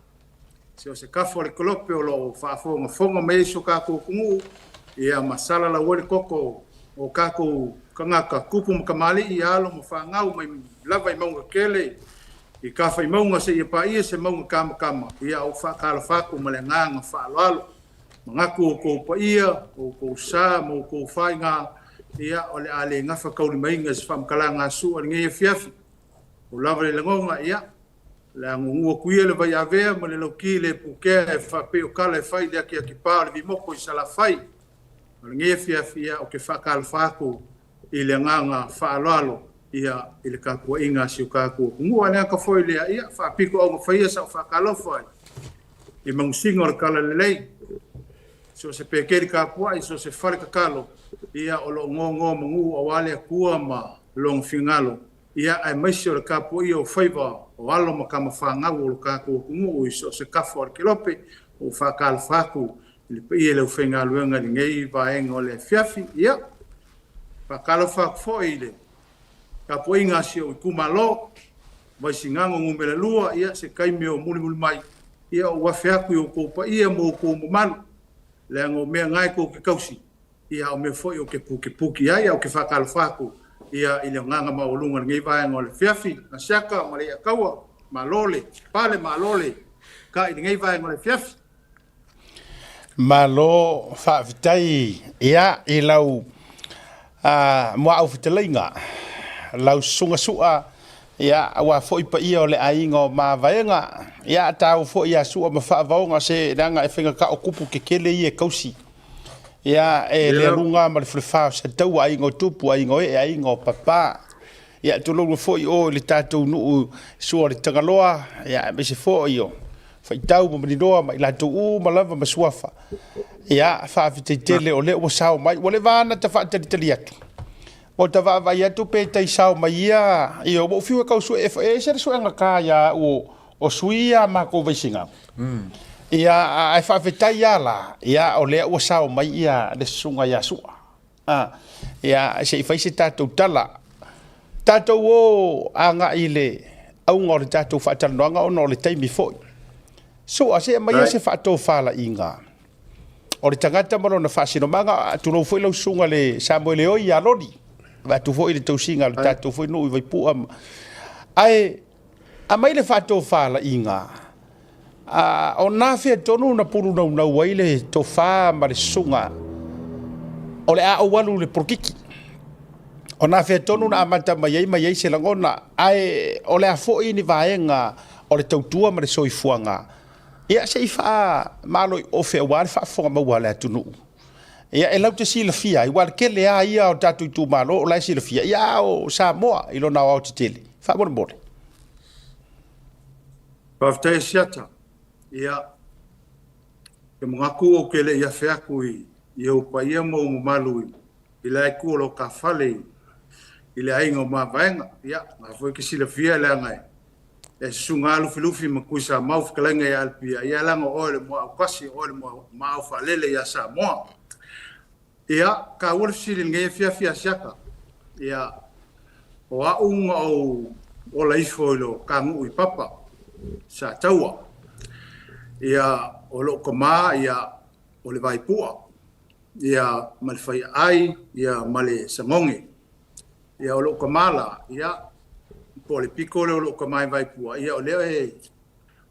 Speaker 12: Se o se tafa o le kolope o lo o faafogafoga mai ai si o tatou atunuu, ia ma salalau ai le toto o tatou tagata, tupu ma tamalii, alo ma fanau mai lava i mauga tetele, i tafaimauga seia paia se mauga tamatama, ia ou faatalofa atu ma le agaga faaaloalo. Manatu o outou paia, o outou sa ma outou faiga, ia o le a le gafataulimaina i se faamatalaga a Sua i lenei afiafi. Ua lava le lagona, ia, o le a gugu atu ia le vaiavea ma le lauki le pukea e faapei o tala e fai i le akiakipā o le vimoko i Salafai. O lenei afiafi, ia, ou te faatalofa atu i le agaga faaaloalo, ia, i le tapuaiga a si o tatou atunuu. A o le aga foi lea, ia, faapito augafaia sau faatalofa i magusiga o le Talalelei, so o se pekeli tapuai, so o se fale tatalo, ia, o lo o gogo manu aua le Atua ma Lona finagalo, ia, aemaise o le tapuaia o faiva o alo ma tama fanau o lo tatou atunuu i so o se tafa o le kelope, ua faatalofa atu i le paia i le aufaigaluega i lenei vaega o le afiafi. Ia, faatalofa atu foi i le tapuaiga a si ou itumalo, Vaisigano numera 2, ia, se taimi o mulimuli mai, ia, ou afe atu i outou paia ma outou mamalu, leaga o mea na e tou te tausi, ia, o mea foi ou te pukipuki ai, ae ou te faatalofa atu, ia, i le agaga maualuga i lenei vaega o le afiafi, Asiata ma Leiataua, malo le pale, malo le kai i lenei vaega o le afiafi.
Speaker 1: Malo faafetai ia i lau muaau fetalaiga, lau susuga Sua, ia aua foi paia o le aiga o Mavaega, ia taua foi ia Sua ma Faavaoga se leaga e faigata o kupu tetele ia e tausi. Ia e le aluga ma le falefa o Sataua, aiga o Tupu, aiga o Ee, aiga o Papa. Ia tulou foi o i le tatou nuu Sua o le Tagaloa, ia aemaise foi o Faitau ma Maninoa ma i latou uma lava ma Suafa. Ia, faafetai tele o lea ua sao mai. Ua leva ona ta faatalitali atu. Ua ta vaavaai atu pe tai sao mai ia, ia ua ou fiu e tau sue, e ese le suega ta ia au o sui ia a matou Vaisigano. Ia, ae faafetai lava la, ia o lea ua sao mai ia le susuga ia Sua. Ia, se i fai se tatou tala. Tatou o agai i le auga o le tatou faatalanoaga ona o le taimi foi. Sua, se aumaia se faatofalaiga o le tagata ma lona faasinomaga. Tulou foi lau susuga le Samuele Oi ia Loli, vaeatu foi le tausiga a le tatou foi nuu i Vaipua. Ae aumai le faatofalaiga. O na fea tonu na pulu naunau ai le tofa ma le susuga o le a ou alu i le polokiki? O na fea tonu na amata mai ai ma i ai se lagona, ae o le a foi ni vaega o le tautua ma le soifuaga? Ia, se i faamaloiofe aua le faafofoga maua a le atunuu. Ia, e latou te silafia ai, aua o le tele lava ia o tatou itumalo o la e silafia, ia a o Samoa i lona aoaotetele. Faamolemole.
Speaker 12: Faafetai Asiata. Ia, ke manatu ou te le i afe atu i i ou paia ma ou mamalu i la itu o lo ta fale i le aiga o Mavaega. Ia, na foi ke silafia leaga e susuga lava Lufilufi ma Tuisamau fetalaiga ia Alipia, ia leaga o oe le muaau tasi, o oe le muaau faalele ia Samoa. Ia, taua le fesili i lenei afiafi Asiata. Ia, o au na ou ola ifo i lo ta nuu i Papa, Sataua. Ia, o lou tama, ia, o le Vaipua, ia, ma le Faiaai, ia, ma le Sagoge. Ia, o lou tama la, ia, po o le pito lea o lou tama i Vaipua, ia, o lea e,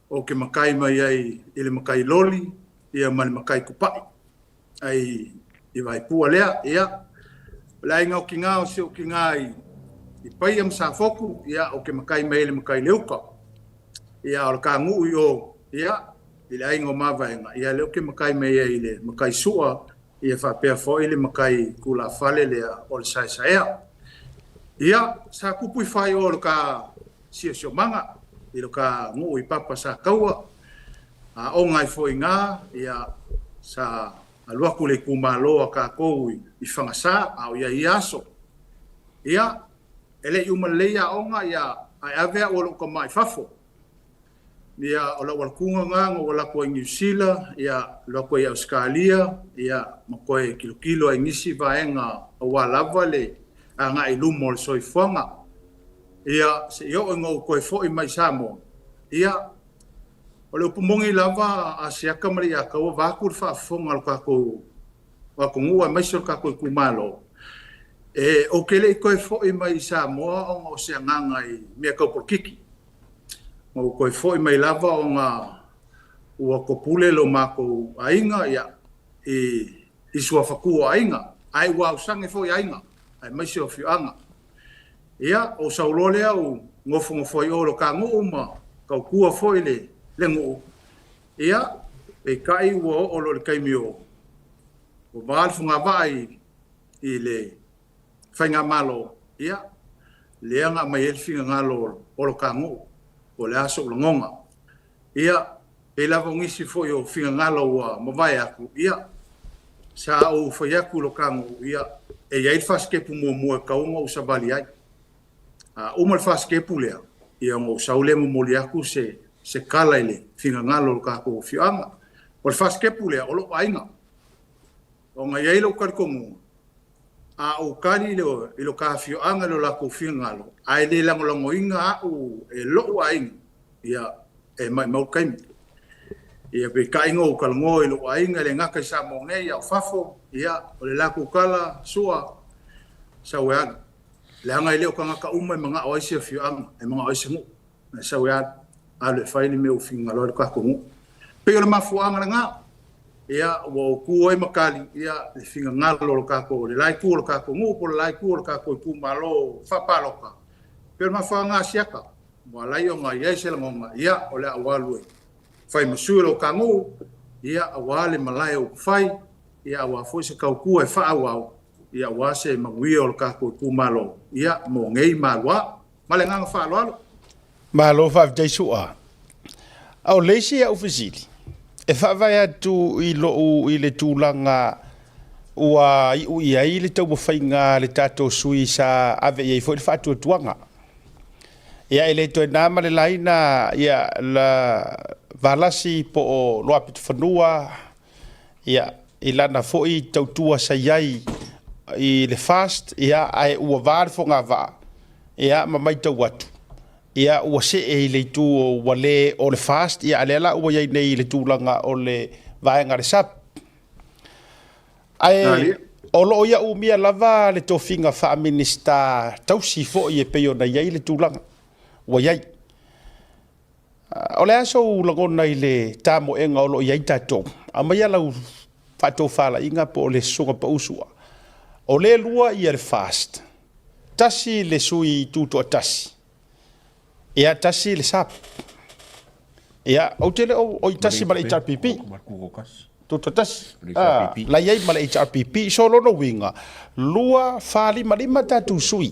Speaker 12: ou te matai mai ai i le matai loli, ia, ma le matai tupai. Ai i Vaipua lea, ia, o le aiga o tina o si ou tina i Paia ma Safotu, ia, ou te matai mai ai i le matai leuka. Ia, o le ta nuu i o, ia, i le aiga o Mavaega, ia, lea ou te matai mai ai i le matai sua, ia faapea foi le matai tulafale lea o le saesaea. Ia, sa tupu i faailoa o le ta siosiomaga i lo ta nuu i Papa Sataua, aoga ai foi i ina, ia, sa alu atu le itumalo a tatou i Fagasa, a o i ai ia aso. Ia, e le i uma lelei aoga, ia, ae ave au e lou tama i fafo. Ia, o lau alatuga lena na ou alu atu ai i Niu Sila, ia, alu atu ai i Ausetalia, ia, ma toe tilotilo ai i nisi vaega aua lava le agai i luma o le soifuaga. Ia, se i oo ina ou toe foi mai i Samoa, ia, O le upu moni lava a Siaka ma Leiataua vaeatu le faafofoga a lo tatou atunuu aemaise o le tatou itumalo, e, ou te le i toe foi mai i Samoa ona o se agaga i mea tau polokiki. Na ou toe foi mai lava ona ua topule lo matou aiga ia, i, i suafa tu o aiga, ae ua ausage foi aiga, aemaise o afioaga. Ia, ou sau loa lea ou nofonofo ai o i lo ta nuu ma tautua foi le, le nuu. Ia, peitai ua oo loa i le taimi o, ua va le fogavaa i, i le faigamalo, ia, lea na aumai ai le finagalo o lo ta nuu, po o le a sou lagona. Ia, pei lava o nisi foi o finagalo ua mavae atu, ia, sa ou fai atu i lo ta nuu, ia, e i ai le fasitepu muamua e tatau ona ou savali ai. A uma le fasitepu lea, ia ona ou sau lea momoli atu se, se tala i le finagalo o lo tatou afioaga. O le fasitepu lea, o lou aiga. Ona e i ai lou talitonuga, a ou tali i lo ta afioaga i lo latou finagalo, ae le lagolagoina au e lou aiga, ia, e maumau le taimi. Ia, peitai na ou talanoa i lou aiga, e le gata i Samoa nei, a o fafo, ia, o le latou tala, Sua, sau e alu. Leaga e le o tagata uma e manao ai se afioaga, e manao ai se nuu. Ae sau e alu, alu e fai le mea ua finagalo ai le tatou nuu. E pei o le mafuaaga lena, ia, ua ou tu ai ma tali, ia, le finagalo o le tatou, le la itu o le tatou nuu po o le la itu o le tatou itumalo faapalota. E pei o le mafuaaga lena Asiata, ua ala ai ona i ai se lagona, ia, o le a ou alu e fai ma sui o lo ta nuu, ia, aua le malae o upufai, ia, aua foi se tautua e faaauau, ia, aua se manuia o le tatou itumalo, ia, mo nei ma lua. Ma le agaga faaaloalo.
Speaker 1: Malo faafetai Su'a. A o le isi au fesili, e faavae atu i lou i le tulaga ua iu i ai le taumafaiga a le tatou sui sa ave i ai foi le faatuatuaga. Ia e le toe na ma le laina ia la Valasi po o Luapitofanua ia i lana foi tautua sa i ai i le FAST, ia, ae ua va le fogavaa, ia, ma matau atu, ia, ua see i le itu ua le o le FAST, ia, a o lea la ua i ai nei i le tulaga o le vaega a le SAP. Ae o lo o ia umia lava le tofiga faa-Minisita tausi foi e pei ona i ai le tulaga ua i ai. O le a sou lagona i le tamoega o lo o i ai tatou? Aumaia lau faatofalaiga po o le sosoga pau sua. O le lua ia le FAST, tasi le sui tutoatasi, ia tasi le SAP. Ia, ou te le o i tasi ma le HRPP. Tutoatasi. La i ai ma le HRPP. So lona uiga, 2, 4, 5, 5 tatou sui.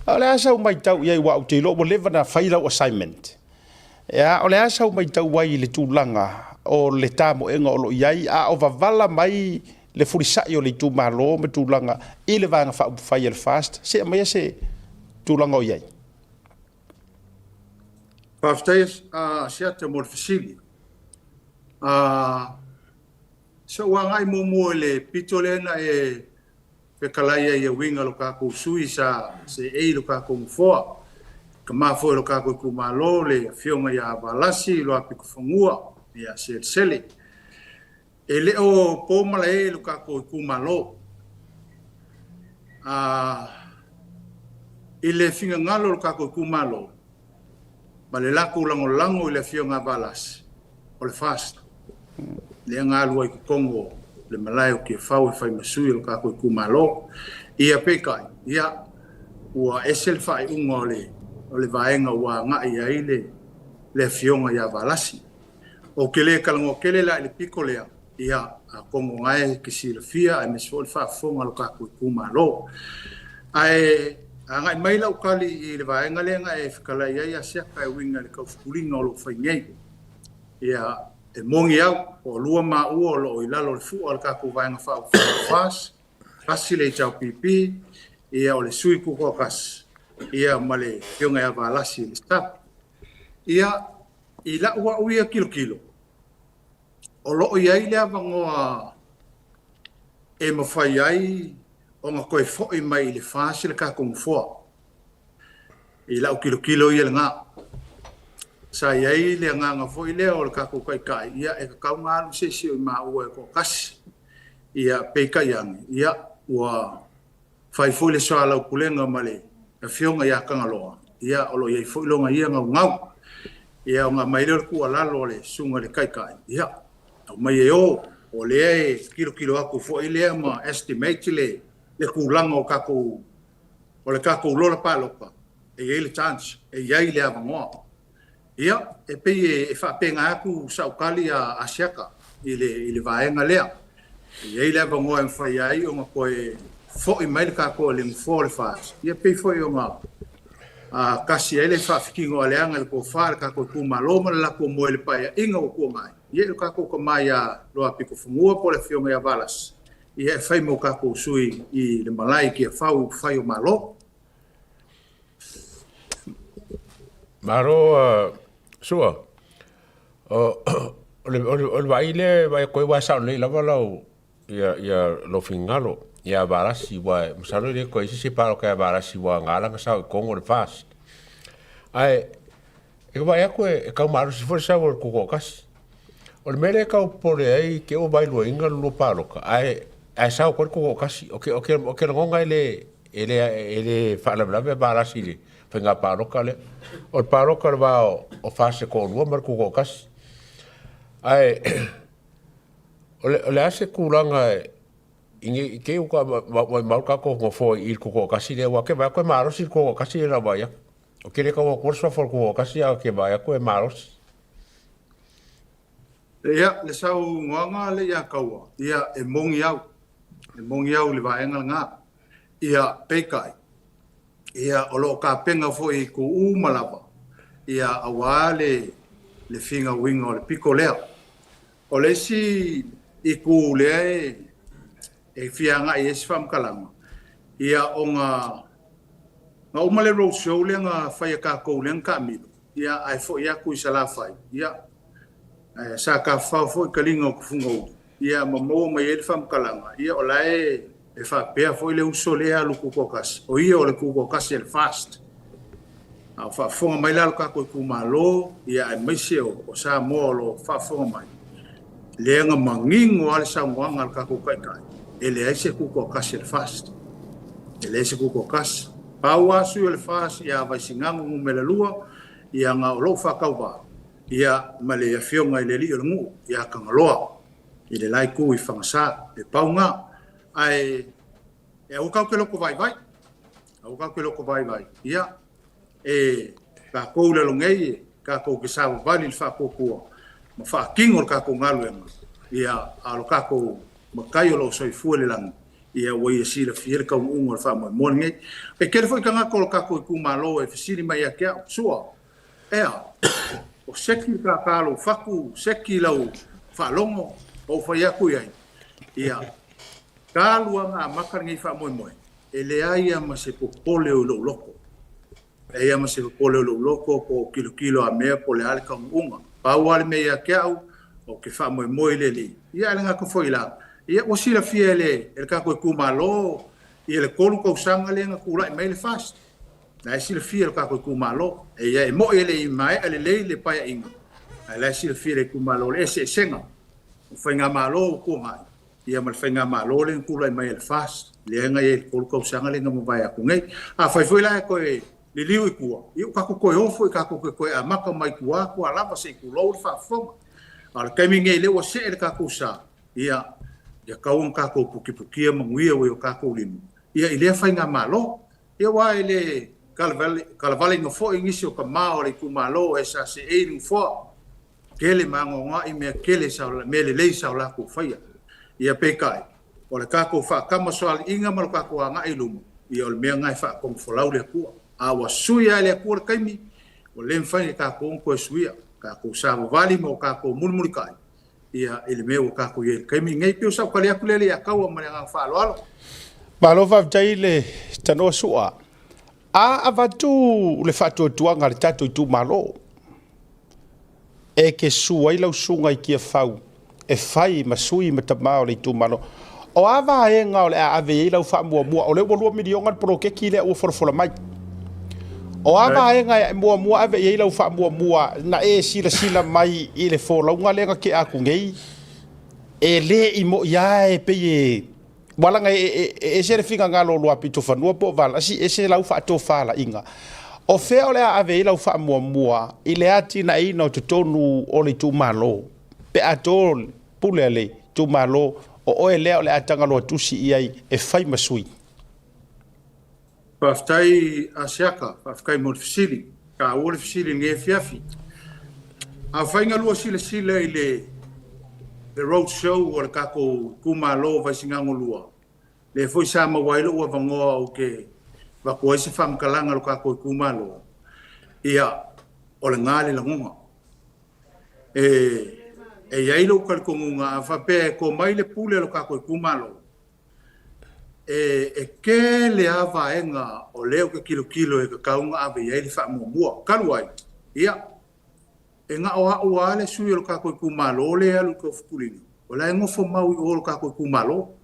Speaker 1: O le a sau matau i ai, aua ou te iloa ua leva ona fai lau assignment. Ia, o le a sau matau ai i le tulaga o le tamoega o lo o i ai, a o vavala mai le fulisai o le itumalo ma tulaga i le Vaega Faaupufai a le FAST, se aumaia se tulaga o i ai.
Speaker 12: Faafetai Asiata mo le fesili. Se i ou agai muamua i le pito lea na e fetalai ai e uiga i lo tatou sui sa seei i lo tatou nofoa, tama foi o lo tatou itumalo, le afioga ia Valasi Luapitofanua ia Selesele. E le o po malae i lo tatou itumalo. I le finagalo o lo tatou itumalo, ma le latou lagolago i le afioga a Valasi, o le FAST, lea na alu ai i totonu o le malae o Tiafau e fai ma sui o le tatou itumalo. Ia peitai, ia, ua ese le faaiuga o le vaega ua agai ai le afioga ia Valasi. Ou te le talanoa tele la i le pito lea, ia, atonu o lena e te silafia aemaise foi le faafofoga a lo tatou itumalo. Ae agai mai lau tali i le vaega lea na e fetalai ai Asiata e uiga i le taufetuliga o lo o fai nei. Ia, e moni au, toalua maua o lo o i lalo o le fua o le tatou Vaega Faaupufai o le FAST, tasi le HRPP, ia o le sui tutoatasi, ia ma le afioga ia Valasi i le SAP. Ia, i lau au ia tilotilo, o lo o i ai le avanoa e mafai ai ona toe foi mai i le FAST le tatou nofoa. I lau tilotilo ia lena. Sa i ai le agaga foi lea o le tatou taitai, ia e tatau ona alu se isi o maua e toatasi. Ia peitai ane, ia ua fai foi le soalaupulega ma le afioga ia Tagaloa, ia o lo o i ai foi lona ia naunau. Ia ona aumai lea o le tuualalo a le susuga i le taitai, ia aumai e o, o lea e tilotilo atu foi lea ma estimate le tulaga o tatou o le tatou lola palota, e i ai le chance, e i ai le avanoa. Ia, e pei e faapena atu sau tali a Asiata i le vaega lea. E i ai le avanoa e mafai ai ona toe foi mai le tatou i le nofoa o le FAST, ia pei foi ona tasi ai le faafitinoaleaga i le tofa a le tatou itumalo ma le latou moe i le paeaiga ua tuanai, ia i le tatou tama ia Luapitofanua po o le afioga ia Valasi, ia e fai mo tatou sui i le malae i Tiafau i upufai o Malo.
Speaker 8: Malo Sua. O le vaai lea e vaai atu ai aua e sao lelei lava lau ia lou finagalo ia Valasi aua masalo e le toe i ai se isi e palota ia Valasi aua na ala ona sao i totonu o le FAST. Ae e vaai atu e tau malosi foi le sau o le Tutoatasi. O le mea lea e tau popole ai te i ua vaeluaina le lua palota ae ae sao atu ai le Tutoatasi. Ou te ou te lagona e le e le e le faalavelave Valasi i le faiga palota lea. O le palota o le va o FAST e toalua ma le Tutoatasi. Ae o le a se tulaga i te i ua maumau le tatou nofoa i le Tutoatasi lea aua ou te vaai atu e malosi le Tutoatasi i lau vaai atu. Ou te le tau atua le suafa o le Tutoatasi ae ou te vaai atu e malosi.
Speaker 12: Ia, le saunoaga lea ia Kaua, ia e moni au, e moni au i le vaega lena. Ia, peitai, ia o lo o tapena foi i itu uma lava, ia aua le le finauina o le pito lea. O le isi itu lea e e fia agai i ai se faamatalaga, ia ona na uma le road show lea na fai e tatou lea na taamilo, ia ae foi atu i Salafai, ia ae sa tafafao foi taliga o Tufugauli, ia ma maua mai ai le faamatalaga, ia o la e e faapea foi le uso lea e alu tutoatasi, o ia o le tutoatasi a le FAST. A o faafofoga mai la lo tatou itumalo, ia aemaise o Samoa o lo o faafofoga mai, lea na manino lava le saunoaga a le tatou Taitai, e leai se tutoatasi a le FAST. E leai se tutoatasi. Pau lava sui o le FAST ia Vaisigano Nu.2, Ia ga o lou faatauvā, ia, ma le afioga i le alii o le nuu ia Tagaloa i le la itu i Fagasā. E pau ga, ae e aua tatou te loto vaivai, aua tatou te loto vaivai. Ia, e tatou i lalo nei e tatou te savavali i le faatuatua ma faatino le tatou galuega, ia, a o le tatou Matai o lo o soifua i le lagi, ia ua ia silafia le taunuuga o le faamoemoe lenei. E tele foi tagata o le tatou itumalo e fesili mai ia te au, Sua, ea, o seki le tātā lou fatu, seki lau faalogo, ou fai atu i ai, ia, talu lava ona amata lenei faamoemoe, e leai lava ma se popole o i lou loto. E leai lava ma se popole o lou loto po o tilotilo a mea po o le a le taunuuga. Pau lava le mea ia te au, ou te faamoemoe i le Alii. Ia, ae le gata foi i la, ia, ua silafia e le, e le tatou itumalo ia le 3 tausaga lea na tulai mai ai le FAST. La e silafia e le tatou itumalo. E, e moi e le i maea lelei le paeaiga, ae la e silafia e le itumalo le eseesega o faigamalo ua tuanai ia ma le faigamalo lea na tulai mai e le FAST, lea na i ai i le 3 tausaga lea na mavae atu nei. Afai foi la e toe liliu i tua, ia ua tatou toe o foi tatou te toe amata mai tua atu a lava se i tulou le faafofoga. A o le taimi nei lea ua see le tatou sa, ia, ia tau ona tatou putiputia manuia ua i o tatou lima, ia i lea faigamalo. Ia aua e le kalavaleina foi nisi o tama o le itumalo o SACA i le nofoa, Tele ma anoanoai mea tele sa mea lelei sa o latou faia. Ia peitai, o le tatou faatamasoaliiga ma lo tatou agai i luma, ia o le mea lena e faatonufolau le Atua. A ua sui lava e le Atua le taimi, ua le mafai e tatou ona toe suia. Tatou savavali ma o tatou mulimulitai, ia i le mea ua tatou i ai i le taimi lenei. Pei o sau tali atu lea Leiataua ma le agaga faaaloalo.
Speaker 1: Malo faafetai i le tanoa Sua. A avatu le faatuatuaga a le tatou itumalo, e te su ai lau susuga i Tiafau e fai ma sui ma tama o le itumalo. O a vaega o le a ave i ai lau faamuamua? O lea ua $2 miliona le poloketi lea ua folafola mai. O a vaega e muamua ave i ai lau faamuamua na e silasila mai i le folauga lea na tea atu nei? E le i moi lava e pei e Ua laga e ese le finagalo o Luapitofanua po o Valasi, ese lau faatofalaiga. O fea o le a ave ai lau faamuamua i le atinaeina o totonu o le itumalo? Pe a to le pule a le itumalo, o oe lea o le a tagaloa tusi i ai e fai ma sui.
Speaker 12: Faafetai Asiata, faafetai mo le fesili. Taua le fesili i lenei afiafi. Afai na lua silasila i le le road show a le tatou itumalo o Vaisigano 2, lea foi sa maua ai lou avanoa ou te avatu ai se faamatalaga i lo tatou itumalo, ia, o lena le lagona. E, e i ai lou talitonuga a faapea e to mai le pule a lo tatou itumalo, E tele lava vaega o lea ou te tilotilo e tatau ona ave i ai le faamuamua. Talu ai, ia, e na o au lava le sui o le tatou itumalo lea e alu i Taufetuliga, o la e nofo mau i o le tatou itumalo.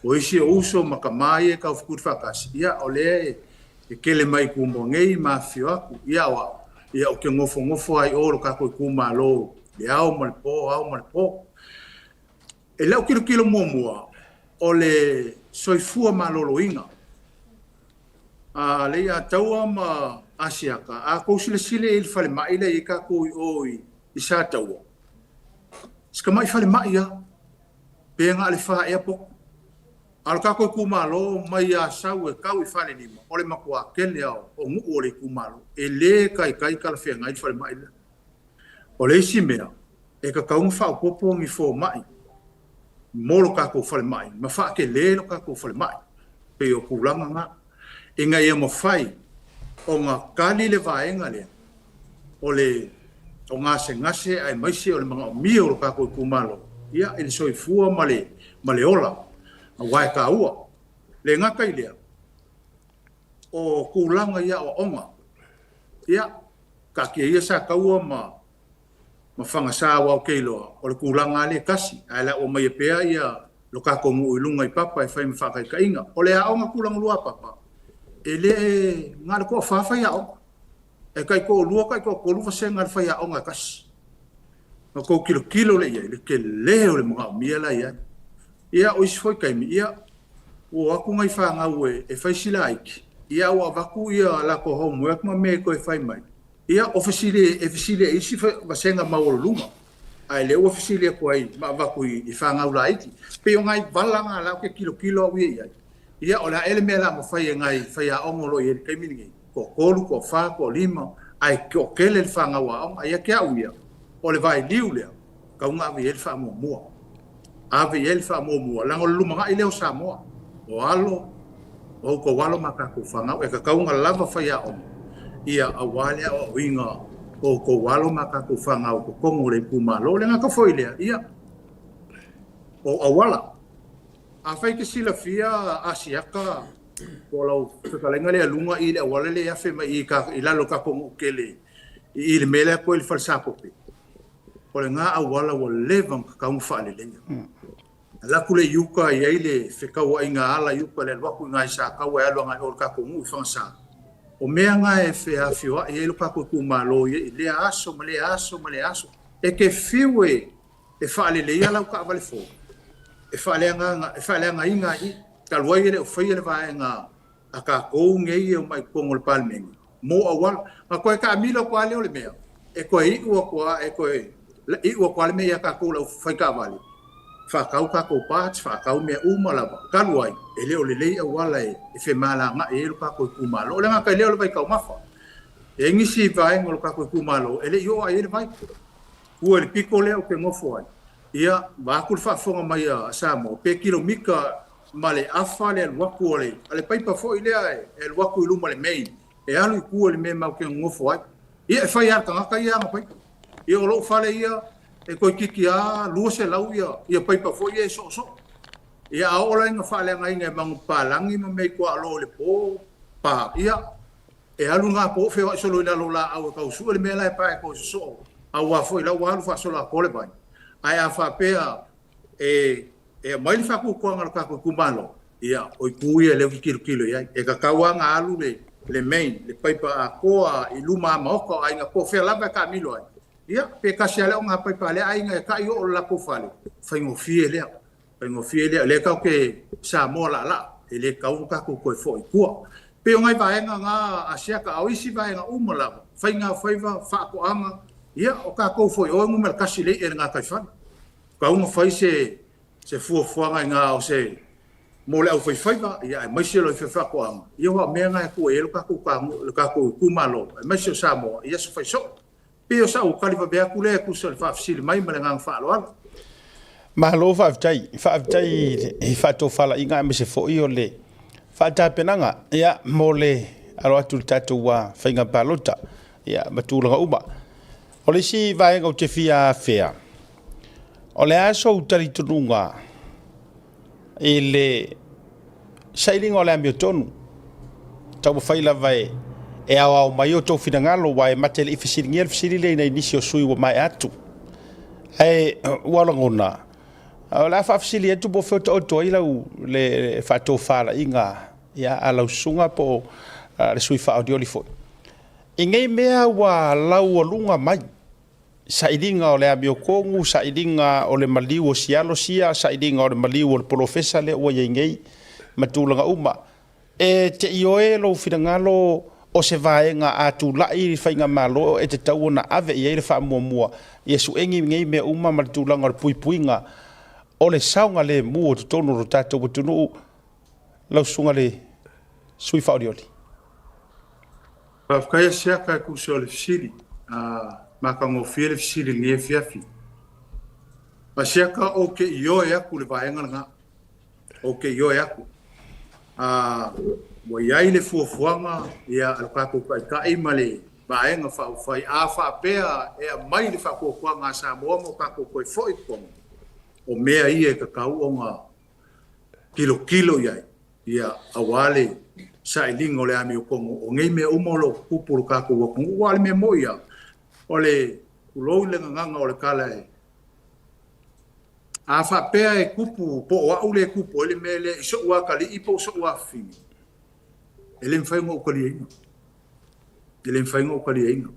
Speaker 12: O isi o uso ma tama ia e taufetuli faatasi, ia, o lea e tele mai i Tumua nei ma afifio atu. Ia, o au, ia, ou te nofonofo lava i o i le tatou itumalo i le ao ma le po, ao ma le po. I lau tilotilo muamua, o le soifua maloloina. A Leiataua ma Asiata, a tou silasila i le falemai la e i ai tatou i o i Sataua, si tamai falemai lava, pe na o le fa ea potu. A o le tatou itumalo mai Asau e tau i Falelima, o le matua tele lava o nuu o le itumalo, e le taitai talafeagai le falemai lea. O le isi mea, e tatau ona faaopoopo ni fomai mo lo tatou falemai ma faatele lo tatou falemai, pei o tulaga na, ina ia mafai ona tali le vaega lea o le o gasegase aemaise o le manaomia o lo tatou itumalo ia i le soifua ma le ma le ola, aua e taua. Le gata i lea, o tulaga i aoaoga, ia, taatia ia Sataua ma ma Fagasa aua ou te iloa o le tulaga lava lea e tasi, ae o le a ou aumaia pea ia lo tatou nuu i luga i Papa e fai ma faataitaiga. O le aoga tulaga lua a Papa, e le na o le toafa faiaoga, e taitoalua taitoatolu vasega a le faiaoga e tasi. Na outou tilotilo lea i ai, le tele o le manaomia la e i ai. Ia, o isi foi taimi, ia, ua o atu nai fanau e fai si laiti, ia, ua avatu ia latou homework ma mea e toe fai mai. Ia, o fesili, e fesili ai isi vasega maualuluga, ae lea ua fesili atu ai ma avatu i fanau laiti. Pei o nai vala na la ou te tilotilo au ia i ai. Ia, o le a ea le mea o le a mafai e nai faiaoga o lo o i ai i le taimi lenei, toatolu, toafa, toalima, ae toatele le fanau aoga. Ae ia te au ia, o le vailiu lea, tatau ona ave i ai le faamuamua. Ave i ai le faamuamua, leaga o le lumanai lea o Samoa, o alo, o outou alo ma tatou fanau, e tatau ona lava faiaoga, ia aua le aoaoina o outou alo ma tatou fanau i totonu o le itumalo. O le gata foi lea, ia, o auala. Afai e te silafia Asiata, po o lau fetalaiga lea luga i le auala lea e afe mai i i lalo o le tatou nuu tele i le mea lea toe i le fale Sapope, o lena auala ua leva ona tatau ona faaleleia. Alu atu lea i uta e i ai le fetauaiga ala i uta i le alu atu i ina i Sataua e alu agai o i le tatou nuu i Fagasā. O mea na e feafioai ai lo tatou itumalo i lea aso ma lea aso ma lea aso. E te fiu e faaleleia lau taavale fou, e faaleagaina ai i. Talu ai e le o faia le vaega a tatou nei e omai i totonu o le Palemene mo auala. Na toe taamilo atu lava lea o le mea, e toe iu atu lava, e toe iu atu lava le mea ia tatou le aufai taavale, faatau tatou parts, faatau mea uma lava. Talu ai, e le o lelei auala e femalagai ai lo tatou itumalo. O le gata i lea o le vaitaumafa. E i ai nisi vaega o lo tatou itumalo e le i oo lava i ai le vai. Ua i le pito lea ou te nofo ai, ia, vaeatu le faafofoga mai a Samoa, pe kilomita ma le afa le alu atu o le, a le paipa foi lea e alu atu i luma le main, e alu i tua i le mea matou te nonofo ai. Ia, e fai lava e le tagata ia ana paipa. Ia, o lou fale ia, e toeitiiti lava 200 ia, ia paipa foi ia e soosoo. Ia, a oo la ina faaleagaina e manupapalagi ma mea i tuaalo i le po, pa, ia, e alu lena po feoai solo i lalo o laau e tau sue le mea la e pae e toe sosoo, aua foi la ua alu faasoloatoa le vai. Ae a faapea e aumai le faatuatuaga a le tatou itumalo, ia, o itu ia lea ou te tilotilo i ai. E tatau lava ona alu le main, le paipa atoa i luma maota o aiga po o fea lava e taamilo ai. Ia, pe tasi lava le augapaipa a lea aiga e tai oo i le latou fale, faigofie lea. Faigofie lea. O lea tatou te Samoa laalaa, e le tatau ona tatou toe foi i tua. Pei o nai vaega na Asiata, a o isi vaega uma lava, faigafaiva, faatoaga, ia, o tatou foi, o e numera tasi i le i'a i le gataifale. Tatau ona fai se fuafuaga i na o se mo le aufaifaiva, ia, aemaise o le faatoaga, ia, aua o mea na e tua i ai lo tatou itumalo, aemaise o Samoa i aso fai soo. Pei o sau tali vave atu lea e tusa o le faafesili mai ma le agaga faaaloalo.
Speaker 1: Malo faafetai, faafetai i faatofalaiga aemaise foi o le faatapenaga, ia, mo le alo atu i le tatou faiga palota, ia, ma tulaga uma. O le isi vaega ou te fia afea, o le a sou talitonuga i le sailiga o le amiotonu, taumafai lava e aoao mai o outou finagalo, aua e mate le i fesiligia le fesili lea i nai nisi o sui usufono ua maea atu. Ae ua lagona, o le a faafesili atu po o fea o taoto ai lau le faatofalaiga, ia, a lau susuga po o le sui faaolioli foi. I nei mea ua laualuga mai, sailiga o le amiotonu, sailiga o le maliu o sialo sia, sailiga o le maliu o le polofesa lea ua i ai nei ma tulaga uma. E te ioe lou finagalo o se vaega a tulai i faigamalo e tatau ona ave i ai le faamuamua ia suegi nei mea uma ma le tulaga o le puipuiga o le saogalemu o totonu o lo tatou atunuu, lau susuga le sui faaolioli?
Speaker 12: Faafetai Asiata e tusa o le fesili. Matagofie le fesili i lenei afiafi. Asiata, ou te ioe atu i le vaega lena. Ou te ioe atu. Ua i ai le fuafuaga ia, a le tatou taitai ma le vaega faaupufai, a faapea e aumai le faatuatuaga a Samoa ma o tatou toe foi i totonu, o mea ia e tatau ona tilotilo i ai, ia, aua le sailiga o le amiotonu o nei mea uma o lo o tutupu i lo tatou atunuu. Aua o le mea moni lava, o le tulou i le gagana o le tala e a faapea e tupu po o au le tupu ai le mea lea i sou atalii po o sou afafine, e le mafai ona ou taliaina. E le mafai ona ou taliaina.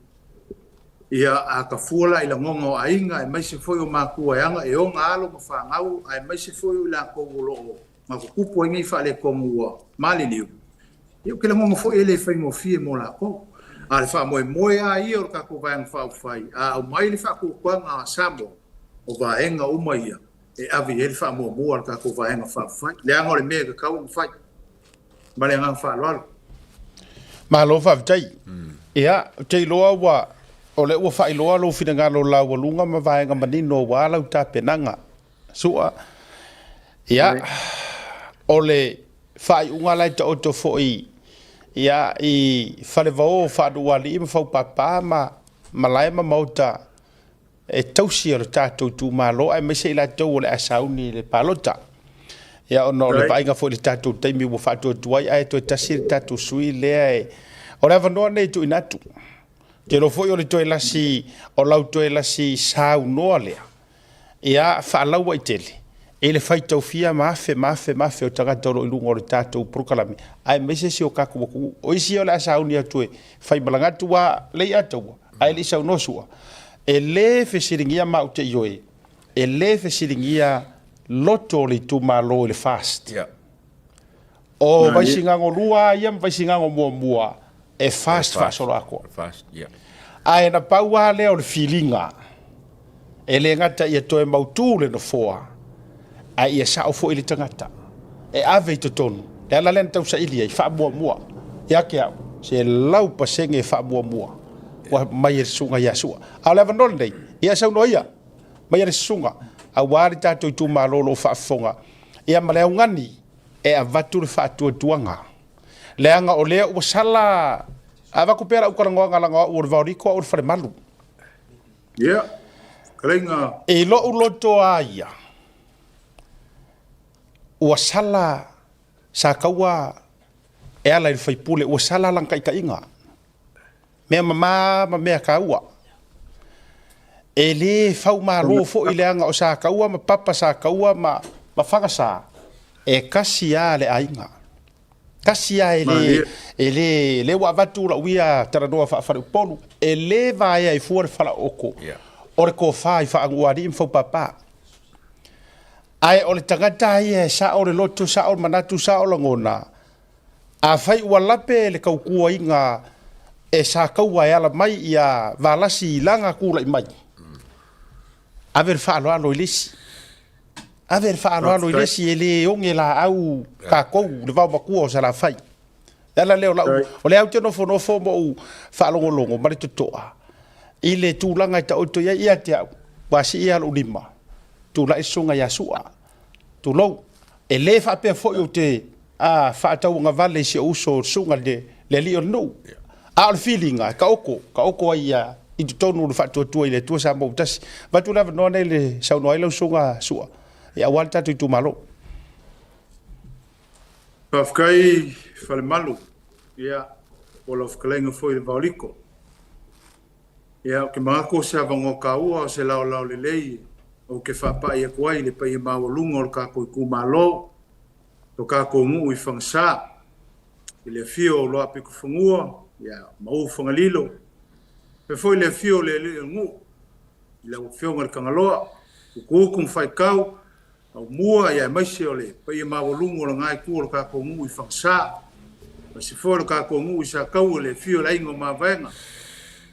Speaker 12: Ia, a tafua la i lagona o aiga, aemaise foi o matua e aga e ona alo ma fanau, aemaise foi o i latou o lo o matutupu ai nei faaletonu ua maliliu, ia, ou te lagona foi e le faigofie mo latou. A o le faamoemoe lava ia o le tatou Vaega Faaupufai, a aumai le faatuatuaga a Samoa, o vaega uma ia e ave i ai le faamuamua a le tatou Vaega Faaupufai, leaga o le mea e tatau ona fai. Ma le agaga faaaloalo.
Speaker 1: Malo faafetai. Ia, ou te iloa ua, o lea ua faailoa lou finagalo laualuga ma vaega manino aua lau tapenaga. Sua. Ia, o le faaiuga la e taoto foi ia, i Falevao, Faanuualii ma Faupapa ma malae ma maota e tausi e lo tatou itumalo aemaise i latou o le a sauni i le palota. Ia, ona o le vaaiga foi i le tatou taimi ua faatuatuai ae toe tasi le tatou sui lea e... O le avanoa lenei e tuuina atu. Ou te iloa foi o le toe lasi, o lau toe lasi saunoa lea, ia faalauaitele i le faitau fia ma afe ma afe ma afe o tagata o lo o i luga o le tatou polokalame, aemaise si o tatou atunuu. O isi ia o le a sauni atu e faimalaga atu a le Ataua, ae le i saunoa Sua, e le fesiligia ma ou te ioe, e le fesiligia loto o le itumalo i le FAST. O Vaisigano 2 ia ma Vaisigano 1 e FAST faasoloatoa. Ae na pau lava lea o le filiga, e le gata ia toe mautu le nofoa, ae ia sao foi le tagata e ave i totonu. Le ala lea na tausaili ai, faamuamua. Ia te au, 100% faamuamua ua mai e le susuga ia Sua. A o le avanoa lenei, ia saunoa ia, mai e le susuga, aua le tatou itumalo o lo o faafofoga, ia ma le augani e avatu le faatuatuaga. Leaga o lea ua sala, avatu pea lau talanoaga leaga o au o le vaoliko, au o le falemalu.
Speaker 12: Ia, fetalaiga.
Speaker 1: I lou loto a ia, ua sala sa taua e ala i le faipule, ua sala lana taitaiga. Mea mama ma mea taua. E le faumalo foi leaga o Sataua ma Papa Sataua ma Fagasa, e tasi lava le aiga. Tasi lava e le, e le, lea ua avatu lau ia talanoa faafaleupolu, e le vaea i fua le falaooko o le tofa i Faanuualii ma Faupapa. Ae o le tagata ia e sao le loto, sao le manatu, sao lagona, afai ua lape le tautuaina e Sataua e ala mai ia Valasi i lana tulai mai, ave le faaaloalo i le isi. Ave le faaaloalo i le isi, e le oge laau tatou, le vaomatua o Salafai. Le ala lea o lau, o lea ou te nofonofo ma ou faalogologo ma le totoa i le tulaga e taoto i ai ia te au, ua sii lava lou lima, tulai le susuga ia Sua, tulou. E le faapea foi ou te faatauagavale i si ou uso o le susuga i le alii o le nuu. A o le filiga, e taoto, taoto ai ia i totonu o le faatuatua i le Atua Samoa ua tasi. Avatu le avanoa nei le saunoa ai lau susuga Sua, ia aua le tatou itumalo.
Speaker 12: Faafetai Falemalu, ia, po o lau fetalaiga foi i le Vaoliko. Ia, ou te manatu o se avanoa taua, o se laolao lelei ou te faapai atu ai i le paia maualuga o le tatou itumalo, lo tatou nuu i Fagasa, i le afio o Luapitofanua, ia, ma Ufagalilo, faapea foi le afio o le alii o le nuu, i lau Afioga i le Tagaloa, Utuutu ma Faitau, Aumua, ia, aemaise o le paia maualuga o lena itu o le tatou nuu i Fagasa, aemaise foi o le tatou nuu i Sataua, le afio o le Aiga o Mavaega,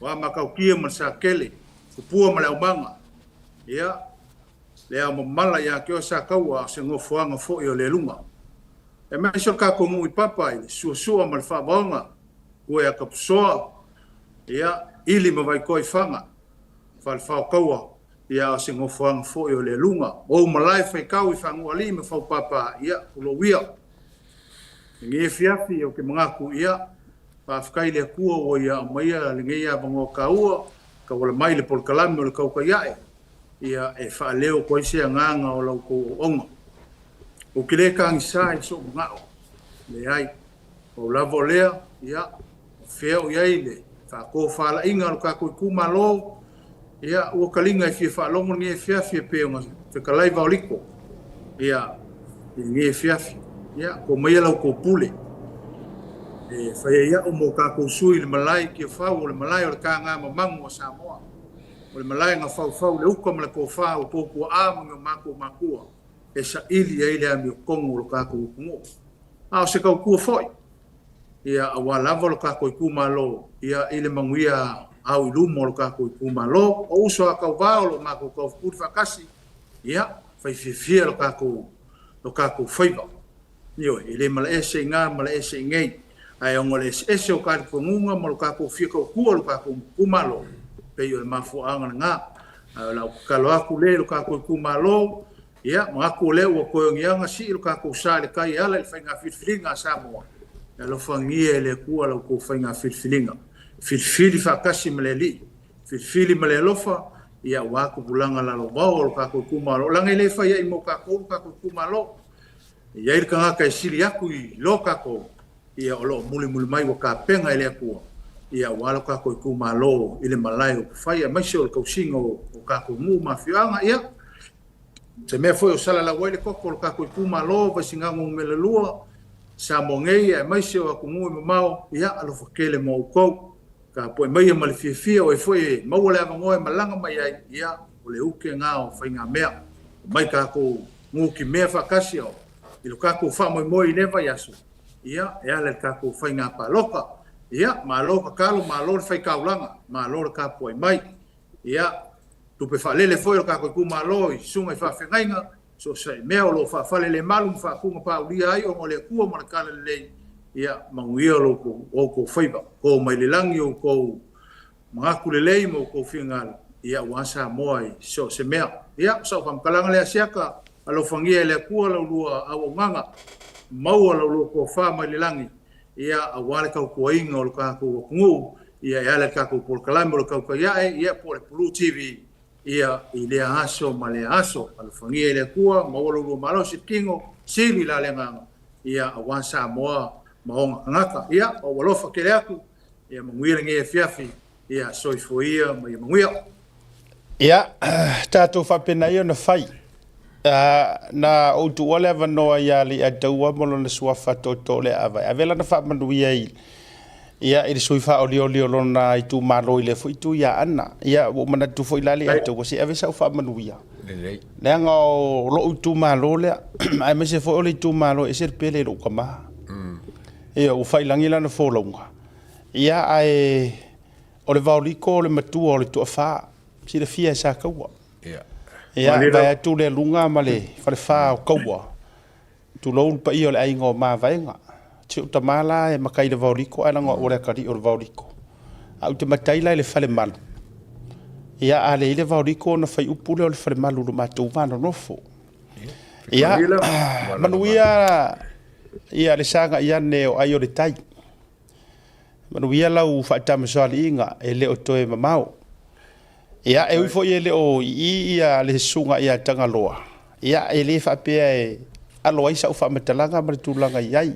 Speaker 12: o Amatautia ma le Satele, Tupua ma le Aumaga, ia, le ao mamala ia te oe Sataua, a o se nofoaga foi o Leluga. Aemaise o le tatou nuu i Papa i le suasua ma le faavaoga, ue a Tapusoa, ia, Ili ma Vaitoa i Faga, Falefaotaua, ia, a o se nofoaga foi o Leluga. O ou malae faitau i Faanuualii ma Faupapa, ia, tulou ia. Lenei afiafi, ou te manatu, ia, faafetai i le Atua ua ia aumaia lenei avanoa taua, tauala mai le polokalame o le tautai ae, ia, e faaleo atu ai se agaga o la outou auauna. Ou te le tagisa i sou manao, leai, pau lava o lea, ia, o fea o i ai le faatofalaiga a lo tatou itumalo, ia, ua taliga e fia faalogo lenei afiafi e pei ona fetalai Vaoliko, ia, i lenei afiafi, ia, tua maia la outou pule, e fai ai au ma o tatou sui i le malae i Tiafau, o le malae o le taga mamagu a Samoa, o le malae na faufau i le uta ma le tofa o outou tuaa ma ni o matou matua, e saili ai le amiotonu o lo tatou atunuu. A o se tautua foi. ia, aua lava lo kakou itumalo, ia, i le manuia au i luma o lo kakou itumalo. O uso a tauva o lo o matou taufetuli faatasi, ia, fai fiafia lo kakou, lo kakou faiva. Ioe, e le malaese i ina, malaese i nei. Ae ona o le eseese o talitonuga ma lo tatou fia tautua i lo tatou itumalo, pei o le mafuaaga lena. Ae o lau tatalo atu lea i lo tatou itumalo, ia, manatu o lea ua toe ogiaga sii lo tatou sa i le tai e ala i le faiga filifiliga a Samoa. E alofagia e le Atua la outou faiga filifiliga. Filifili faatasi ma le Alii, filifili ma le alofa, ia, aua tupulaga lalovaoa o lo tatou itumalo. Leaga e le fai ai mo tatou lo tatou itumalo. E i ai le tagata e sili atu i lo tatou, ia o lo o mulimuli mai ua tapena e le Atua, ia aua lo tatou itumalo i le malae o upufai aemaise o le tausiga o tatou nuu ma afioaga. Ia, se mea foi o salalau ai le toto o lo tatou itumalo Vaisigano Nu.2, Samoa nei aemaise o atunuu e mamao, ia alofa tele ma outou. Tapuai maia ma le fiafia o ai foi e maua le avanoa e malaga mai ai, ia o le uke na o faigamea. Omai tatou nutimea faatasi o i lo tatou faamoemoe i lea vaiaso, ia, e ala i le tatou faiga palota. Ia, malo tatalo, malo le faitaulaga, malo le tapuai mai. Ia, tupe faalele foi o le tatou itumalo i susuga i faafeagaiga, so o se mea o lo o faafalelemalu ma faatugapaulia ai ona o le Atua ma le Talalelei, ia, manuia lo outou faiva. To mai le lagi outou manatu lelei ma outou finagalo, ia, aua Samoa i so o se mea. Ia, o sau faamatalaga lea Asiata, alofagia e le Atua la ulua auaunaga, maua la ulua tofa mai le lagi, ia, aua le tautuaina o lo tatou atunuu, ia, e ala i le tatou polokalame o le Tautai Ae, ia, po o le Pulu TV, ia, i lea aso ma lea aso. Alofagia e le Atua, maua lo ulua malosi, tino, sili la le agaga, ia, aua Samoa ma ona tagata. Ia, o ou alofa tele atu, Ia manuia lenei afiafi, ia soifua ia ma ia manuia.
Speaker 1: Ia, tatou faapena ia ona fai. Na ou tuua le avanoa ia Leiataua ma lona suafa tootoo le ava e ave lana faamanuia i ia i le sui faaolioli o lona itumalo i lea foi itu ia Aana. Ia ua ou manatu foi la Leiataua se i ave sau faamanuia.
Speaker 8: Lelei.
Speaker 1: Leaga o lou itumalo lea, aemaise foi o le itumalo e ese le pele i lou tama. Ia, ua faiilagi lana folauga, ia, ae o le vaoliko o le matua o le tuafa, silafia e Sataua. Ia, vae atu le aluga ma le falefa o Taua, tulou le paia o le aiga o Mavaega. Si ou tama la e matai i le vaoliko, ae leaga o au o le atalii o le vaoliko. Ae ou te matai la i le falemalu, ia, a leai le vaoliko ona faiupu lea o le falemalu i lo matou va nonofo. Ia, manuia ia le sagai ane o ai o le tai. Manuia lau faatamasoaliiga e le o toe mamao. Ia, e ui foi e le o ii ia le susuga ia Tagaloa, ia, e le faapea e alo ai sau faamatalaga ma le tulaga i ai.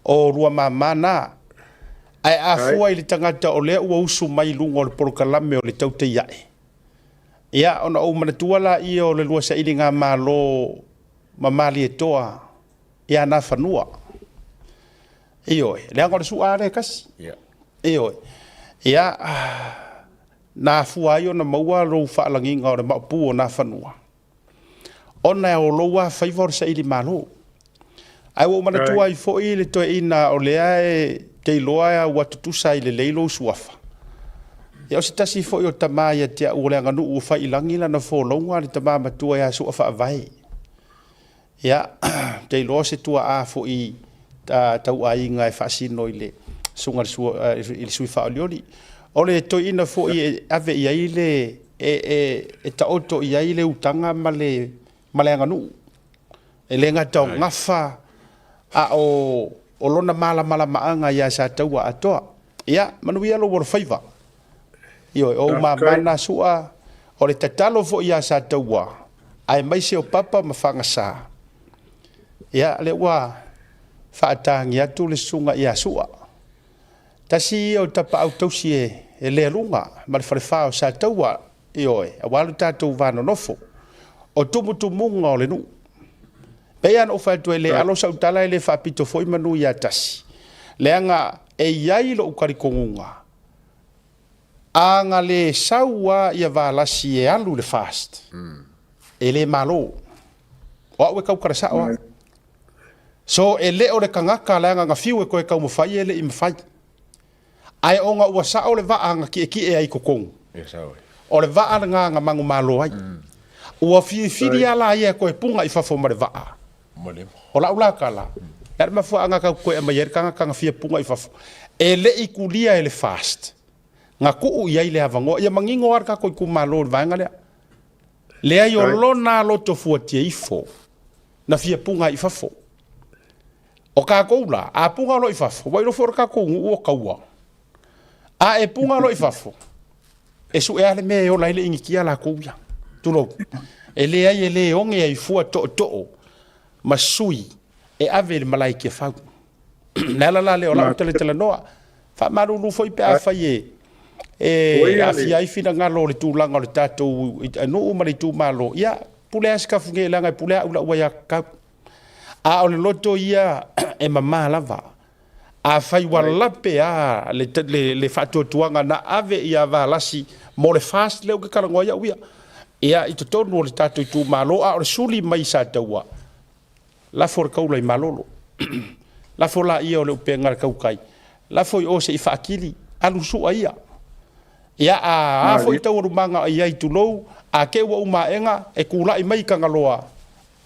Speaker 1: O lua mama na. Ae a fua i le tagata o lea ua usu mai i luga o le polokalame o le Tautai Ae, ia, ona ou manatua laia o le lua sailigamalo ma Malietoa ia Nafanua. Ioe, leaga o le sua lava lea e tasi. Ioe. Ia, na afua ai ona maua lou faalagiga o le maopu o Nafanua, ona o lou lava faiva o le saili malo. Ae ua ou manatua ai foi le toeaina o lea e te iloa ua tutusa ai lelei lou suafa. Ia o se tasi foi o tama ia te au o le aganuu ua fai i lagi lana folauga, le tama matua ia Suafaavae. Ia, ou te iloa o se tuaa foi tauaiga e faasino i le susuga i le sui faaolioli. O le toeaina foi e ave i ai le, e taoto i ai le utaga ma le aganuu. E le gata o gafa, a o lona malamalamaaga ia Sataua atoa. Ia, manuia lou alofaiva. Ioe, o ou mama na Sua, o le tatalo foi ia Sataua, aemaise o Papa ma Fagasa. Ia, lea ua faatagi atu le susuga ia Sua. Tasi ia o tapaau tausi e Lealuga ma le falefa o Sataua, ioe, aua lo tatou va nonofo. O tumutumuga o le nuu. Pei lava ona ou fai atu e le alo sau tala e le faapito foi manu ia tasi, leaga e i ai lou talitonuga, a na le sau lava ia Valasi e alu i le FAST, e le malo. O au e tautala sao lava. So e le o le tagata leaga na fiu e toe taumafai e le i mafai. Ae ona ua sao le vaa na tietie ai i totonu. O le vaa lena na manumalo ai. Ua filifili lava la ia e toe puna i fafo ma le vaa. O lau la tala, o le a le mafuaaga tatou te toe aumai ai le tagata na fia puna i fafo? E le i tulia e le FAST na tuu i ai le avanoa. Ia manino lava le tatou itumalo i le vaega lea. Leai o lona loto fuatia ifo na fia puna ai i fafo. O tatou la, a puna loa i fafo, ua iloa foi o le tatou nuu o taua. A e puna loa i fafo, e sue lava le mea e ola ai le initia latou ia. Tulou. E leai e le oge ai fua tootoo ma sui e ave i le malae i Tiafau. Le ala la lea o lau talatalanoa. Faamalulu foi pe afai e e aafia ai finagalo o le tulaga o le tatou nuu ma le itumalo, ia pule lava Sikafuge leaga e pule au i lau aiatatau. A o le loto ia e mama lava. Afai ua lape lava le, le, le faatuatuaga na ave ia Valasi mo le FAST lea ou te talanoa ai au ia, ia i totonu o le tatou itumalo, a o le suli mai i Sataua, lafo le taula i Malolo. Lafo laia o le upega a le tautai, lafo i o se i faatili, alu sua ia. Ia a a foi taualumaga o i ai, tulou, a te i ua uma aega, e tulai mai i Tagaloa,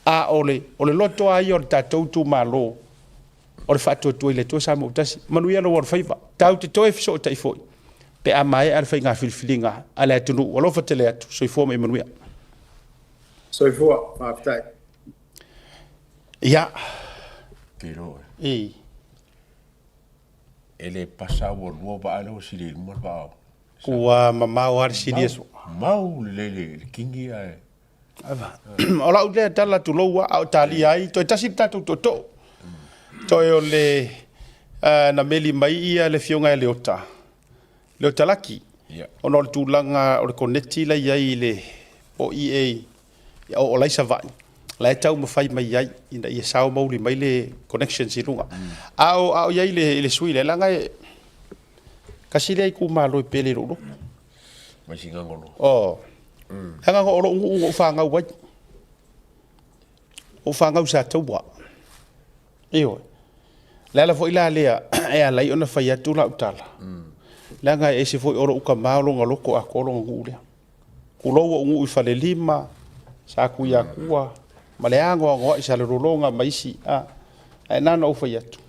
Speaker 1: a o le, o le loto lava ia o le tatou itumalo, o le faatuatua i le Atua Samoa ua tasi. Manuia lou alofaiva. Tatou te toe fesootai foi pe a maea le faiga filifiliga a le atunuu. Alofa tele atu. Soifua ma ia manuia.
Speaker 12: Soifua, faafetai.
Speaker 1: Ia.
Speaker 8: Te iloa.
Speaker 1: I.
Speaker 8: E le pasa ua lua vaa lea ua sili i luma le vaa.
Speaker 1: Ua mamao lava le sili aso.
Speaker 8: Mau lelei le kingi ae.
Speaker 1: O lau lea tala tulou a o talia ai, toe tasi le tatou tootoo. Toe o le na meli mai ia le afioga ia Leota, Leota Laki, ona o le tulaga o le koneti la i ai i le o EA o la i Savaii, la e taumafai mai ai ina ia sao mauli mai le connections i luga. A o i ai i le sui lea, leaga e tasi lea itumalo e pele i lou loto.
Speaker 8: Mai Sigagolo.
Speaker 1: Oh. Leaga o lou nuu na ou fanau ai. Ou fanau i Sataua. Ioe. Le ala foi la lea e ala ai ona fai atu lau tala. Leaga e ese foi o lou tama o lona loto atoa lona nuu lea. Tulou ou nuu i Falelima, Satuiatua, ma le anoanoai Salelologa ma isi, a, ae na ona ou fai atu.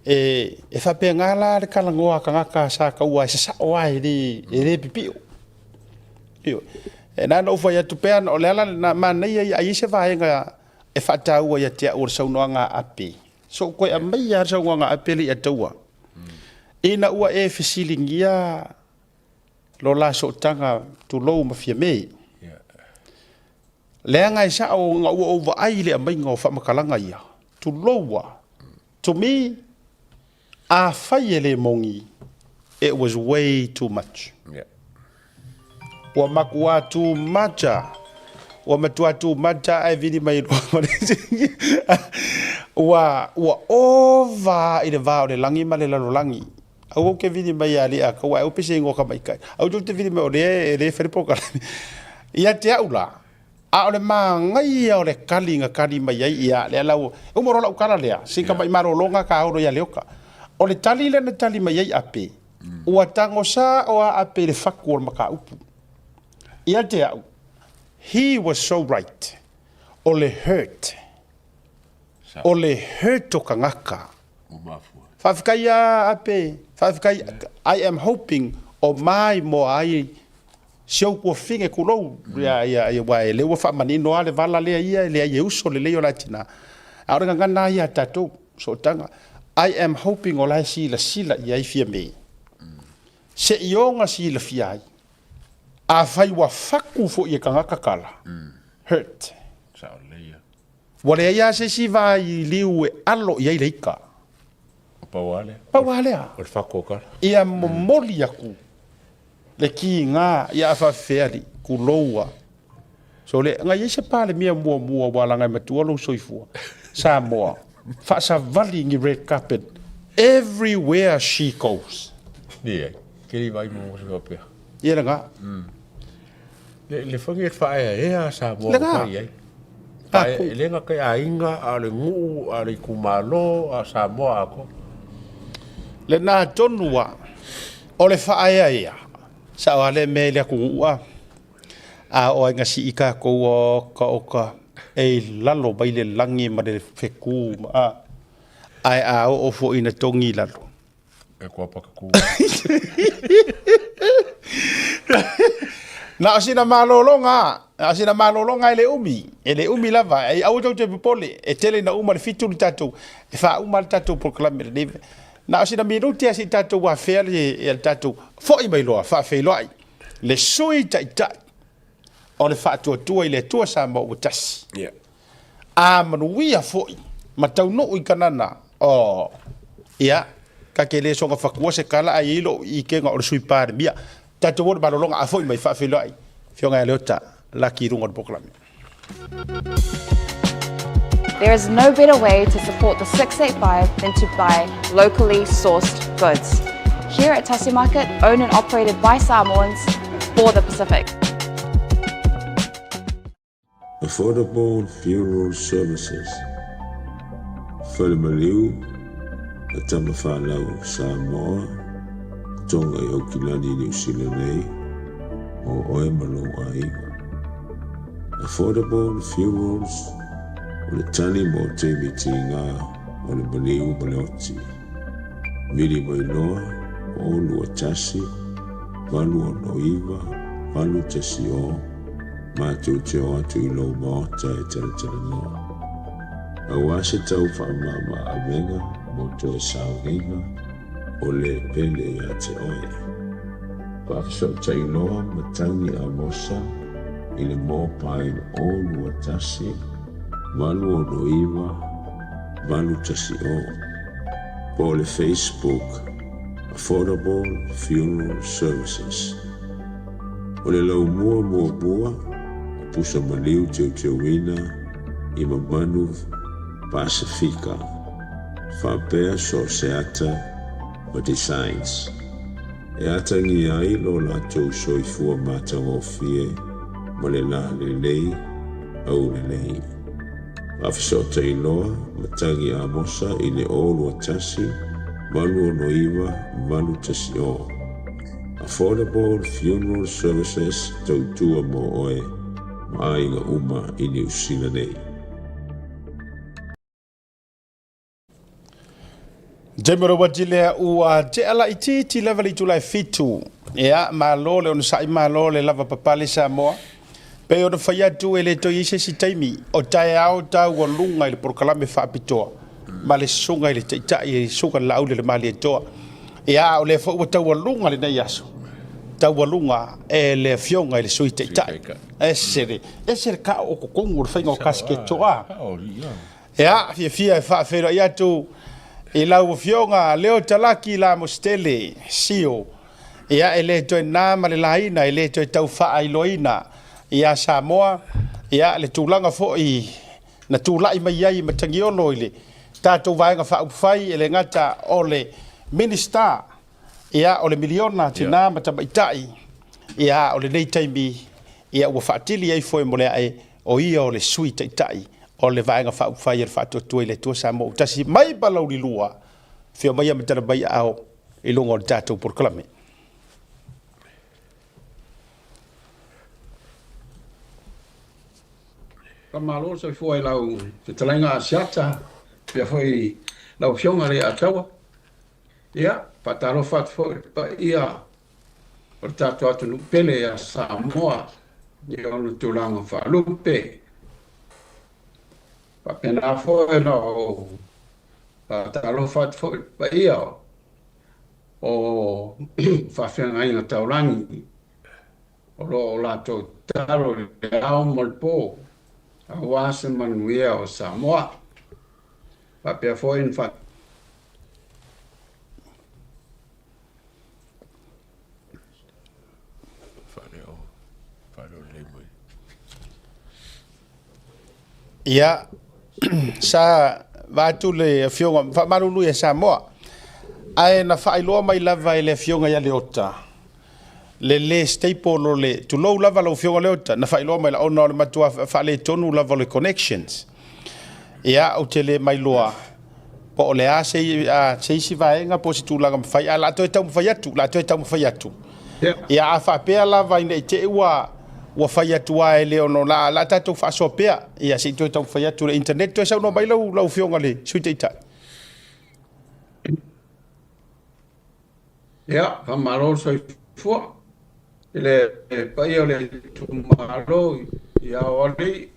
Speaker 1: E, e faapena la le talanoa a tagata sa taua e sasao lava e le, e le pipio. Ioe. E na ona ou fai atu pea, o le ala lena, manaia ia, a i ai se vaega e faataua ia te au o le saunoaga a Ape. So ou toe aumaia lava le saunoaga a Ape lea ia taua. Ina ua e fesiligia lo la sootaga tulou ma Fiame. Leaga e sao ona ua ou vaai i le aumaiga o faamatalaga ia, tulou a, to me, afai e le moni, it was way too much. Ua matua too much a, ua matua too much a ae vili mai loa ma le ua, ua ova i le va o le lagi ma le lalolagi. Aua ou te vili mai ia alii Akaua, ae aua pese ingoa tamaitai. Aua tou te vili mai o lea e le fai le polokalame. Ia te au la, a o le manaia o le tali na tali mai ai, ia, lea la ua, e uma loa lau tala lea, sin tamai malologa ka olo ia Leota. O le tali lea na tali mai ai Ape, ua tago sao lava Ape i le fatu o le mataupu. Ia te au, he was so right. O le hurt. O le hurt o tagata. Faafetai a Ape, faafetai, I am hoping o maimoa ai si ou tuafafine tulou, ia, ia, ia, aua lea ua faamanino lava le vala lea ia, e leai e uso lelei o la tina. A o le gagana lava ia a tatou, sootaga. I am hoping o la e silasila i ai Fiame, seiloga silafia ai, afai ua fatu foi e tagata tala, hurt. Ua leai lava se isi vailiu e alo i ai le ika.
Speaker 8: Pau lava lea.
Speaker 1: Pau lava lea.
Speaker 8: O le fatu o tala.
Speaker 1: Ia momoli atu le kiga ia a faafefea alii, tulou a. Sole, na i ai se Palemia muamua ua alaga e matua lou soifua, Samoa, faasavali ni red carpet everywhere she goes.
Speaker 8: Leai, ke le i vaai muamua se faapea.
Speaker 1: Ia lena.
Speaker 8: Le, le fagi e le faaeaea a Samoa
Speaker 1: ua
Speaker 8: fai ai. Pae, e le gata i aiga, a o le nuu, a o le itumalo, a o Samoa atoa.
Speaker 1: Lena tonu a o le faaeaea sao a lea mea i le atunuu a a oo ai ina sii tatou oka oka e i lalo mai le lagi ma le fetu ma a ae a oo foi ina togi i lalo
Speaker 8: E kua pakaku.
Speaker 1: Na o sina malologa, na o sina malologa e le umi, e le umi lava. E aua tou te popole, e tele ina uma le 7 le tatou, e faauma le tatou polokalame lenei. Na o sina minute lava se i tatou afea le, le tatou foi mai loa, faafeiloai le Sui Taitai o le Faatuatua i le Atua Samoa ua tasi.
Speaker 8: Yeah.
Speaker 1: A manuia foi ma taunuu i Kanana, oh, ia, ta te le soga fatua se tala ae i ai lou ikega o le Sui Palemia. Tatou o le malologa a foi mai faafeiloai Afioga ia Leota Laki i luga o le polokalame.
Speaker 6: There is no better way to support the 685 than to buy locally sourced goods. Here at Tasi Market, owned and operated by Samoans for the Pacific.
Speaker 7: Affordable Funeral Services, Falemaliu, a Tamafanau Samoa, Tonga i Aukilani i Niu Sila nei, mo oe ma lou aiga. Affordable Funerals, o le tali mo taimi tiga o le maliu ma le oti. Vili mai loa, 0 2 1 8 6 9 8 1 0, Matou te o atu i lou maota e talatalanoa. Aua se tau faamama avega mo toe sauniga o le pele ia te oe. Faafesootai loa matagi Amosa i le mobile 0 2 1 8 6 9 8 1 0 po o le Facebook Affordable Funeral Services. O le laumua muamua o pusa maliu teuteuina i mamanu Pasefika faapea so o se ata ma designs e atagia ai lo latou soifua matagofie ma le lalelei aulelei. Faafesootai loa matagi Amosa i le 0 2 1 8 6 9 8 1 0. Affordable Funeral Services tautua mo oe ma aiga uma i Niu Sila nei.
Speaker 1: Taimi o le uati lea ua tea laitiiti lava le itula e 7. Ia, malo le onosai, malo le lava papale Samoa. Pei ona fai atu e le toe i ai se isi taimi o taeao taualuga i le polokalame faapitoa ma le susuga i le Taitai, le Susuga i le Laauli o le Malietoa. Ia, a o lea foi ua taualuga lenei aso, taualuga e le Afioga i le Sui Taitai. Ese le, ese le kao o totonu o le faiga o kasiketo a. Ia, fiafia e faafeiloai atu i lau Afioga Leo Talaki Lamositele, Sio. Ia, e le toe na ma le laina, e le toe tau faailoaina ia Samoa, ia, le tulaga foi na tulai mai ai i Matagiolo i le tatou Vaega Faaupufai, e le gata o le Minisita, ia, o le miliona tina ma tamaitai, ia, o lenei taimi, ia, ua faatili ai foe mo le ae o ia o le Sui Taitai o le Vaega Faaupufai a le Faatuatua i le Atua Samoa ua tasi mai Palauli 2, afio mai ma tala mai aao i luga o le tatou polokalame.
Speaker 13: Faamalo le soifua i lau fetalaiga Asiata, faapea foi lau Afioga Leiataua. Ia, faatalofa atu foi i le paia o le tatou atunuu pele ia Samoa i ona tulaga faalupe. Faapena foi ona ou faatalofa atu foi i le paia o faafeagaiga taulagi o lo o latou tatalo i le ao ma le po aua se manuia o Samoa. Faapea foi ona
Speaker 1: Ia, sa vaatu le afioga, faamalulu ia Samoa, ae na faailoa mai lava e le afioga ia Leota, Le lē stable o le, tulou lava lau Afioga Leota, na faailoa mai la, ona o le matua faaletonu lava o le connections. Ia, ou te le mailoa po o le a se, a, se isi vaega po o se tulaga mafai, ae o le a toe taumafai atu, o le a toe taumafai atu. Ia, a faapea lava ina i te i ua, ua fai atu lava e le ono, la, la tatou faasoa pea, ia se i toe taumafai atu le internet. Toe saunoa mai lau, lau Afioga i le Sui Taitai.
Speaker 13: Ia, faamalo le soifua i le paia o le itumalo i Aoalii,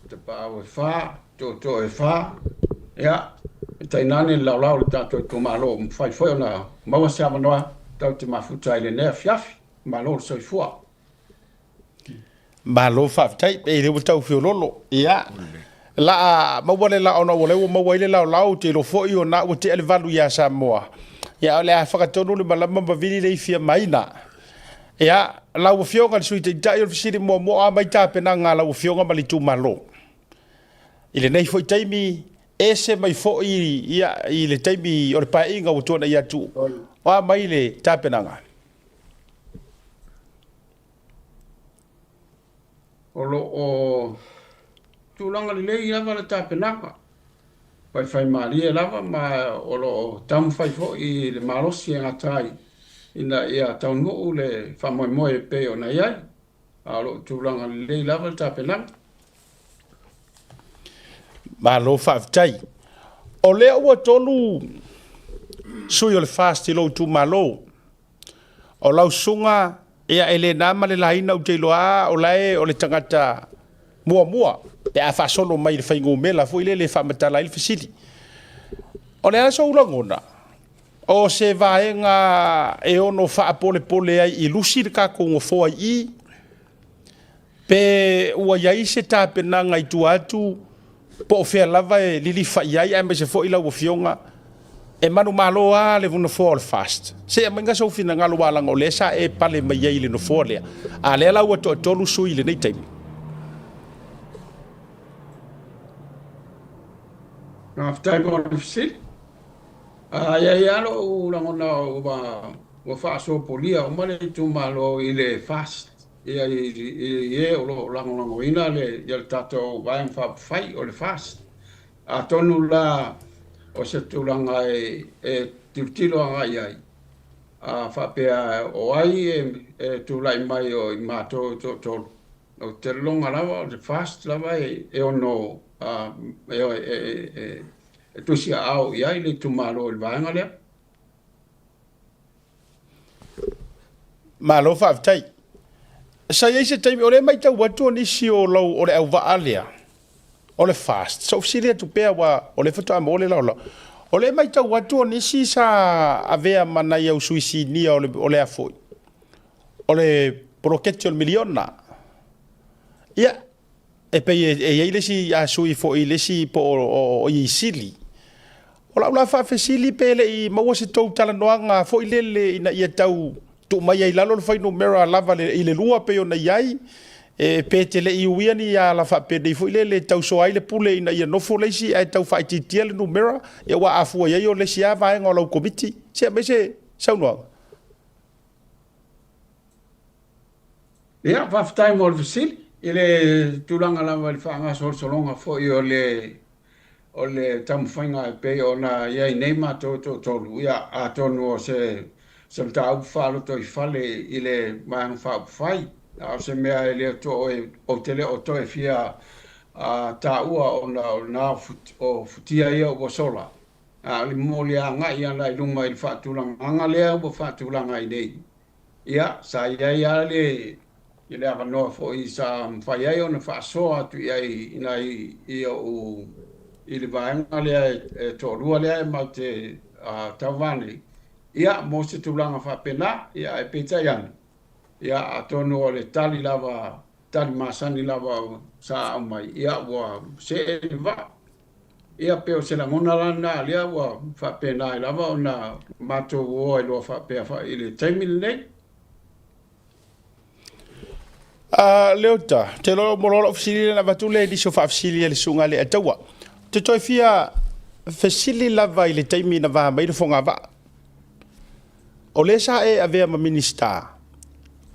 Speaker 13: Tapaau e fa, Tootoo e fa, ia, e tainane le laolao o le tatou itumalo ua mafai foi ona maua se avanoa tatou te mafuta ai i lenei afiafi. Malo le soifua.
Speaker 1: Malo faafetai, e le ua tau feololo. Ia, la maua le la ona ua lea ua maua ai le laolao, ou te iloa foi o na ua tea le 8 ia Samoa. Ia, o le a fagatonu le malama ma vili le ifi a Maina. Ia, lau Afioga i le Sui Taitai o le fesili muamua, o a mai tapenaga a lau Afioga ma le itumalo i lenei foi taimi, ese mai foi ia, i le taimi o le paeaiga ua tuanai atu, o a mai le tapenaga?
Speaker 13: O lo o tulaga lelei lava le tapenaga, faifaimalie lava ma o lo o taumafai foi le malosi e gata ai ina ia taunuu le faamoemoe e pei ona i ai, a o lo o tulaga lelei lava le tapenaga.
Speaker 1: Malo faafetai. O lea ua 3 sui o le FAST i lou itumalo. O lau susuga, ia e le na ma le laina ou te iloa lava o la e o le tagata muamua pe a faasolo mai i le faigumela foi lele e faamatala ai le fesili. O le a sou lagona? O se vaega e ono faapolepole ai i lusi le tatou nofoa i i, pe ua i ai se tapenaga i tua atu po o fea lava e lilifa i ai, aemaise foi lau Afioga e manumalo lava le nofoa o le FAST. Se aumaiga sou finagalo aua leaga o lea sa e pale mai ai i le nofoa lea, a lea la ua toatolu sui i lenei taimi.
Speaker 13: Faafetai mo le fesili. E i ai lava lou lagona ua faasopolia uma le itumalo i le FAST ia i e o lo o lagolagoina le tatou Vaega Faaupufai o le FAST. Atonu la o se tulaga e tilotilo agai i ai, a faapea o ai e tulai mai o i matou e toatolu, ou te lagona lava o le FAST lava e ono e tusiaao i ai le itumalo i le vaega lea.
Speaker 1: Malo faafetai. Sa i ai se taimi, o lea e matau atu o nisi o lau, o le auvaa lea, o le FAST. Sa ou fesili atu pea, aua o lea faatoa maua le laolao. O lea e matau atu o nisi sa avea ma nai au sui sinia o le, o le a foi, o le poloketi o le miliona. Ia, E pei e i ai le isi sui foi i le isi po o ia i Sili. O lau la faafesili pe le i maua se tou talanoaga foi lele ina ia tau tuu mai ai i lalo le fuainumera lava i le 2 pei ona i ai, e pe te le i uia ni ala faapenei foi lele e tausoa ai le pule ina ia nofo le isi ae tau faaitiitia le numera, aua a fua i ai o le isi lava vaega o lau Komiti. Se aumai se saunoaga.
Speaker 13: Ia, faafetai mo le fesili. I le tulaga lava i le faagasolosologa foi o le o le taumafaiga e pei ona i ai nei matou e toatolu, ia, atonu o se se mataupu faalotoifale i le Vaega Faaupufai, a o se mea e le o ou te le o toe fia taua ona o lena o futia ia ua sola, a o le momoli agai ana i luma i le faatulagaga lea ua faatulaga ai nei. Ia, sa i ai lava le le avanoa foi sa mafai ai ona faasoa atu i ai i nai i ou i le vaega lea e toalua lea e matou te tauva nei, ia, mo se tulaga faapena. Ia, ae peitai ane, ia, atonu o le tali lava, tali masani lava sa aumai, ia, ua see le vaa. Ia, pei o se lagona la lena lea ua faapena ai lava ona matou o ai loa faapea i le taimi lenei.
Speaker 1: Leota, ou te iloa mo lau fesili lea na avatu le nisi o faafesili a le susuga ia Leiataua. Ou te toe fia fesili lava i le taimi na va mai le fogavaa. O lea sa e avea ma Minisita.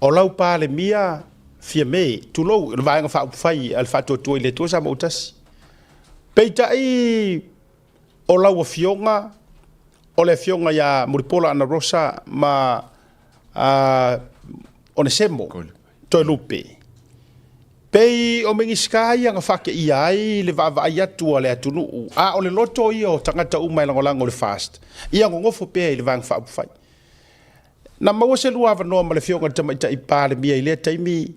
Speaker 1: O lau Palemia Fiame, tulou, o le Vaega Faaupufai a le Faatuatua i le Atua Samoa Tasi. Peitai o lau Afioga, o le Afioga ia Mulipola Anarosa ma Onesemo Toelupe, pei o Minisita ia na faateia ai le vaavaai atu a le atunuu, a o le loto ia o tagata uma e lagolago i le FAST, ia nonofo pea i le Vaega Faaupufai. Na maua se lua avanoa ma le Afioga i le Tamaitai Palemia i lea taimi,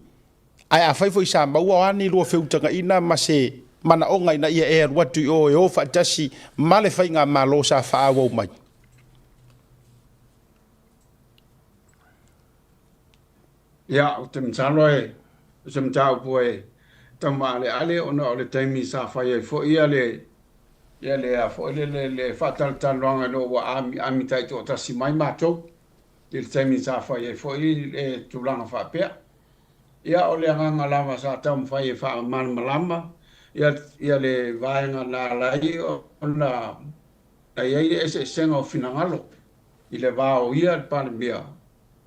Speaker 1: ae afai foi sa maua, o a ni lua feutagaina ma se manaoga ina ia e alu atu i o e o faatasi ma le faigamalo sa faaauau mai?
Speaker 13: Ia, ou te masalo e o se mataupu e tau maaleale ona o le taimi sa fai ai foi ia le ia le a foi le le, le faatalatalanoaga ina ua ami, ami taitoatasi mai matou i le taimi sa fai ai foi le tulaga faapea. Ia, o le agaga lava sa taumafai e faamalamalama ia, ia le vaega na ala ai ona na i ai le eseesega o finagalo i le va o ia le Palemia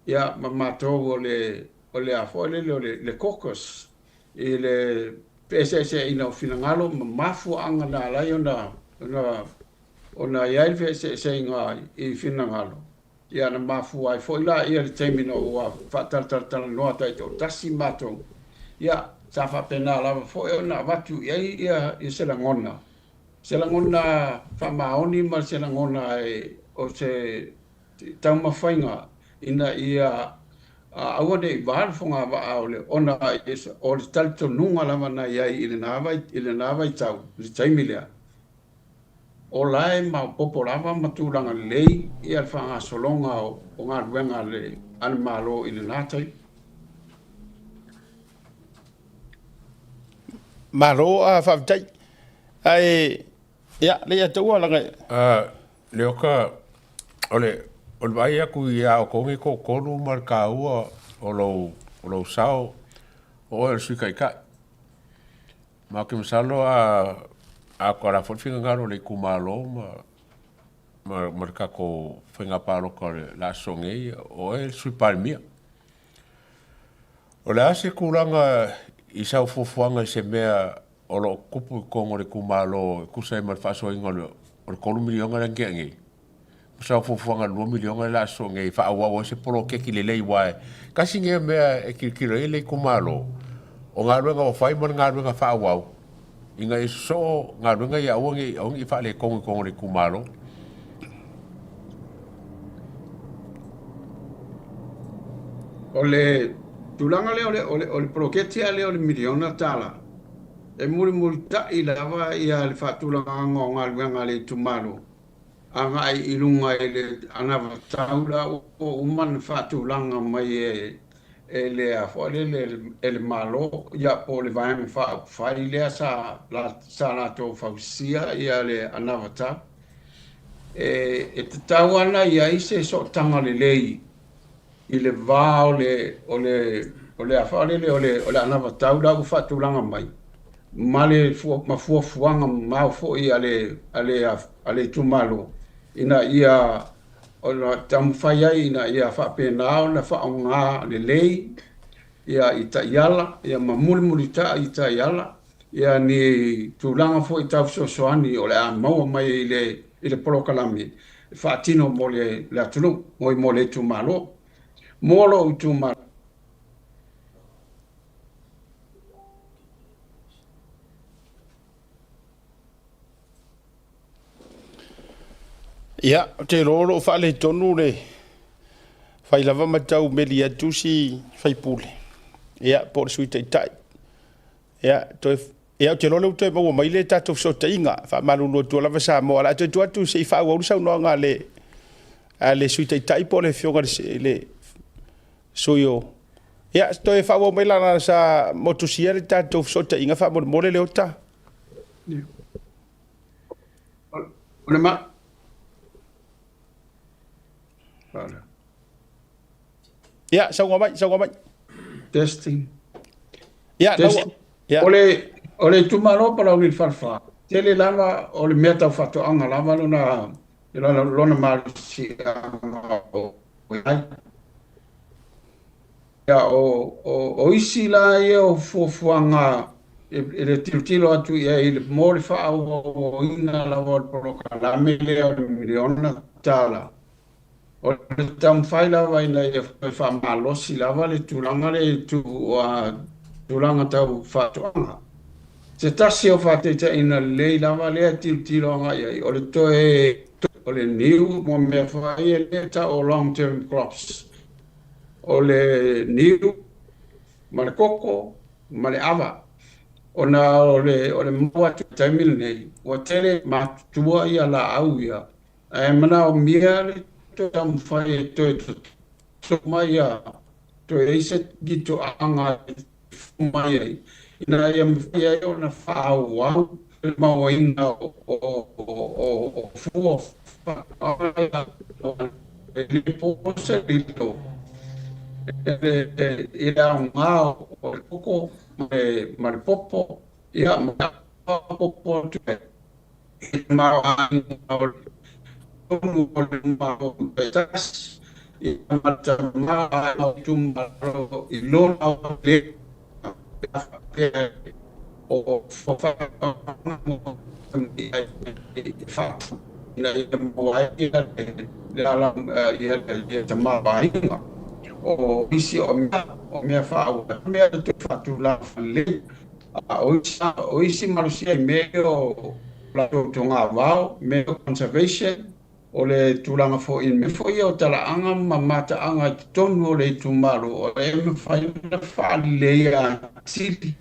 Speaker 13: ia ma matou o le o le a foi lele o le, le caucus i le feeseeseaiga o finagalo ma mafuaaga na ala ai ona ona ona i ai le feeseeseaiga i finagalo. Ia na mafua ai foi la ia le taimi na ua faatalatalanoa taitoatasi matou, ia sa faapena lava foi ona avatu i ai ia, ia se lagona, se lagona faamaoni ma se lagona e, o se taumafaiga ina ia aua ne i vā le fogavaa o le ona o le talitonuga lava na i ai i lena vai, i lena vaitau, i le taimi lea. O la e maopoopo lava ma tulaga lelei ia le faagasologa o galuega a le Malo i lena taimi.
Speaker 1: Malo a faafetai. Ae ia le ia taua laga.
Speaker 8: Leoka, o le o le vaai atu ia outou nei toatolu ma le taua o lou sao, o oe o le Sui Taitai. Ma ou te masalo a a la foi le finagalo o le itumalo ma ma le tatou faiga palota o le aso nei, o oe le Sui Palemia. O le a se tulaga i sau fuafuaga i se mea o lo o tupu i totonu o le itumalo e tusa ai ma le faasoaina o le $3 miliona lea na tea nei? Ma sau fuafuaga i le $2 miliona le aso nei e faaauau ai se poloketi lelei, aua e tasi lenei o mea e tilotilo i ai le itumalo, o galuega ua fai ma le galuega faaauau ina ia sosoo galuega ia aua ne i faaletonu i totonu o le itumalo.
Speaker 13: O le tulaga lea o le poloketi lea o le miliona tala, e mulimulita'i lava ia le faatulagaga o galuega a le itumalo agai i luga i le anavatau la ua uma ona faatulaga mai e le a foi lele e le Malo, ia po o le Vaega Faaupufai lea sa latou fausia ia le anavatau. E tatau ana i ai se sootaga lelei i le va o le o le o le a foi lele o le o le anavatau la ua faatulaga mai ma le ma fuafuaga mamao foi a le a le a le itumalo ina ia ona taumafai ai ina ia faapena ona faaaoga lelei ia i taiala ia ma mulimulita'i i taiala ia ni tulaga foi tau fesoasoani o le a maua mai i le i le polokalame e faatino mo le le atunuu mo le itumalo mo lou itumalo.
Speaker 1: Ia, ou te iloa o lo o faaletonu le fai lava ma tau meli atu si faipule, ia, po o le Sui Taitai. Ia, toe, ia, ou te iloa o lea ua toe maua mai le tatou fesootaiga. Faamalulu atu lava Samoa. O le a toe tuu atu se i faaauau le saunoaga a le Sui Taitai po o le Afioga i le sui o... Ia, toe faaauau mai leaga sa motusia le tatou fesootaiga faamolemole Leota.
Speaker 13: O le ma...
Speaker 1: Ia, saunoa mai, saunoa mai.
Speaker 13: Testing.
Speaker 1: Ia,
Speaker 13: testing. Ia. O le itumalo o Palauli le Falefa, tele lava o le mea tau faatoaga lava lona malosiaga o i ai. Ia, o isi la ia o fuafuaga i le tilotilo atu i ai mo le faaauauina lava o le polokalame lea o le miliona tala. O le taumafai lava ina ia faamalosi lava le tulaga lea i tulaga tau faatoaga. Se tasi o faataitaiga lelei lava lea e tilotilo agai i ai, o le toe o le niu mo mea foi ia lea e tau o long term crops. O le niu ma le koko ma le ava. Ona o le maua atu i le taimi lenei, ua tele matutua ia laau ia, ae manaomia le toe taumafai e toe toto mai ia, toe i ai se gitoaga e fou mai ai, ina ia mafai ai ona faaauau le mauaina o fua faatoaga ia. E le po se lilo i le aoga o le koko ma le popo, ia, ma le popo atu ai i le tamaoaiga o le tonu o le itumalo taitasi, ia, ma le tamaoaiga o le itumalo i lona aotelega pe a faapea o faatoaga e faatu ina ia maua ai le tamaoaiga. O isi o mea faaauau mea e toe faatulaga faalelei. O isi malosia i mea o latou togavao, mea o conservation, o le tulaga foi i mea foi o talaaga ma mataaga i totonu o le itumalo, o e mafai ona faaleleia atili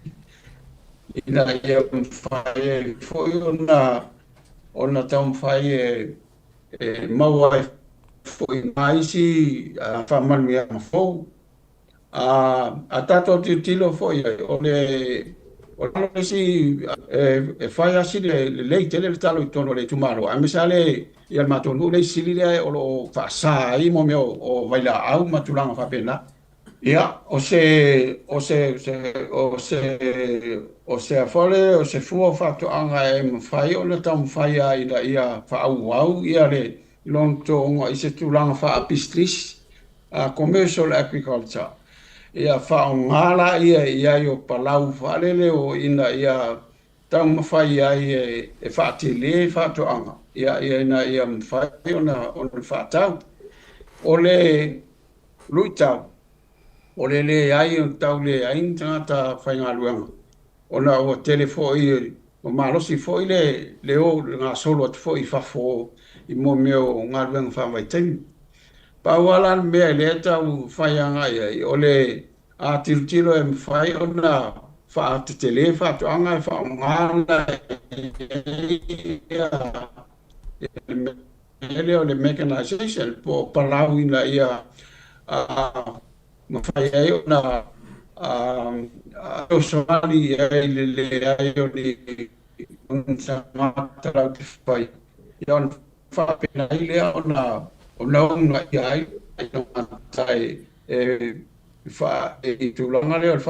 Speaker 13: ina ia mafai ai foi ona taumafai e maua ai foi ma isi faamanuiaga fou. A tatou tilotilo foi ai, o le isi e fai asi lelei tele le talo i totonu o le itumalo, aemaise lava le matou nuu le sili lea o lo o faasa ai mo mea o vailaau ma tulaga faapena. Ia, o se o se o se o se afole o se fua o faatoaga e mafai ona taumafai ai ina ia faaauau ia le lona totoga i se tulaga faapisinisi, commercial agriculture. Ia faaaoga la ia i ai o palau faalele o ina ia taumafai ai e faatele faatoaga, ia ina ia mafai ona faatau. O le luitau, o le leai o tau leai ni tagata faigaluega, ona ua tele foi o malosi foi le o le gasolo atu foi i fafo i mo mea o galuega faavaitaimi. Pau lava la le mea lea tau fai agai ai, o le a tilotilo e mafai ona faatetele faatoaga e faaaoga le mea lea o le mechanization po o palau ina ia mafai ai ona fesoasoani i ai le leai o ni tagata latou te fai, ia ona faapena ai lea ona uunaia ai tagata e i tulaga lea o le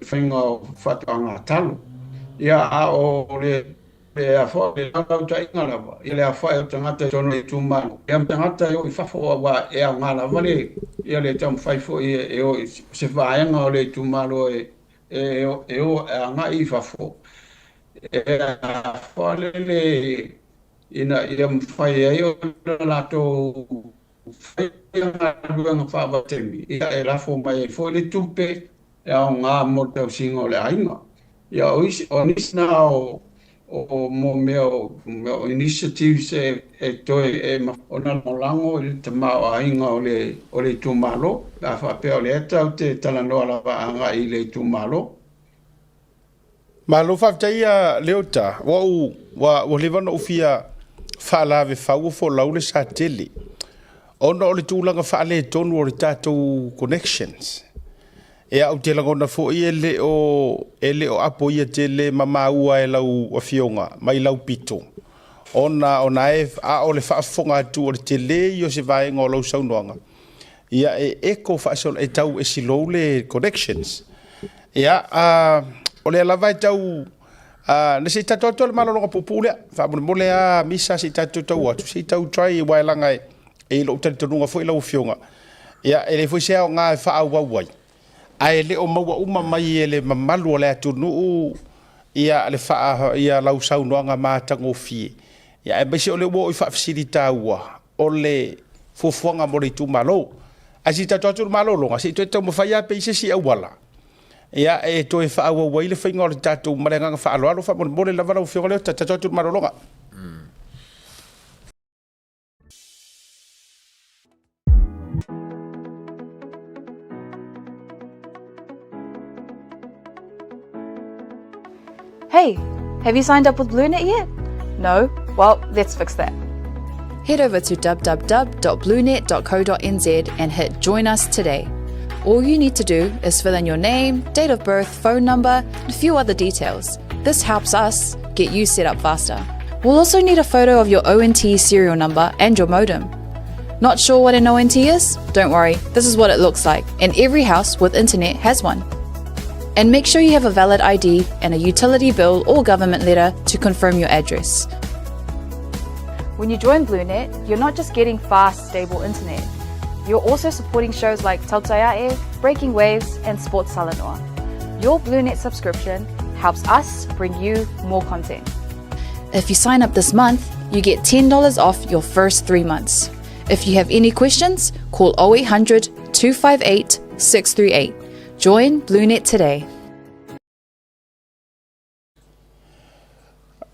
Speaker 13: faiga o faatoaga talo. Ia, a o le naunautaiga lava, ia le aofai o tagata i totonu o le itumalo, ia ma tagata e o i fafo, aua e aoga lava le taumafai foi e o i se vaega o le itumalo e o e agai i fafo, e afalele ina ia mafai ai ona latou fai galuega faavaitaimi, ia e lafo mai ai foi le tupe e aoga mo le tausiga o le aiga. Ia, o nisi na o mo mea o initiatives e toe e ona lagolago i le tamaoaiga o le itumalo, pe a faapea o lea tatou te talanoa lava agai i le itumalo.
Speaker 1: Malo faafetai Leota, ua leva ona ou fia faalave fau o folau le sa tele, ona o le tulaga faaletonu o le tatou connections. Ia, ou te lagona foi e le o apo ia tele ma maua e lau afioga mai lau pito, ona e a o le faafofoga atu o le tele i o se vaega o lau saunoaga, ia e echo faasolo e tau e slow le connections. Ia, o lea lava e tau na se i tatou atu le malologa puupuu lea faamolemole a misa se i tatou tau atu se i tau try uae laga e i lou talitonuga foi lau afioga. Ia, e le foi se aoga e faaauau ai. Ae le o maua uma mai e le mamalu o le atunuu ia le faa ia lau saunoaga matagofie. Ia aemaise o lea ua oo i faafesili taua o le fuafuaga mo le itumalo. Ae se i tatou atu i le malologa, se i toe taumafai lava pe i ai se isi auala ia e toe faaauau ai le faiga o le tatou ma le agaga faaaloalo faamolemole lava lau Afioga Leota, tatou atu i le malologa.
Speaker 6: Hey, have you signed up with BlueNet yet? No? Well, let's fix that. Head over to www.bluenet.co.nz and hit Join Us Today. All you need to do is fill in your name, date of birth, phone number, and a few other details. This helps us get you set up faster. We'll also need a photo of your ONT serial number and your modem. Not sure what an ONT is? Don't worry, this is what it looks like, and every house with internet has one. And make sure you have a valid ID and a utility bill or government letter to confirm your address. When you join BlueNet, you're not just getting fast, stable internet. You're also supporting shows like Tautaiae, Breaking Waves, and Sports Salanoa. Your BlueNet subscription helps us bring you more content. If you sign up this month, you get $10 off your first 3 months. If you have any questions, call 0800 258 638. Join BlueNet today.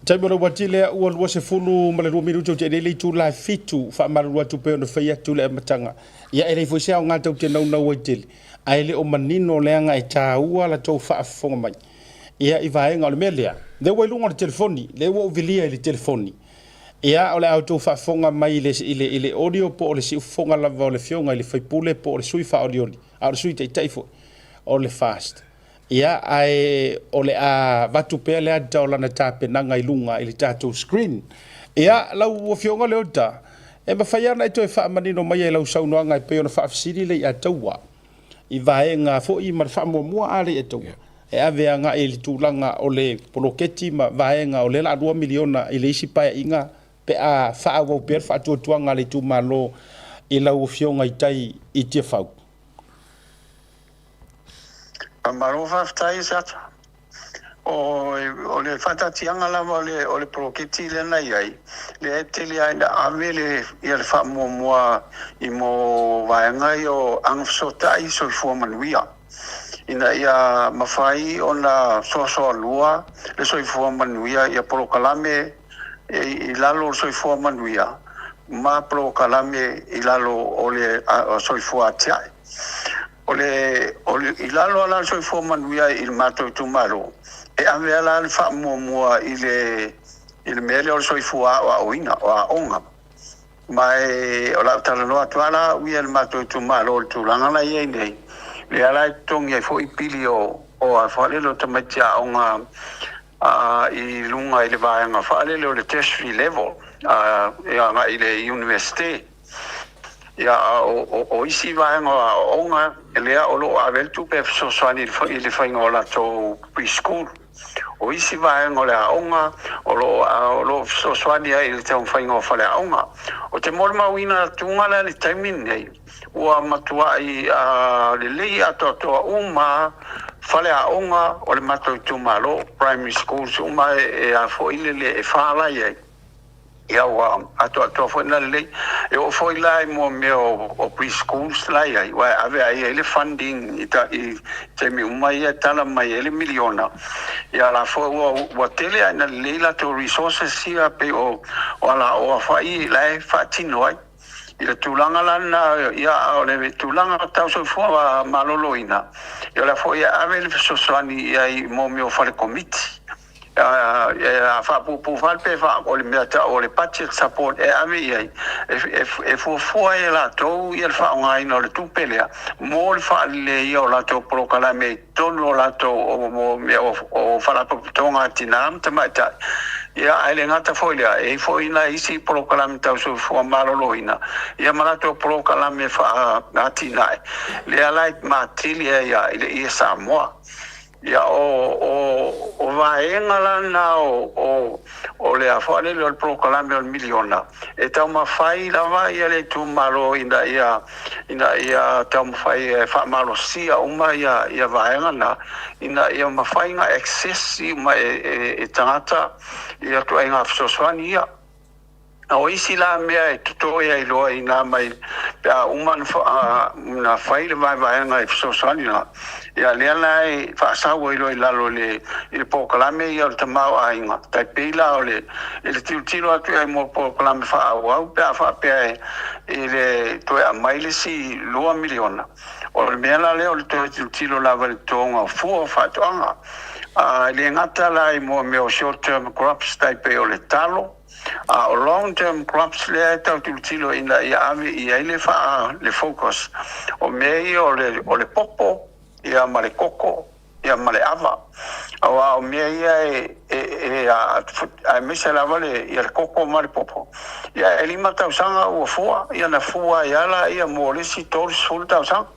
Speaker 1: Taimi o le uati lea ua 22 minute o te nei le itula e 7 faamalulu atu pei ona fai atu le amataga. Ia e leai foi se aoga tou te naunau ai tele, ae le o manino leaga e taua la tou faafofoga mai. Ia i vaega o le mea lea, lea ua i luga o le telefoni, lea ua ou vilia i le telefoni. Ia o le a outou faafofoga mai i le, i le, i le audio po o le siufofoga lava o le afioga i le faipule po o le sui faaolioli, a o le sui taitai foi o le FAST. Ia, ae o le a avatu pea le ata o lana tapenaga i luga i le tatou screen. Ia, lau Afioga Leota, e mafai lava ona e toe faamanino maia i lau saunoaga e pei ona faafesili le Iataua i vaega foi ma le faamuamua a le Iataua e ave agai i le tulaga o le poloketi ma vaega o lea o le a $2 miliona i le isi paeaiga pe a faaauau pea le faatuatuaga a le itumalo i lau Afioga i tai i Tiafau.
Speaker 14: Faamalo faafetai Sata. O, o le faataatiaga lava o le, o le poloketi lea na i ai, lea e tele lava ina ave le, ia le faamuamua i mo vaega ia o agafesootai soifua manuia, ina ia mafai ona soasoalua le soifua manuia ia polokalame i lalo o le soifua manuia ma polokalame i lalo o le soifua atiae. O le, o le, i lalo la o le soifua manuia i le matou itumalo, e ave lava la le faamuamua i le, i le mea lea o le soifua aoaoina, o aoga. Ma e, o le a ou talanoa atu lava la au ia i le matou itumalo i le tulaga la e i ai nei, lea la e totogi ai foi pili o, o a foi lele o tamaiti aoga a, i luga i le vaega faalele o le tertiary level, a, e agai i le Universite. Ia, a o isi vaega o aoaoga lea o lo o ave ai le tupe e fesoasoani i le faiga o latou pre-school. O isi vaega o le aoga o lo o lo o fesoasoani ai i le taumafaiga o faleaoga. Ou te molimauina atuga la i le taimi lenei, ua matuai lelei atoatoa uma faleaoga o le matou itumalo, primary schools uma e a foi lele e fa la i ai. Ia ua atoatoa foi na lelei. E oo foi la i mua mea o pre-schools la i ai, ua e ave ai ai le funding i ta, i taimi uma ia e tala mai ai le miliona. Ia la foi ua, ua tele lava ina lelei latou resources ia pei o, o alaoa foi la e faatino ai. I le tulaga la lena, ia a o le tulaga tau soifua maloloina, ia o le a foi e ave le fesoasoani i ai i mua mea o fale komiti. A faapuupuu fale pe faa, o le mea tau o le budget support e ave i ai, e fuafua ai e latou ia le faaaogaina o le tupe lea mo le faaleleia o latou polokalame i totonu o latou mea o faalapotopotoga a tina ma tamaitai. Ia, ae le gata foi i lea, e i ai foi nai isi polokalame tau soifua maloloina, ia ma latou polokalame faa-atinae, lea la e matili ai i le ie Samoa. Ia, o, o, o vaega la na o, o, o le a faalele o le polokalame o le miliona, e taumafai lava ia le itumalo ina ia, ina ia taumafai e faamalosia uma ia, ia vaega na, ina ia mafai ona access uma e, e, e tagata ia ituaiga fesoasoani ia. O isi la mea e totoe ai loa i ina mai pe a uma ona fai le vaevaega e fesoasoani la, ia lea la e faasau ai loa i lalo i le, i le polokalame ia o le tamaoaiga, tai pei la o le, i le tilotilo atu i ai mo polokalame faaauau pe a faapea e, i le toe aumai le isi $2 miliona. O le mea la lea o le toe tilotilo lava i le totoga o fua o faatoaga. E le gata la i mua mea o short term crops tai pei o le talo, A o long term crops lea e tau tilotilo ina ia ave i ai le faa, le focus, o mea ia o le, o le popo, ia ma le koko, ia ma le ava. Aua o mea ia e, e, e a, aemaise lava le, ia le koko ma le popo, ia e 5 tausaga ua fua, ia na fua ai lava laia mo le isi 30 tausaga.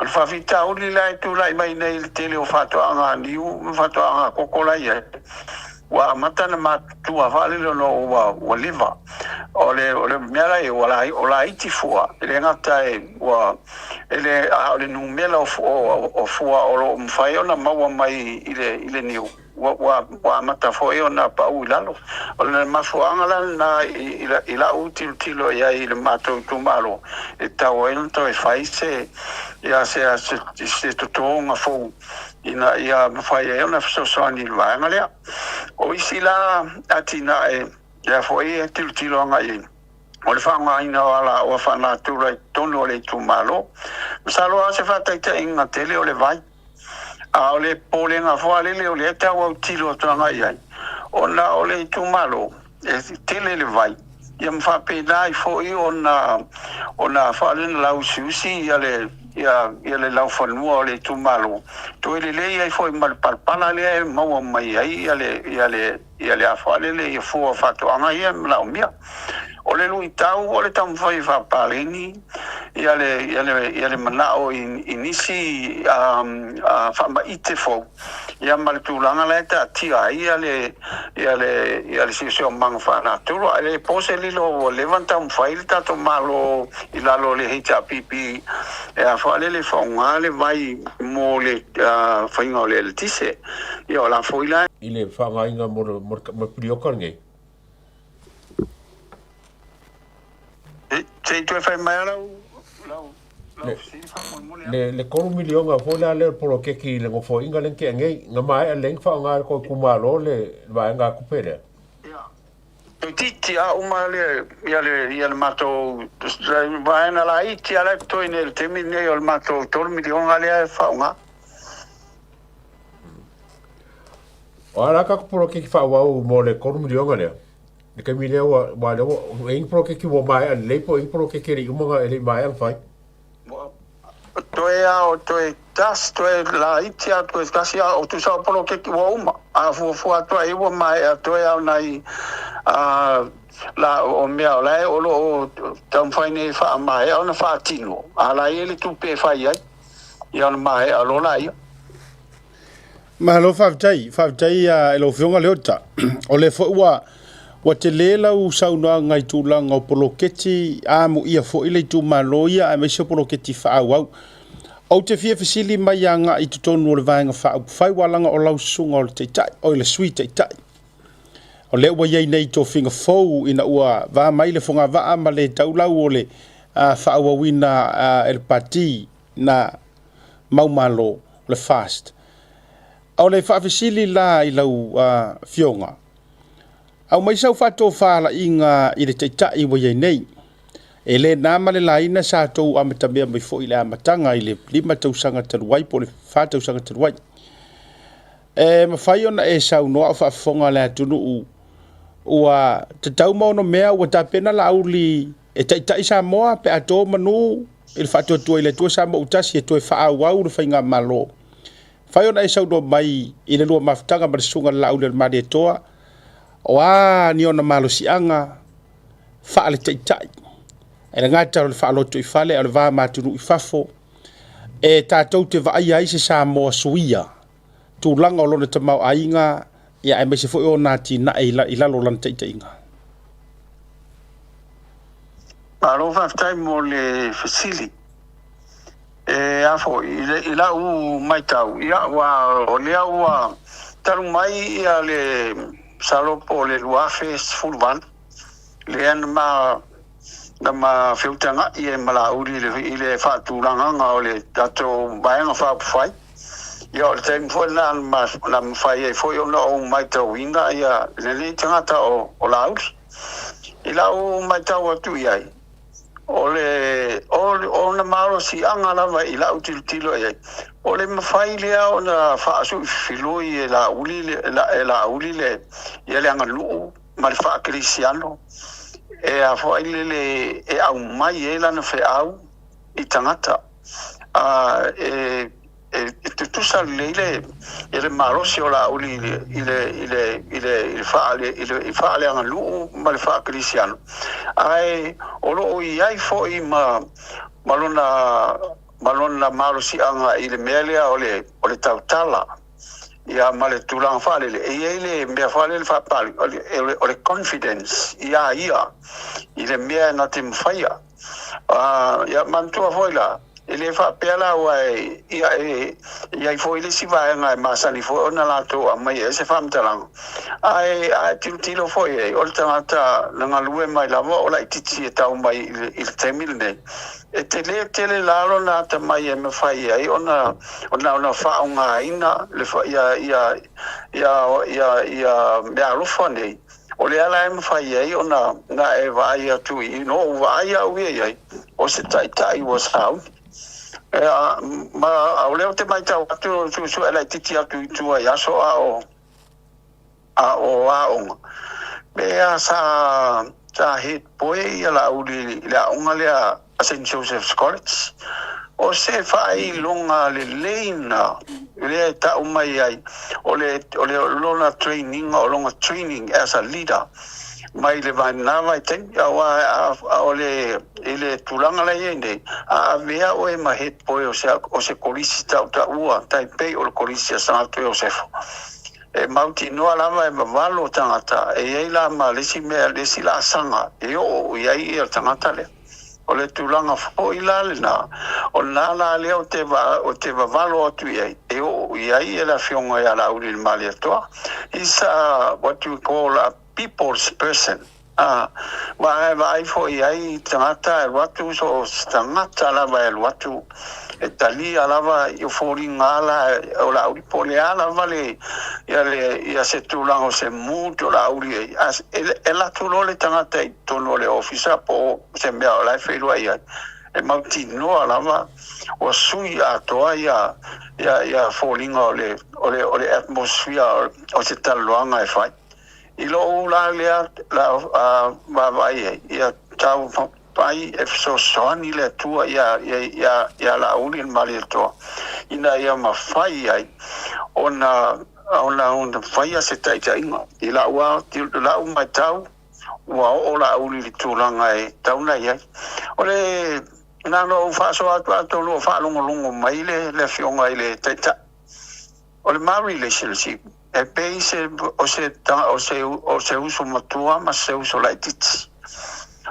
Speaker 14: O le faafitauli la e tulai mai nei i le tele o faatoaga niu ma faatoaga koko la e i ai, Ua amata ona matutua faalele ona ua ua leva. O le o le mea la e ua la o laiti fua, e le gata e ua e le a o le numera o o o fua o lo o mafai ona maua mai i le i le niu ua ua ua amata foi ona pau i lalo. O le mafuaaga la lena i i i la'u tilotilo i ai i le matou itumalo e tatau ai ona toe fai se ia se se se totoga fou ina ia mafai ai ona fesoasoani i le vaega lea. O isi la atinae lea foi e tilotilo agai i ai, o le faaaogaina o alaoa faanatura i totonu o le itumalo. Masalo lava o se faataitaiga tele o le vai, a o le popolega foi lele o lea e tau autilo atu agai i ai, ona o le itumalo e tele le vai, ia ma faapena ai foi ona ona faalenalausiusi ia le ia ia le laufanua o le itumalo, toe lelei ai foi ma le palapala lea e maua mai ai ia le ia le ia le afa lele ia fua o faatoaga ia e manaomia. O le luitau o le taumafai e faapaleni ia le ia le ia le manao i i nisi faamaite fou ia ma le tulaga la e taatia ai ia le ia le ia le siosiomaga faanatura. Ae le po se lilo ua leva ona taumafai le tatou Malo i lalo o le HRPP e a faalele faaaoga le vai mo le faiga o le eletise. Ia o la foi la.
Speaker 8: I le faaaogaina mo le mo le pilioka lenei.
Speaker 14: Se i toe fai mai lau lau lau fesili faamolemole
Speaker 8: a. Le le $3 miliona foi la lea o le poloketi i le nofoaiga lea na tea nei, na maea lelei ona faaaoga e le tou itumalo le vaega tupe lea?
Speaker 14: Ia, toeitiiti a uma le ia le ia le matou vaega laiti a la e totoe nei i le taimi lenei o le matou $3 miliona lea e faaaoga.
Speaker 8: O a la tatou poloketi faaauau mo le $3 miliona lea? Le taimi lea ua ua lea ua e i ai ni poloketi ua maea lelei po o i ai ni poloketi e le i uma ona e le i maea ona fai?
Speaker 14: Toe a o toe tasi toe laiti a toe tasi a o tusa o poloketi ua uma a fuafua atu ai ua maea toe a o nai a la o mea o la e o lo o taumafai nei e faamaea ona faatino a la e i ai le tupe e fai ai ia ona maea loa laia.
Speaker 1: Malo faafetai, faafetai i lau Afioga Leota. O lea foi ua ua tele lau saunoaga i tulaga o poloketi amuia foi le itumalo ia aemaise o poloketi faaauau. Ou te fia fesili mai agai i totonu o le Vaega Faaupufai aua leaga o lau susuga o le Taitai, oi le Sui Taitai. O lea ua i ai nei tofiga fou ina ua va mai le fogavaa ma le taulau o le faaauauina e le Pati na maumalo o le FAST. O le faafesili la i lau Afioga, aumai sau faatofalaiga i le Taitai ua i ai nei. E le na ma le laina sa tou amatamea mai foi i le amataga i le 5 tausaga talu ai po o le 4 tausaga talu ai. E mafai ona e saunoa o faafofoga le atunuu ua tatau ma ono mea ua tapena Laauli e taitai Samoa pe a to manu i le faatuatua i le Atua Samoa ua tasi e toe faaauau le faigamalo. Fai ona e saunoa mai i le lua mafutaga ma le susuga i le Laauli o le Malietoa, o a ni ona malosiaga faaletaitai, e le gata o le faalotoifale a o le va ma atunuu i fafo, e tatou te vaaia ai se Samoa suia. tulaga o lona tamaoaiga, ia aemaise foi ona atinae i lalo o lana taitaiga?
Speaker 14: Malo faafetai mo le fesili. E a foi, i lau matau, ia, aua o lea ua talu mai ia le masalo po o le 2018, lea na ma na ma feutaga'i ai ma Laauli i le faatulagaga o le tatou Vaega Faaupufai. Ia, o le taimi foi lena na mafai ai foi ona ou matauina ia lenei tagata o Laauli. I lau matau atu i ai, o le ona malosiaga lava i lau tilotilo i ai, o le mafai lea ona faasuifilui e Laauli e Laauli le ia le aganuu ma le faakerisiano e a foi lele e aumai ai lana feau i tagata. A e e tutusa lelei le ia le malosi o Laauli i le i le i le i le i le faale i le faaleaganuu ma le faakerisiano, ae o lo o i ai foi ma ma lona ma lona malosiaga i le mea lea o le o le tautala ia ma le tulaga faalele e i ai le mea faalele faapali o le o le confidence ia ia i le mea na te mafaia. Ia manatua foi la, e le faapea la aua e, ia e i ai foi le isi vaega e masani foi ona latou aumai ai se faamatalaga, ae a e tilotilo foi i ai, o le tagata na galue mai lava o laitiiti e tau mai i le, i le taimi lenei, e tele tele la lona atamai e mafai ai ona, ona, ona faaaogaina le, ia, ia, ia, ia, ia meaalofa nei. O le ala e mafai ai ona na e vaai atu i no ou vaai au ia i ai, o se taitai ua sauni. E, a, ma o lea ou te matau atu o suesue'e laitiiti atu i tua i aso a o a o aoga. Me a sa sa head boy ia Laauli i le aoga lea a St Joseph's College. O se faailoga lelei na lea e tau mai ai o le o le lona training o lona training as a leader mai le na vaitaimi aua o le i le tulaga la i ai nei a avea oe ma head boy o se o se kolisi tautaua tai pei o le kolisi a Sagato Iosefo e mautinoa lava e vavalo tagata e i ai la ma le isi mea le isi laasaga e oo i ai ia tagata lea. O le tulaga foi la lena, o lena la lea ou te, ou te vavalo atu i ai, e oo i ai e le Afioga ia Laauli le Malietoa. He's a, what you call a people's person. A, ma e vaai foi i ai i tagata e alu atu, so o se tagata lava e alu atu, e talia lava i o foliga la o Laauli, po o le a lava le, ia le, ia se tulaga o se mood o Laauli e, a, e, e alu atu loa le tagata i totonu o le ofisa po o se mea o la e feiloai ai, e mautinoa lava ua sui atoa ia, ia, ia foliga o le, o le, o le atmosphere o se talanoaga e fai. I lou la lea la vaavaai ai, ia tau pai e fesoasoani le Atua ia, ia, ia, ia Laauli le Malietoa, ina ia mafai ai ona, ona, ona faia se taitaiga. I lau, lau matau, ua oo Laauli i le tulaga e tatau ona i ai. O le, na ona ou faasoa atu atonu o faalogologo mai le, le Afioga i le Taitai. O le ma relationship, e pei se, o se, o se, o se uso matua ma se uso laitiiti.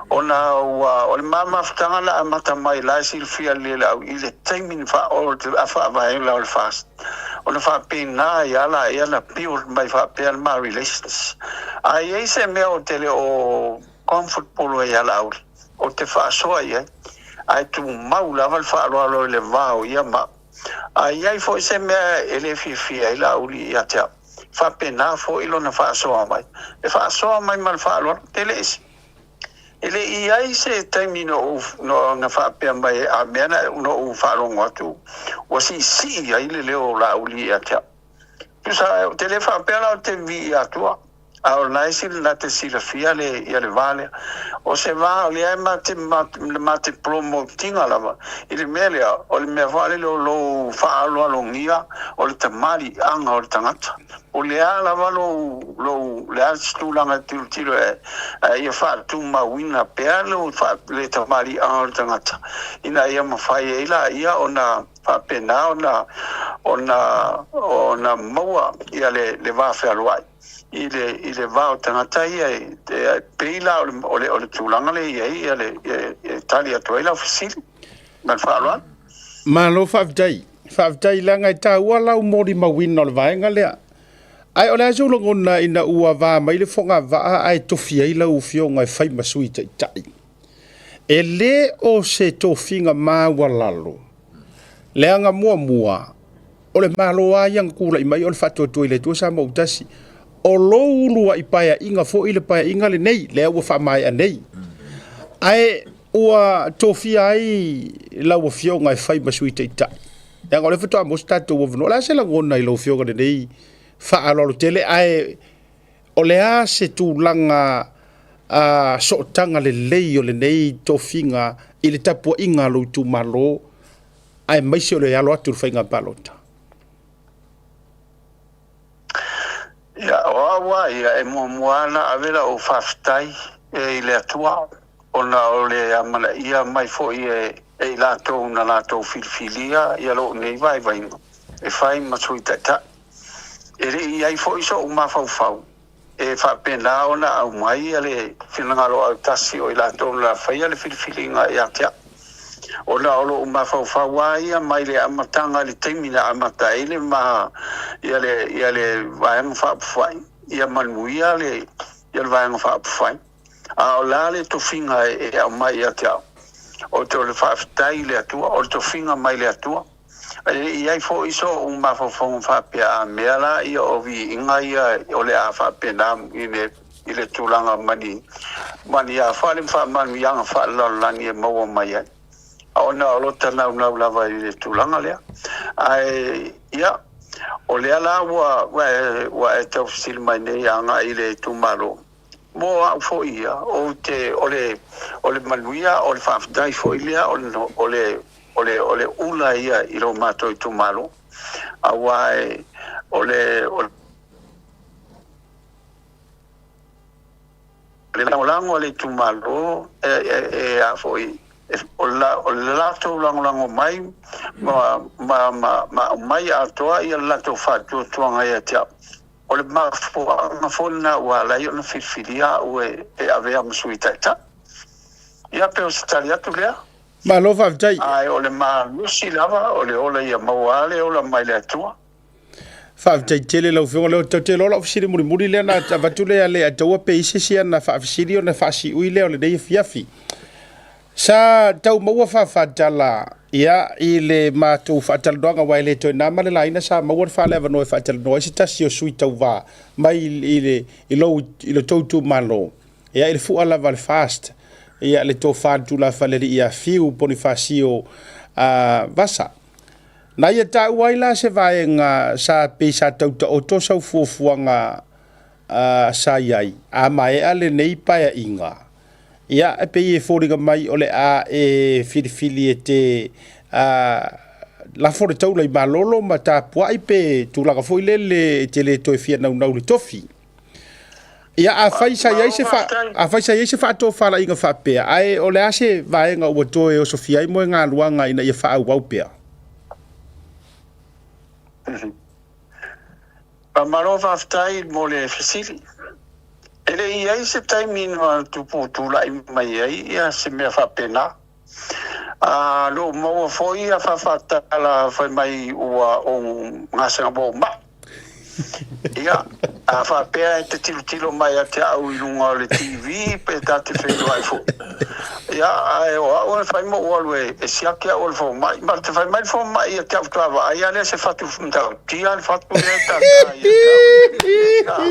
Speaker 14: Ona ua, o le ma mafutaga na amata mai la e silafia lelei au i le taimi na faa, o le faavaega o le FAST. Ona faapena ai lava laia na build mai faapea le ma relations. A i ai se mea ou te le o comfortable ai ia Laauli, ou te faasoa i ai, ae tumau lava le faaaloalo i le va o ia ma au. A i ai foi se mea e le fiafia ai Laauli ia te au, faapena foi lona faasoa mai. E faasoa mai ma le faaaloalo, te le ese. E le i ai se taimi na ou na faapea mai a mea na ou faalogo atu ua siisii ai le leo o Laauli ia te au. Tusa, ou te le faapea la ou te viia atua. A o lena e na te silafia le, ia le va lea. O se va o lea e ma te, ma, ma te promote ina lava i le mea lea, o le mea foi lele o lou faaaloalogia o le tamaliiaga o le tagata. O le a lava lou, lou, le a se tulaga e tilotilo e, a ia faatumauina pea lou le tamaliiaga o le tagata, ina ia mafai ai laia ona faapena ona, ona, ona maua ia le, le va fealoai i le, i le va o tagata ia e, e pei la o le, o le, o le tulaga le i ai ia le, e, e tali atu ai lau fesili. Ma le faaaloalo.
Speaker 1: Malo faafetai. Faafetai leaga e taua lau molimauina o le vaega lea. Ae o le a sou lagona ina ua va mai le fogavaa ae tofi ai lau afioga e fai ma sui taitai? E lē o se tofiga maualalo, leaga muamua o le Malo lava ia na tulai mai o le Faatuatua i le Atua Samoa ua Tasi. O lou uluai paeaiga foi le paeaiga lenei lea ua faamaea nei, ae ua tofia ai lau afioga e fai ma sui taitai, leaga o lea faatoa maua se tatou avanoa. O le a se lagona i lau afioga lenei faaaloalo tele, ae o le a se tulaga a sootaga lelei o lenei tofiga i le tapuaiga a lou itumalo, aemaise o le alo atu i le faiga palota?
Speaker 14: Ia, o au lava ia, e muamua lava ona ave lau faafetai i le Atua, ona o le amanaia mai foi e i latou na latou filifilia ia lou nei vaivaiga e fai ma Sui Taitai. E le i i ai foi so'u mafaufau e faapena ona aumai le finagalo autasi o i latou na faia le filifiliga ia te a'u, ona o lo'u mafaufau lava ia mai le amataga i le taimi na amata ai le ma ia le ia le Vaega Faaupufai, ia manuia le ia le Vaega Faaupufai. A o le a le tofiga e aumai ia te a'u, o te o le faafetai i le Atua, o le tofiga mai le Atua. E le i ai foi so'u mafaufauga faapea a mea la ia o viiga ia o le a faapena i le i le tulaga mani mani a fale ma faamanuiaga faalelalolagi e maua mai ai, ona o lo ta naunau lava i le tulaga lea. Ae ia, o lea la ua ua e, ua e taufesili mai nei agai i le itumalo. Mo au foi ia, ou te, o le, o le manuia, o le faafetai foi lea, o le, o le, o le, o le ula ia i lo matou itumalo, auā e, o le, o le lagolago a le itumalo e, e, e a foi, e, o le, o le latou lagolago mai ma, ma, ma, ma aumai atoa ia le latou faatuatuaga ia te au. O le mafuaaga foi lena ua ala ai ona filifilia au e, e avea ma Sui Taitai. Ia, pe o se tali atu lea.
Speaker 1: Malo faafetai.
Speaker 14: Ae o le malosi lava, o le ola ia maua lava le ola mai le Atua.
Speaker 1: Faafetai tele lau Afioga. Lea ou te iloa lau fesili mulimuli lea na avatu lea le taua pe i se isi ana faafesili ona faasiui lea o lenei afiafi. Sa tau maua faafatala ia i le matou faatalanoaga aua e le toe na ma le laina sa maua le faaleavanoa e faatalanoa ai se tasi o sui tauva mai i le i lou i lo tou itumalo ia i le fua lava le FAST ia le tofa le tulafale alii ia Fiu Ponifasio Vasa. Na ia taua ai la se vaega sa pei sa tau taoto sau fuafuaga sa i ai a maea lenei paeaiga. Ia, e pei e foliga mai o le a e filifili e te lafo le taula i malolo ma tapuai pe tulaga foi lele e te le toe fia naunau i le tofi. Ia, afai sa i ai se fa, afai sa i ai se faatofalaiga faapea, ae o le a se vaega ua toe osofia ai moegaluaga ina ia faaauau pea?
Speaker 14: Faamalo faafetai mo le fesili. E le i ai se taimi na tupu tulai mai ai ia se mea faapena. A lou maua foi ia faafatala fai mai ua ou gasega ua ou mai. Ia, a faapea e te tilotilo mai ia te au i luga o le TV pe ta te feiloai foi. Ia, ae o au e fai ma ou alu e siaki au e le fomai. Ma te fai mai le fomai ia te au faatoa vaai lava lea se fatu matautia le fatu lea e tata ia te au.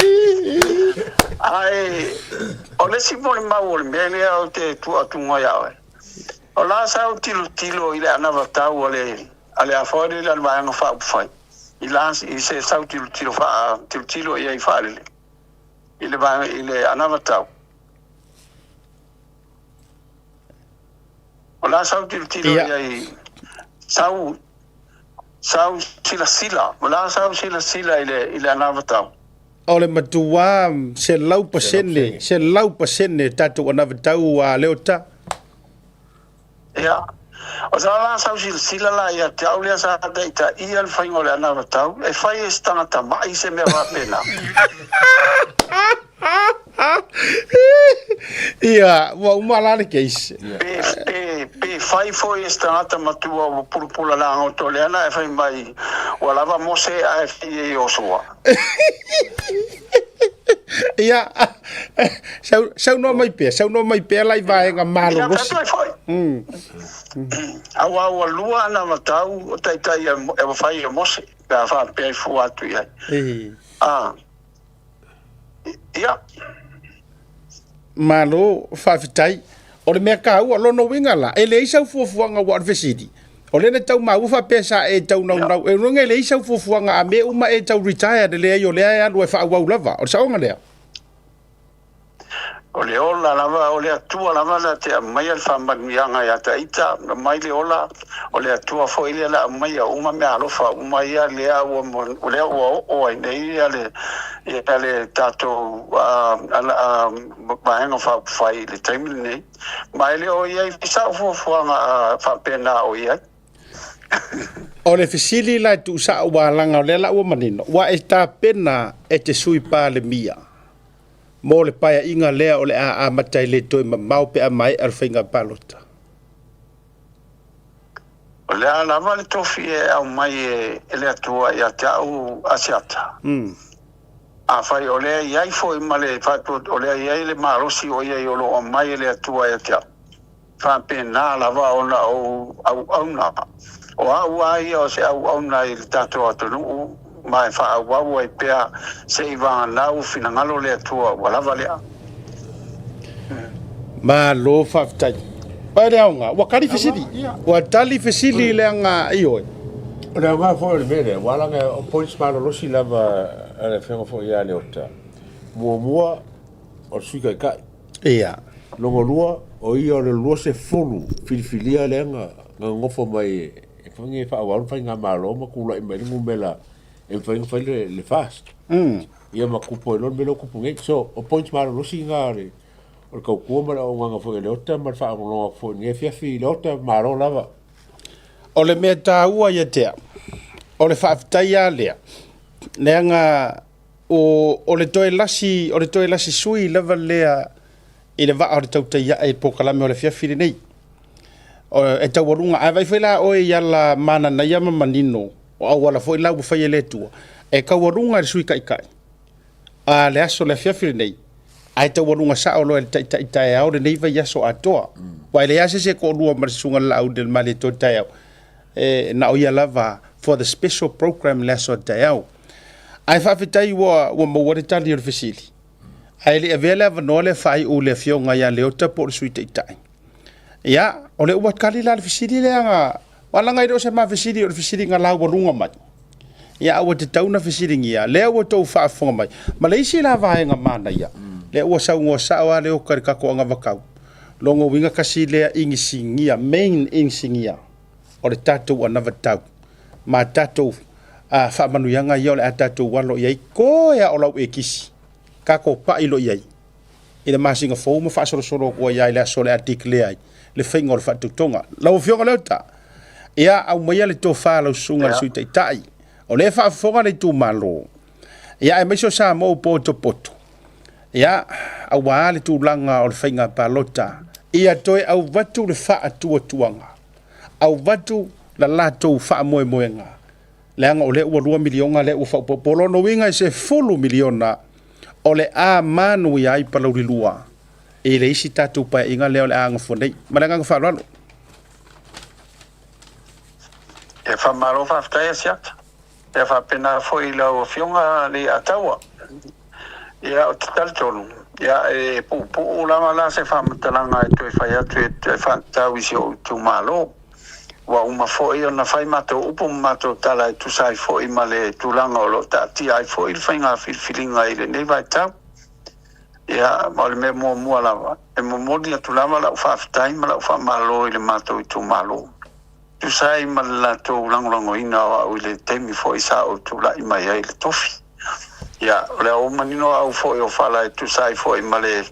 Speaker 14: Ae o le isi molimau o le mea lea ou te tuu atuga ia oe, o la sa ou tilotilo i le anavatau a le a le afoa lea le Vaega Faaupufai i la i se sau tilotilo faa tilotilo i ai faalele. I le vaega i le anavatau. O le a sau tilotilo i ai sau sau silasila, o le a sau silasila i le i le anavatau.
Speaker 1: O le matua 100%, 100% tatou anavatau a Leota.
Speaker 14: Ia, o sa la sau silasila la ia te au lea sa taitaia le faiga o le anavatau, e fai e se tagata ma'i se mea faapena.
Speaker 1: Ia, ua uma la le case.
Speaker 14: Pe, pe, pe fai foi e se tagata matua ua pulapula lagoto lea na e fai mai ua lava Mose ae fai e Iosua.
Speaker 1: Ia, sau, saunoa mai pea, saunoa mai pea la i vaega malolosi.
Speaker 14: Ia, foi. Aua ua lua anavatau o taitai e ua fai e Mose, pe a faapea e fua atu i ai. Ah. Ia.
Speaker 1: Malo, faafetai. O le mea taua, lona uiga la, e leai sau fuafuaga aua o le fesili, o lea na tau maua faapea sa e tau naunau, e uiga e leai sau fuafuaga a mea uma e tau retire le leai o lea e alu e faaauau lava, o le saoga lea?
Speaker 14: O le ola lava, o le Atua lava na te aumaia le faamanuiaga ia te ita, aumai le ola, o le Atua foi lea na aumaia uma meaalofa uma ia lea ua, lea ua oo ai nei ia le, ia le tatou Vaega Faaupufai i le taimi lenei. Ma e le o i ai sau fuafuaga faapena o i ai.
Speaker 1: O le fesili la e tuusao ua laga o lea la ua manino, ua e tapena e te Sui Palemia mo le paeaiga lea o le a amata e le toe mamao pe a maea le faiga palota?
Speaker 14: O le a lava le tofi e aumai e le Atua ia te au Asiata. Afai o lea e i ai foi ma le o lea e i ai le malosi o ia i o lo o aumai e le Atua ia te au, faapena lava ona ou auauna. O au lava ia o se auauna i le tatou atunuu ma e faaauau ai pea seivaganau finagalo le Atua ua lava lea.
Speaker 1: Malo faafetai. Pai le aoga, ua tali fesili. Ua tali fesili leaga ioe.
Speaker 8: O le aoga foi o le mea lea, aua leaga o points malolosi lava a le Afioga foi ia Leota. Muamua, o le Sui Taitai.
Speaker 1: Ia.
Speaker 8: Lona lua, o ia o le 20 filifilia lea na nonofo mai e fai e faaauau le faigamalo ma tulai mai le numera e mafai ona fai le FAST. Ia ma tupu ai loa le mea lea ua tupu nei. So, o points malolosi na o le o le tautua ma le auaunaga foi a Leota ma le faalogologo atu foi i lenei afiafi. Leota, malo lava.
Speaker 1: O le mea taua ia te au, o le faafetai lava lea, leaga o, o le toe lasi, o le toe lasi sui lava lea i le vaa o le tautai ae i le polokalame o le afiafi lenei. O, e taualuga, a vaai foi la oe i ala mananaia ma manino, o auala foi la ua fai e le Atua, e taualuga e le Sui Taitai a le aso le afiafi lenei, ae taualuga sao loa e le Taitai taeao lenei vaiaso atoa. Aua e leai lava se isi e toalua ma le Susuga i le Laauli o le Malietoa taeao, e na o ia lava for the special program le aso a taeao. Ae faafetai ua, ua maua le tali o le fesili. Ae le i avea le avanoa lea faaiu i le Afioga ia Leota po o le Sui Taitai. Ia, o lea ua tali la le fesili lea na, aua leaga e le o se ma fesili, o le fesili na laualuga mai. Ia, a ua tatau ona fesiligia, lea ua outou faafofoga mai. Ma le isi la vaega manaia, lea ua saunoa sao lava Leota i le tatou anavatau, lona uiga tasi lea inisinia, main inisinia o le tatou anavatau ma tatou faamanuiaga ia o le a tatou alo i ai, toe lava o lau ekisi, tatou pai loa i ai i le masina fou ma faasolosolo atu ai lava i le aso o le a declare ai le faiga o le faatautoga. Lau Afioga Leota, ia aumaia le tofa a lau susuga i le Sui Taitai, o lea e faafofoga le itumalo, ia aemaise o Samoa ua potopoto, ia aua le tulaga o le faiga palota, ia toe auvatu le faatuatuaga, auvatu la latou faamoemoega, leaga o lea ua 2 miliona lea ua faaopoopo. O lona uiga e 10 miliona o le a manuia ai Palauli 2 i le isi tatou paeaiga lea o le a gafua nei. Ma le agaga faaaloalo.
Speaker 14: E faamalo faafetai Asiata. E faapena foi i lau Afioga Leiataua. Ia, ou te talitonu, ia, e puupuu lava la se faamatalaga e toe fai atu e faatatau i si ou itumalo. Ua uma foi ona fai matou upu ma matou tala e tusa ai foi ma le tulaga o lo o taatia ai foi le faiga filifiliga i lenei vaitau. Ia, ma o le mea muamua lava, e momoli atu lava lau faafetai ma lau faamalo i le matou itumalo. Tusa ai ma le latou lagolagoina o au i le taimi foi sa ou tulai mai ai i le tofi. Ia, o lea ua manino au foi o fala e tusa ai foi ma le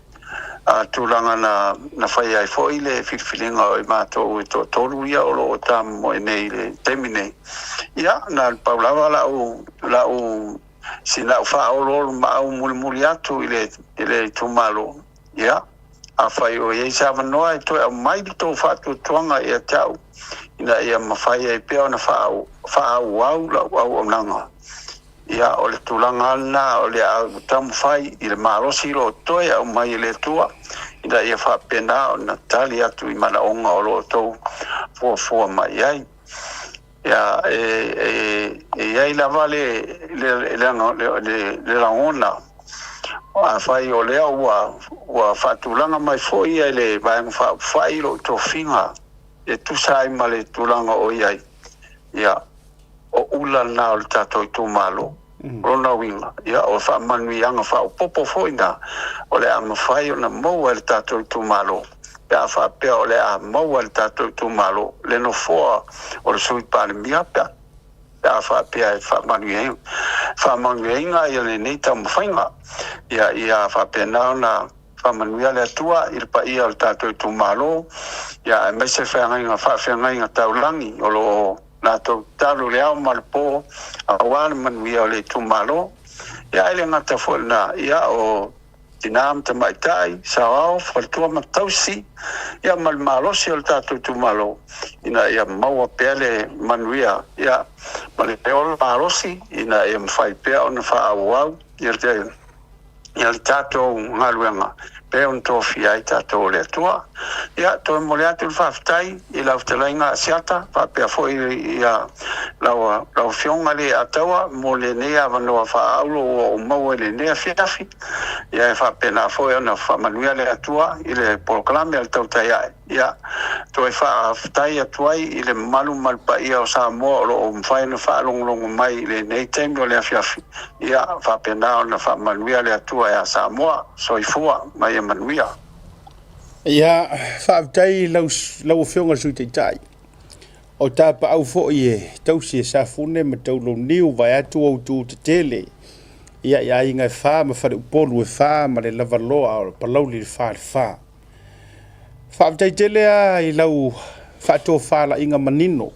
Speaker 14: tulaga na, na faia ai foi le filifiliga o i matou e toatolu ia o lo o tamomoe nei i le taimi nei. Ia, na o le pau lava lau, lau sina au faaoloolomaau mulimuli atu i le, i le itumalo, ia, afai o i ai se avanoa e toe aumai le tou faatuatuaga ia te au, ina ia mafai ai pea ona faaauau lau auaunaga. Ia, o le tulaga lava lena o le a ou taumafai i le malosi o lo o toe aumai e le Atua, ina ia faapena ona tali atu i manaoga o lo o outou fuafua mai ai. Ia, e i ai lava le, le, le, le, le lagona, afai o lea ua, ua faatulaga mai foi e le Vaega Faaupufai lou tofiga e tusa ai ma le tulaga o i ai, ia, o ula lena o le tatou itumalo. O lona uiga, ia, o faamanuiaga faaopoopo foi na o le a mafai ona maua e le tatou itumalo pe a faapea o le a maua e le tatou itumalo le nofoa o le Sui Palemia pe a faapea e faamanuiaina ia lenei taumafaiga. Ia, ia faapena ona faamanuia le Atua i le paia o le tatou itumalo, ia, aemaise feagaiga, faafeagaiga taulagi o lo o latou tatalo i le ao ma le po aua le manuia o le itumalo. Ia, e le gata foi i lena, ia, o tina ma tamaitai, saoao, faletua ma tausi, ia, ma le malosi o le tatou itumalo, ina ia maua pea le manuia, ia, ma le ola malosi, ina ia mafai pea ona faaauau ia le ia le tatou galuega pei ona tofia ai tatou e le Atua. Ia, toe momoli atu le faafetai i lau fetalaiga Asiata faapea foi ia lau, lau Afioga le Ataua mo lenei avanoa faaauro ua ou maua i lenei afiafi. Ia, e faapena foi ona faamanuia le Atua i le polokalame a le Tautai Ae. Ia, toe faafetai atu ai i le mamalu ma le paia o Samoa o lo o mafai ona faalogologo mai i lenei taimi o le afiafi. Ia, faapena ona faamanuia le Atua ia Samoa. Soifua ma ia manuia.
Speaker 1: Ia, faafetai i lau, lau Afioga i le Sui Taitai. O tapaau foi e tausi e Safune ma Taulauniu vaeatu outou tetele. Ia, i aiga e fa ma faleupolu e fa ma le lavaloa o Palauli le Falefa. Faafetai tele lava i lau faatofalaiga manino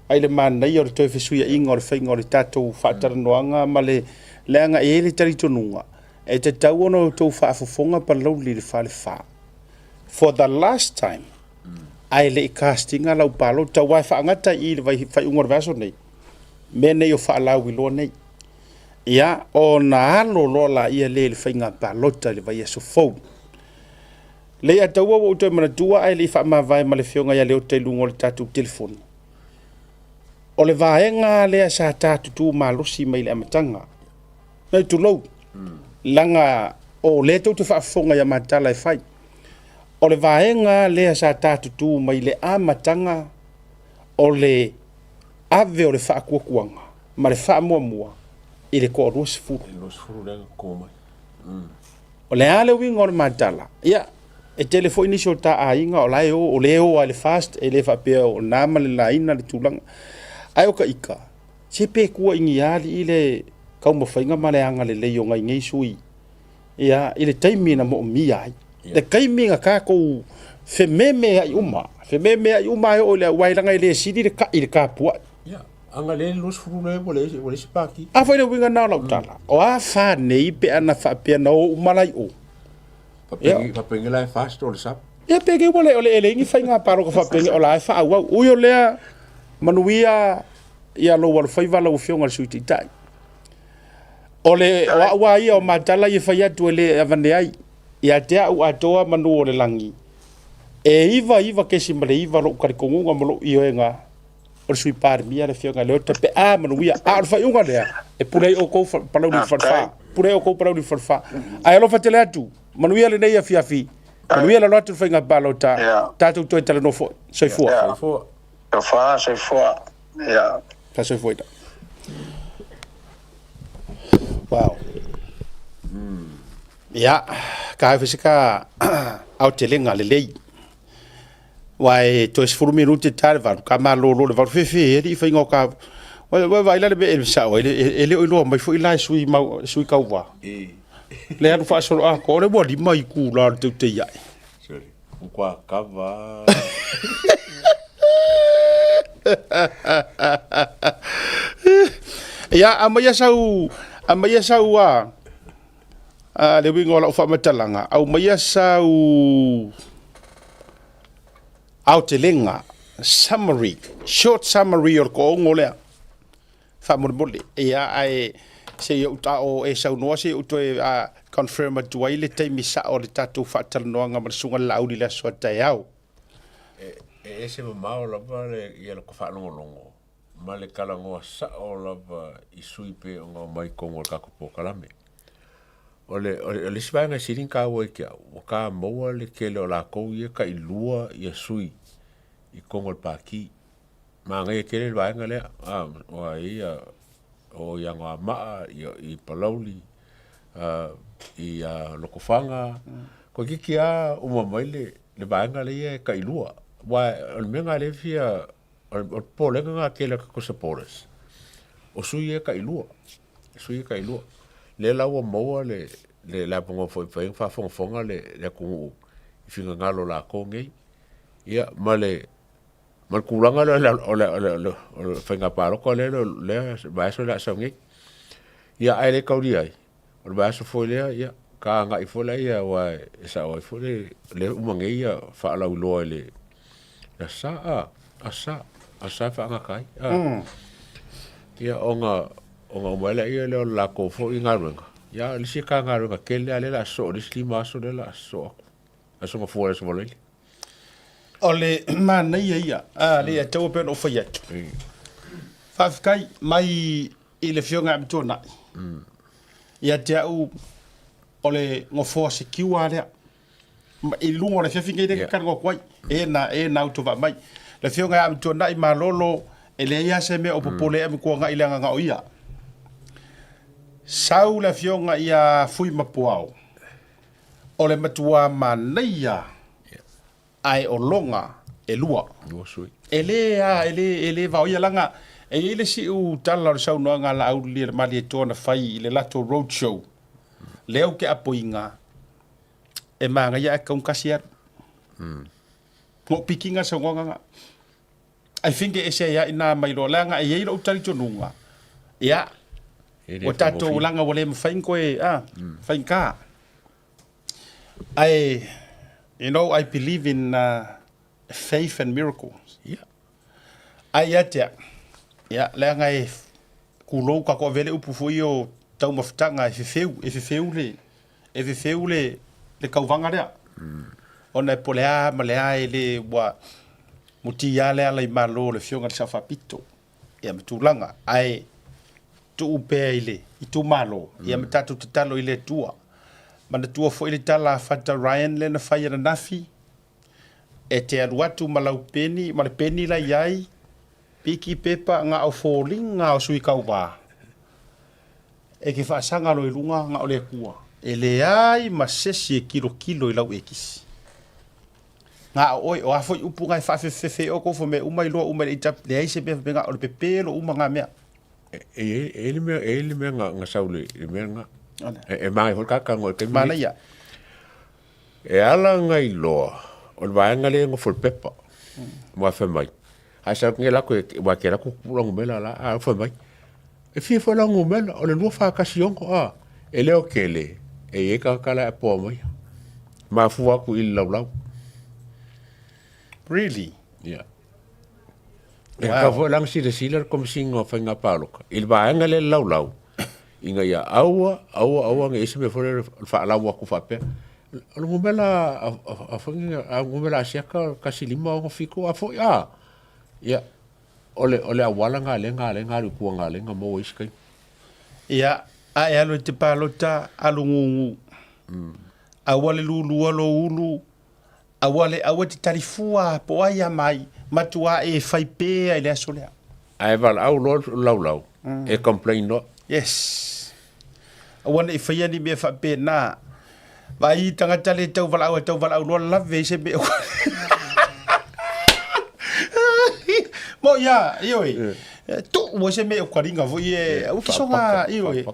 Speaker 1: ai le manaia o le toe fesuiaiga o le faiga o le tatou faatalanoaga ma le leaga e i ai le talitonuga e tatau ona outou faafofoga Palauli le Falefa for the last time ae le i cast ina lau palota aua e faagata i i le faaiuga o le vaiaso nei mea nei o faalauiloa nei. Ia, ona alo loa laia lea i le faiga palota i le vaiaso fou. Leiataua ua ou toe manatua ae le i faamavae ma le afioga ia Leota i luga o le tatou telefoni. O le vaega lea sa ta tutu malosi mai le amataga. Nai tulou, leaga o lea tou te faafofoga ia matala e fai. O le vaega lea sa ta tutu mai le amataga o le ave o le faatuatuaga ma le faamuamua i le toa 20.
Speaker 8: 20 lea na totogo mai.
Speaker 1: O le a le uiga o le matala? Ia, e tele foi nisi o ta aiga o la e o, o lea e o lava i le FAST, e le faapea o na ma le laina le tulaga. Ae o ka ika, se pe tua i ni alii le taumafaiga ma le agalelei o nai nei sui ia, i le taimi na moomia ai. Le taimi na tatou fememeai uma, fememeai uma e oo i le auai leaga e le sili le kai i le tapuai.
Speaker 8: Ia, ana le 20 lea ua leai ua leai se pati.
Speaker 1: A foi le uiga lena o lau tala, o a fa nei pe ana faapea na o uma la i o.
Speaker 8: Faapeni, faapeni la e fast o le sap.
Speaker 1: Ia pe ke ua le o le ele ni faiga palota faapeni o la e faaauau. Ui o lea manuia ia lou alofaiva lau Afioga i le Sui Taitai. O le o au lava ia o matala ia fai atu e le avane ai ia te au atoa manu o le lagi e 99.9 lou talitonuga ma lou ioega o le Sui Palemia le Afioga ia Leota pe a manuia. A o le faaiuga lea e pule ai outou Palauli le Falefa, pule ai outou Palauli le Falefa. Ae alofa tele atu, manuia lenei afiafi, manuia le alo atu i le faiga palota, tatou toe talanoa foi. Soifua.
Speaker 8: Soifua.
Speaker 14: Soifua, soifua. Yeah.
Speaker 1: Soifua. Wow. Ia, ka au se ka aotelega lelei. Wa e toe 10 minute ta le valu, ka malolo le valu fefe e li whainga o ka... Wa vai la le me e sao, e le o iloa mai foi la e sui, mau, sui kauvā. Le alu faasolo a ko, o le ua lima i ku la le teute iae.
Speaker 8: Sorry. Ua kava.
Speaker 1: Ia, aumaia sau, aumaia sau a, a le uiga o lau faamatalaga, aumaia sau aotelega, summary, short summary o le toaono lea, faamolemole. Ia, ae se i ou a o e saunoa se i ou toe confirm atu ai le taimi sao o le tatou faatalanoaga ma le Susuga i le Laauli i le aso a taeao.
Speaker 8: E ese mamao lava le ia le faalogologo ma le talanoa sao lava i sui pei ona omai i totonu o le tatou polokalame. O le, o le, o le isi vaega e sili ona taua ia te au, ua ta maua le tele o latou ia e tailua ia sui i totonu o le Pati. Manaia tele le vaega lea, aua e i ai o i Anoamaa, i Palauli, i Lotofaga, toeitiiti lava uma mai le vaega lea e tailua. Aua o le mea lena o lea e fia, o le popolega lena tele o tatou supporters, o sui ia e tailua, sui ia e tailua. Lea la ua maua le avanoa foi e mafai ona faafogafoga le atunuu i finagalo o latou nei. Ia ma le Ma le tulaga lea o le faiga palota lea le vaiaso lea o le a sau nei. Ia ae le taulia ai, o le vaiaso foi lea, ia, ka agai foi laia aua e sao ai foi le lea uma nei ia faalauiloa i le Aso Sa, Aso Sa, Aso Sa e faagata ai. Ia ona ona uma ai lea o le latou foi galuega, ia o le isi ta galuega tele lava lea o le a sosoo i le isi 5 aso lea o le a sosoo atu, Aso Gafua i le Aso Faraile.
Speaker 1: O le manaia ia, a le ataua pei ona ou fai atu. Faafetai mai i le Afioga ia Amituanai. Ia te au, o le nofoa secure lea. I luga o le afiafi nei lea talanoa atu ai, e na, e na autovaa mai. Le Afioga ia Amituanai Malolo, e leai lava se mea o popole ai Amituanai leaga na o ia. Sau le Afioga ia Fuimapuao, O le matua manaia ae o loga e lua. E le a, e le, e le vaoia laga e i ai le siu tala o le saunoaga a Laauli e le Malietoa na fai i le latou road show. Lea ou te apoiga e manaia ae tatau ona tasi e alu. Mo pikiga saunoaga na. I think e ese ai lava i ina mai loa, leaga e i ai lou talitonuga, ia, ua tatou, leaga ua le mafai ona toe, a, faigata. Ae, you know, I believe in faith and miracles.
Speaker 8: Yeah.
Speaker 1: Ae ia te au, ia, leaga e kulou tatou avea le upu foi o taumafataga e fefeu, e fefeu le, e fefeu le, le tauvaga lea. Ona e po o le a ma le a e le, ua muti lava le ala i Malo o le Afioga i le Sao Faapito, ia ma tulaga. Ae tuu pea i le itumalo, ia ma tatou tatalo i le Atua. Manatua foi le tala a Fata Ryan lea na fai ananafi, e te alu atu ma lau peni, ma le peni la i ai, piki pepa na o foliga o sui tauva, e te faasaga loa i luga na o le Atua. E leai ma sesi e kilokilo i lau ekisi. Na o oe, o a foi upu na e faafefefefe o kou mea uma iloa uma i le HW, leai se mea faapena, o le pepelo uma na mea.
Speaker 8: E i ai le mea, e i ai le mea na sau i le mea lena. E manaia foi le talanoa i le taimi lenei.
Speaker 1: Manaia.
Speaker 8: E ala ona iloa, o le vaega lea e nofo i le pepa, aua fai mai, a sau atu nei latou aua e te alu atu tupu lau numera la, a fai mai, e fia foi lau numera, o le 2416, a, e le o tele, e i ai tagata la e apoa mai, mafua atu i le laulau.
Speaker 1: Really?
Speaker 8: Yeah. E tatau foi la ona silasila le Komesina o Faiga Palota i le vaega lea i le laulau, ina ia aua, aua, aua ne i i ai se mea foi lea o le faalau atu faapea, o le numera a foi nei, a numera Asiata 1567 a foi a, ia, o le, o le auala lena lea na ala ai ona alu i tua na ala ai ona maua isi taimi.
Speaker 1: Ia, a e alu i te palota, alu gugu. Aua le lulua lou ulu, Aua le, aua e te tali fua po o ai a mai, matua e fai pea i le aso lea.
Speaker 8: Ae valaau loa le laulau, e complain loa.
Speaker 1: Yes. Aua ne i faia ni mea faapena. Vaai tagata le tau valaau e tau valaau loa lave ai se mea. Mo ia, ioe. Tuu ai se mea o kariga foi e au ki soga, ioe.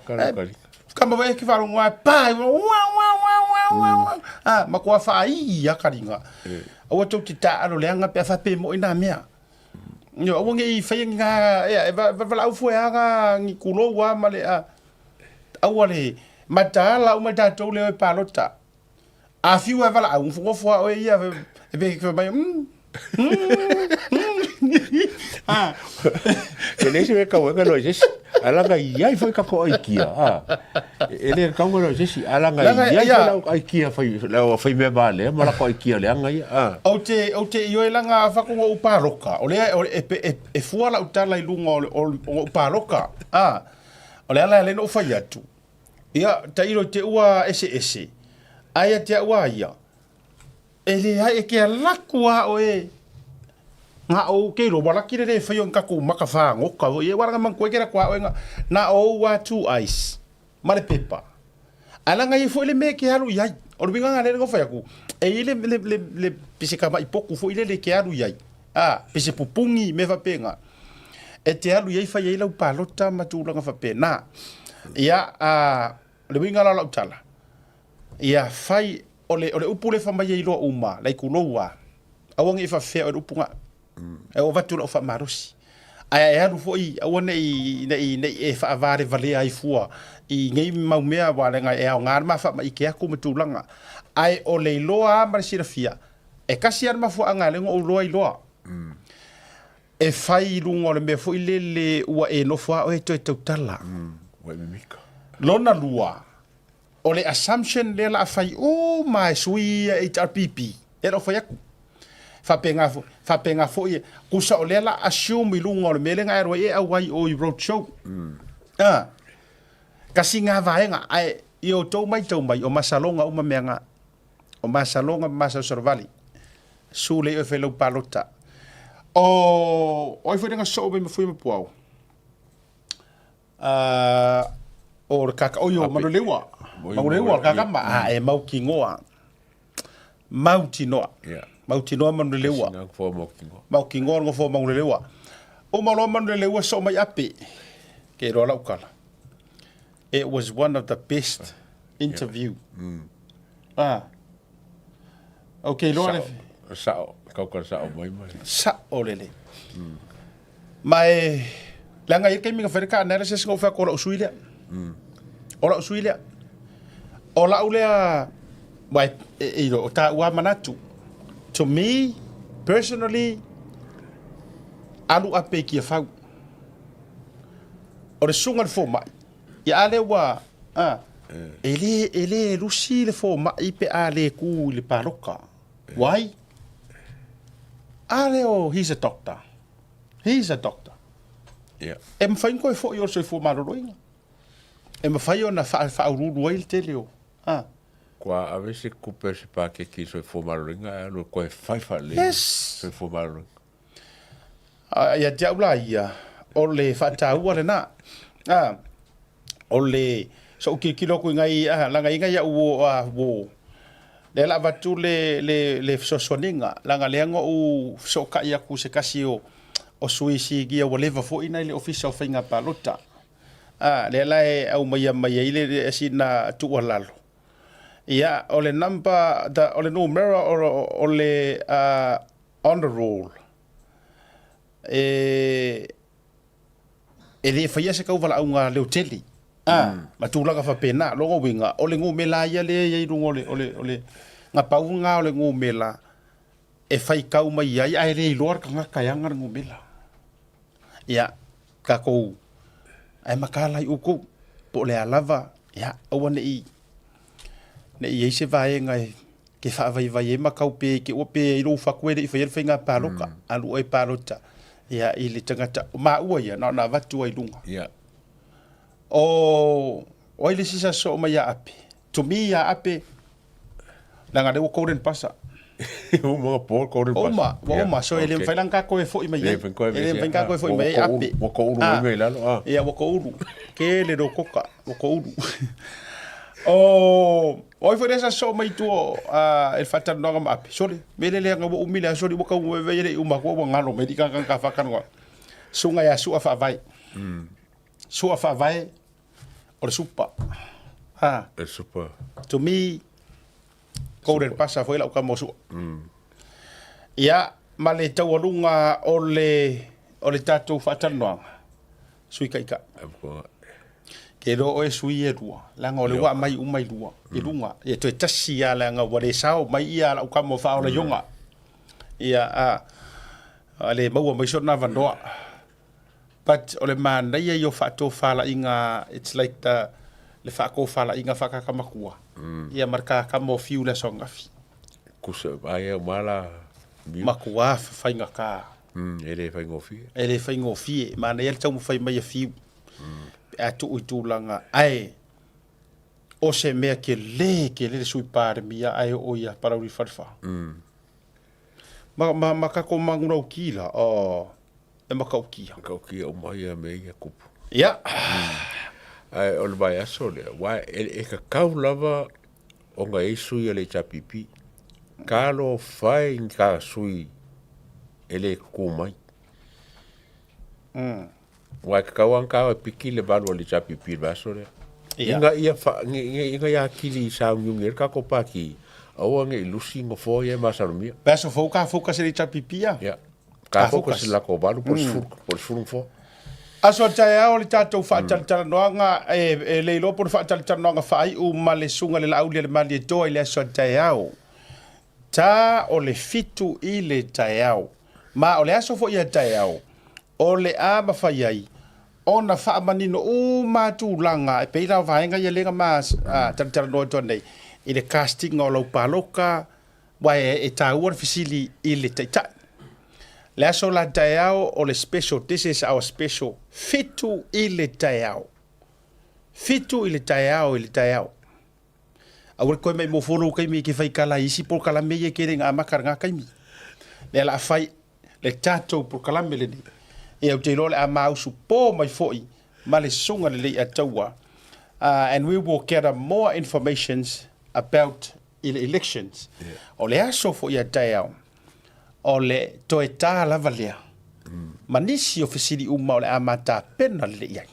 Speaker 1: Kama vai ki wharongo ai pa, wa wa wa wa wa wa. Ah, ma kua whaai ia kariga. Aua tou te taalo leaga pe a faapea moi nā mea. Ioe, aua ne i whaia ngā, ea, e valaau fua e aga ni kulou a ma le a. Aua le mataala uma tatou lea e palota. A fiu e valaau, ngofongofo a oe ia, e pe ki mai, Ah.
Speaker 8: E le se kau e no se ala ga iai foi ka ko ai kia. Ah. E le kau no se ala ga iai foi lau ai kia fai lau fai me ba le ma la ko ai kia le anga ia. Ah.
Speaker 1: O te o te ioe langa whakonga o paloka. O le e, e, e fua lau tala i lunga o, o, o paloka. Ah. O le ala e le no fai atu. Ia, tailo te ua ese ese. Aia te ua ia. E le ai e ke alaku a oe. Nga o ke ro wala kire re whai o ngā kou maka whāngoka. E wala ngā mangu e kera kua oe nga. Na o ua two ice. Ma le pepa. Ala nga i fo le me ke alu iai. O le winga nga le ngo whai aku. E i le, le, le, le pise ka mai poku fo i le le ke alu iai. A, pise pupungi me whapenga. E te alu iai whai ai lau palota ma tūlanga whapena. Ia, a, le winga la lau tala. Ia, whai, o le, o le upu le whamai ai loa uma, lai kulou a. Aua nge i whawhea o le upu ngā. E o vatu lau whamarosi. Ae e alu foi, aua nei, nei, nei e whaavare valea ai fua. I ngei mau mea wa le ngai e ao ngā ma wha mai ke aku ma tūlanga. Ae o le iloa a ma le silafia. E kasi ana mafua anga le ngo loa i loa. E whai i lunga o le mea foi lele ua e nofo a oe toe tautala.
Speaker 8: Ua e mimika.
Speaker 1: Lona lua, o le assumption lea la a whai o mai sui ia HRPP. E lau whai aku. Whapenga, whapenga foi, kusa o lea la assume i lunga o le mea lenga e roa e au ai o i roadshow. Ah. Kasi ngā vaenga, ai, i o tau mai tau mai, o masalonga uma mea ngā. O masalonga ma masalosalo Su le oe lau palota. O, oi foi nga so mai mafui ma puau. O le kaka, o yo, manulewa. Manulewa, le kaka ma, a e mau kingoa. Mau tinoa. Mau tinoa manulewa. Mau kingoa ngofo manulewa. O malo manulewa so mai ape. Ke roa lau kala. It was one of the best interview. Ah. Okay, loa le...
Speaker 8: Sao, kau ka sao mai mai.
Speaker 1: Sao lele. Mai, leaga i le taimi na fai le ka analysis na ou fai atu o lau sui lea. O lau sui lea. O lau lea, wa e, e, e, o tāua manatu. To me, personally, alu ape i kia fau. O le suga le fomai, ia a lea ua, a, e le, e le lusi le fomai pe a le ku i le paloka. Why? A lea o, he's a doctor. He's a doctor.
Speaker 8: Yeah.
Speaker 1: E mawhai koe fo i o le soifua maloloina. E mawhai ona whaururu ai le tele o. Ah.
Speaker 8: Kua ave se kupe o se pākeke i soifua maloloina, e alu e koe whai whalei.
Speaker 1: Yes.
Speaker 8: Soifua maloloina.
Speaker 1: Ah, ia te au la ia, o le whaataua le nā. Ah, o le, so u kilo ku ngai, ah, langa inga ia u ah, wo. Le la vatu le, le, le fesoasoaniga, laga lea na ou fesootaʻi atu se kasi o, o sui gia ua leva foʻi nai le ofisa o faiga palota. A, lea la e aumaia mai ai le, le sina tuualalo. Ia, o le number, the, o le numera o, o le on the roll. E, e le faia se kauvalaauga leotele. A, ma tulaga faapena, loga uiga, o le gumela ia lea e i ai i luga o le, o le, o le, gapau lena o le gumela e faitau mai ai, ae le iloa le tagata e aga le gumela. Ia, tatou, ae mataala ai outou, po o le a lava, ia, aua ne i, ne i i ai se vaega e ke faavaivai ai ma tau pe ke ua pe ai lou fatu e le i faia le faiga palota, alu oe e palota, ia, i le tagata, o maua ia, na ona avatu ai i luga.
Speaker 8: Yeah.
Speaker 1: O, o ai le isi sa sosoo mai ia Ape? To me ia Ape, leaga lea ua golden buzzer.
Speaker 8: Uma po golden buzzer.
Speaker 1: Uma, ua uma, so e le mafai la ona tatou e foi mai ai. E le mafai ona tatou e foi mai ai Ape.
Speaker 8: Ua toulu mai mai lalo.
Speaker 1: Ia, ua toulu. Tele lou koka, ua toulu. O oi foi lea sa sosoo mai i tua i le faatalanoaga ma Ape, sole, mea lea leaga ua umi le aso alii ua tau vevei e le i uma atu ua galo mai alii ka faatalanoa. Susuga ia Sua Faavae. Sua Faavae o le supa. Ha.
Speaker 8: Le supa.
Speaker 1: To me, golden pasa foi lau tama o Sua. Ia, ma le taualuga o le, o le tatou faatalanoaga, Sui Taitai. Ke iloa oe sui e lua, leaga o le ua aumai uma i lua, i luga. Ia toe tasi lava leaga ua le sao mai ia lau tama o faaola ioga. Ia, a, a le maua mai sona avanoa. But o le manaia ia o faatofalaiga, it's like the, le faatofalaiga faatata matua. Ia ma le tatama o Fiu i le aso ananafi.
Speaker 8: Kusa, aia uma la.
Speaker 1: Matua faigata.
Speaker 8: E le faigofie.
Speaker 1: E le faigofie. Manaia le taumafai mai a Fiu. Pe a tuu i tulaga, ae o se mea tele tele le Sui Palemia ae oo ia Palauli Falefa. Ma, ma, ma tatou manulauti la, oh, e matautia.
Speaker 8: Matautia uma ia mea ia tupu.
Speaker 1: Ia.
Speaker 8: Ae o le vaiaso lea, aua e tatau lava ona i ai sui a le HRPP. Talofa e i ni ta sui e le tutu mai. Aua e tatau lava ona ta o e piki le valu a le HRPP i le vaiaso lea. Ina ia fa, ina ia atili sauniuni ai le tatou pati, aua ne i lusi nofoa ia e masalomia.
Speaker 1: Vaiaso fou ka focus i le HRPP ia?
Speaker 8: Ia. Ka focus i le latou valu po o le 10, po o le 10 nofoa.
Speaker 1: Aso a taeao le tatou faatalatalanoaga e le iloa po o le faatalatalanoaga faaiu ma le Susuga i le Laaulialemalietoa i le aso a taeao. Ta o le 7 i le taeao. Ma o le aso foi a taeao o le a mafai ai ona faamanino uma tulaga e pei la o vaega ia lea na ma talatalanoa atu nei i le casting o lau paloka, Aua e taua le fesili i le Taitai. Le aso la taeao o le special, this is our special, 7 i le taeao. 7 i le taeao i le taeao. Aua le toe mai mo fua lou taimi e te fai tala i isi polokalame ia e tele ina amata i lena taimi. Lea o le a fai le tatou polokalame lenei. Ia ou te iloa o le a mausu po mai foi ma le Susuga i le Leiataua. And we will gather more informations about i le elections. O le aso foi a taeao, o le toe tā lava lea ma nisi o fesili uma o le a matapena lelei ai.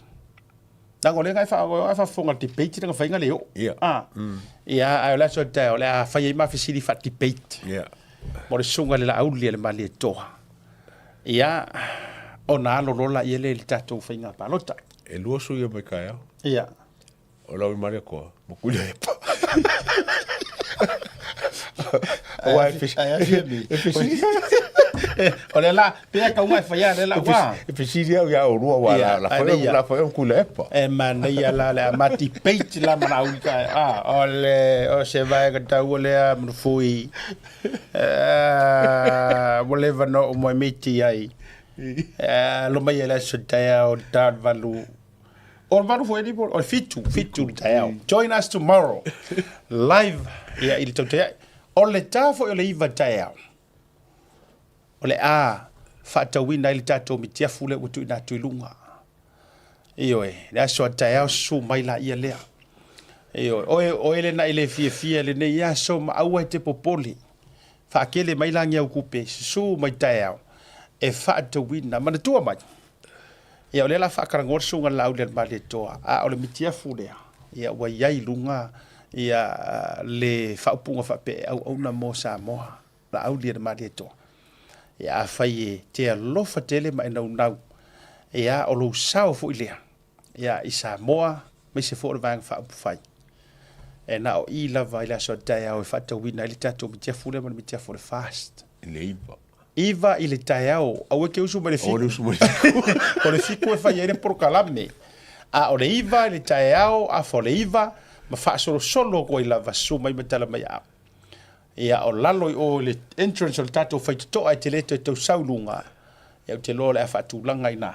Speaker 1: Leaga o lea na e faafofoga i le debate lea na fai na le oo. Ah. Ia, ae o le aso a taeao, o le a fai ai ma fesili faa-debate. Mo le Susuga i le Laauli a le Malietoa. Ia, ona alo loa laia lea i le tatou faiga palota.
Speaker 8: E lua sui o mai taeao.
Speaker 1: Ia.
Speaker 8: O lau i Malietoa, ma Tuilaepa.
Speaker 1: Aua e fesili. O le la, pea kaunga e whaia, le la ua.
Speaker 8: E fesili au ia orua wa la, la whaia, la whaia o Tuilaepa.
Speaker 1: E manaia la le amati peit la mana ui ka. Ah, o le, o se vaega taua lea manufui. Ua leva na oo mai miti ai. Alo mai e le aso taeao o le 4. O le 8 foi alii po o le 7, 7 le taeao. Join us tomorrow live ia i le tautai. O le ta foi o le 9 taeao. O le a faatauina ai le tatou mitiafu lea ua tuuina atu i luga. Ioe, le aso a taeao susu mai laia lea. Ioe, oe, oe lena i le fiafia lenei aso ma aua e te popole. Faakele mai lagi au kupe, susu mai taeao e faatauina. Manatua mai, Ia, o lea o le a faatalanoa le Susuga i le Laauli a le Malietoa, a o le mitiafu lea, ia, ua i ai i luga ia le faaupuga faapea e auauna mo Samoa, Laauli a le Malietoa. Ia, afai e te alofa tele ma e naunau, ia, o lou sao foi lea, ia, i Samoa, aemaise foi o le Vaega Faaupufai. E na o i lava i le aso a taeao e faatauina ai le tatou mitiafu lea ma le mitiafu o le FAST.
Speaker 8: I le 9.
Speaker 1: 9 i le taeao, aua e te usu mai le 7.
Speaker 8: Aua le usu mai le 7.
Speaker 1: O le 7 e fai ai le polokalame. A o le 9 i le taeao, afa o le 9, ma faasolosolo atu ai lava, susu mai ma tala mai au. Ia, o lalo i o i le entrance o le tatou faitotoa e te le toe tausau i luga, ia ou te iloa o le a faatulaga i ina,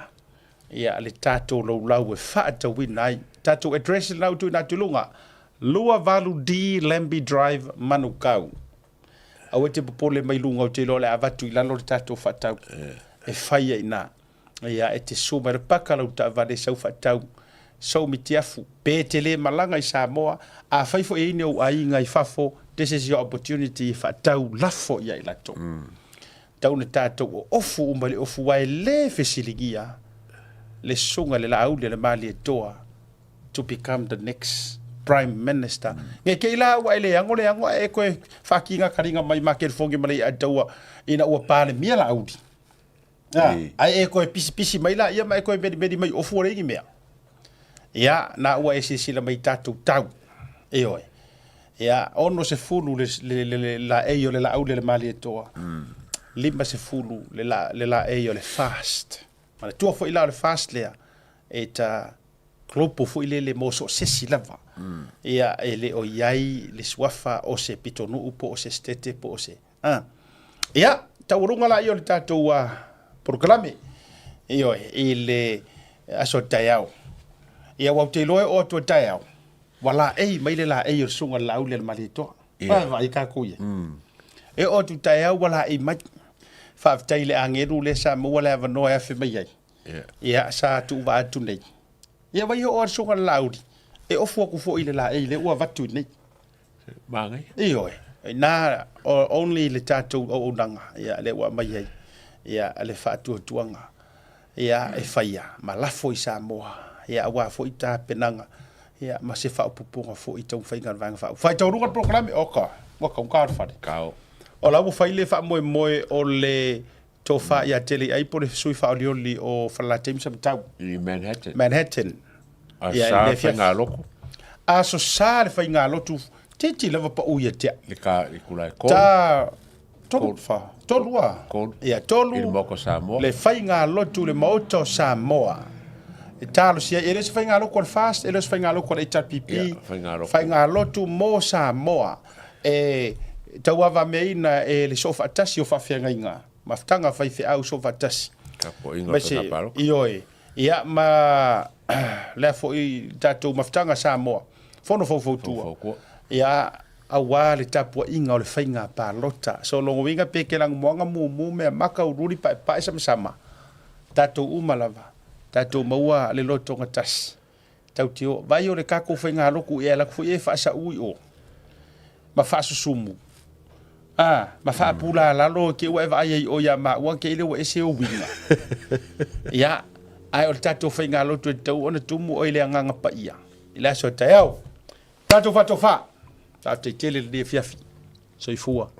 Speaker 1: ia, le tatou laulau e faatauina ai. Tatou address lena ua tuuina atu i luga, 28D Lambie Drive, Manukau. Aua e te popole mai luga, ou te iloa o le a avatu i lalo le tatou faatau e fai ai i ina. Ia, e te susu mai le paka lau taavale e sau faatau. Soumitiafu, pe e te le malaga i Samoa, afai foi e i ai ni ou aiga i fafo, this is your opportunity e faatau lafo ia i latou. Tau na tatou oofu uma i le ofu aua e le fesiligia le susuga i le Laauli a le Malietoa to become the next Prime Minister. Nge kei la ua e le ago le ago ae e koe whakinga karinga mai ma kelifongi ma le ia taua ina ua Palemia Laauli. Ae e koe pisipisi mai la ia ma e koe merimeri mai ofu o le mea. Ia, na ua e silasila mai tatou tau. Ioe. Ia, 60 le, le, le, le laei o le Laauli a le Malietoa. 50 le, la, le laei o le FAST. Manatua foi la o le FAST lea, e ta global foi lele mo so o sesi lava. Ia, e le o i ai le suafa o se pitonuu po o se stete po o se... Ah. Ia, taualuga la ia o le tatou polokalame. Ioe, i le aso taeao. Ia, ua ou te iloa e oo atu i taeao, ua laei mai le laei o le susuga i le Laauli a le Malietoa. Yeah. Vaai tatou ia. E oo atu i taeao ua laei mai. Faafetai i le agelu lea sa maua le avanoa e afe mai ai. Yeah. Ia, sa tuuvaa atu nei. Ia, vai oo a le susuga i le Laauli, e ofu atu foi i le laei lea ua avatu i nei.
Speaker 8: Manaia.
Speaker 1: Ioe, na only le tatou auaunaga ia lea ua aumai ai ia le faatuatuaga ia e faia ma lafo i Samoa ia aua foi tapenaga ia ma se faaopoopoga foi i taumafaiga a le Vaega Faaupufai. Faitaualuga le polokalame, oka, ua taugata le fale.
Speaker 8: Kao.
Speaker 1: O la ua fai le faamoemoe o le tofa ia Teleiai po o le sui faaolioli o Falelatai ma Samatau.
Speaker 8: I Manhattan.
Speaker 1: Manhattan.
Speaker 8: A sa le faigalotu.
Speaker 1: Aso Sa le faigalotu, titi lava pau ia te au.
Speaker 8: Le ka i kula e kolu.
Speaker 1: Ta, tolu, fa, tolu a.
Speaker 8: Kolu.
Speaker 1: Ia, tolu.
Speaker 8: I le Maota o Samoa.
Speaker 1: Le faigalotu le Maota o Samoa. E talosia ai, e le o se faigalotu a le FAST, e le o se faigalotu a le HRPP.
Speaker 8: Ia, faigalotu.
Speaker 1: Faigalotu mo Samoa. E tauavameaina e le soofaatasi o faafeagaiga, mafutaga faifeau soofaatasi.
Speaker 8: Tapuaiga o le faiga palota.
Speaker 1: Ioe. Ia ma lea foi tatou mafutaga Samoa, Fono Faufautua. Ia aua le tapuaiga o le faiga palota. So lona uiga pe ke lanumoana mumu mea maka uliuli paepae samasama, tatou uma lava, tatou maua le loto gatasi. Tau te o, vai o le tatou faigalotu e ala atu foi e faasau i o ma faasusumu. A, ma faapulalalo te ua e vaai ai o ia maua te ile ua ese ou uiga. Ia, ae o le tatou faigalotu e tatau ona tumu oi le Agaga Paia i le aso taeao. Tatou faatofa, faafetai tele i lenei afiafi. Soifua.